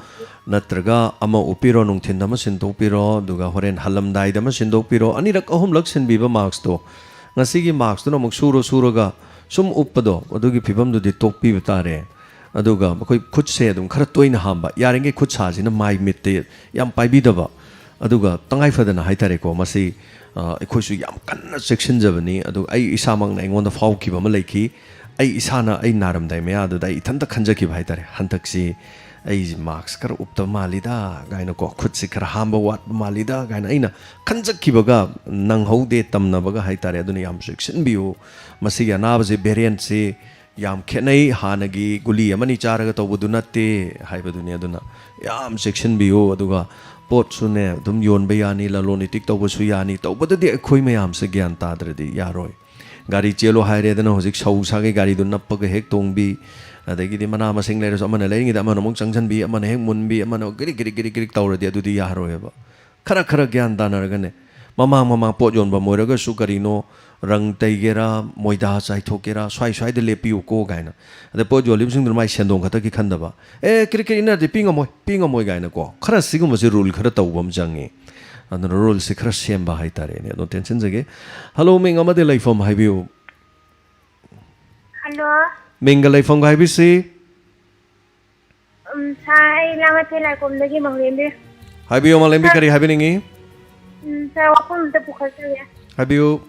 ꯅꯠꯇ꯭ꯔꯒ ꯑꯃ ꯎꯞꯄꯤꯔꯣ, ꯅꯨꯡꯊꯤꯟꯗ ꯑꯃ ꯁꯤꯟꯗꯣꯛꯄꯤꯔꯣ, ꯑꯗꯨꯒ ꯍꯣꯔꯦꯟ ꯍꯜꯂꯝꯗꯥꯏꯗ ꯑꯃ ꯁꯤꯟꯗꯣꯛꯄꯤꯔꯣ꯫ ꯑꯅꯤꯔꯛ ꯑꯍꯨꯝꯂꯛ ꯁꯤꯟꯕꯤꯕ ꯃꯥꯛꯁꯇꯣ꯫ ꯉꯁꯤꯒꯤ ꯃꯥꯛꯁꯇꯨꯅ ꯑꯃꯨꯛ ꯁꯨꯔꯣ ꯁꯨꯔꯒ ꯁꯨꯝ ꯎꯞꯄꯗꯣ, ꯑꯗꯨꯒꯤ ꯐꯤꯕꯝꯗꯨꯗꯤ ꯇꯣꯛꯄꯤꯕ ꯇꯥꯔꯦ꯫ ꯑꯗꯨꯒ ꯑꯩꯈꯣꯏ ꯈꯨꯠꯁꯦ ꯑꯗꯨꯝ ꯈꯔ ꯇꯣꯏꯅ ꯍꯥꯝꯕ, ꯌꯥꯔꯤꯉꯩ ꯈꯨꯠ ꯁꯥꯁꯤꯅ ꯃꯥꯏ ꯃꯤꯠꯇ ꯌꯥꯝ ꯄꯥꯏꯕꯤꯗꯕ, ꯑꯗꯨꯒ ꯇꯉꯥꯏ ꯐꯗꯅ ꯍꯥꯏꯇꯥꯔꯦꯀꯣ, ꯃꯁꯤ, ꯑ, ꯑꯩꯈꯣꯏꯁꯨ ꯌꯥꯝ ꯀꯟꯅ ꯆꯦꯛꯁꯤꯟꯖꯕꯅꯤ꯫ ꯑꯗꯨ ꯑꯩ ꯏꯁꯥꯃꯛꯅ ꯑꯩꯉꯣꯟꯗ ꯐꯥꯎꯈꯤꯕ ꯑꯃ ꯂꯩꯈꯤ꯫ ꯑꯩ ꯏꯁꯥꯅ ꯑꯩ ꯅꯥꯔꯝꯗꯥꯏ ꯃꯌꯥꯗꯨꯗ ꯑꯩ ꯏꯊꯟꯇ ꯈꯟꯖꯈꯤꯕ ꯍꯥꯏꯇꯥꯔꯦ, "ꯍꯟꯗꯛꯁꯤ ꯑꯩꯁꯤ ꯃꯥꯛꯁ ꯈꯔ ꯎꯞꯇꯕ ꯃꯥꯜꯂꯤꯗ" ꯀꯥꯏꯅꯀꯣ, "ꯈꯨꯠꯁꯤ ꯈꯔ ꯍꯥꯝꯕ ꯋꯥꯠꯄ ꯃꯥꯜꯂꯤꯗ" ꯀꯥꯏꯅ ꯑꯩꯅ ꯈꯟꯖꯈꯤꯕꯒ ꯅꯪꯍꯧꯗꯦ ꯇꯝꯅꯕꯒ ꯍꯥꯏꯇꯥꯔꯦ꯫ ꯑꯗꯨꯅ ꯌꯥꯝ ꯆꯦꯛꯁꯤꯟꯕꯤꯌꯨ꯫ ꯃꯁꯤꯒꯤ ꯑꯅꯥꯕꯁꯤ, ꯚꯦꯔꯤꯌꯦꯟꯁꯤ ꯌꯥꯝ ꯈꯦꯠꯅꯩ, ꯍꯥꯟꯅꯒꯤ ꯒꯨꯂꯤ ꯑꯃꯅꯤ ꯆꯥꯔꯒ ꯇꯧꯕꯗꯨ ꯅꯠꯇꯦ ꯍꯥꯏꯕꯗꯨꯅꯤ꯫ ꯑꯗꯨꯅ ꯌꯥꯝ ꯆꯦꯛꯁꯤꯟꯕꯤꯌꯨ꯫ ꯑꯗꯨꯒ ꯄꯣꯠꯁꯨꯅꯦ ꯑꯗꯨꯝ ꯌꯣꯟꯕ ꯌꯥꯅꯤ, ꯂꯂꯣꯟ ꯏꯇꯤꯛ ꯇꯧꯕꯁꯨ ꯌꯥꯅꯤ꯫ ꯇꯧꯕꯗꯗꯤ ꯑꯩꯈꯣꯏ ꯃꯌꯥꯝꯁꯦ ꯒ꯭ꯌꯥꯟ ꯇꯥꯗ꯭ꯔꯗꯤ ꯌꯥꯔꯣꯏ꯫ ꯒꯥꯔꯤ ꯆꯦꯜꯂꯣ ꯍꯥꯏꯔꯦꯗꯅ, ꯍꯧꯖꯤꯛ ꯁꯧ ꯁꯥꯒꯩ ꯒꯥꯔꯤꯗꯨ ꯅꯞꯄꯒ ꯍꯦꯛ ꯇꯣꯡꯕꯤ, ꯑꯗꯒꯤꯗꯤ ꯃꯅꯥ ꯃꯁꯤꯡ ꯂꯩꯔꯁꯨ ꯑꯃꯅ ꯂꯩꯔꯤꯉꯩꯗ ꯑꯃꯅ ꯑꯃꯨꯛ ꯆꯪꯁꯤꯟꯕꯤ, ꯑꯃꯅ ꯍꯦꯛ ꯃꯨꯟꯕꯤ, ꯑꯃꯅ ꯒꯤꯔꯤꯛ ꯒꯤꯔꯤꯛ ꯒꯤꯔꯤꯛ ꯒꯤꯔꯤꯛ ꯇꯧꯔꯗꯤ ꯑꯗꯨꯗꯤ ꯌꯥꯔꯣꯏꯕ꯫ ꯈꯔ ꯈꯔ ꯒ꯭ꯌꯥꯟ ꯇꯥꯅꯔꯒꯅꯦ, ꯃꯃꯥꯡ ꯃꯃꯥꯡ ꯄꯣꯠ ꯌꯣꯟꯐꯝ ꯑꯣꯏꯔꯒꯁꯨ, ꯀꯔꯤꯅꯣ, ꯔꯪ ꯇꯩꯒꯦꯔꯥ, ꯃꯣꯏꯗꯥ ꯆꯥꯏꯊꯣꯛꯀꯦꯔꯥ, ꯁ꯭ꯋꯥꯏ ꯁ꯭ꯋꯥꯏꯗ ꯂꯦꯞꯄꯤꯌꯨꯀꯣ ꯀꯥꯏꯅ꯫ ꯑꯗꯩ ꯄꯣꯠ ꯌꯣꯜꯂꯤꯕꯁꯤꯡꯗꯨꯅ ꯃꯥꯏ ꯁꯦꯟꯗꯣꯡ ꯈꯛꯇꯒꯤ ꯈꯟꯗꯕ, "ꯑꯦ, ꯀꯤꯔꯤꯛ ꯀꯤꯔꯤꯛ ꯏꯟꯅꯔꯗꯤ ꯄꯤ ꯉꯝꯃꯣꯏ, ꯄꯤ ꯉꯝꯃꯣꯏ" ꯀꯥꯏꯅꯀꯣ, ꯈꯔ ꯁꯤꯒꯨꯝꯕꯁꯦ ꯔꯨꯜ ꯈꯔ ꯇꯧꯕ ꯑꯃ ꯆꯪꯉꯤ꯫ ꯑꯗꯨꯅ ꯔꯨꯜꯁꯦ ꯈꯔ ꯁꯦꯝꯕ ꯍꯥꯏꯇꯥꯔꯦꯅꯦ꯫ ꯑꯗꯣ ꯇꯦꯟꯁꯤꯟꯖꯒꯦ꯫ ꯍꯜꯂꯣ, ꯃꯤꯡ ꯑꯃꯗꯤ ꯂꯩꯐꯝ ꯍꯥꯏꯕꯤꯌꯨ꯫ ꯍꯜꯂꯣ꯫ ꯃꯤꯡꯒ ꯂꯩꯐꯝꯒ ꯍꯥꯏꯕꯤꯁꯤ? ꯎꯝ, ꯁꯥꯔ, ꯑꯩ ꯂꯥꯡꯃꯊꯦꯜ ꯂꯥꯏꯈꯣꯝꯗꯒꯤ ꯃꯍꯨꯔꯦꯟꯕꯤ꯫ ꯍꯥꯏꯕꯤꯌꯨ, ꯃꯥꯂꯦꯝꯕꯤ, ꯀꯔꯤ ꯍꯥꯏꯕꯤꯅꯤꯡꯉꯤ? ꯎꯝ, ꯁꯥꯔ, ꯋꯥꯐꯝ ꯑꯝꯇ ꯄꯨꯈꯠꯆꯒꯦ꯫ ꯍꯥꯏꯕꯤꯌꯨ꯫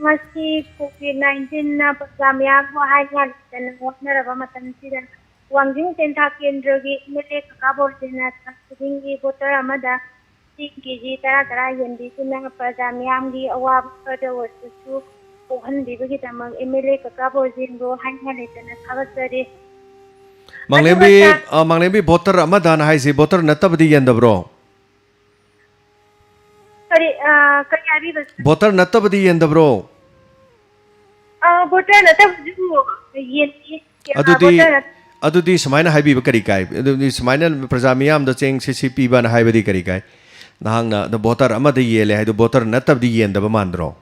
ꯉꯁꯤ ꯀꯣꯚꯤꯗ ꯅꯥꯏꯟꯇꯤꯟꯅ ꯄ꯭ꯔꯖꯥ ꯃꯤꯌꯥꯝꯕꯨ ꯍꯥꯏꯅ ꯂꯩꯇꯅ ꯋꯥꯅꯔꯕ ꯃꯇꯝꯁꯤꯗ ꯋꯥꯡꯖꯤꯡ ꯇꯦꯟꯊꯥ ꯀꯦꯟꯗ꯭ꯔꯒꯤ ꯑꯦꯝ ꯑꯦꯜ ꯑꯦ ꯀꯀꯥ ꯕꯣꯔꯖꯤꯅ ꯊꯥ ꯈꯨꯗꯤꯡꯒꯤ ꯚꯣꯇꯔ ꯑꯃꯗ ꯆꯦꯡ ꯀꯦ ꯖꯤ ꯇꯔꯥ ꯇꯔꯥ ꯌꯦꯟꯕꯤꯗꯨꯅ ꯄ꯭ꯔꯖꯥ ꯃꯤꯌꯥꯝꯒꯤ ꯑꯋꯥꯕ ꯈꯔꯗ ꯑꯣꯏꯔꯁꯨ ꯀꯣꯛꯍꯟꯕꯤꯕꯒꯤꯗꯃꯛ ꯑꯦꯝ ꯑꯦꯜ ꯑꯦ ꯀꯀꯥ ꯕꯣꯔꯖꯤꯟꯕꯨ ꯍꯥꯏꯅ ꯂꯩꯇꯅ ꯊꯥꯒꯠꯆꯔꯤ꯫ ꯃꯥꯡꯂꯦꯝꯕꯤ, ꯑꯗꯨꯒ ꯁꯥꯔ ꯑ, ꯃꯥꯡꯂꯦꯝꯕꯤ, ꯚꯣꯇꯔ ꯑꯃꯗꯅ ꯍꯥꯏꯁꯤ ꯚꯣꯇꯔ ꯅꯠꯇꯕꯗꯤ ꯌꯦꯟꯗꯕ꯭ꯔꯣ? ꯀꯔꯤ, ꯑ, ꯀꯔꯤ ꯍꯥꯏꯕꯤꯕ? ꯚꯣꯇꯔ ꯅꯠꯇꯕꯗꯤ ꯌꯦꯟꯗꯕ꯭ꯔꯣ? ꯑ, ꯚꯣꯇꯔ ꯅꯠꯇꯕꯁꯨ ꯌꯦꯟꯗꯦ꯫ ꯑꯗꯨꯗꯤ, ꯚꯣꯇꯔ ꯅꯠ- ꯑꯗꯨꯗꯤ ꯁꯨꯃꯥꯏꯅ ꯍꯥꯏꯕꯤꯕ ꯀꯔꯤ ꯀꯥꯏ? ꯑꯗꯨꯗꯤ ꯁꯨꯃꯥꯏꯅ ꯄ꯭ꯔꯖꯥ ꯃꯤꯌꯥꯝꯗ ꯆꯦꯡ ꯁꯤ, ꯁꯤ ꯄꯤꯕꯅ ꯍꯥꯏꯕꯗꯤ ꯀꯔꯤ ꯀꯥꯏ? ꯅꯍꯥꯛꯅ ꯑꯗꯣ ꯚꯣꯇꯔ ꯑꯃꯗ ꯌꯦꯜꯂꯦ ꯍꯥꯏꯗꯣ ꯚꯣꯇꯔ ꯅꯠꯇꯕꯗꯤ ꯌꯦꯟꯗꯕ ꯃꯥꯟꯗ꯭ꯔꯣ?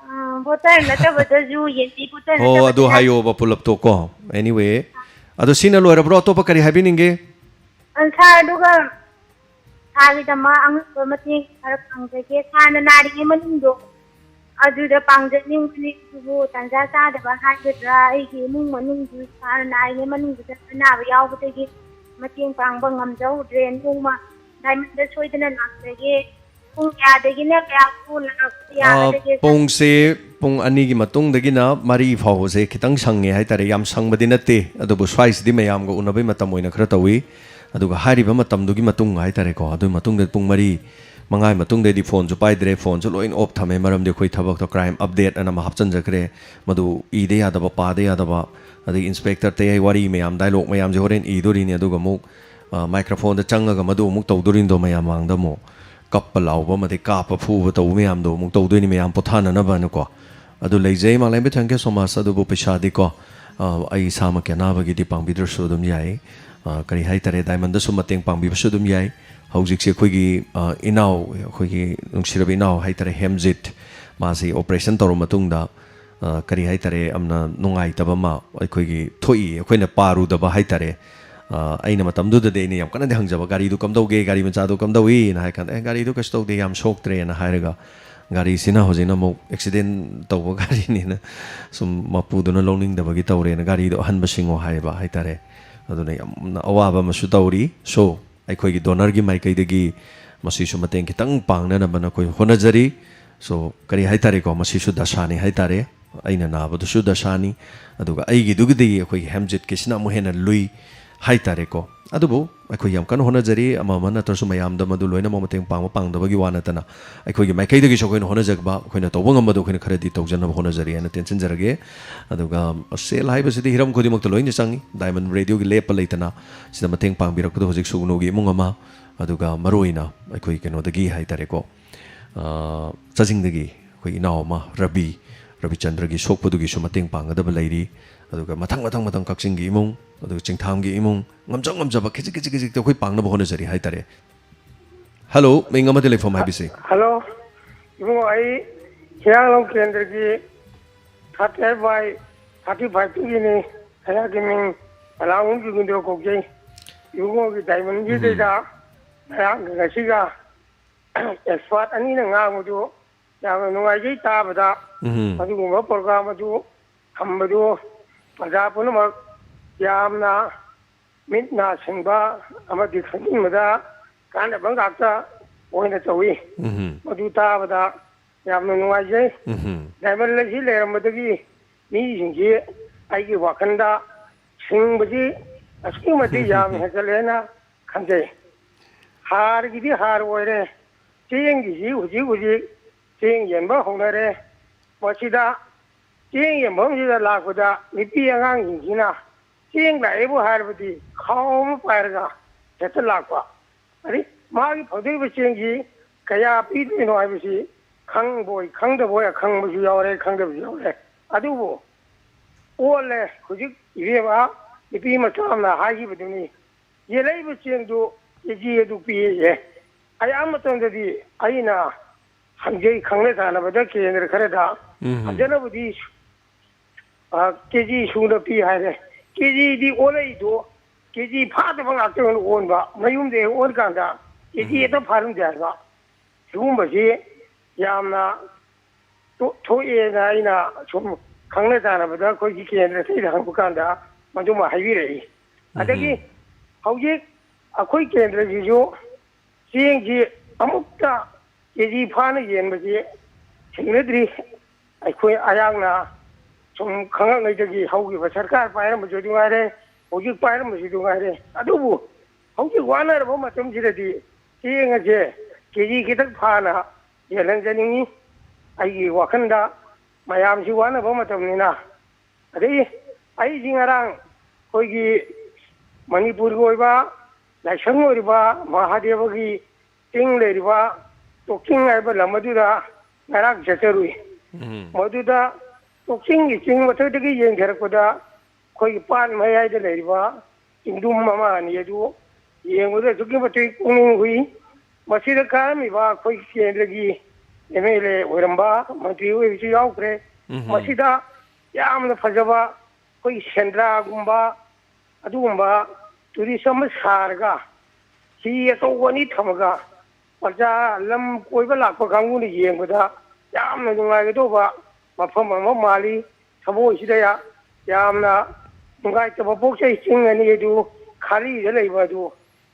ꯑ, ꯚꯣꯇꯔ ꯅꯠꯇꯕꯗꯁꯨ ꯌꯦꯟꯕꯤ, ꯚꯣꯇꯔ ꯍꯣ, ꯑꯗꯨ ꯅꯠꯇꯕꯗꯅ ꯍꯥꯏꯌꯣꯕ ꯄꯨꯂꯞꯇꯣ ꯀꯣ꯫ Anyway, ꯑꯗꯣ ꯁꯤꯅ ꯂꯣꯏꯔꯕ꯭ꯔꯣ? ꯑꯇꯣꯞꯄ ꯀꯔꯤ ꯍꯥꯏꯕꯤꯅꯤꯡꯒꯦ? ꯑ, ꯁꯥꯔ, ꯑꯗꯨꯒ ꯁꯥꯔꯒꯤꯗꯃꯛ ꯑꯉꯝꯕ ꯃꯇꯦꯡ ꯈꯔ ꯄꯥꯡꯖꯒꯦ꯫ ꯁꯥꯔꯅ ꯅꯥꯔꯤꯉꯩ ꯃꯅꯨꯡꯗꯣ ꯑꯗꯨꯗ ꯄꯥꯡꯖꯅꯤꯡꯕꯅꯤ, ꯑꯗꯨꯕꯨ ꯇꯥꯟꯖꯥ ꯆꯥꯗꯕ ꯍꯥꯏꯒꯗ꯭ꯔꯥ, ꯑꯩꯒꯤ ꯏꯃꯨꯡ ꯃꯅꯨꯡꯗꯨ ꯁꯥꯔ ꯅꯥꯔꯤꯉꯩ ꯃꯅꯨꯡꯗꯨꯗ ꯑꯅꯥꯕ ꯌꯥꯎꯕꯗꯒꯤ ꯃꯇꯦꯡ ꯄꯥꯡꯕ ꯉꯝꯖꯍꯧꯗ꯭ꯔꯦ꯫ ꯅꯣꯡꯃ ꯗꯥꯏꯃꯟꯗ ꯁꯣꯏꯗꯅ ꯂꯥꯛꯆꯒꯦ꯫ ꯄꯨꯡ ꯀꯌꯥꯗꯒꯤꯅ ꯀꯌꯥ ꯐꯥꯎ ꯂꯥꯛꯄ ꯑ, ꯌꯥꯒꯗꯒꯦ, ꯁꯥꯔ? ꯄꯨꯡꯁꯦ ꯄꯨꯡ ꯑꯅꯤꯒꯤ ꯃꯇꯨꯡꯗꯒꯤꯅ ꯃꯔꯤ ꯐꯥꯎꯕꯁꯦ ꯈꯤꯇꯪ ꯁꯪꯉꯦ ꯍꯥꯏꯇꯥꯔꯦ꯫ ꯌꯥꯝ ꯁꯪꯕꯗꯤ ꯅꯠꯇꯦ, ꯑꯗꯨꯕꯨ ꯁ꯭ꯋꯥꯏꯁꯤꯗꯤ ꯃꯌꯥꯝꯒ ꯎꯅꯕꯩ ꯃꯇꯝ ꯑꯣꯏꯅ ꯈꯔ ꯇꯧꯏ꯫ ꯑꯗꯨꯒ ꯍꯥꯏꯔꯤꯕ ꯃꯇꯝꯗꯨꯒꯤ ꯃꯇꯨꯡ ꯍꯥꯏꯇꯥꯔꯦꯀꯣ, ꯑꯗꯨꯒꯤ ꯃꯇꯨꯡꯗ ꯄꯨꯡ ꯃꯔꯤ, ꯃꯉꯥꯒꯤ ꯃꯇꯨꯡꯗꯗꯤ ꯐꯣꯟꯁꯨ ꯄꯥꯏꯗ꯭ꯔꯦ, ꯐꯣꯟꯁꯨ ꯂꯣꯏꯅ ꯑꯣꯐ ꯊꯝꯃꯦ꯫ ꯃꯔꯝꯗꯤ ꯑꯩꯈꯣꯏ ꯊꯕꯛꯇꯣ crime update ꯑꯅ ꯑꯃ ꯍꯥꯞꯆꯤꯟꯖꯈ꯭ꯔꯦ, ꯃꯗꯨ ꯏꯗ ꯌꯥꯗꯕ, ꯄꯥꯗ ꯌꯥꯗꯕ, ꯑꯗꯒꯤ ꯏꯟꯁꯄꯦꯛꯇꯔ ꯇꯌꯥꯏ ꯋꯥꯔꯤ ꯃꯌꯥꯝ, ꯗꯥꯏꯂꯣꯛ ꯃꯌꯥꯝꯁꯦ ꯍꯣꯔꯦꯟ ꯏꯗꯣꯔꯤꯅꯤ꯫ ꯑꯗꯨꯒ ꯑꯃꯨꯛ, ꯑ, ꯃꯥꯏꯀ꯭ꯔꯣꯐꯣꯟꯗ ꯆꯪꯉꯒ ꯃꯗꯨ ꯑꯃꯨꯛ ꯇꯧꯗꯣꯔꯤꯅꯤꯗꯣ, ꯃꯌꯥꯝ ꯃꯥꯡꯗ ꯑꯃꯨꯛ ꯀꯞꯄ ꯂꯥꯎꯕ ꯑꯃꯗꯤ ꯀꯥꯞꯄ ꯐꯨꯕ ꯇꯧꯕ ꯃꯌꯥꯝꯗꯣ ꯑꯃꯨꯛ ꯇꯧꯗꯣꯏꯅꯤ, ꯃꯌꯥꯝ ꯄꯣꯊꯥꯅꯅꯕꯅꯀꯣ꯫ ꯑꯗꯨ ꯂꯩꯖꯩ, ꯃꯥꯂꯦꯝꯕꯤ, thank you so much꯫ ꯑꯗꯨꯕꯨ ꯄꯩꯁꯥꯗꯤꯀꯣ, ꯑ, ꯑꯩ ꯏꯁꯥꯃꯛꯀꯤ ꯑꯅꯥꯕꯒꯤꯗꯤ ꯄꯥꯡꯕꯤꯗ꯭ꯔꯁꯨ ꯑꯗꯨꯝ ꯌꯥꯏ꯫ ꯑ, ꯀꯔꯤ ꯍꯥꯏꯇꯥꯔꯦ, ꯗꯥꯏꯃꯟꯗꯁꯨ ꯃꯇꯦꯡ ꯄꯥꯡꯕꯤꯕꯁꯨ ꯑꯗꯨꯝ ꯌꯥꯏ꯫ ꯍꯧꯖꯤꯛꯁꯦ ꯑꯩꯈꯣꯏꯒꯤ, ꯑ, ꯏꯅꯥꯎ, ꯑꯩꯈꯣꯏꯒꯤ ꯅꯨꯡꯁꯤꯔꯕ ꯏꯅꯥꯎ ꯍꯥꯏꯇꯥꯔꯦ, ꯍꯦꯝꯖꯤꯠ, ꯃꯥꯁꯤ operation ꯇꯧꯔ ꯃꯇꯨꯡꯗ, ꯑ, ꯀꯔꯤ ꯍꯥꯏꯇꯥꯔꯦ, ꯌꯥꯝꯅ ꯅꯨꯡꯉꯥꯏꯇꯕ ꯑꯃ ꯑꯩꯈꯣꯏꯒꯤ ꯊꯣꯛꯏ, ꯑꯩꯈꯣꯏꯅ ꯄꯥꯔꯨꯗꯕ ꯍꯥꯏꯇꯥꯔꯦ꯫ ꯑ, ꯑꯩꯅ ꯃꯇꯝꯗꯨꯗꯗꯤ ꯑꯩꯅ ꯌꯥꯝ ꯀꯟꯅꯗꯤ ꯍꯪꯖꯕ, "ꯒꯥꯔꯤꯗꯨ ꯀꯝꯗꯧꯒꯦ? ꯒꯥꯔꯤ ꯃꯆꯥꯗꯨ ꯀꯝꯗꯧꯏ?" ꯍꯥꯏ ꯀꯥꯟꯗ, "ꯑꯦ, ꯒꯥꯔꯤꯗꯨ ꯀꯩꯁꯨ ꯇꯧꯗꯦ, ꯌꯥꯝ ꯁꯣꯛꯇ꯭ꯔꯦꯅ" ꯍꯥꯏꯔꯒ, ꯒꯥꯔꯤꯁꯤꯅ ꯍꯧꯖꯤꯛꯅ ꯑꯃꯨꯛ accident ꯇꯧꯕ ꯒꯥꯔꯤꯅꯤꯅ ꯁꯨꯝ ꯃꯄꯨꯗꯨꯅ ꯂꯧꯅꯤꯡꯗꯕꯒꯤ ꯇꯧꯔꯦꯅ ꯒꯥꯔꯤꯗꯣ ꯑꯍꯟꯕ ꯁꯤꯡꯉꯣ ꯍꯥꯏꯕ ꯍꯥꯏꯇꯥꯔꯦ꯫ ꯑꯗꯨꯅ ꯌꯥꯝꯅ ꯑꯋꯥꯕ ꯑꯃꯁꯨ ꯇꯧꯔꯤ꯫ So, ꯑꯩꯈꯣꯏꯒꯤ donorꯒꯤ ꯃꯥꯏꯀꯩꯗꯒꯤ ꯃꯁꯤꯁꯨ ꯃꯇꯦꯡ ꯈꯤꯇꯪ ꯄꯥꯡꯅꯅꯕ ꯅꯈꯣꯏ ꯍꯣꯠꯅꯖꯔꯤ꯫ So, ꯀꯔꯤ ꯍꯥꯏꯇꯥꯔꯦꯀꯣ, ꯃꯁꯤꯁꯨ ꯗꯁꯥꯅꯤ ꯍꯥꯏꯇꯥꯔꯦ꯫ ꯑꯩꯅ ꯅꯥꯕꯗꯨꯁꯨ ꯗꯁꯥꯅꯤ, ꯑꯗꯨꯒ ꯑꯩꯒꯤꯗꯨꯒꯤꯗꯒꯤ ꯑꯩꯈꯣꯏꯒꯤ ꯍꯦꯝꯖꯤꯠꯀꯤꯁꯤꯅ ꯑꯃꯨꯛ ꯍꯦꯟꯅ ꯂꯨꯏ ꯍꯥꯏꯇꯥꯔꯦꯀꯣ꯫ ꯑꯗꯨꯕꯨ ꯑꯩꯈꯣꯏ ꯌꯥꯝ ꯀꯟꯅ ꯍꯣꯠꯅꯖꯔꯤ, ꯑꯃ ꯑꯃ ꯅꯠꯇ꯭ꯔꯁꯨ ꯃꯌꯥꯝꯗ ꯃꯗꯨ ꯂꯣꯏꯅꯃꯛ ꯃꯇꯦꯡ ꯄꯥꯡꯕ ꯄꯥꯡꯗꯕꯒꯤ ꯋꯥ ꯅꯠꯇꯅ, ꯑꯩꯈꯣꯏꯒꯤ ꯃꯥꯏꯀꯩꯗꯒꯤꯁꯨ ꯑꯩꯈꯣꯏꯅ ꯍꯣꯠꯅꯖꯕ, ꯑꯩꯈꯣꯏꯅ ꯇꯧꯕ ꯉꯝꯕꯗꯣ ꯑꯩꯈꯣꯏꯅ ꯈꯔꯗꯤ ꯇꯧꯖꯅꯕ ꯍꯣꯠꯅꯖꯔꯤ ꯍꯥꯏꯅ ꯇꯦꯟꯁꯤꯟꯖꯔꯒꯦ꯫ ꯑꯗꯨꯒ ꯁꯦꯜ ꯍꯥꯏꯕꯁꯤꯗꯤ ꯍꯤꯔꯝ ꯈꯨꯗꯤꯡꯃꯛꯇ ꯂꯣꯏꯅ ꯆꯪꯉꯤ꯫ ꯗꯥꯏꯃꯟ ꯔꯦꯗꯤꯑꯣꯒꯤ ꯂꯦꯞꯄ ꯂꯩꯇꯅ ꯁꯤꯗ ꯃꯇꯦꯡ ꯄꯥꯡꯕꯤꯔꯛꯄꯗꯣ ꯍꯧꯖꯤꯛ ꯁꯨꯒꯅꯨꯒꯤ ꯏꯃꯨꯡ ꯑꯃ, ꯑꯗꯨꯒ ꯃꯔꯨꯑꯣꯏꯅ ꯑꯩꯈꯣꯏ ꯀꯩꯅꯣꯗꯒꯤ ꯍꯥꯏꯇꯥꯔꯦꯀꯣ, ꯑ, ꯆꯥꯖꯤꯡꯗꯒꯤ ꯑꯩꯈꯣꯏ ꯏꯅꯥꯎ ꯑꯃ ꯔꯕꯤ, ꯔꯕꯤꯆꯟꯗ꯭ꯔꯒꯤ ꯁꯣꯛꯄꯗꯨꯒꯤꯁꯨ ꯃꯇꯦꯡ ꯄꯥꯡꯒꯗꯕ ꯂꯩꯔꯤ꯫ ꯑꯗꯨꯒ ꯃꯊꯪ, ꯃꯊꯪ, ꯃꯊꯪ ꯀꯛꯆꯤꯡꯒꯤ ꯏꯃꯨꯡ, ꯑꯗꯨꯒ ꯆꯤꯡꯊꯥꯝꯒꯤ ꯏꯃꯨꯡ, ꯉꯝꯖ ꯉꯝꯖꯕ ꯈꯤꯖꯤꯛ, ꯈꯤꯖꯤꯛ, ꯈꯤꯖꯤꯛꯇ ꯑꯩꯈꯣꯏ ꯄꯥꯡꯅꯕ ꯍꯣꯠꯅꯖꯔꯤ ꯍꯥꯏꯇꯥꯔꯦ꯫ ꯍꯜꯂꯣ, ꯃꯤꯡ ꯑꯃꯗꯤ ꯂꯩꯐꯝ ꯍꯥꯏꯕꯤꯁꯤ꯫ ꯍꯜꯂꯣ, ꯏꯕꯨꯡꯉꯣ, ꯑꯩ ꯍꯤꯌꯥꯡꯂꯝ ꯀꯦꯟꯗ꯭ꯔꯒꯤ thirty-eight by thirty-five ꯇꯨꯒꯤꯅꯤ꯫ ꯑꯩꯍꯥꯛꯀꯤ ꯃꯤꯡ ꯑꯂꯥꯎꯗꯤꯟ ꯒꯣꯕꯤꯟꯗ ꯀꯧꯖꯩ꯫ ꯏꯕꯨꯡꯉꯣꯒꯤ ꯗꯥꯏꯃꯟꯒꯤꯗꯩꯗ ꯃꯌꯥꯝꯒ ꯉꯁꯤꯒ expert ꯑꯅꯤꯅ ꯉꯥꯡꯕꯗꯨ ꯌꯥꯝꯅ ꯅꯨꯡꯉꯥꯏꯖꯩ ꯇꯥꯕꯗ꯫ ꯎꯝ꯫ ꯑꯗꯨꯒꯨꯝꯕ program ꯑꯗꯨ ꯊꯝꯕꯗꯨ ꯄ꯭ꯔꯖꯥ ꯄꯨꯝꯅꯃꯛ ꯌꯥꯝꯅ ꯃꯤꯠ ꯅꯥ ꯁꯤꯡꯕ ꯑꯃꯗꯤ ꯈꯪꯖꯤꯟꯕꯗ ꯀꯥꯟꯅꯕ ꯉꯥꯛꯇ ꯑꯣꯏꯅ ꯇꯧꯏ꯫ ꯎꯝ꯫ ꯃꯗꯨ ꯇꯥꯕꯗ ꯌꯥꯝꯅ ꯅꯨꯡꯉꯥꯏꯖꯩ꯫ ꯎꯝ꯫ ꯗꯥꯏꯃꯟ ꯑꯁꯤ ꯂꯩꯔꯝꯕꯗꯒꯤ ꯃꯤꯁꯤꯡꯁꯤ ꯑꯩꯒꯤ ꯋꯥꯈꯜꯗ ꯁꯤꯡꯕꯁꯤ ꯑꯁꯨꯛꯀꯤ ꯃꯇꯤꯛ ꯌꯥꯝ ꯍꯦꯟꯒꯠꯂꯦꯅ ꯈꯟꯖꯩ꯫ ꯍꯥꯔꯒꯤꯗꯤ ꯍꯥꯔ ꯑꯣꯏꯔꯦ, ꯆꯦꯡꯒꯤꯁꯤ ꯍꯧꯖꯤꯛ ꯍꯧꯖꯤꯛ ꯆꯦꯡ ꯌꯦꯟꯕ ꯍꯧꯅꯔꯦ꯫ ꯃꯁꯤꯗ ꯆꯦꯡ ꯌꯦꯟꯐꯝꯁꯤꯗ ꯂꯥꯛꯄꯗ ꯅꯨꯄꯤ ꯑꯉꯥꯡꯁꯤꯡꯁꯤꯅ ꯆꯦꯡ ꯂꯥꯛꯑꯦꯕꯨ ꯍꯥꯏꯔꯕꯗꯤ ꯈꯥꯎ ꯑꯃ ꯄꯥꯏꯔꯒ ꯍꯦꯛꯇ ꯂꯥꯛꯄ꯫ ꯑꯗꯩ ꯃꯥꯒꯤ ꯐꯪꯗꯣꯔꯤꯕ ꯆꯦꯡꯁꯤ ꯀꯌꯥ ꯄꯤꯗꯣꯏꯅꯣ ꯍꯥꯏꯕꯁꯤ ꯈꯪꯕꯣꯏ ꯈꯪꯗꯕꯣꯏ, ꯑꯈꯪꯕꯁꯨ ꯌꯥꯎꯔꯦ, ꯈꯪꯗꯕꯁꯨ ꯌꯥꯎꯔꯦ꯫ ꯑꯗꯨꯕꯨ ꯑꯣꯜꯂꯦ꯫ ꯍꯧꯖꯤꯛ ꯏꯕꯦꯝꯃ ꯅꯨꯄꯤ ꯃꯆꯥ ꯑꯃꯅ ꯍꯥꯏꯈꯤꯕꯗꯨꯅꯤ, ꯌꯦꯜꯂꯛꯏꯕ ꯆꯦꯡꯗꯨ ꯀꯦ ꯖꯤ ꯑꯗꯨ ꯄꯤꯌꯦ꯫ ꯑꯌꯥꯝꯕ ꯃꯇꯝꯗꯗꯤ ꯑꯩꯅ ꯍꯪꯖꯩ, ꯈꯪꯅ ꯆꯥꯟꯅꯕꯗ ꯀꯦꯟꯗ꯭ꯔ ꯈꯔꯗ ꯎꯝ꯫ ꯐꯖꯅꯕꯨꯗꯤ, ꯑ, ꯀꯦ ꯖꯤ ꯁꯨꯅ ꯄꯤ ꯍꯥꯏꯔꯦ꯫ ꯀꯦ ꯖꯤꯗꯤ ꯑꯣꯜꯂꯛꯏꯗꯣ ꯀꯦ ꯖꯤ ꯐꯥꯗꯕ ꯉꯥꯛꯇ ꯑꯣꯏꯅ ꯑꯣꯟꯕ, ꯃꯌꯨꯝꯗ ꯍꯦꯛ ꯑꯣꯟꯀꯥꯟꯗ ꯀꯦ ꯖꯤ ꯎꯝ꯫ ꯍꯦꯛꯇ ꯐꯥꯔꯝꯗꯦ ꯍꯥꯏꯕ꯫ ꯁꯤꯒꯨꯝꯕꯁꯤ ꯌꯥꯝꯅ ꯊꯣ-, ꯊꯣꯛꯑꯦꯅ ꯑꯩꯅ ꯁꯨꯝ ꯈꯪꯅ ꯆꯥꯟꯅꯕꯗ ꯑꯩꯈꯣꯏꯒꯤ ꯀꯦꯟꯗ꯭ꯔ ꯑꯇꯩꯗ ꯍꯪꯕ ꯀꯥꯟꯗ ꯃꯗꯨꯃ ꯍꯥꯏꯕꯤꯔꯛꯏ꯫ ꯑꯗꯒꯤ ꯎꯝ꯫ ꯍꯧꯖꯤꯛ ꯑꯩꯈꯣꯏ ꯀꯦꯟꯗ꯭ꯔꯁꯤꯁꯨ ꯆꯦꯡꯁꯤ ꯑꯃꯨꯛꯇ ꯀꯦ ꯖꯤ ꯐꯥꯅ ꯌꯦꯟꯕꯁꯤ ꯊꯦꯡꯅꯗ꯭ꯔꯤ꯫ ꯑꯩꯈꯣꯏ ꯑꯩꯍꯥꯛꯅ ꯁꯨꯝ ꯈꯪꯉꯛꯉꯩꯗꯒꯤ ꯍꯧꯈꯤꯕ ꯁꯔꯀꯥꯔ ꯄꯥꯏꯔꯝꯕꯁꯨ ꯑꯗꯨ ꯉꯥꯏꯔꯦ, ꯍꯧꯖꯤꯛ ꯄꯥꯏꯔꯝꯕꯁꯨ ꯑꯗꯨ ꯉꯥꯏꯔꯦ꯫ ꯑꯗꯨꯕꯨ ꯍꯧꯖꯤꯛ ꯋꯥꯅꯔꯕ ꯃꯇꯝꯁꯤꯗꯗꯤ ꯆꯦꯡ ꯑꯁꯦ ꯀꯦ ꯖꯤ ꯈꯤꯇꯪ ꯐꯥꯅ ꯌꯦꯜꯍꯟꯖꯅꯤꯡꯉꯤ꯫ ꯑꯩꯒꯤ ꯋꯥꯈꯜꯗ ꯃꯌꯥꯝꯁꯤ ꯋꯥꯅꯕ ꯃꯇꯝꯅꯤꯅ꯫ ꯑꯗꯒꯤ ꯑꯩꯁꯤ ꯉꯔꯥꯡ ꯑꯩꯈꯣꯏꯒꯤ ꯃꯅꯤꯄꯨꯔꯒꯤ ꯑꯣꯏꯕ ꯂꯥꯏꯁꯪ ꯑꯣꯏꯔꯤꯕ ꯃꯍꯥꯗꯦꯕꯒꯤ ꯆꯤꯡ ꯂꯩꯔꯤꯕ ꯇꯣꯛꯆꯤꯡ ꯍꯥꯏꯕ ꯂꯝ ꯑꯗꯨꯗ ꯉꯔꯥꯡ ꯆꯠꯆꯔꯨꯏ꯫ ꯎꯝ꯫ ꯃꯗꯨꯗ ꯇꯣꯛꯆꯤꯡꯒꯤ ꯆꯤꯡ ꯃꯊꯛꯇꯒꯤ ꯌꯦꯡꯊꯔꯛꯄꯗ ꯑꯩꯈꯣꯏꯒꯤ ꯄꯥꯠ ꯃꯌꯥꯏꯗ ꯂꯩꯔꯤꯕ ꯆꯤꯡꯗꯨꯝ ꯑꯃ ꯑꯅꯤ ꯑꯗꯨ ꯌꯦꯡꯕꯗ ꯑꯗꯨꯛꯀꯤ ꯃꯇꯤꯛ ꯄꯨꯛꯅꯤꯡ ꯍꯨꯏ꯫ ꯃꯁꯤꯗ ꯀꯥꯔꯝꯃꯤꯕ ꯑꯩꯈꯣꯏ ꯀꯦꯟꯗ꯭ꯔꯒꯤ ꯑꯦꯝ ꯑꯦꯜ ꯑꯦ ꯑꯣꯏꯔꯝꯕ ꯃꯟꯇ꯭ꯔꯤ ꯑꯣꯏꯕꯁꯨ ꯌꯥꯎꯈ꯭ꯔꯦ꯫ ꯎꯝ꯫ ꯃꯁꯤꯗ ꯌꯥꯝꯅ ꯐꯖꯕ ꯑꯩꯈꯣꯏꯒꯤ ꯁꯦꯟꯗ꯭ꯔꯥꯒꯨꯝꯕ ꯑꯗꯨꯒꯨꯝꯕ ꯇꯨꯔꯤꯁ ꯑꯃ ꯁꯥꯔꯒ ꯍꯤ ꯑꯆꯧꯕ ꯑꯅꯤ ꯊꯝꯃꯒ ꯄ꯭ꯔꯖꯥ ꯂꯝ ꯀꯣꯏꯕ ꯂꯥꯛꯄ ꯀꯥꯡꯕꯨꯅ ꯌꯦꯡꯕꯗ ꯌꯥꯝꯅ ꯅꯨꯡꯉꯥꯏꯒꯗꯧꯕ ꯃꯐꯝ ꯑꯃ ꯃꯥꯜꯂꯤ꯫ ꯊꯃꯣꯏꯁꯤꯗ ꯌꯥ-, ꯌꯥꯝꯅ ꯅꯨꯡꯉꯥꯏꯇꯕ ꯄꯣꯛꯆꯩ꯫ ꯆꯤꯡ ꯑꯅꯤ ꯑꯗꯨ ꯈꯥꯂꯤꯗ ꯂꯩꯕ ꯑꯗꯨ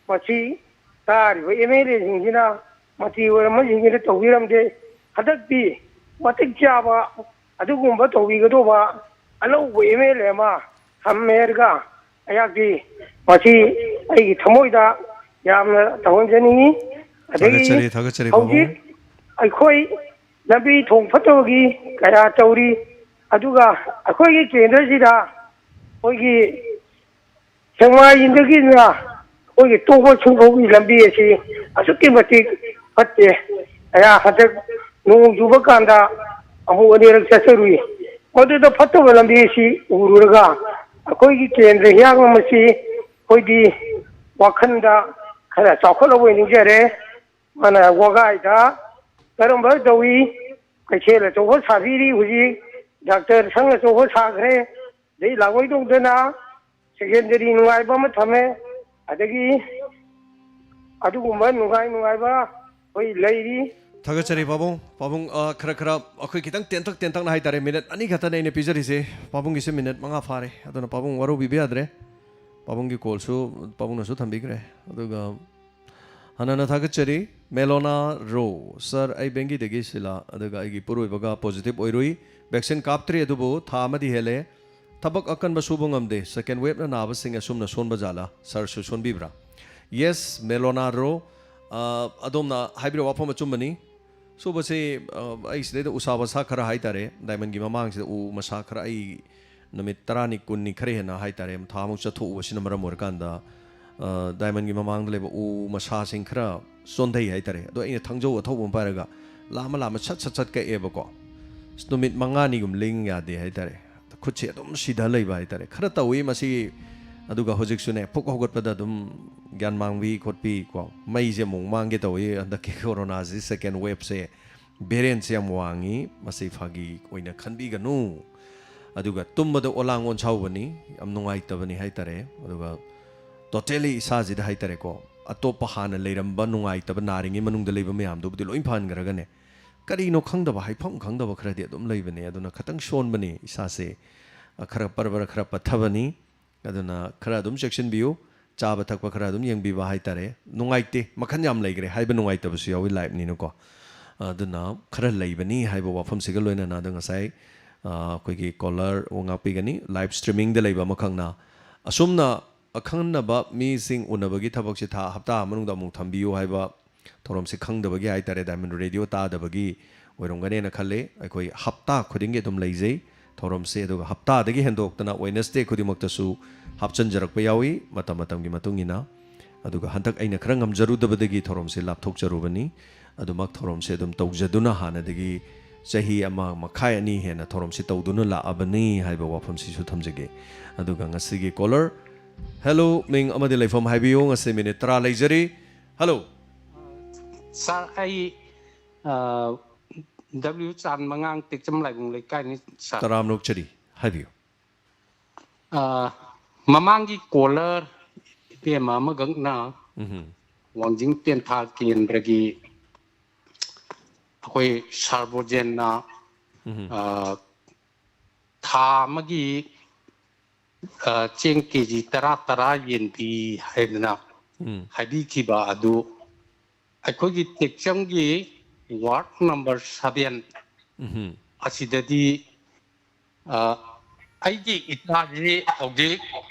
ꯃꯁꯤ ꯇꯥꯔꯤꯕ ꯑꯦꯝ ꯑꯦꯜ ꯑꯦꯁꯤꯡꯁꯤꯅ, ꯃꯟꯇ꯭ꯔꯤ ꯑꯣꯏꯔꯝꯕꯁꯤꯡꯁꯤꯅ ꯇꯧꯕꯤꯔꯝꯗꯦ꯫ ꯍꯟꯗꯛꯇꯤ ꯃꯇꯤꯛ ꯆꯥꯕ ꯑꯗꯨꯒꯨꯝꯕ ꯇꯧꯕꯤꯒꯗꯧꯕ ꯑꯅꯧꯕ ꯑꯦꯝ ꯑꯦꯜ ꯑꯦ ꯑꯃ ꯊꯝꯃꯦ ꯍꯥꯏꯔꯒ ꯑꯩꯍꯥꯛꯇꯤ ꯃꯁꯤ ꯑꯩꯒꯤ ꯊꯃꯣꯏꯗ ꯌꯥꯝꯅ ꯇꯧꯍꯟꯖꯅꯤꯡꯉꯤ꯫ ꯑꯗꯒꯤ ꯊꯥꯒꯠꯆꯔꯤ, ꯊꯥꯒꯠꯆꯔꯤ, ꯄꯥꯕꯨꯡ꯫ ꯍꯧꯖꯤꯛ ꯑꯩꯈꯣꯏ ꯂꯝꯕꯤ ꯊꯣꯡ ꯐꯠꯇꯕꯒꯤ ꯀꯌꯥ ꯇꯧꯔꯤ꯫ ꯑꯗꯨꯒ ꯑꯩꯈꯣꯏꯒꯤ ꯀꯦꯟꯗ꯭ꯔꯁꯤꯗ ꯑꯩꯈꯣꯏꯒꯤ ꯁꯦꯛꯃꯥꯏꯗꯒꯤꯅ ꯑꯩꯈꯣꯏꯒꯤ ꯇꯣꯞꯄ ꯁꯨꯡꯐꯧꯒꯤ ꯂꯝꯕꯤ ꯑꯁꯤ ꯑꯁꯨꯛꯀꯤ ꯃꯇꯤꯛ ꯐꯠꯇꯦ꯫ ꯑꯩꯍꯥꯛ ꯍꯟꯗꯛ ꯅꯣꯡ ꯆꯨꯕ ꯀꯥꯟꯗ ꯑꯃꯨꯛ ꯑꯅꯤꯔꯛ ꯆꯠꯆꯔꯨꯏ꯫ ꯃꯗꯨꯗ ꯐꯠꯇꯕ ꯂꯝꯕꯤ ꯑꯁꯤ ꯎꯔꯨꯔꯒ ꯑꯩꯈꯣꯏꯒꯤ ꯀꯦꯟꯗ꯭ꯔ ꯍꯤꯌꯥꯡꯂꯝ ꯑꯁꯤ ꯑꯩꯈꯣꯏꯗꯤ ꯋꯥꯈꯜꯗ ꯈꯔ ꯆꯥꯎꯈꯠꯂꯕꯣꯏ ꯅꯤꯡꯖꯔꯦ꯫ ꯃꯥꯅ ꯋꯥꯒꯥꯏꯗ ꯀꯔꯝꯕ ꯇꯧꯏ, ꯀꯩꯊꯦꯜ ꯑꯆꯧꯕ ꯁꯥꯕꯤꯔꯤ ꯍꯧꯖꯤꯛ, ꯗꯥꯛꯇꯔ ꯁꯪ ꯑꯆꯧꯕ ꯁꯥꯈ꯭ꯔꯦ, ꯑꯗꯩ ꯂꯥꯡꯃꯩꯗꯣꯡꯗꯅ ꯁꯦꯀꯦꯟꯗꯔꯤ ꯅꯨꯡꯉꯥꯏꯕ ꯑꯃ ꯊꯝꯃꯦ, ꯑꯗꯒꯤ ꯑꯗꯨꯒꯨꯝꯕ ꯅꯨꯡꯉꯥꯏ ꯅꯨꯡꯉꯥꯏꯕ ꯑꯩꯈꯣꯏ ꯂꯩꯔꯤ꯫ ꯊꯥꯒꯠꯆꯔꯤ ꯄꯥꯕꯨꯡ꯫ ꯄꯥꯕꯨꯡ, ꯑ, ꯈꯔ ꯈꯔ ꯑꯩꯈꯣꯏ ꯈꯤꯇꯪ ꯇꯦꯟꯇꯛ ꯇꯦꯟꯇꯛꯅ ꯍꯥꯏꯇꯥꯔꯦ, ꯃꯤꯅꯠ ꯑꯅꯤ ꯈꯛꯇꯅꯦ ꯑꯩꯅ ꯄꯤꯖꯔꯤꯁꯦ꯫ ꯄꯥꯕꯨꯡꯒꯤꯁꯦ ꯃꯤꯅꯠ ꯃꯉꯥ ꯐꯥꯔꯦ, ꯑꯗꯨꯅ ꯄꯥꯕꯨꯡ ꯋꯥꯔꯧꯕꯤꯕ ꯌꯥꯗ꯭ꯔꯦ꯫ ꯄꯥꯕꯨꯡꯒꯤ ꯀꯣꯜꯁꯨ ꯄꯥꯕꯨꯡꯅꯁꯨ ꯊꯝꯕꯤꯈ꯭ꯔꯦ꯫ ꯑꯗꯨꯒ ꯍꯥꯟꯅꯅ ꯊꯥꯒꯠꯆꯔꯤ꯫ ꯃꯦꯂꯣꯅꯥ ꯔꯣ, "ꯁꯥꯔ, ꯑꯩ ꯕꯦꯡꯒꯤꯗꯒꯤ ꯁꯤꯂꯥ, ꯑꯗꯨꯒ ꯑꯩꯒꯤ ꯄꯨꯔꯣꯏꯕꯒ ꯄꯣꯖꯤꯇꯤꯚ ꯑꯣꯏꯔꯨꯏ꯫ ꯚꯦꯛꯁꯤꯟ ꯀꯥꯞꯇ꯭ꯔꯤ, ꯑꯗꯨꯕꯨ ꯊꯥ ꯑꯃꯗꯤ ꯍꯦꯜꯂꯦ꯫ ꯊꯕꯛ ꯑꯀꯟꯕ ꯁꯨꯕ ꯉꯝꯗꯦ꯫ ꯁꯦꯀꯦꯟ ꯋꯦꯕꯅ ꯅꯥꯕꯁꯤꯡ ꯑꯁꯨꯝꯅ ꯁꯣꯟꯕ ꯖꯥꯠꯂꯥ? ꯁꯥꯔꯁꯨ ꯁꯣꯟꯕꯤꯕ꯭ꯔꯥ?" ꯌꯦꯁ, ꯃꯦꯂꯣꯅꯥ ꯔꯣ, ꯑ, ꯑꯗꯣꯝꯅ ꯍꯥꯏꯕꯤꯔꯤꯕ ꯋꯥꯐꯝ ꯑꯆꯨꯝꯕꯅꯤ꯫ ꯁꯨꯕꯁꯤ, ꯑ, ꯑꯩ ꯁꯤꯗꯩꯗ ꯎꯁꯥ ꯋꯥꯁꯥ ꯈꯔ ꯍꯥꯏꯇꯥꯔꯦ, ꯗꯥꯏꯃꯟꯒꯤ ꯃꯃꯥꯡꯁꯤꯗ ꯎ ꯃꯁꯥ ꯈꯔ, ꯑꯩ ꯅꯨꯃꯤꯠ ꯇꯔꯥꯅꯤ, ꯀꯨꯟꯅꯤ ꯈꯔ ꯍꯦꯟꯅ ꯍꯥꯏꯇꯥꯔꯦ, ꯊꯥꯃꯨꯛ ꯆꯠꯊꯣꯛꯎꯕꯁꯤꯅ ꯃꯔꯝ ꯑꯣꯏꯔꯀꯥꯟꯗ, ꯑ, ꯗꯥꯏꯃꯟꯒꯤ ꯃꯃꯥꯡꯗ ꯂꯩꯕ ꯎ ꯃꯁꯥꯁꯤꯡ ꯈꯔ ꯆꯣꯟꯊꯩ ꯍꯥꯏꯇꯥꯔꯦ꯫ ꯑꯗꯣ ꯑꯩꯅ ꯊꯥꯡꯖꯧ ꯑꯊꯧꯕ ꯑꯃ ꯄꯥꯏꯔꯒ ꯂꯥꯝꯃ ꯂꯥꯝꯃ ꯁꯠ ꯁꯠ ꯁꯠ ꯀꯛꯑꯦꯕꯀꯣ꯫ ꯑꯁ, ꯅꯨꯃꯤꯠ ꯃꯉꯥꯅꯤꯒꯨꯝ ꯂꯦꯡ ꯌꯥꯗꯦ ꯍꯥꯏꯇꯥꯔꯦ꯫ ꯈꯨꯠꯁꯦ ꯑꯗꯨꯝ ꯁꯤꯊ ꯂꯩꯕ ꯍꯥꯏꯇꯥꯔꯦ꯫ ꯈꯔ ꯇꯧꯏ ꯃꯁꯤ꯫ ꯑꯗꯨꯒ ꯍꯧꯖꯤꯛꯁꯨꯅꯦ, ꯄꯨꯛ ꯍꯧꯒꯠꯄꯗ ꯑꯗꯨꯝ ꯒ꯭ꯌꯥꯟ ꯃꯥꯡꯕꯤ ꯈꯣꯠꯄꯤ ꯀꯣ, ꯃꯩꯁꯦ ꯑꯃꯨꯛ ꯃꯥꯡꯒꯦ ꯇꯧꯏ꯫ ꯍꯟꯗꯛꯀꯤ ꯀꯣꯔꯣꯅꯥꯁꯤ ꯁꯦꯀꯦꯟ ꯋꯦꯕꯁꯦ ꯚꯦꯔꯤꯌꯦꯟꯁꯦ ꯌꯥꯝ ꯋꯥꯡꯉꯤ꯫ ꯃꯁꯤ ꯐꯥꯒꯤ ꯑꯣꯏꯅ ꯈꯟꯕꯤꯒꯅꯨ꯫ ꯑꯗꯨꯒ ꯇꯨꯝꯕꯗ ꯑꯣꯂꯥꯡ ꯑꯣꯟꯁꯥꯎꯕꯅꯤ, ꯌꯥꯝ ꯅꯨꯡꯉꯥꯏꯇꯕꯅꯤ ꯍꯥꯏꯇꯥꯔꯦ꯫ ꯑꯗꯨꯒ ꯇꯣꯇꯦꯂꯤ ꯏꯁꯥꯁꯤꯗ ꯍꯥꯏꯇꯥꯔꯦꯀꯣ, ꯑꯇꯣꯞꯄ ꯍꯥꯟꯅ ꯂꯩꯔꯝꯕ ꯅꯨꯡꯉꯥꯏꯇꯕ, ꯅꯥꯔꯤꯉꯩ ꯃꯅꯨꯡꯗ ꯂꯩꯕ ꯃꯌꯥꯝꯗꯨꯕꯨꯗꯤ ꯂꯣꯏ ꯐꯍꯟꯈ꯭ꯔꯒꯅꯦ, ꯀꯔꯤꯅꯣ ꯈꯪꯗꯕ, ꯍꯥꯏꯐꯝ ꯈꯪꯗꯕ ꯈꯔꯗꯤ ꯑꯗꯨꯝ ꯂꯩꯕꯅꯦ꯫ ꯑꯗꯨꯅ ꯈꯤꯇꯪ ꯁꯣꯟꯕꯅꯤ ꯏꯁꯥꯁꯦ, ꯈꯔ ꯄꯔꯕꯔ ꯈꯔ ꯄꯠꯊꯕꯅꯤ꯫ ꯑꯗꯨꯅ ꯈꯔ ꯑꯗꯨꯝ ꯆꯦꯛꯁꯤꯟꯕꯤꯌꯨ, ꯆꯥꯕ ꯊꯛꯄ ꯈꯔ ꯑꯗꯨꯝ ꯌꯦꯡꯕꯤꯕ ꯍꯥꯏꯇꯥꯔꯦ꯫ ꯅꯨꯡꯉꯥꯏꯇꯦ, ꯃꯈꯜ ꯌꯥꯝ ꯂꯩꯈ꯭ꯔꯦ, ꯍꯥꯏꯕ ꯅꯨꯡꯉꯥꯏꯇꯕꯁꯨ ꯌꯥꯎꯏ, ꯂꯥꯏꯐꯅꯤꯅꯀꯣ꯫ ꯑꯗꯨꯅ ꯈꯔ ꯂꯩꯕꯅꯤ ꯍꯥꯏꯕ ꯋꯥꯐꯝꯁꯤꯒ ꯂꯣꯏꯅꯅ, ꯑꯗꯣ ꯉꯁꯥꯏ, ꯑ, ꯑꯩꯈꯣꯏꯒꯤ ꯀꯣꯂꯔ ꯉꯥꯛꯄꯤꯒꯅꯤ, ꯂꯥꯏꯚ ꯁ꯭ꯇ꯭ꯔꯤꯃꯤꯡꯗ ꯂꯩꯕ ꯑꯃꯈꯛꯅ, ꯑꯁꯨꯝꯅ ꯑꯈꯟꯅꯕ ꯃꯤꯁꯤꯡ ꯎꯅꯕꯒꯤ ꯊꯕꯛꯁꯦ ꯊꯥ, ꯍꯞꯇꯥ ꯃꯅꯨꯡꯗ ꯑꯃꯨꯛ ꯊꯝꯕꯤꯌꯨ ꯍꯥꯏꯕ ꯊꯧꯔꯝꯁꯤ ꯈꯪꯗꯕꯒꯤ ꯍꯥꯏꯇꯥꯔꯦ, ꯗꯥꯏꯃꯟ ꯔꯦꯗꯤꯑꯣ ꯇꯥꯗꯕꯒꯤ ꯑꯣꯏꯔꯝꯒꯅꯦꯅ ꯈꯜꯂꯦ꯫ ꯑꯩꯈꯣꯏ ꯍꯞꯇꯥ ꯈꯨꯗꯤꯡꯒꯤ ꯑꯗꯨꯝ ꯂꯩꯖꯩ ꯊꯧꯔꯝꯁꯦ, ꯑꯗꯨꯒ ꯍꯞꯇꯥꯗꯒꯤ ꯍꯦꯟꯗꯣꯛꯇꯅ ꯋꯦꯅꯁꯗꯦ ꯈꯨꯗꯤꯡꯃꯛꯇꯁꯨ ꯍꯥꯞꯆꯤꯟꯖꯔꯛꯄ ꯌꯥꯎꯏ, ꯃꯇꯝ ꯃꯇꯝꯒꯤ ꯃꯇꯨꯡ ꯏꯟꯅ꯫ ꯑꯗꯨꯒ ꯍꯟꯗꯛ ꯑꯩꯅ ꯈꯔ ꯉꯝꯖꯔꯨꯗꯕꯗꯒꯤ ꯊꯧꯔꯝꯁꯦ ꯂꯥꯞꯊꯣꯛꯆꯔꯨꯕꯅꯤ꯫ ꯑꯗꯨꯃꯛ ꯊꯧꯔꯝꯁꯦ ꯑꯗꯨꯝ ꯇꯧꯖꯗꯨꯅ ꯍꯥꯟꯅꯗꯒꯤ ꯆꯍꯤ ꯑꯃ ꯃꯈꯥꯏ, ꯑꯅꯤ ꯍꯦꯟꯅ ꯊꯧꯔꯝꯁꯤ ꯇꯧꯗꯨꯅ ꯂꯥꯛꯑꯕꯅꯤ ꯍꯥꯏꯕ ꯋꯥꯐꯝꯁꯤꯁꯨ ꯊꯝꯖꯒꯦ꯫ ꯑꯗꯨꯒ ꯉꯁꯤꯒꯤ ꯀꯣꯂꯔ, ꯍꯦꯂꯣ, ꯃꯤꯡ ꯑꯃꯗꯤ ꯂꯩꯐꯝ ꯍꯥꯏꯕꯤꯌꯨ꯫ ꯉꯁꯤ ꯃꯤꯅꯤꯠ ꯇꯔꯥ ꯂꯩꯖꯔꯤ꯫ ꯍꯦꯂꯣ꯫ ꯁꯥꯔ, ꯑꯩ, ꯑ, ꯗꯕ꯭ꯂꯤꯎ ꯆꯥꯟ ꯃꯉꯥꯡ, ꯇꯦꯛꯆꯝ ꯂꯥꯏꯕꯨꯡ ꯂꯩꯀꯥꯏꯅꯤ, ꯁꯥꯔ꯫ ꯇꯔꯥꯝꯅ ꯑꯣꯛꯆꯔꯤ, ꯍꯥꯏꯕꯤꯌꯨ꯫ ꯑ, ꯃꯃꯥꯡꯒꯤ ꯀꯣꯂꯔ ꯏꯕꯦꯝꯃ ꯑꯃꯈꯛꯅ ꯎꯝ꯫ ꯋꯥꯡꯖꯤꯡ ꯇꯦꯟꯊꯥ ꯀꯦꯟꯗ꯭ꯔꯒꯤ ꯑꯩꯈꯣꯏ ꯁꯥꯔꯕꯣꯖꯦꯟꯅ, ꯎꯝ꯫ ꯑ, ꯊꯥ ꯑꯃꯒꯤ, ꯑ, ꯆꯦꯡ ꯀꯦ ꯖꯤ ꯇꯔꯥ ꯇꯔꯥ ꯌꯦꯟꯕꯤ ꯍꯥꯏꯗꯅ ꯎꯝ꯫ ꯍꯥꯏꯕꯤꯈꯤꯕ ꯑꯗꯨ ꯑꯩꯈꯣꯏꯒꯤ ꯇꯦꯛꯆꯝꯒꯤ ꯋꯥꯔꯗ ꯅꯝꯕꯔ ꯁꯚꯦꯟ ꯎꯝ꯫ ꯑꯁꯤꯗꯗꯤ, ꯑ, ꯑꯩꯒꯤ ꯏꯆꯥꯁꯤ ꯍꯧꯖꯤꯛ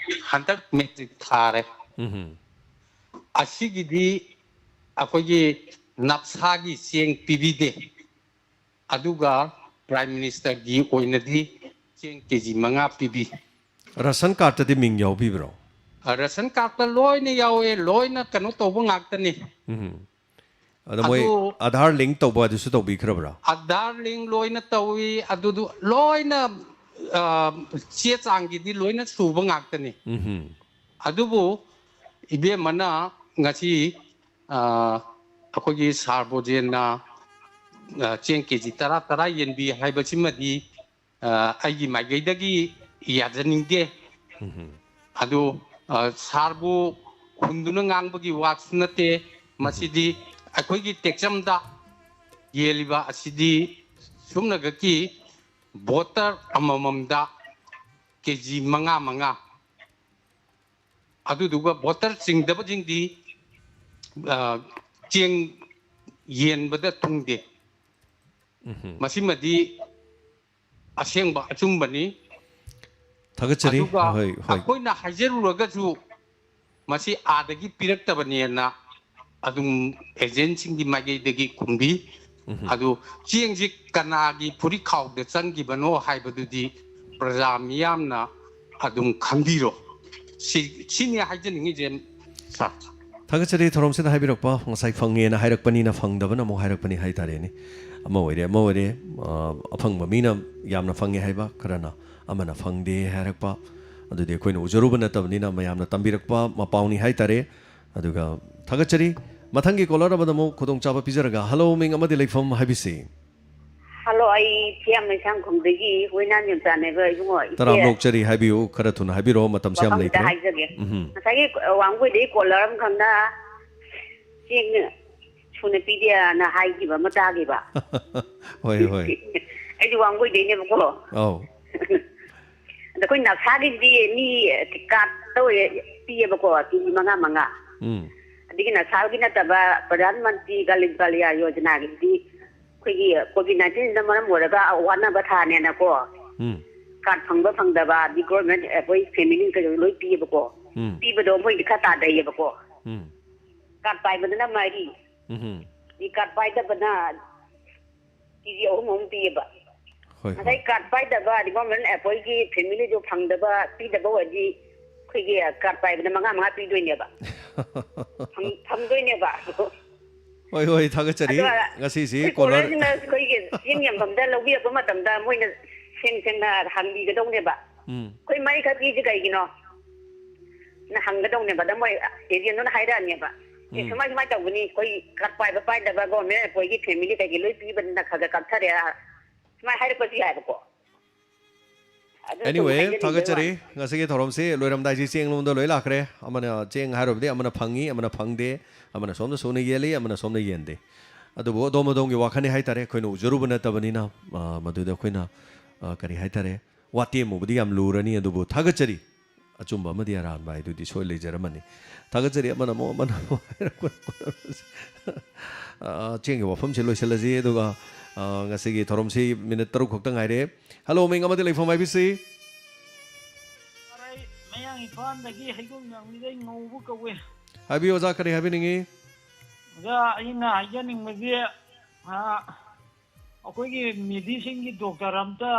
ꯍꯟꯗꯛ ꯃꯦꯇ꯭ꯔꯤꯛ ꯊꯥꯔꯦ꯫ ꯎꯝ꯫ ꯑꯁꯤꯒꯤꯗꯤ ꯑꯩꯈꯣꯏꯒꯤ ꯅꯞꯁꯥꯒꯤ ꯆꯦꯡ ꯄꯤꯕꯤꯗꯦ, ꯑꯗꯨꯒ ꯄ꯭ꯔꯥꯏꯝ ꯃꯤꯅꯤꯁꯇꯔꯒꯤ ꯑꯣꯏꯅꯗꯤ ꯆꯦꯡ ꯀꯦ ꯖꯤ ꯃꯉꯥ ꯄꯤꯕꯤ꯫ ꯔꯁꯟ ꯀꯥꯔꯠꯇꯗꯤ ꯃꯤꯡ ꯌꯥꯎꯕꯤꯕ꯭ꯔꯣ? ꯑ, ꯔꯁꯟ ꯀꯥꯔꯠꯇ ꯂꯣꯏꯅ ꯌꯥꯎꯋꯦ, ꯂꯣꯏꯅ ꯀꯩꯅꯣ ꯇꯧꯕ ꯉꯥꯛꯇꯅꯤ꯫ ꯎꯝ꯫ ꯑꯗ ꯃꯣꯏ ꯑꯗꯨ ꯑꯥꯙꯥꯔ ꯂꯤꯡ ꯇꯧꯕ ꯑꯗꯨꯁꯨ ꯇꯧꯕꯤꯈ꯭ꯔꯕ꯭ꯔꯥ? ꯑꯥꯙꯥꯔ ꯂꯤꯡ ꯂꯣꯏꯅ ꯇꯧꯏ, ꯑꯗꯨꯗꯨ ꯂꯣꯏꯅ, ꯑ, ꯆꯦ ꯆꯥꯡꯒꯤꯗꯤ ꯂꯣꯏꯅ ꯁꯨꯕ ꯉꯥꯛꯇꯅꯤ꯫ ꯎꯝ꯫ ꯑꯗꯨꯕꯨ ꯏꯕꯦꯝꯃꯅ ꯉꯁꯤ, ꯑ, ꯑꯩꯈꯣꯏꯒꯤ ꯁꯥꯔ ꯕꯣꯖꯦꯟꯅ, ꯑ, ꯆꯦꯡ ꯀꯦ ꯖꯤ ꯇꯔꯥ ꯇꯔꯥ ꯌꯦꯟꯕꯤ ꯍꯥꯏꯕꯁꯤꯃꯗꯤ, ꯑ, ꯑꯩꯒꯤ ꯃꯥꯏꯀꯩꯗꯒꯤ ꯌꯥꯖꯅꯤꯡꯗꯦ꯫ ꯎꯝ꯫ ꯑꯗꯨ, ꯑ, ꯁꯥꯔꯕꯨ ꯍꯨꯟꯗꯨꯅ ꯉꯥꯡꯕꯒꯤ ꯋꯥꯁꯨ ꯅꯠꯇꯦ꯫ ꯃꯁꯤꯗꯤ ꯑꯩꯈꯣꯏꯒꯤ ꯇꯦꯛꯆꯝꯗ ꯌꯦꯜꯂꯤꯕ ꯑꯁꯤꯗꯤ ꯁꯨꯞꯅꯒꯛꯀꯤ ꯚꯣꯇꯔ ꯑꯃꯃꯝꯗ ꯀꯦ ꯖꯤ ꯃꯉꯥ ꯃꯉꯥ, ꯑꯗꯨꯗꯨꯒ ꯚꯣꯇꯔ ꯆꯤꯡꯗꯕꯁꯤꯡꯗꯤ, ꯑ, ꯆꯦꯡ ꯌꯦꯟꯕꯗ ꯊꯨꯡꯗꯦ꯫ ꯎꯝ꯫ ꯃꯁꯤꯃꯗꯤ ꯑꯁꯦꯡꯕ ꯑꯆꯨꯝꯕꯅꯤ꯫ ꯊꯥꯒꯠꯆꯔꯤ꯫ ꯑꯗꯨꯒ ꯍꯣꯏ, ꯍꯣꯏ꯫ ꯑꯩꯈꯣꯏꯅ ꯍꯥꯏꯖꯔꯨꯔꯒꯁꯨ ꯃꯁꯤ ꯑꯥꯗꯒꯤ ꯄꯤꯔꯛꯇꯕꯅꯦꯅ ꯑꯗꯨꯝ ꯑꯦꯖꯦꯟꯁꯤꯡꯒꯤ ꯃꯥꯏꯀꯩꯗꯒꯤ ꯈꯨꯝꯕꯤ꯫ ꯎꯝ꯫ ꯑꯗꯨ ꯆꯦꯡꯁꯤ ꯀꯅꯥꯒꯤ ꯐꯨꯔꯤꯠꯈꯥꯎꯗ ꯆꯪꯈꯤꯕꯅꯣ ꯍꯥꯏꯕꯗꯨꯗꯤ ꯄ꯭ꯔꯖꯥ ꯃꯤꯌꯥꯝꯅ ꯑꯗꯨꯝ ꯈꯪꯕꯤꯔꯣ꯫ ꯁꯤ-, ꯁꯤꯅꯤ ꯍꯥꯏꯖꯅꯤꯡꯉꯤꯁꯦ, ꯁꯥꯔ꯫ ꯊꯥꯒꯠꯆꯔꯤ ꯊꯧꯔꯝꯁꯤꯗ ꯍꯥꯏꯕꯤꯔꯛꯄ꯫ ꯉꯁꯥꯏ ꯐꯪꯉꯦꯅ ꯍꯥꯏꯔꯛꯄꯅꯤꯅ ꯐꯪꯗꯕꯅ ꯑꯃꯨꯛ ꯍꯥꯏꯔꯛꯄꯅꯤ ꯍꯥꯏ ꯇꯥꯔꯦꯅꯦ꯫ ꯑꯃ ꯑꯣꯏꯔꯦ, ꯑꯃ ꯑꯣꯏꯔꯦ꯫ ꯑ, ꯑꯐꯪꯕ ꯃꯤꯅ ꯌꯥꯝꯅ ꯐꯪꯉꯦ ꯍꯥꯏꯕ, ꯈꯔꯅ ꯑꯃꯅ ꯐꯪꯗꯦ ꯍꯥꯏꯔꯛꯄ꯫ ꯑꯗꯨꯗꯤ ꯑꯩꯈꯣꯏꯅ ꯎꯖꯔꯨꯕ ꯅꯠꯇꯕꯅꯤꯅ ꯃꯌꯥꯝꯅ ꯇꯝꯕꯤꯔꯛꯄ ꯃꯄꯥꯎꯅꯤ ꯍꯥꯏ ꯇꯥꯔꯦ꯫ ꯑꯗꯨꯒ ꯊꯥꯒꯠꯆꯔꯤ꯫ ꯃꯊꯪꯒꯤ ꯀꯣꯂꯔ ꯑꯃꯗ ꯑꯃꯨꯛ ꯈꯨꯗꯣꯡꯆꯥꯕ ꯄꯤꯖꯔꯒ, ꯍꯜꯂꯣ, ꯃꯤꯡ ꯑꯃꯗꯤ ꯂꯩꯐꯝ ꯍꯥꯏꯕꯤꯁꯤ꯫ ꯍꯜꯂꯣ, ꯑꯩ ꯊꯤꯌꯥꯝ ꯃꯩꯁꯥꯡꯈꯣꯡꯗꯒꯤ ꯍꯣꯏꯅꯥꯝ ꯌꯣꯡꯆꯥꯅꯦꯕ ꯏꯕꯨꯡꯉꯣ꯫ ꯏꯆꯦ꯫ ꯇꯔꯥꯝꯅ ꯑꯣꯛꯆꯔꯤ, ꯍꯥꯏꯕꯤꯌꯨ, ꯈꯔ ꯊꯨꯅ ꯍꯥꯏꯕꯤꯔꯛꯑꯣ, ꯃꯇꯝꯁꯦ ꯌꯥꯝ ꯋꯥꯐꯝꯁꯤꯗ ꯂꯩꯇ꯭ꯔꯦ꯫ ꯍꯥꯏꯖꯒꯦ꯫ ꯎꯝꯍꯨꯝ꯫ ꯉꯁꯥꯏꯒꯤ, ꯑ, ꯋꯥꯡꯒꯣꯏꯗꯒꯤ ꯀꯣꯂꯔ ꯑꯃꯈꯛꯅ ꯆꯦꯡ ꯁꯨꯅ ꯄꯤꯗꯦꯅ ꯍꯥꯏꯈꯤꯕ ꯑꯃ ꯇꯥꯈꯤꯕ꯫ ꯍꯣꯏ, ꯍꯣꯏ꯫ ꯑꯩꯗꯤ ꯋꯥꯡꯒꯣꯏꯗꯩꯅꯦꯕꯀꯣ꯫ ꯑꯧ꯫ ꯑꯗ ꯑꯩꯈꯣꯏ ꯅꯞꯁꯥꯒꯤꯁꯤꯗꯤ ꯃꯤ ꯀꯥꯔꯠꯇ ꯑꯣꯏ ꯄꯤꯌꯦꯕꯀꯣ, ꯀꯦ ꯖꯤ ꯃꯉꯥ ꯃꯉꯥ꯫ ꯎꯝ꯫ ꯑꯗꯒꯤ ꯅꯁꯥꯒꯤ ꯅꯠꯇꯕ ꯄ꯭ꯔꯙꯥꯟ ꯃꯟꯇ꯭ꯔꯤ ꯒꯔꯤꯕ ꯀꯂꯌꯥꯟ ꯌꯣꯖꯅꯥꯒꯤꯗꯤ ꯑꯩꯈꯣꯏꯒꯤ ꯀꯣꯚꯤꯗ ꯅꯥꯏꯟꯇꯤꯟꯁꯤꯅ ꯃꯔꯝ ꯑꯣꯏꯔꯒ ꯋꯥꯅꯕ ꯊꯥꯅꯦꯅꯀꯣ, ꯎꯝ꯫ ꯀꯥꯔꯗ ꯐꯪꯕ ꯐꯪꯗꯕ, ꯑꯗꯤ ꯒꯣꯔꯃꯦꯟ ꯑꯩꯈꯣꯏ ꯐꯦꯃꯤꯂꯤ ꯀꯩꯅꯣ ꯂꯣꯏ ꯄꯤꯌꯦꯕꯀꯣ꯫ ꯎꯝ꯫ ꯄꯤꯕꯗꯣ ꯃꯣꯏꯗꯤ ꯈꯔ ꯇꯥꯗꯩꯌꯦꯕꯀꯣ꯫ ꯎꯝ꯫ ꯀꯥꯔꯗ ꯄꯥꯏꯕꯗꯅ ꯃꯔꯤ, ꯎꯝ꯫ ꯑꯗꯤ ꯀꯥꯔꯗ ꯄꯥꯏꯗꯕꯅ ꯀꯦ ꯖꯤ ꯑꯍꯨꯝ ꯑꯍꯨꯝ ꯄꯤꯌꯦꯕ꯫ ꯍꯣꯏ, ꯉꯁꯥꯏ ꯍꯣꯏ꯫ ꯀꯥꯔꯗ ꯄꯥꯏꯗꯕ, ꯑꯗꯤ ꯒꯣꯔꯃꯦꯟ ꯑꯩꯈꯣꯏꯒꯤ ꯐꯦꯃꯤꯂꯤꯗꯨ ꯐꯪꯗꯕ, ꯄꯤꯗꯕ ꯑꯣꯏꯔꯗꯤ ꯑꯩꯈꯣꯏꯒꯤ ꯀꯥꯔꯗ ꯄꯥꯏꯕꯗ ꯃꯉꯥ ꯃꯉꯥ ꯄꯤꯗꯣꯏꯅꯦꯕ꯫ ꯐꯪ-, ꯐꯪꯗꯣꯏꯅꯦꯕ꯫ ꯍꯣꯏ, ꯍꯣꯏ, ꯊꯥꯒꯠꯆꯔꯤ꯫ ꯑꯗꯨꯒ ꯉꯁꯤꯁꯤ ꯑꯩꯈꯣꯏ ꯀꯣꯂꯔ ꯀꯣꯂꯔꯁꯤꯡꯅ ꯑꯩꯈꯣꯏꯒꯤ ꯆꯦꯡ ꯌꯦꯟꯐꯝꯗ ꯂꯧꯕꯤꯔꯛꯄ ꯃꯇꯝꯗ ꯃꯣꯏꯅ ꯁꯦꯡ ꯁꯦꯡꯅ ꯍꯪꯕꯤꯒꯗꯧꯅꯦꯕ꯫ ꯎꯝ꯫ ꯑꯩꯈꯣꯏ ꯃꯔꯤ ꯈꯛ ꯄꯤꯁꯤ ꯀꯩꯒꯤꯅꯣ? ꯅ ꯍꯪꯒꯗꯧꯅꯦꯕ꯫ ꯑꯗ ꯃꯣꯏ ꯑꯦꯖꯦꯟꯗꯨꯅ ꯍꯥꯏꯔꯛꯑꯅꯦꯕ꯫ "ꯑꯦ, ꯎꯝ꯫ ꯁꯨꯃꯥꯏ ꯁꯨꯃꯥꯏ ꯇꯧꯕꯅꯤ, ꯑꯩꯈꯣꯏ ꯀꯥꯔꯗ ꯄꯥꯏꯕ ꯄꯥꯏꯗꯕ, ꯒꯣꯔꯃꯦꯟ ꯑꯩꯈꯣꯏꯒꯤ ꯐꯦꯃꯤꯂꯤ ꯀꯩꯒꯤ ꯂꯣꯏ ꯄꯤꯕꯅꯤꯅ ꯈꯔ ꯈꯔ ꯀꯛꯊꯔꯦ", ꯁꯨꯃꯥꯏꯅ ꯍꯥꯏꯔꯛꯄꯁꯨ ꯌꯥꯏꯕꯀꯣ꯫ ꯑꯗꯨ ꯁꯨꯝ Anyway, ꯍꯥꯏꯖꯅꯤꯡꯕꯩ ꯊꯥꯒꯠꯆꯔꯤ꯫ ꯋꯥꯅꯤ꯫ ꯉꯁꯤꯒꯤ ꯊꯧꯔꯝꯁꯤ ꯂꯣꯏꯔꯝꯗꯥꯏꯁꯤ ꯆꯦꯡ ꯂꯣꯝꯗ ꯂꯣꯏ ꯂꯥꯛꯈ꯭ꯔꯦ꯫ ꯑꯃꯅ ꯆꯦꯡ ꯍꯥꯏꯔꯨꯕꯗꯤ ꯑꯃꯅ ꯐꯪꯉꯤ, ꯑꯃꯅ ꯐꯪꯗꯦ, ꯑꯃꯅ ꯁꯣꯝꯗ ꯁꯣꯝꯗ ꯌꯦꯜꯂꯤ, ꯑꯃꯅ ꯁꯣꯝꯗ ꯌꯦꯟꯗꯦ꯫ ꯑꯗꯨꯕꯨ ꯑꯗꯣꯝ ꯑꯗꯣꯝꯒꯤ ꯋꯥꯈꯜꯅꯤ ꯍꯥꯏꯇꯥꯔꯦ, ꯑꯩꯈꯣꯏꯅ ꯎꯖꯔꯨꯕ ꯅꯠꯇꯕꯅꯤꯅ, ꯑ, ꯃꯗꯨꯗ ꯑꯩꯈꯣꯏꯅ, ꯑ, ꯀꯔꯤ ꯍꯥꯏꯇꯥꯔꯦ, ꯋꯥꯇꯦꯝꯃꯨꯕꯗꯤ ꯌꯥꯝ ꯂꯨꯔꯅꯤ꯫ ꯑꯗꯨꯕꯨ ꯊꯥꯒꯠꯆꯔꯤ꯫ ꯑꯆꯨꯝꯕ ꯑꯃꯗꯤ ꯑꯔꯥꯟꯕ ꯍꯥꯏꯗꯨꯗꯤ ꯁꯣꯏ ꯂꯩꯖꯔꯝꯃꯅꯤ꯫ ꯊꯥꯒꯠꯆꯔꯤ꯫ ꯑꯃꯅ ꯑꯃꯨꯛ, ꯑꯃꯅ ꯑꯃꯨꯛ ꯍꯥꯏꯔꯛꯄ꯫ ꯑ, ꯆꯦꯡꯒꯤ ꯋꯥꯐꯝꯁꯤ ꯂꯣꯏꯁꯤꯜꯂꯁꯤ꯫ ꯑꯗꯨꯒ, ꯑ, ꯉꯁꯤꯒꯤ ꯊꯧꯔꯝꯁꯤ ꯃꯤꯅꯤꯠ ꯇꯔꯨꯛ ꯈꯛꯇ ꯉꯥꯏꯔꯦ꯫ ꯍꯜꯂꯣ, ꯃꯤꯡ ꯑꯃꯗꯤ ꯂꯩꯐꯝ ꯍꯥꯏꯕꯤꯁꯤ꯫ ꯑꯩ ꯃꯌꯥꯡ ꯏꯝꯐꯥꯜꯗꯒꯤ ꯍꯩꯒꯣꯡ ꯖꯥꯡꯂꯤꯗꯩ ꯉꯧꯕ ꯀꯧꯋꯦ꯫ ꯍꯥꯏꯕꯤꯌꯨ ꯑꯣꯖꯥ, ꯀꯔꯤ ꯍꯥꯏꯕꯤꯅꯤꯡꯉꯤ? ꯑꯣꯖꯥ, ꯑꯩꯅ ꯍꯥꯏꯖꯅꯤꯡꯕꯁꯦ, ꯑ, ꯑꯩꯈꯣꯏꯒꯤ ꯃꯦꯗꯤꯁꯤꯟꯒꯤ ꯗꯣꯛꯇꯔ ꯑꯝꯇ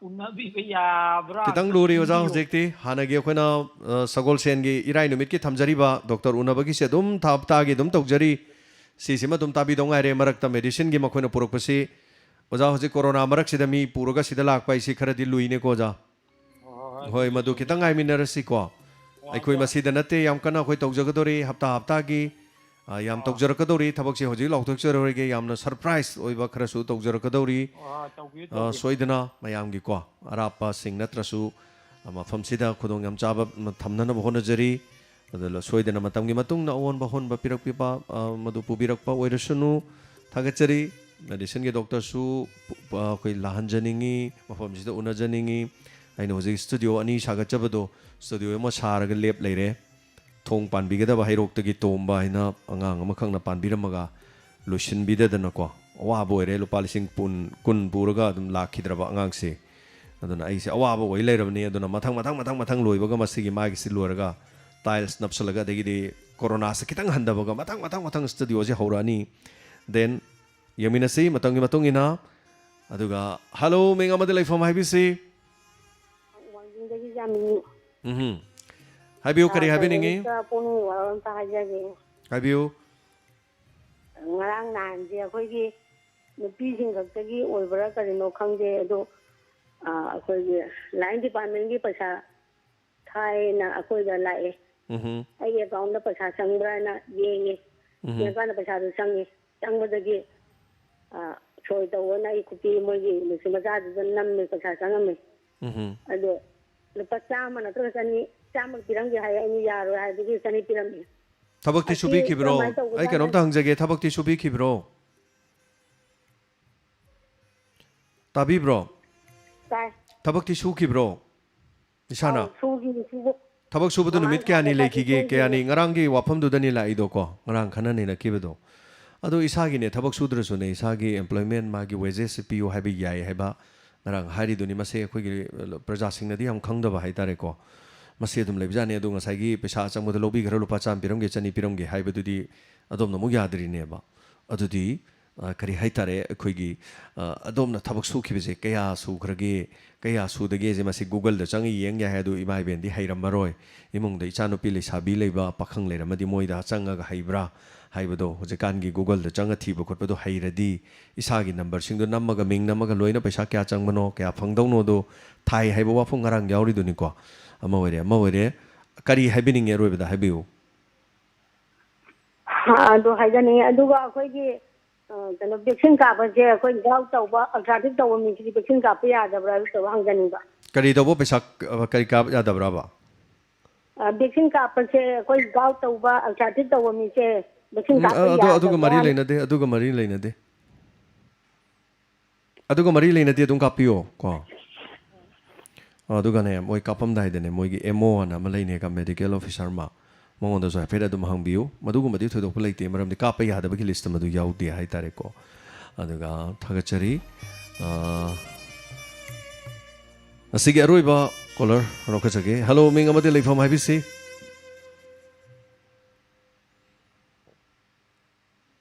ꯎꯅꯕꯤꯕ ꯌꯥꯕ꯭ꯔꯥ? ꯈꯤꯇꯪ ꯑꯝꯇ ꯂꯨꯔꯤ ꯑꯣꯖꯥ ꯈꯪꯕꯤꯌꯨ꯫ ꯍꯧꯖꯤꯛꯇꯤ꯫ ꯍꯥꯟꯅꯒꯤ ꯑꯩꯈꯣꯏꯅ, ꯑ, ꯁꯒꯣꯜꯁꯦꯟꯒꯤ ꯏꯔꯥꯏ ꯅꯨꯃꯤꯠꯀꯤ ꯊꯝꯖꯔꯤꯕ ꯗꯣꯛꯇꯔ ꯎꯅꯕꯒꯤꯁꯦ ꯑꯗꯨꯝ ꯊꯥ ꯍꯞꯇꯥꯒꯤ ꯑꯗꯨꯝ ꯇꯧꯖꯔꯤ꯫ ꯁꯤꯁꯤꯃ ꯑꯗꯨꯝ ꯇꯥꯕꯤꯗꯧ ꯉꯥꯏꯔꯦ꯫ ꯃꯔꯛꯇ ꯃꯦꯗꯤꯁꯤꯟꯒꯤ ꯃꯈꯣꯏꯅ ꯄꯨꯔꯛꯄꯁꯤ꯫ ꯑꯣꯖꯥ, ꯍꯧꯖꯤꯛ ꯀꯣꯔꯣꯅꯥ ꯃꯔꯛꯁꯤꯗ ꯃꯤ ꯄꯨꯔꯒ ꯁꯤꯗ ꯂꯥꯛꯄ ꯍꯥꯏꯁꯤ ꯈꯔꯗꯤ ꯂꯨꯏꯅꯦꯀꯣ ꯑꯣꯖꯥ꯫ ꯍꯣꯏ, ꯍꯣꯏ, ꯍꯣꯏ, ꯑꯗꯨꯁꯨ ꯃꯗꯨ ꯆꯨꯝꯃꯤ꯫ ꯈꯤꯇꯪ ꯉꯥꯏꯃꯤꯟꯅꯔꯁꯤꯀꯣ꯫ ꯑꯣ, ꯑꯩꯈꯣꯏ ꯑꯗꯣ ꯃꯁꯤꯗ ꯅꯠꯇꯦ, ꯌꯥꯝ ꯀꯟꯅ ꯑꯩꯈꯣꯏ ꯇꯧꯖꯒꯗꯧꯔꯤ꯫ ꯍꯞꯇꯥ ꯍꯞꯇꯥꯒꯤ, ꯑ, ꯌꯥꯝ ꯑꯣ꯫ ꯇꯧꯖꯔꯛꯀꯗꯧꯔꯤ꯫ ꯊꯕꯛꯁꯤ ꯍꯧꯖꯤꯛ ꯂꯥꯎꯊꯣꯛꯆꯔꯔꯣꯏꯒꯦ꯫ ꯌꯥꯝꯅ ꯁꯔꯄ꯭ꯔꯥꯏꯁ ꯑꯣꯏꯕ ꯈꯔꯁꯨ ꯇꯧꯖꯔꯛꯀꯗꯧꯔꯤ꯫ ꯑꯣ, ꯇꯧꯕꯤꯌꯨ, ꯑ, ꯇꯧꯕꯤꯌꯨ꯫ ꯁꯣꯏꯗꯅ ꯃꯌꯥꯝꯒꯤꯀꯣ, ꯑꯔꯥꯞꯄꯁꯤꯡ ꯅꯠꯇ꯭ꯔꯁꯨ, ꯑ, ꯃꯐꯝꯁꯤꯗ ꯈꯨꯗꯣꯡ ꯌꯥꯝ ꯆꯥꯕ ꯊꯝꯅꯅꯕ ꯍꯣꯠꯅꯖꯔꯤ꯫ ꯑꯗꯨꯅ ꯁꯣꯏꯗꯅ ꯃꯇꯝꯒꯤ ꯃꯇꯨꯡ ꯏꯟꯅ ꯑꯑꯣꯟꯕ ꯑꯍꯣꯟꯕ ꯄꯤꯔꯛꯄꯤꯕ, ꯑ, ꯃꯗꯨ ꯄꯨꯕꯤꯔꯛꯄ ꯑꯣꯏꯔꯁꯅꯨ꯫ ꯊꯥꯒꯠꯆꯔꯤ꯫ ꯃꯦꯗꯤꯁꯤꯟꯒꯤ ꯗꯣꯛꯇꯔꯁꯨ, ꯑ, ꯑꯩꯈꯣꯏ ꯂꯥꯛꯍꯟꯖꯅꯤꯡꯉꯤ, ꯃꯐꯝꯁꯤꯗ ꯎꯅꯖꯅꯤꯡꯉꯤ꯫ ꯑꯩꯅ ꯍꯧꯖꯤꯛ ꯁ꯭ꯇꯨꯗꯤꯑꯣ ꯑꯅꯤ ꯁꯥꯒꯠꯆꯕꯗꯣ, ꯁ꯭ꯇꯨꯗꯤꯑꯣ ꯑꯃ ꯁꯥꯔꯒ ꯂꯦꯞ ꯂꯩꯔꯦ꯫ ꯊꯣꯡ ꯄꯥꯟꯕꯤꯒꯗꯕ ꯍꯩꯔꯣꯛꯇꯒꯤ ꯇꯣꯝꯕ ꯍꯥꯏꯅ ꯑꯉꯥꯡ ꯑꯃꯈꯛꯅ ꯄꯥꯟꯕꯤꯔꯝꯃꯒ ꯂꯣꯏꯁꯤꯟꯕꯤꯗꯗꯅꯀꯣ, ꯑꯋꯥꯕ ꯑꯣꯏꯔꯦ꯫ ꯂꯨꯄꯥ ꯂꯤꯁꯤꯡ ꯀꯨꯟ, ꯀꯨꯟ ꯄꯨꯔꯒ ꯑꯗꯨꯝ ꯂꯥꯛꯈꯤꯗ꯭ꯔꯕ ꯑꯉꯥꯡꯁꯦ꯫ ꯑꯗꯨꯅ ꯑꯩꯁꯦ ꯑꯋꯥꯕ ꯑꯣꯏ ꯂꯩꯔꯕꯅꯤ꯫ ꯑꯗꯨꯅ ꯃꯊꯪ, ꯃꯊꯪ, ꯃꯊꯪ, ꯃꯊꯪ ꯂꯣꯏꯕꯒ ꯃꯁꯤꯒꯤ ꯃꯥꯒꯤꯁꯤ ꯂꯣꯏꯔꯒ tiles ꯅꯞꯁꯜꯂꯒ, ꯑꯗꯒꯤꯗꯤ ꯀꯣꯔꯣꯅꯥꯁꯦ ꯈꯤꯇꯪ ꯍꯟꯊꯕꯒ ꯃꯊꯪ, ꯃꯊꯪ, ꯃꯊꯪ studioꯁꯦ ꯍꯧꯔꯛꯑꯅꯤ꯫ Then ꯌꯦꯡꯃꯤꯟꯅꯁꯤ ꯃꯇꯝꯒꯤ ꯃꯇꯨꯡ ꯏꯟꯅ꯫ ꯑꯗꯨꯒ, "Hello, ꯃꯤꯡ ꯑꯃꯗꯤ ꯂꯩꯐꯝ ꯍꯥꯏꯕꯤꯁꯤ?" ꯋꯥꯡꯖꯤꯡꯗꯒꯤ ꯌꯥꯝꯃꯤ꯫ ꯎꯝꯍꯨꯝ꯫ ꯍꯥꯏꯕꯤꯌꯨ, ꯀꯔꯤ ꯑꯥ, ꯍꯥꯏꯕꯤꯅꯤꯡꯉꯤ? ꯀꯩꯅꯣꯝꯇ ꯄꯨꯛꯅꯤꯡ ꯋꯥꯕ ꯑꯝꯇ ꯍꯥꯏꯖꯒꯦ꯫ ꯍꯥꯏꯕꯤꯌꯨ꯫ ꯉꯔꯥꯡ ꯅꯍꯥꯟꯁꯦ ꯑꯩꯈꯣꯏꯒꯤ ꯅꯨꯄꯤꯁꯤꯡ ꯈꯛꯇꯒꯤ ꯑꯣꯏꯕ꯭ꯔꯥ ꯀꯔꯤꯅꯣ ꯈꯪꯗꯦ, ꯑꯗꯣ, ꯑꯥ, ꯑꯩꯈꯣꯏꯒꯤ line departmentꯀꯤ ꯄꯩꯁꯥ ꯊꯥꯏꯅ ꯑꯩꯈꯣꯏꯗ ꯂꯥꯛꯑꯦ꯫ ꯎꯝꯍꯨꯝ꯫ ꯑꯩꯒꯤ accountꯇ ꯄꯩꯁꯥ ꯆꯪꯕ꯭ꯔꯥꯅ ꯌꯦꯡꯉꯦ꯫ ꯎꯝꯍꯨꯝ꯫ ꯌꯦꯡꯀꯥꯟꯗ ꯄꯩꯁꯥꯗꯨ ꯆꯪꯉꯤ꯫ ꯆꯪꯕꯗꯒꯤ, ꯑꯥ, ꯁꯣꯏ ꯇꯧꯑꯣꯅ ꯑꯩ ꯈꯨꯠꯇꯤ ꯃꯣꯏꯒꯤ ꯅꯨꯡꯁꯤ ꯃꯆꯥꯗꯨꯗ ꯅꯝꯃꯦ, ꯄꯩꯁꯥ ꯆꯪꯉꯝꯃꯦ꯫ ꯎꯝꯍꯨꯝ꯫ ꯑꯗꯣ ꯂꯨꯄꯥ ꯆꯥꯝꯃ ꯅꯠꯇ꯭ꯔꯒ ꯆꯅꯤ, ꯆꯥꯝꯃ ꯄꯤꯔꯝꯒꯦ ꯍꯥꯏ, ꯑꯩꯅ ꯌꯥꯔꯣꯏ ꯍꯥꯏꯕꯒꯤ ꯆꯅꯤ ꯄꯤꯔꯝꯃꯦ꯫ ꯊꯕꯛꯇꯤ ꯑꯁꯤ ꯁꯨꯕꯤꯈꯤꯕ꯭ꯔꯣ? ꯀꯃꯥꯏꯅ ꯇꯧꯕꯖꯥꯠꯅꯣ? ꯑꯩ ꯀꯩꯅꯣꯝꯇ ꯍꯪꯖꯒꯦ, ꯊꯕꯛꯇꯤ ꯁꯨꯕꯤꯈꯤꯕ꯭ꯔꯣ? ꯇꯥꯕꯤꯕ꯭ꯔꯣ? ꯇꯥꯏ꯫ ꯊꯕꯛꯇꯤ ꯁꯨꯈꯤꯕ꯭ꯔꯣ? ꯏꯁꯥꯅ? ꯑꯧ, ꯁꯨꯈꯤꯅꯤ, ꯁꯨꯕ-, ꯊꯕꯛ ꯁꯨꯕꯗꯣ ꯃꯃꯥꯡ ꯅꯨꯃꯤꯠ ꯀꯌꯥꯅꯤ ꯊꯥꯗ ꯂꯩꯈꯤꯒꯦ? ꯁꯨꯈꯤꯕꯅꯦ꯫ ꯀꯌꯥꯅꯤ? ꯉꯔꯥꯡꯒꯤ ꯋꯥꯐꯝꯗꯨꯗꯅꯤ ꯂꯥꯛꯏꯗꯣꯀꯣ, ꯉꯔꯥꯡ ꯈꯟꯅ ꯅꯩꯅꯈꯤꯕꯗꯣ꯫ ꯑꯗꯣ ꯏꯁꯥꯒꯤꯅꯦ, ꯊꯕꯛ ꯁꯨꯗ꯭ꯔꯁꯨꯅꯦ, ꯏꯁꯥꯒꯤ employment ꯃꯥꯒꯤ wages ꯄꯤꯌꯨ ꯍꯥꯏꯕ ꯌꯥꯏ ꯍꯥꯏꯕ ꯉꯔꯥꯡ ꯍꯥꯏꯔꯤꯗꯨꯅꯤ꯫ ꯃꯁꯦ ꯑꯩꯈꯣꯏꯒꯤ ꯄ꯭ꯔꯖꯥꯁꯤꯡꯅꯗꯤ ꯌꯥꯝ ꯈꯪꯗꯕ ꯍꯥꯏꯇꯥꯔꯦꯀꯣ꯫ ꯃꯁꯤ ꯑꯗꯨꯝ ꯂꯩꯕꯖꯥꯠꯅꯤ꯫ ꯑꯗꯣ ꯉꯁꯥꯏꯒꯤ ꯄꯩꯁꯥ ꯑꯆꯪꯕꯗꯣ ꯂꯧꯕꯤꯈ꯭ꯔ, ꯂꯨꯄꯥ ꯆꯥꯝꯃ ꯄꯤꯔꯝꯒꯦ, ꯆꯅꯤ ꯄꯤꯔꯝꯒꯦ ꯍꯥꯏꯕꯗꯨꯗꯤ ꯑꯗꯣꯝꯅ ꯑꯃꯨꯛ ꯌꯥꯗ꯭ꯔꯤꯅꯦꯕ꯫ ꯑꯗꯨꯗꯤ, ꯑ, ꯀꯔꯤ ꯍꯥꯏꯇꯥꯔꯦ, ꯑꯩꯈꯣꯏꯒꯤ, ꯑ, ꯑꯗꯣꯝꯅ ꯊꯕꯛ ꯁꯨꯈꯤꯕꯁꯦ ꯀꯌꯥ ꯁꯨꯈ꯭ꯔꯒꯦ, ꯀꯌꯥ ꯁꯨꯗꯒꯦꯁꯦ ꯃꯁꯤ Googleꯗ ꯆꯪꯉ ꯌꯦꯡ ꯌꯥꯏ꯫ ꯑꯗꯨ ꯏꯃꯥ ꯏꯕꯦꯟꯗꯤ ꯍꯩꯔꯝꯃꯔꯣꯏ꯫ ꯏꯃꯨꯡꯗ ꯏꯆꯥꯅꯨꯄꯤ ꯂꯩꯁꯥꯕꯤ ꯂꯩꯕ, ꯄꯥꯈꯪ ꯂꯩꯔꯝꯃꯗꯤ ꯃꯣꯏꯗ ꯆꯪꯉꯒ ꯍꯩꯕ꯭ꯔꯥ ꯍꯥꯏꯕꯗꯣ ꯍꯧꯖꯤꯛꯀꯥꯟꯒꯤ Googleꯗ ꯆꯪꯉ ꯊꯤꯕ ꯈꯣꯠꯄꯗꯣ ꯍꯩꯔꯗꯤ, ꯏꯁꯥꯒꯤ numberꯁꯤꯡꯗꯣ ꯅꯝꯃꯒ, ꯃꯤꯡ ꯅꯝꯃꯒ ꯂꯣꯏꯅ ꯄꯩꯁꯥ ꯀꯌꯥ ꯆꯪꯕꯅꯣ, ꯀꯌꯥ ꯐꯪꯗꯧꯅꯣꯗꯣ ꯊꯥꯏ ꯍꯥꯏꯕ ꯋꯥꯐꯝ ꯉꯔꯥꯡ ꯌꯥꯎꯔꯤꯗꯨꯅꯤꯀꯣ꯫ ꯑꯃ ꯑꯣꯏꯔꯦ, ꯑꯃ ꯑꯣꯏꯔꯦ꯫ ꯀꯔꯤ ꯍꯥꯏꯕꯤꯅꯤꯡꯉꯦ ꯑꯔꯣꯏꯕꯗ ꯍꯥꯏꯕꯤꯌꯨ꯫ ꯑꯗꯨ ꯍꯥꯏꯖꯅꯤꯡꯉꯤ꯫ ꯑꯗꯨꯒ ꯑꯩꯈꯣꯏꯒꯤ, ꯑ, ꯀꯩꯅꯣ, vaccine ꯀꯥꯞꯄꯁꯦ ꯑꯩꯈꯣꯏ gout ꯇꯧꯕ, ulcerative ꯇꯧꯕ ꯃꯤꯁꯤꯗꯤ vaccine ꯀꯥꯞꯄ ꯌꯥꯗꯕ꯭ꯔꯥ? ꯑꯗꯨ ꯇꯧꯕ ꯍꯪꯖꯅꯤꯡꯕ꯫ ꯀꯔꯤ ꯇꯧꯕ ꯄꯩꯁꯥ, ꯑ, ꯀꯔꯤ ꯀꯥꯞ ꯌꯥꯗꯕ꯭ꯔꯕ? ꯑ, vaccine ꯀꯥꯞꯄꯁꯦ ꯑꯩꯈꯣꯏ gout ꯇꯧꯕ, ulcerative ꯇꯧꯕ ꯃꯤꯁꯦ vaccine ꯎꯝ, ꯑ-, ꯀꯥꯞꯄ ꯑꯗꯨ, ꯑꯗꯨꯒ ꯃꯔꯤ ꯌꯥꯗꯕ꯭ꯔꯥ? ꯂꯩꯅꯗꯦ, ꯑꯗꯨꯒ ꯃꯔꯤ ꯂꯩꯅꯗꯦ꯫ ꯑꯗꯨꯒ ꯃꯔꯤ ꯂꯩꯅꯗꯦ, ꯑꯗꯨꯝ ꯀꯥꯞꯄꯤꯌꯣ ꯀꯣ꯫ ꯑꯗꯨꯒꯅꯦ, ꯃꯣꯏ ꯀꯥꯞꯄꯝꯗꯥꯏꯗꯅꯦ, ꯃꯣꯏꯒꯤ M O ꯑꯅ ꯑꯃ ꯂꯩꯅꯦ, medical officer ꯑꯃ, ꯃꯉꯣꯟꯗꯁꯨ ꯍꯥꯏꯐꯦꯠ ꯑꯗꯨꯝ ꯍꯪꯕꯤꯌꯨ꯫ ꯃꯗꯨꯒꯨꯝꯕꯗꯤ ꯊꯣꯏꯗꯣꯛꯄ ꯂꯩꯇꯦ, ꯃꯔꯝꯗꯤ ꯀꯥꯞꯄ ꯌꯥꯗꯕꯒꯤ ꯂꯤꯁꯇ ꯃꯗꯨ ꯌꯥꯎꯗꯦ ꯍꯥꯏꯇꯥꯔꯦꯀꯣ꯫ ꯑꯗꯨꯒ ꯊꯥꯒꯠꯆꯔꯤ꯫ ꯑ, ꯉꯁꯤꯒꯤ ꯑꯔꯣꯏꯕ ꯀꯣꯂꯔ ꯂꯧꯈꯠꯆꯒꯦ꯫ ꯍꯜꯂꯣ, ꯃꯤꯡ ꯑꯃꯗꯤ ꯂꯩꯐꯝ ꯍꯥꯏꯕꯤꯁꯤ꯫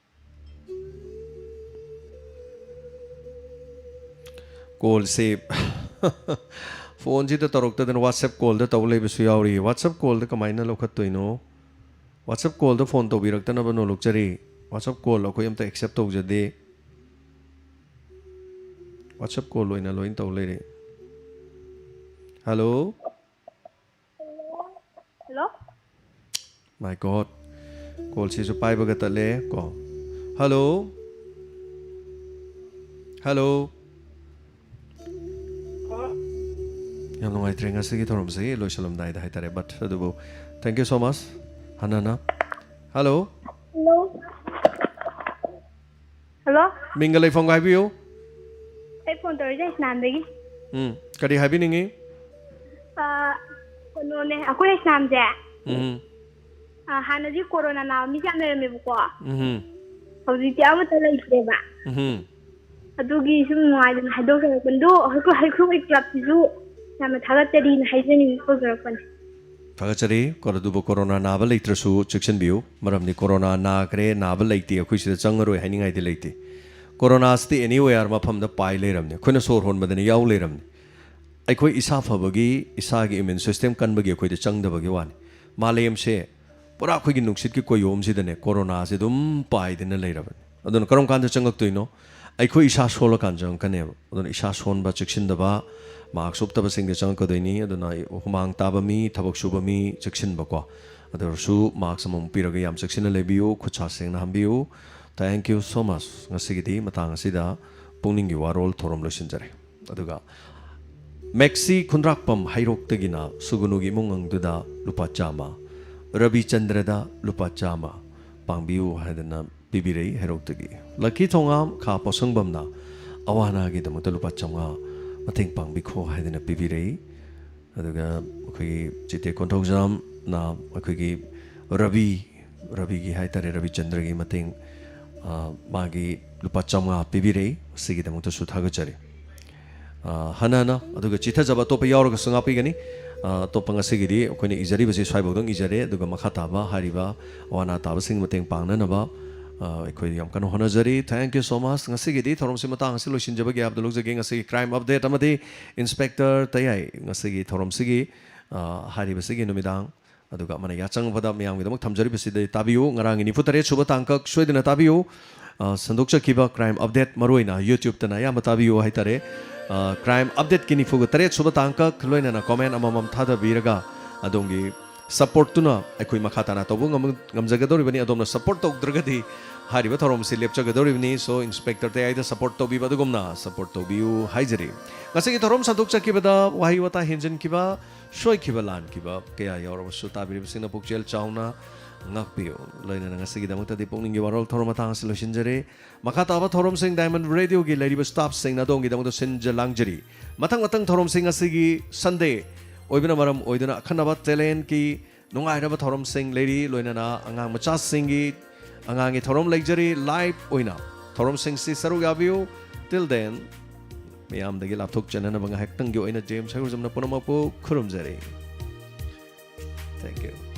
ꯀꯣꯜꯁꯦ ꯐꯣꯟꯁꯤꯗ ꯇꯧꯔꯛꯇꯗꯅ WhatsApp ꯀꯣꯜꯗ ꯇꯧ ꯂꯩꯕꯁꯨ ꯌꯥꯎꯔꯤ꯫ WhatsApp ꯀꯣꯜꯗ ꯀꯃꯥꯏꯅ ꯂꯧꯈꯠꯇꯣꯏꯅꯣ? WhatsApp ꯀꯣꯜꯗ ꯐꯣꯟ ꯇꯧꯕꯤꯔꯛꯇꯅꯕ ꯅꯣꯂꯨꯛꯆꯔꯤ꯫ WhatsApp ꯀꯣꯜ ꯑꯩꯈꯣꯏ ꯑꯝꯇ ꯑꯦꯛꯁꯦꯞ ꯇꯧꯖꯗꯦ꯫ WhatsApp ꯀꯣꯜ ꯑꯣꯏꯅ ꯂꯣꯏꯅ ꯇꯧ ꯂꯩꯔꯦ꯫ ꯍꯜꯂꯣ꯫ ꯍꯜꯂꯣ꯫ My God, ꯀꯣꯜꯁꯤꯁꯨ ꯄꯥꯏꯕꯒ ꯇꯠꯂꯦ ꯀꯣ꯫ ꯍꯜꯂꯣ꯫ ꯍꯜꯂꯣ꯫ ꯌꯥꯝ ꯅꯨꯡꯉꯥꯏꯇ꯭ꯔꯦ ꯉꯁꯤꯒꯤ ꯊꯧꯔꯝꯁꯤ ꯂꯣꯏꯁꯤꯜꯂꯝꯗꯥꯏꯗ ꯍꯥꯏꯇꯥꯔꯦ, but ꯑꯗꯨꯕꯨ thank you so much꯫ ꯍꯟꯅ ꯍꯟꯅ꯫ ꯍꯜꯂꯣ꯫ ꯍꯜꯂꯣ꯫ ꯍꯜꯂꯣ꯫ ꯃꯤꯡꯒ ꯂꯩꯐꯝꯒ ꯍꯥꯏꯕꯤꯌꯨ꯫ ꯑꯩ ꯐꯣꯟ ꯇꯧꯔꯛꯏꯁꯦ ꯍꯩꯁꯅꯥꯝꯗꯒꯤ꯫ ꯎꯝ, ꯀꯔꯤ ꯍꯥꯏꯕꯤꯅꯤꯡꯉꯤ? ꯑꯥ, ꯀꯩꯅꯣꯅꯦ, ꯑꯩꯈꯣꯏ ꯍꯩꯁꯅꯥꯝꯁꯦ, ꯎꯝ꯫ ꯑꯥ, ꯍꯥꯟꯅꯗꯤ ꯀꯣꯔꯣꯅꯥ ꯅꯥꯕ ꯃꯤꯁꯦ ꯌꯥꯝ ꯂꯩꯔꯝꯃꯦꯕꯀꯣ꯫ ꯎꯝ꯫ ꯍꯧꯖꯤꯛꯇꯤ ꯑꯃꯠꯇ ꯂꯩꯇ꯭ꯔꯦꯕ꯫ ꯎꯝ꯫ ꯑꯗꯨꯒꯤ ꯁꯨꯝ ꯅꯨꯡꯉꯥꯏꯗꯅ ꯍꯥꯏꯗꯣꯛꯆꯔꯛꯄꯅꯤ꯫ ꯑꯗꯣ ꯑꯩꯈꯣꯏ ꯍꯩꯀ꯭ꯔꯨ ꯀ꯭ꯂꯕꯁꯤꯁꯨ ꯌꯥꯝꯅ ꯊꯥꯒꯠꯆꯔꯤꯅ ꯍꯥꯏꯖꯅꯤꯡꯉꯤ, ꯇꯧꯖꯔꯛꯄꯅꯤ꯫ ꯊꯥꯒꯠꯆꯔꯤ꯫ ꯀꯣ-, ꯑꯗꯨꯕꯨ ꯀꯣꯔꯣꯅꯥ ꯅꯥꯕ ꯂꯩꯇ꯭ꯔꯁꯨ ꯆꯦꯛꯁꯤꯟꯕꯤꯌꯨ, ꯃꯔꯝꯗꯤ ꯀꯣꯔꯣꯅꯥ ꯅꯥꯈ꯭ꯔꯦ, ꯅꯥꯕ ꯂꯩꯇꯦ, ꯑꯩꯈꯣꯏ ꯁꯤꯗ ꯆꯪꯉꯔꯣꯏ ꯍꯥꯏꯅꯤꯡꯉꯥꯏꯗꯤ ꯂꯩꯇꯦ꯫ ꯀꯣꯔꯣꯅꯥꯁꯤꯗꯤ anywhere ꯃꯐꯝꯗ ꯄꯥꯏ ꯂꯩꯔꯝꯅꯤ, ꯑꯩꯈꯣꯏꯅ ꯁꯣꯔ ꯍꯣꯟꯕꯗꯅ ꯌꯥꯎ ꯂꯩꯔꯝꯅꯤ꯫ ꯑꯩꯈꯣꯏ ꯏꯁꯥ ꯐꯕꯒꯤ, ꯏꯁꯥꯒꯤ immune system ꯀꯟꯕꯒꯤ ꯑꯩꯈꯣꯏꯗ ꯆꯪꯗꯕꯒꯤ ꯋꯥꯅꯤ꯫ ꯃꯥꯂꯦꯝꯁꯦ ꯄꯨꯔꯥ ꯑꯩꯈꯣꯏꯒꯤ ꯅꯨꯡꯁꯤꯠꯀꯤ ꯀꯣꯌꯣꯝꯁꯤꯗꯅꯦ ꯀꯣꯔꯣꯅꯥꯁꯦ ꯑꯗꯨꯝ ꯄꯥꯏꯗꯅ ꯂꯩꯔꯕꯅꯤ꯫ ꯑꯗꯨꯅ ꯀꯔꯝ ꯀꯥꯟꯗ ꯆꯪꯉꯛꯇꯣꯏꯅꯣ? ꯑꯩꯈꯣꯏ ꯏꯁꯥ ꯁꯣꯜꯂꯀꯥꯟꯗ ꯆꯪꯉꯛꯀꯅꯦꯕ꯫ ꯑꯗꯨꯅ ꯏꯁꯥ ꯁꯣꯟꯕ, ꯆꯦꯛꯁꯤꯟꯗꯕ, mask ꯎꯞꯇꯕꯁꯤꯡꯗꯤ ꯆꯪꯉꯛꯀꯗꯣꯏꯅꯤ꯫ ꯑꯗꯨꯅ ꯍꯨꯃꯥꯡ ꯇꯥꯕ ꯃꯤ, ꯊꯕꯛ ꯁꯨꯕ ꯃꯤ, ꯆꯦꯛꯁꯤꯟꯕꯀꯣ꯫ ꯑꯗꯨ ꯑꯣꯏꯔꯁꯨ mask ꯑꯃꯃꯝ ꯎꯞꯄꯤꯔꯒ ꯌꯥꯝ ꯆꯦꯛꯁꯤꯟꯅ ꯂꯩꯕꯤꯌꯨ, ꯈꯨꯠ ꯁꯥ ꯁꯦꯡꯅ ꯍꯥꯝꯕꯤꯌꯨ꯫ Thank you so much꯫ ꯉꯁꯤꯒꯤꯗꯤ ꯃꯇꯥꯡ ꯑꯁꯤꯗ ꯄꯨꯛꯅꯤꯡꯒꯤ ꯋꯥꯔꯣꯜ ꯊꯧꯔꯝ ꯂꯣꯏꯁꯤꯟꯖꯔꯦ꯫ ꯑꯗꯨꯒ ꯃꯦꯛꯁꯤ ꯈꯨꯟꯗ꯭ꯔꯥꯛꯄꯝ ꯍꯩꯔꯣꯛꯇꯒꯤꯅ ꯁꯨꯒꯨꯅꯨꯒꯤ ꯏꯃꯨꯡ ꯑꯪꯗꯨꯗ ꯂꯨꯄꯥ ꯆꯥꯝꯃ, ꯔꯕꯤꯆꯟꯗ꯭ꯔꯗ ꯂꯨꯄꯥ ꯆꯥꯝꯃ ꯄꯥꯡꯕꯤꯌꯨ ꯍꯥꯏꯗꯅ ꯄꯤꯕꯤꯔꯛꯏ ꯍꯩꯔꯣꯛꯇꯒꯤ꯫ ꯂꯛꯀꯤ ꯊꯣꯉꯥꯝ ꯈꯥ ꯄꯣꯠꯁꯪꯕꯝꯅ ꯑꯋꯥ ꯑꯅꯥꯒꯤꯗꯃꯛꯇ ꯂꯨꯄꯥ ꯆꯥꯝꯃꯉꯥ ꯃꯇꯦꯡ ꯄꯥꯡꯕꯤꯈꯣ ꯍꯥꯏꯗꯅ ꯄꯤꯕꯤꯔꯛꯏ꯫ ꯑꯗꯨꯒ ꯑꯩꯈꯣꯏꯒꯤ ꯆꯤꯇꯦ ꯀꯣꯟꯊꯧꯖꯝꯅ ꯑꯩꯈꯣꯏꯒꯤ ꯔꯕꯤ, ꯔꯕꯤꯒꯤ ꯍꯥꯏꯇꯥꯔꯦ, ꯔꯕꯤꯆꯟꯗ꯭ꯔꯒꯤ ꯃꯇꯦꯡ, ꯑ, ꯃꯥꯒꯤ ꯂꯨꯄꯥ ꯆꯥꯝꯃꯉꯥ ꯄꯤꯕꯤꯔꯛꯏ꯫ ꯃꯁꯤꯒꯤꯗꯃꯛꯇꯁꯨ ꯊꯥꯒꯠꯆꯔꯤ꯫ ꯑ, ꯍꯟꯅ ꯍꯟꯅ ꯑꯗꯨꯒ ꯆꯤꯊꯖꯕ ꯑꯇꯣꯞꯄ ꯌꯥꯎꯔꯒꯁꯨ ꯉꯥꯛꯄꯤꯒꯅꯤ꯫ ꯑ, ꯑꯇꯣꯞꯄ ꯉꯁꯤꯒꯤꯗꯤ ꯑꯩꯈꯣꯏꯅ ꯏꯖꯔꯤꯕꯁꯤ ꯁ꯭ꯋꯥꯏꯐꯥꯎꯗꯪ ꯏꯖꯔꯦ, ꯑꯗꯨꯒ ꯃꯈꯥ ꯇꯥꯕ ꯍꯥꯏꯔꯤꯕ ꯑꯋꯥ ꯑꯅꯥ ꯇꯥꯕꯁꯤꯡ ꯃꯇꯦꯡ ꯄꯥꯡꯅꯅꯕ, ꯑ, ꯑꯩꯈꯣꯏ ꯌꯥꯝ ꯀꯟꯅ ꯍꯣꯠꯅꯖꯔꯤ꯫ Thank you so much꯫ ꯉꯁꯤꯒꯤꯗꯤ ꯊꯧꯔꯝꯁꯤ ꯃꯇꯥꯡ ꯑꯁꯤ ꯂꯣꯏꯁꯤꯟꯖꯕꯒꯤ ꯑꯍꯥꯟꯕꯗ ꯂꯧꯖꯒꯦ꯫ ꯉꯁꯤꯒꯤ crime update ꯑꯃꯗꯤ Inspector ꯇꯌꯥꯏ ꯉꯁꯤꯒꯤ ꯊꯧꯔꯝꯁꯤꯒꯤ, ꯑ, ꯍꯥꯏꯔꯤꯕꯁꯤꯒꯤ ꯅꯨꯃꯤꯗꯥꯡ ꯑꯗꯨꯒ ꯑꯃꯅ ꯌꯥꯆꯪꯕꯗ ꯃꯌꯥꯝꯒꯤꯗꯃꯛ ꯊꯝꯖꯔꯤꯕꯁꯤꯗ ꯇꯥꯕꯤꯌꯨ꯫ ꯉꯔꯥꯡꯒꯤ ꯅꯤꯐꯨ ꯇꯔꯦꯠ ꯁꯨꯕ ꯇꯥꯡꯀꯛ ꯁꯣꯏꯗꯅ ꯇꯥꯕꯤꯌꯨ꯫ ꯑ, ꯁꯟꯗꯣꯛꯆꯈꯤꯕ crime update, ꯃꯔꯨꯑꯣꯏꯅ YouTube-ꯇꯅ ꯑꯌꯥꯝꯕ ꯇꯥꯕꯤꯌꯨ ꯍꯥꯏꯇꯥꯔꯦ꯫ ꯑ, crime update-ꯀꯤ ꯅꯤꯐꯨꯒ ꯇꯔꯦꯠ ꯁꯨꯕ ꯇꯥꯡꯀꯛ, ꯂꯣꯏꯅꯅ comment ꯑꯃꯃꯝ ꯊꯥꯗꯕꯤꯔꯒ ꯑꯗꯣꯝꯒꯤ support-ꯇꯨꯅ ꯑꯩꯈꯣꯏ ꯃꯈꯥ ꯇꯥꯅ ꯇꯧꯕ ꯉꯝ-, ꯉꯝꯖꯒꯗꯧꯔꯤꯕꯅꯤ꯫ ꯑꯗꯣꯝꯅ support ꯇꯧꯗ꯭ꯔꯒꯗꯤ ꯍꯥꯏꯔꯤꯕ ꯊꯧꯔꯝ ꯑꯁꯤ ꯂꯦꯞꯆꯒꯗꯧꯔꯤꯕꯅꯤ꯫ So, Inspector ꯇꯌꯥꯏꯗ support ꯇꯧꯕꯤꯕ ꯑꯗꯨꯒꯨꯝꯅ support ꯇꯧꯕꯤꯌꯨ ꯍꯥꯏꯖꯔꯤ꯫ ꯉꯁꯤꯒꯤ ꯊꯧꯔꯝ ꯁꯟꯗꯣꯛꯆꯈꯤꯕꯗ ꯋꯥꯍꯩ ꯋꯥꯇꯥ ꯍꯦꯟꯖꯤꯟꯈꯤꯕ, ꯁꯣꯏꯈꯤꯕ ꯂꯥꯟꯈꯤꯕ ꯀꯌꯥ ꯌꯥꯎꯔꯕꯁꯨ ꯇꯥꯕꯤꯔꯤꯕꯁꯤꯡꯅ ꯄꯨꯛꯆꯦꯜ ꯆꯥꯎꯅ ꯉꯥꯛꯄꯤꯌꯨ꯫ ꯂꯣꯏꯅꯅ ꯉꯁꯤꯒꯤꯗꯃꯛꯇꯗꯤ ꯄꯨꯛꯅꯤꯡꯒꯤ ꯋꯥꯔꯣꯜ ꯊꯧꯔꯝ ꯃꯇꯥꯡ ꯑꯁꯤ ꯂꯣꯏꯁꯤꯟꯖꯔꯦ꯫ ꯃꯈꯥ ꯇꯥꯕ ꯊꯧꯔꯝꯁꯤꯡ Diamond Radio-ꯒꯤ ꯂꯩꯔꯤꯕ staff-ꯁꯤꯡꯅ ꯑꯗꯣꯝꯒꯤꯗꯃꯛꯇ ꯁꯤꯟꯖ ꯂꯥꯡꯖꯔꯤ꯫ ꯃꯊꯪ ꯃꯊꯪ ꯊꯧꯔꯝꯁꯤꯡ ꯉꯁꯤꯒꯤ Sunday ꯑꯣꯏꯕꯅ ꯃꯔꯝ ꯑꯣꯏꯗꯨꯅ ꯑꯈꯟꯅꯕ talent-ꯀꯤ ꯅꯨꯡꯉꯥꯏꯔꯕ ꯊꯧꯔꯝꯁꯤꯡ ꯂꯩꯔꯤ, ꯂꯣꯏꯅꯅ ꯑꯉꯥꯡ ꯃꯆꯥꯁꯤꯡꯒꯤ ꯑꯉꯥꯡꯒꯤ ꯊꯧꯔꯝ ꯂꯩꯖꯔꯤ꯫ Live ꯑꯣꯏꯅ ꯊꯧꯔꯝꯁꯤꯡꯁꯤ ꯁꯔꯨꯛ ꯌꯥꯕꯤꯌꯨ꯫ Till then, ꯃꯤꯌꯥꯝꯗꯒꯤ ꯂꯥꯞꯊꯣꯛꯆꯅꯅꯕ ꯉꯥꯏꯍꯥꯛꯇꯪꯒꯤ ꯑꯣꯏꯅ James ꯍꯩꯔꯨꯖꯝꯅ ꯄꯨꯝꯅꯃꯛꯄꯨ ꯈꯨꯔꯨꯝꯖꯔꯤ꯫ Thank you꯫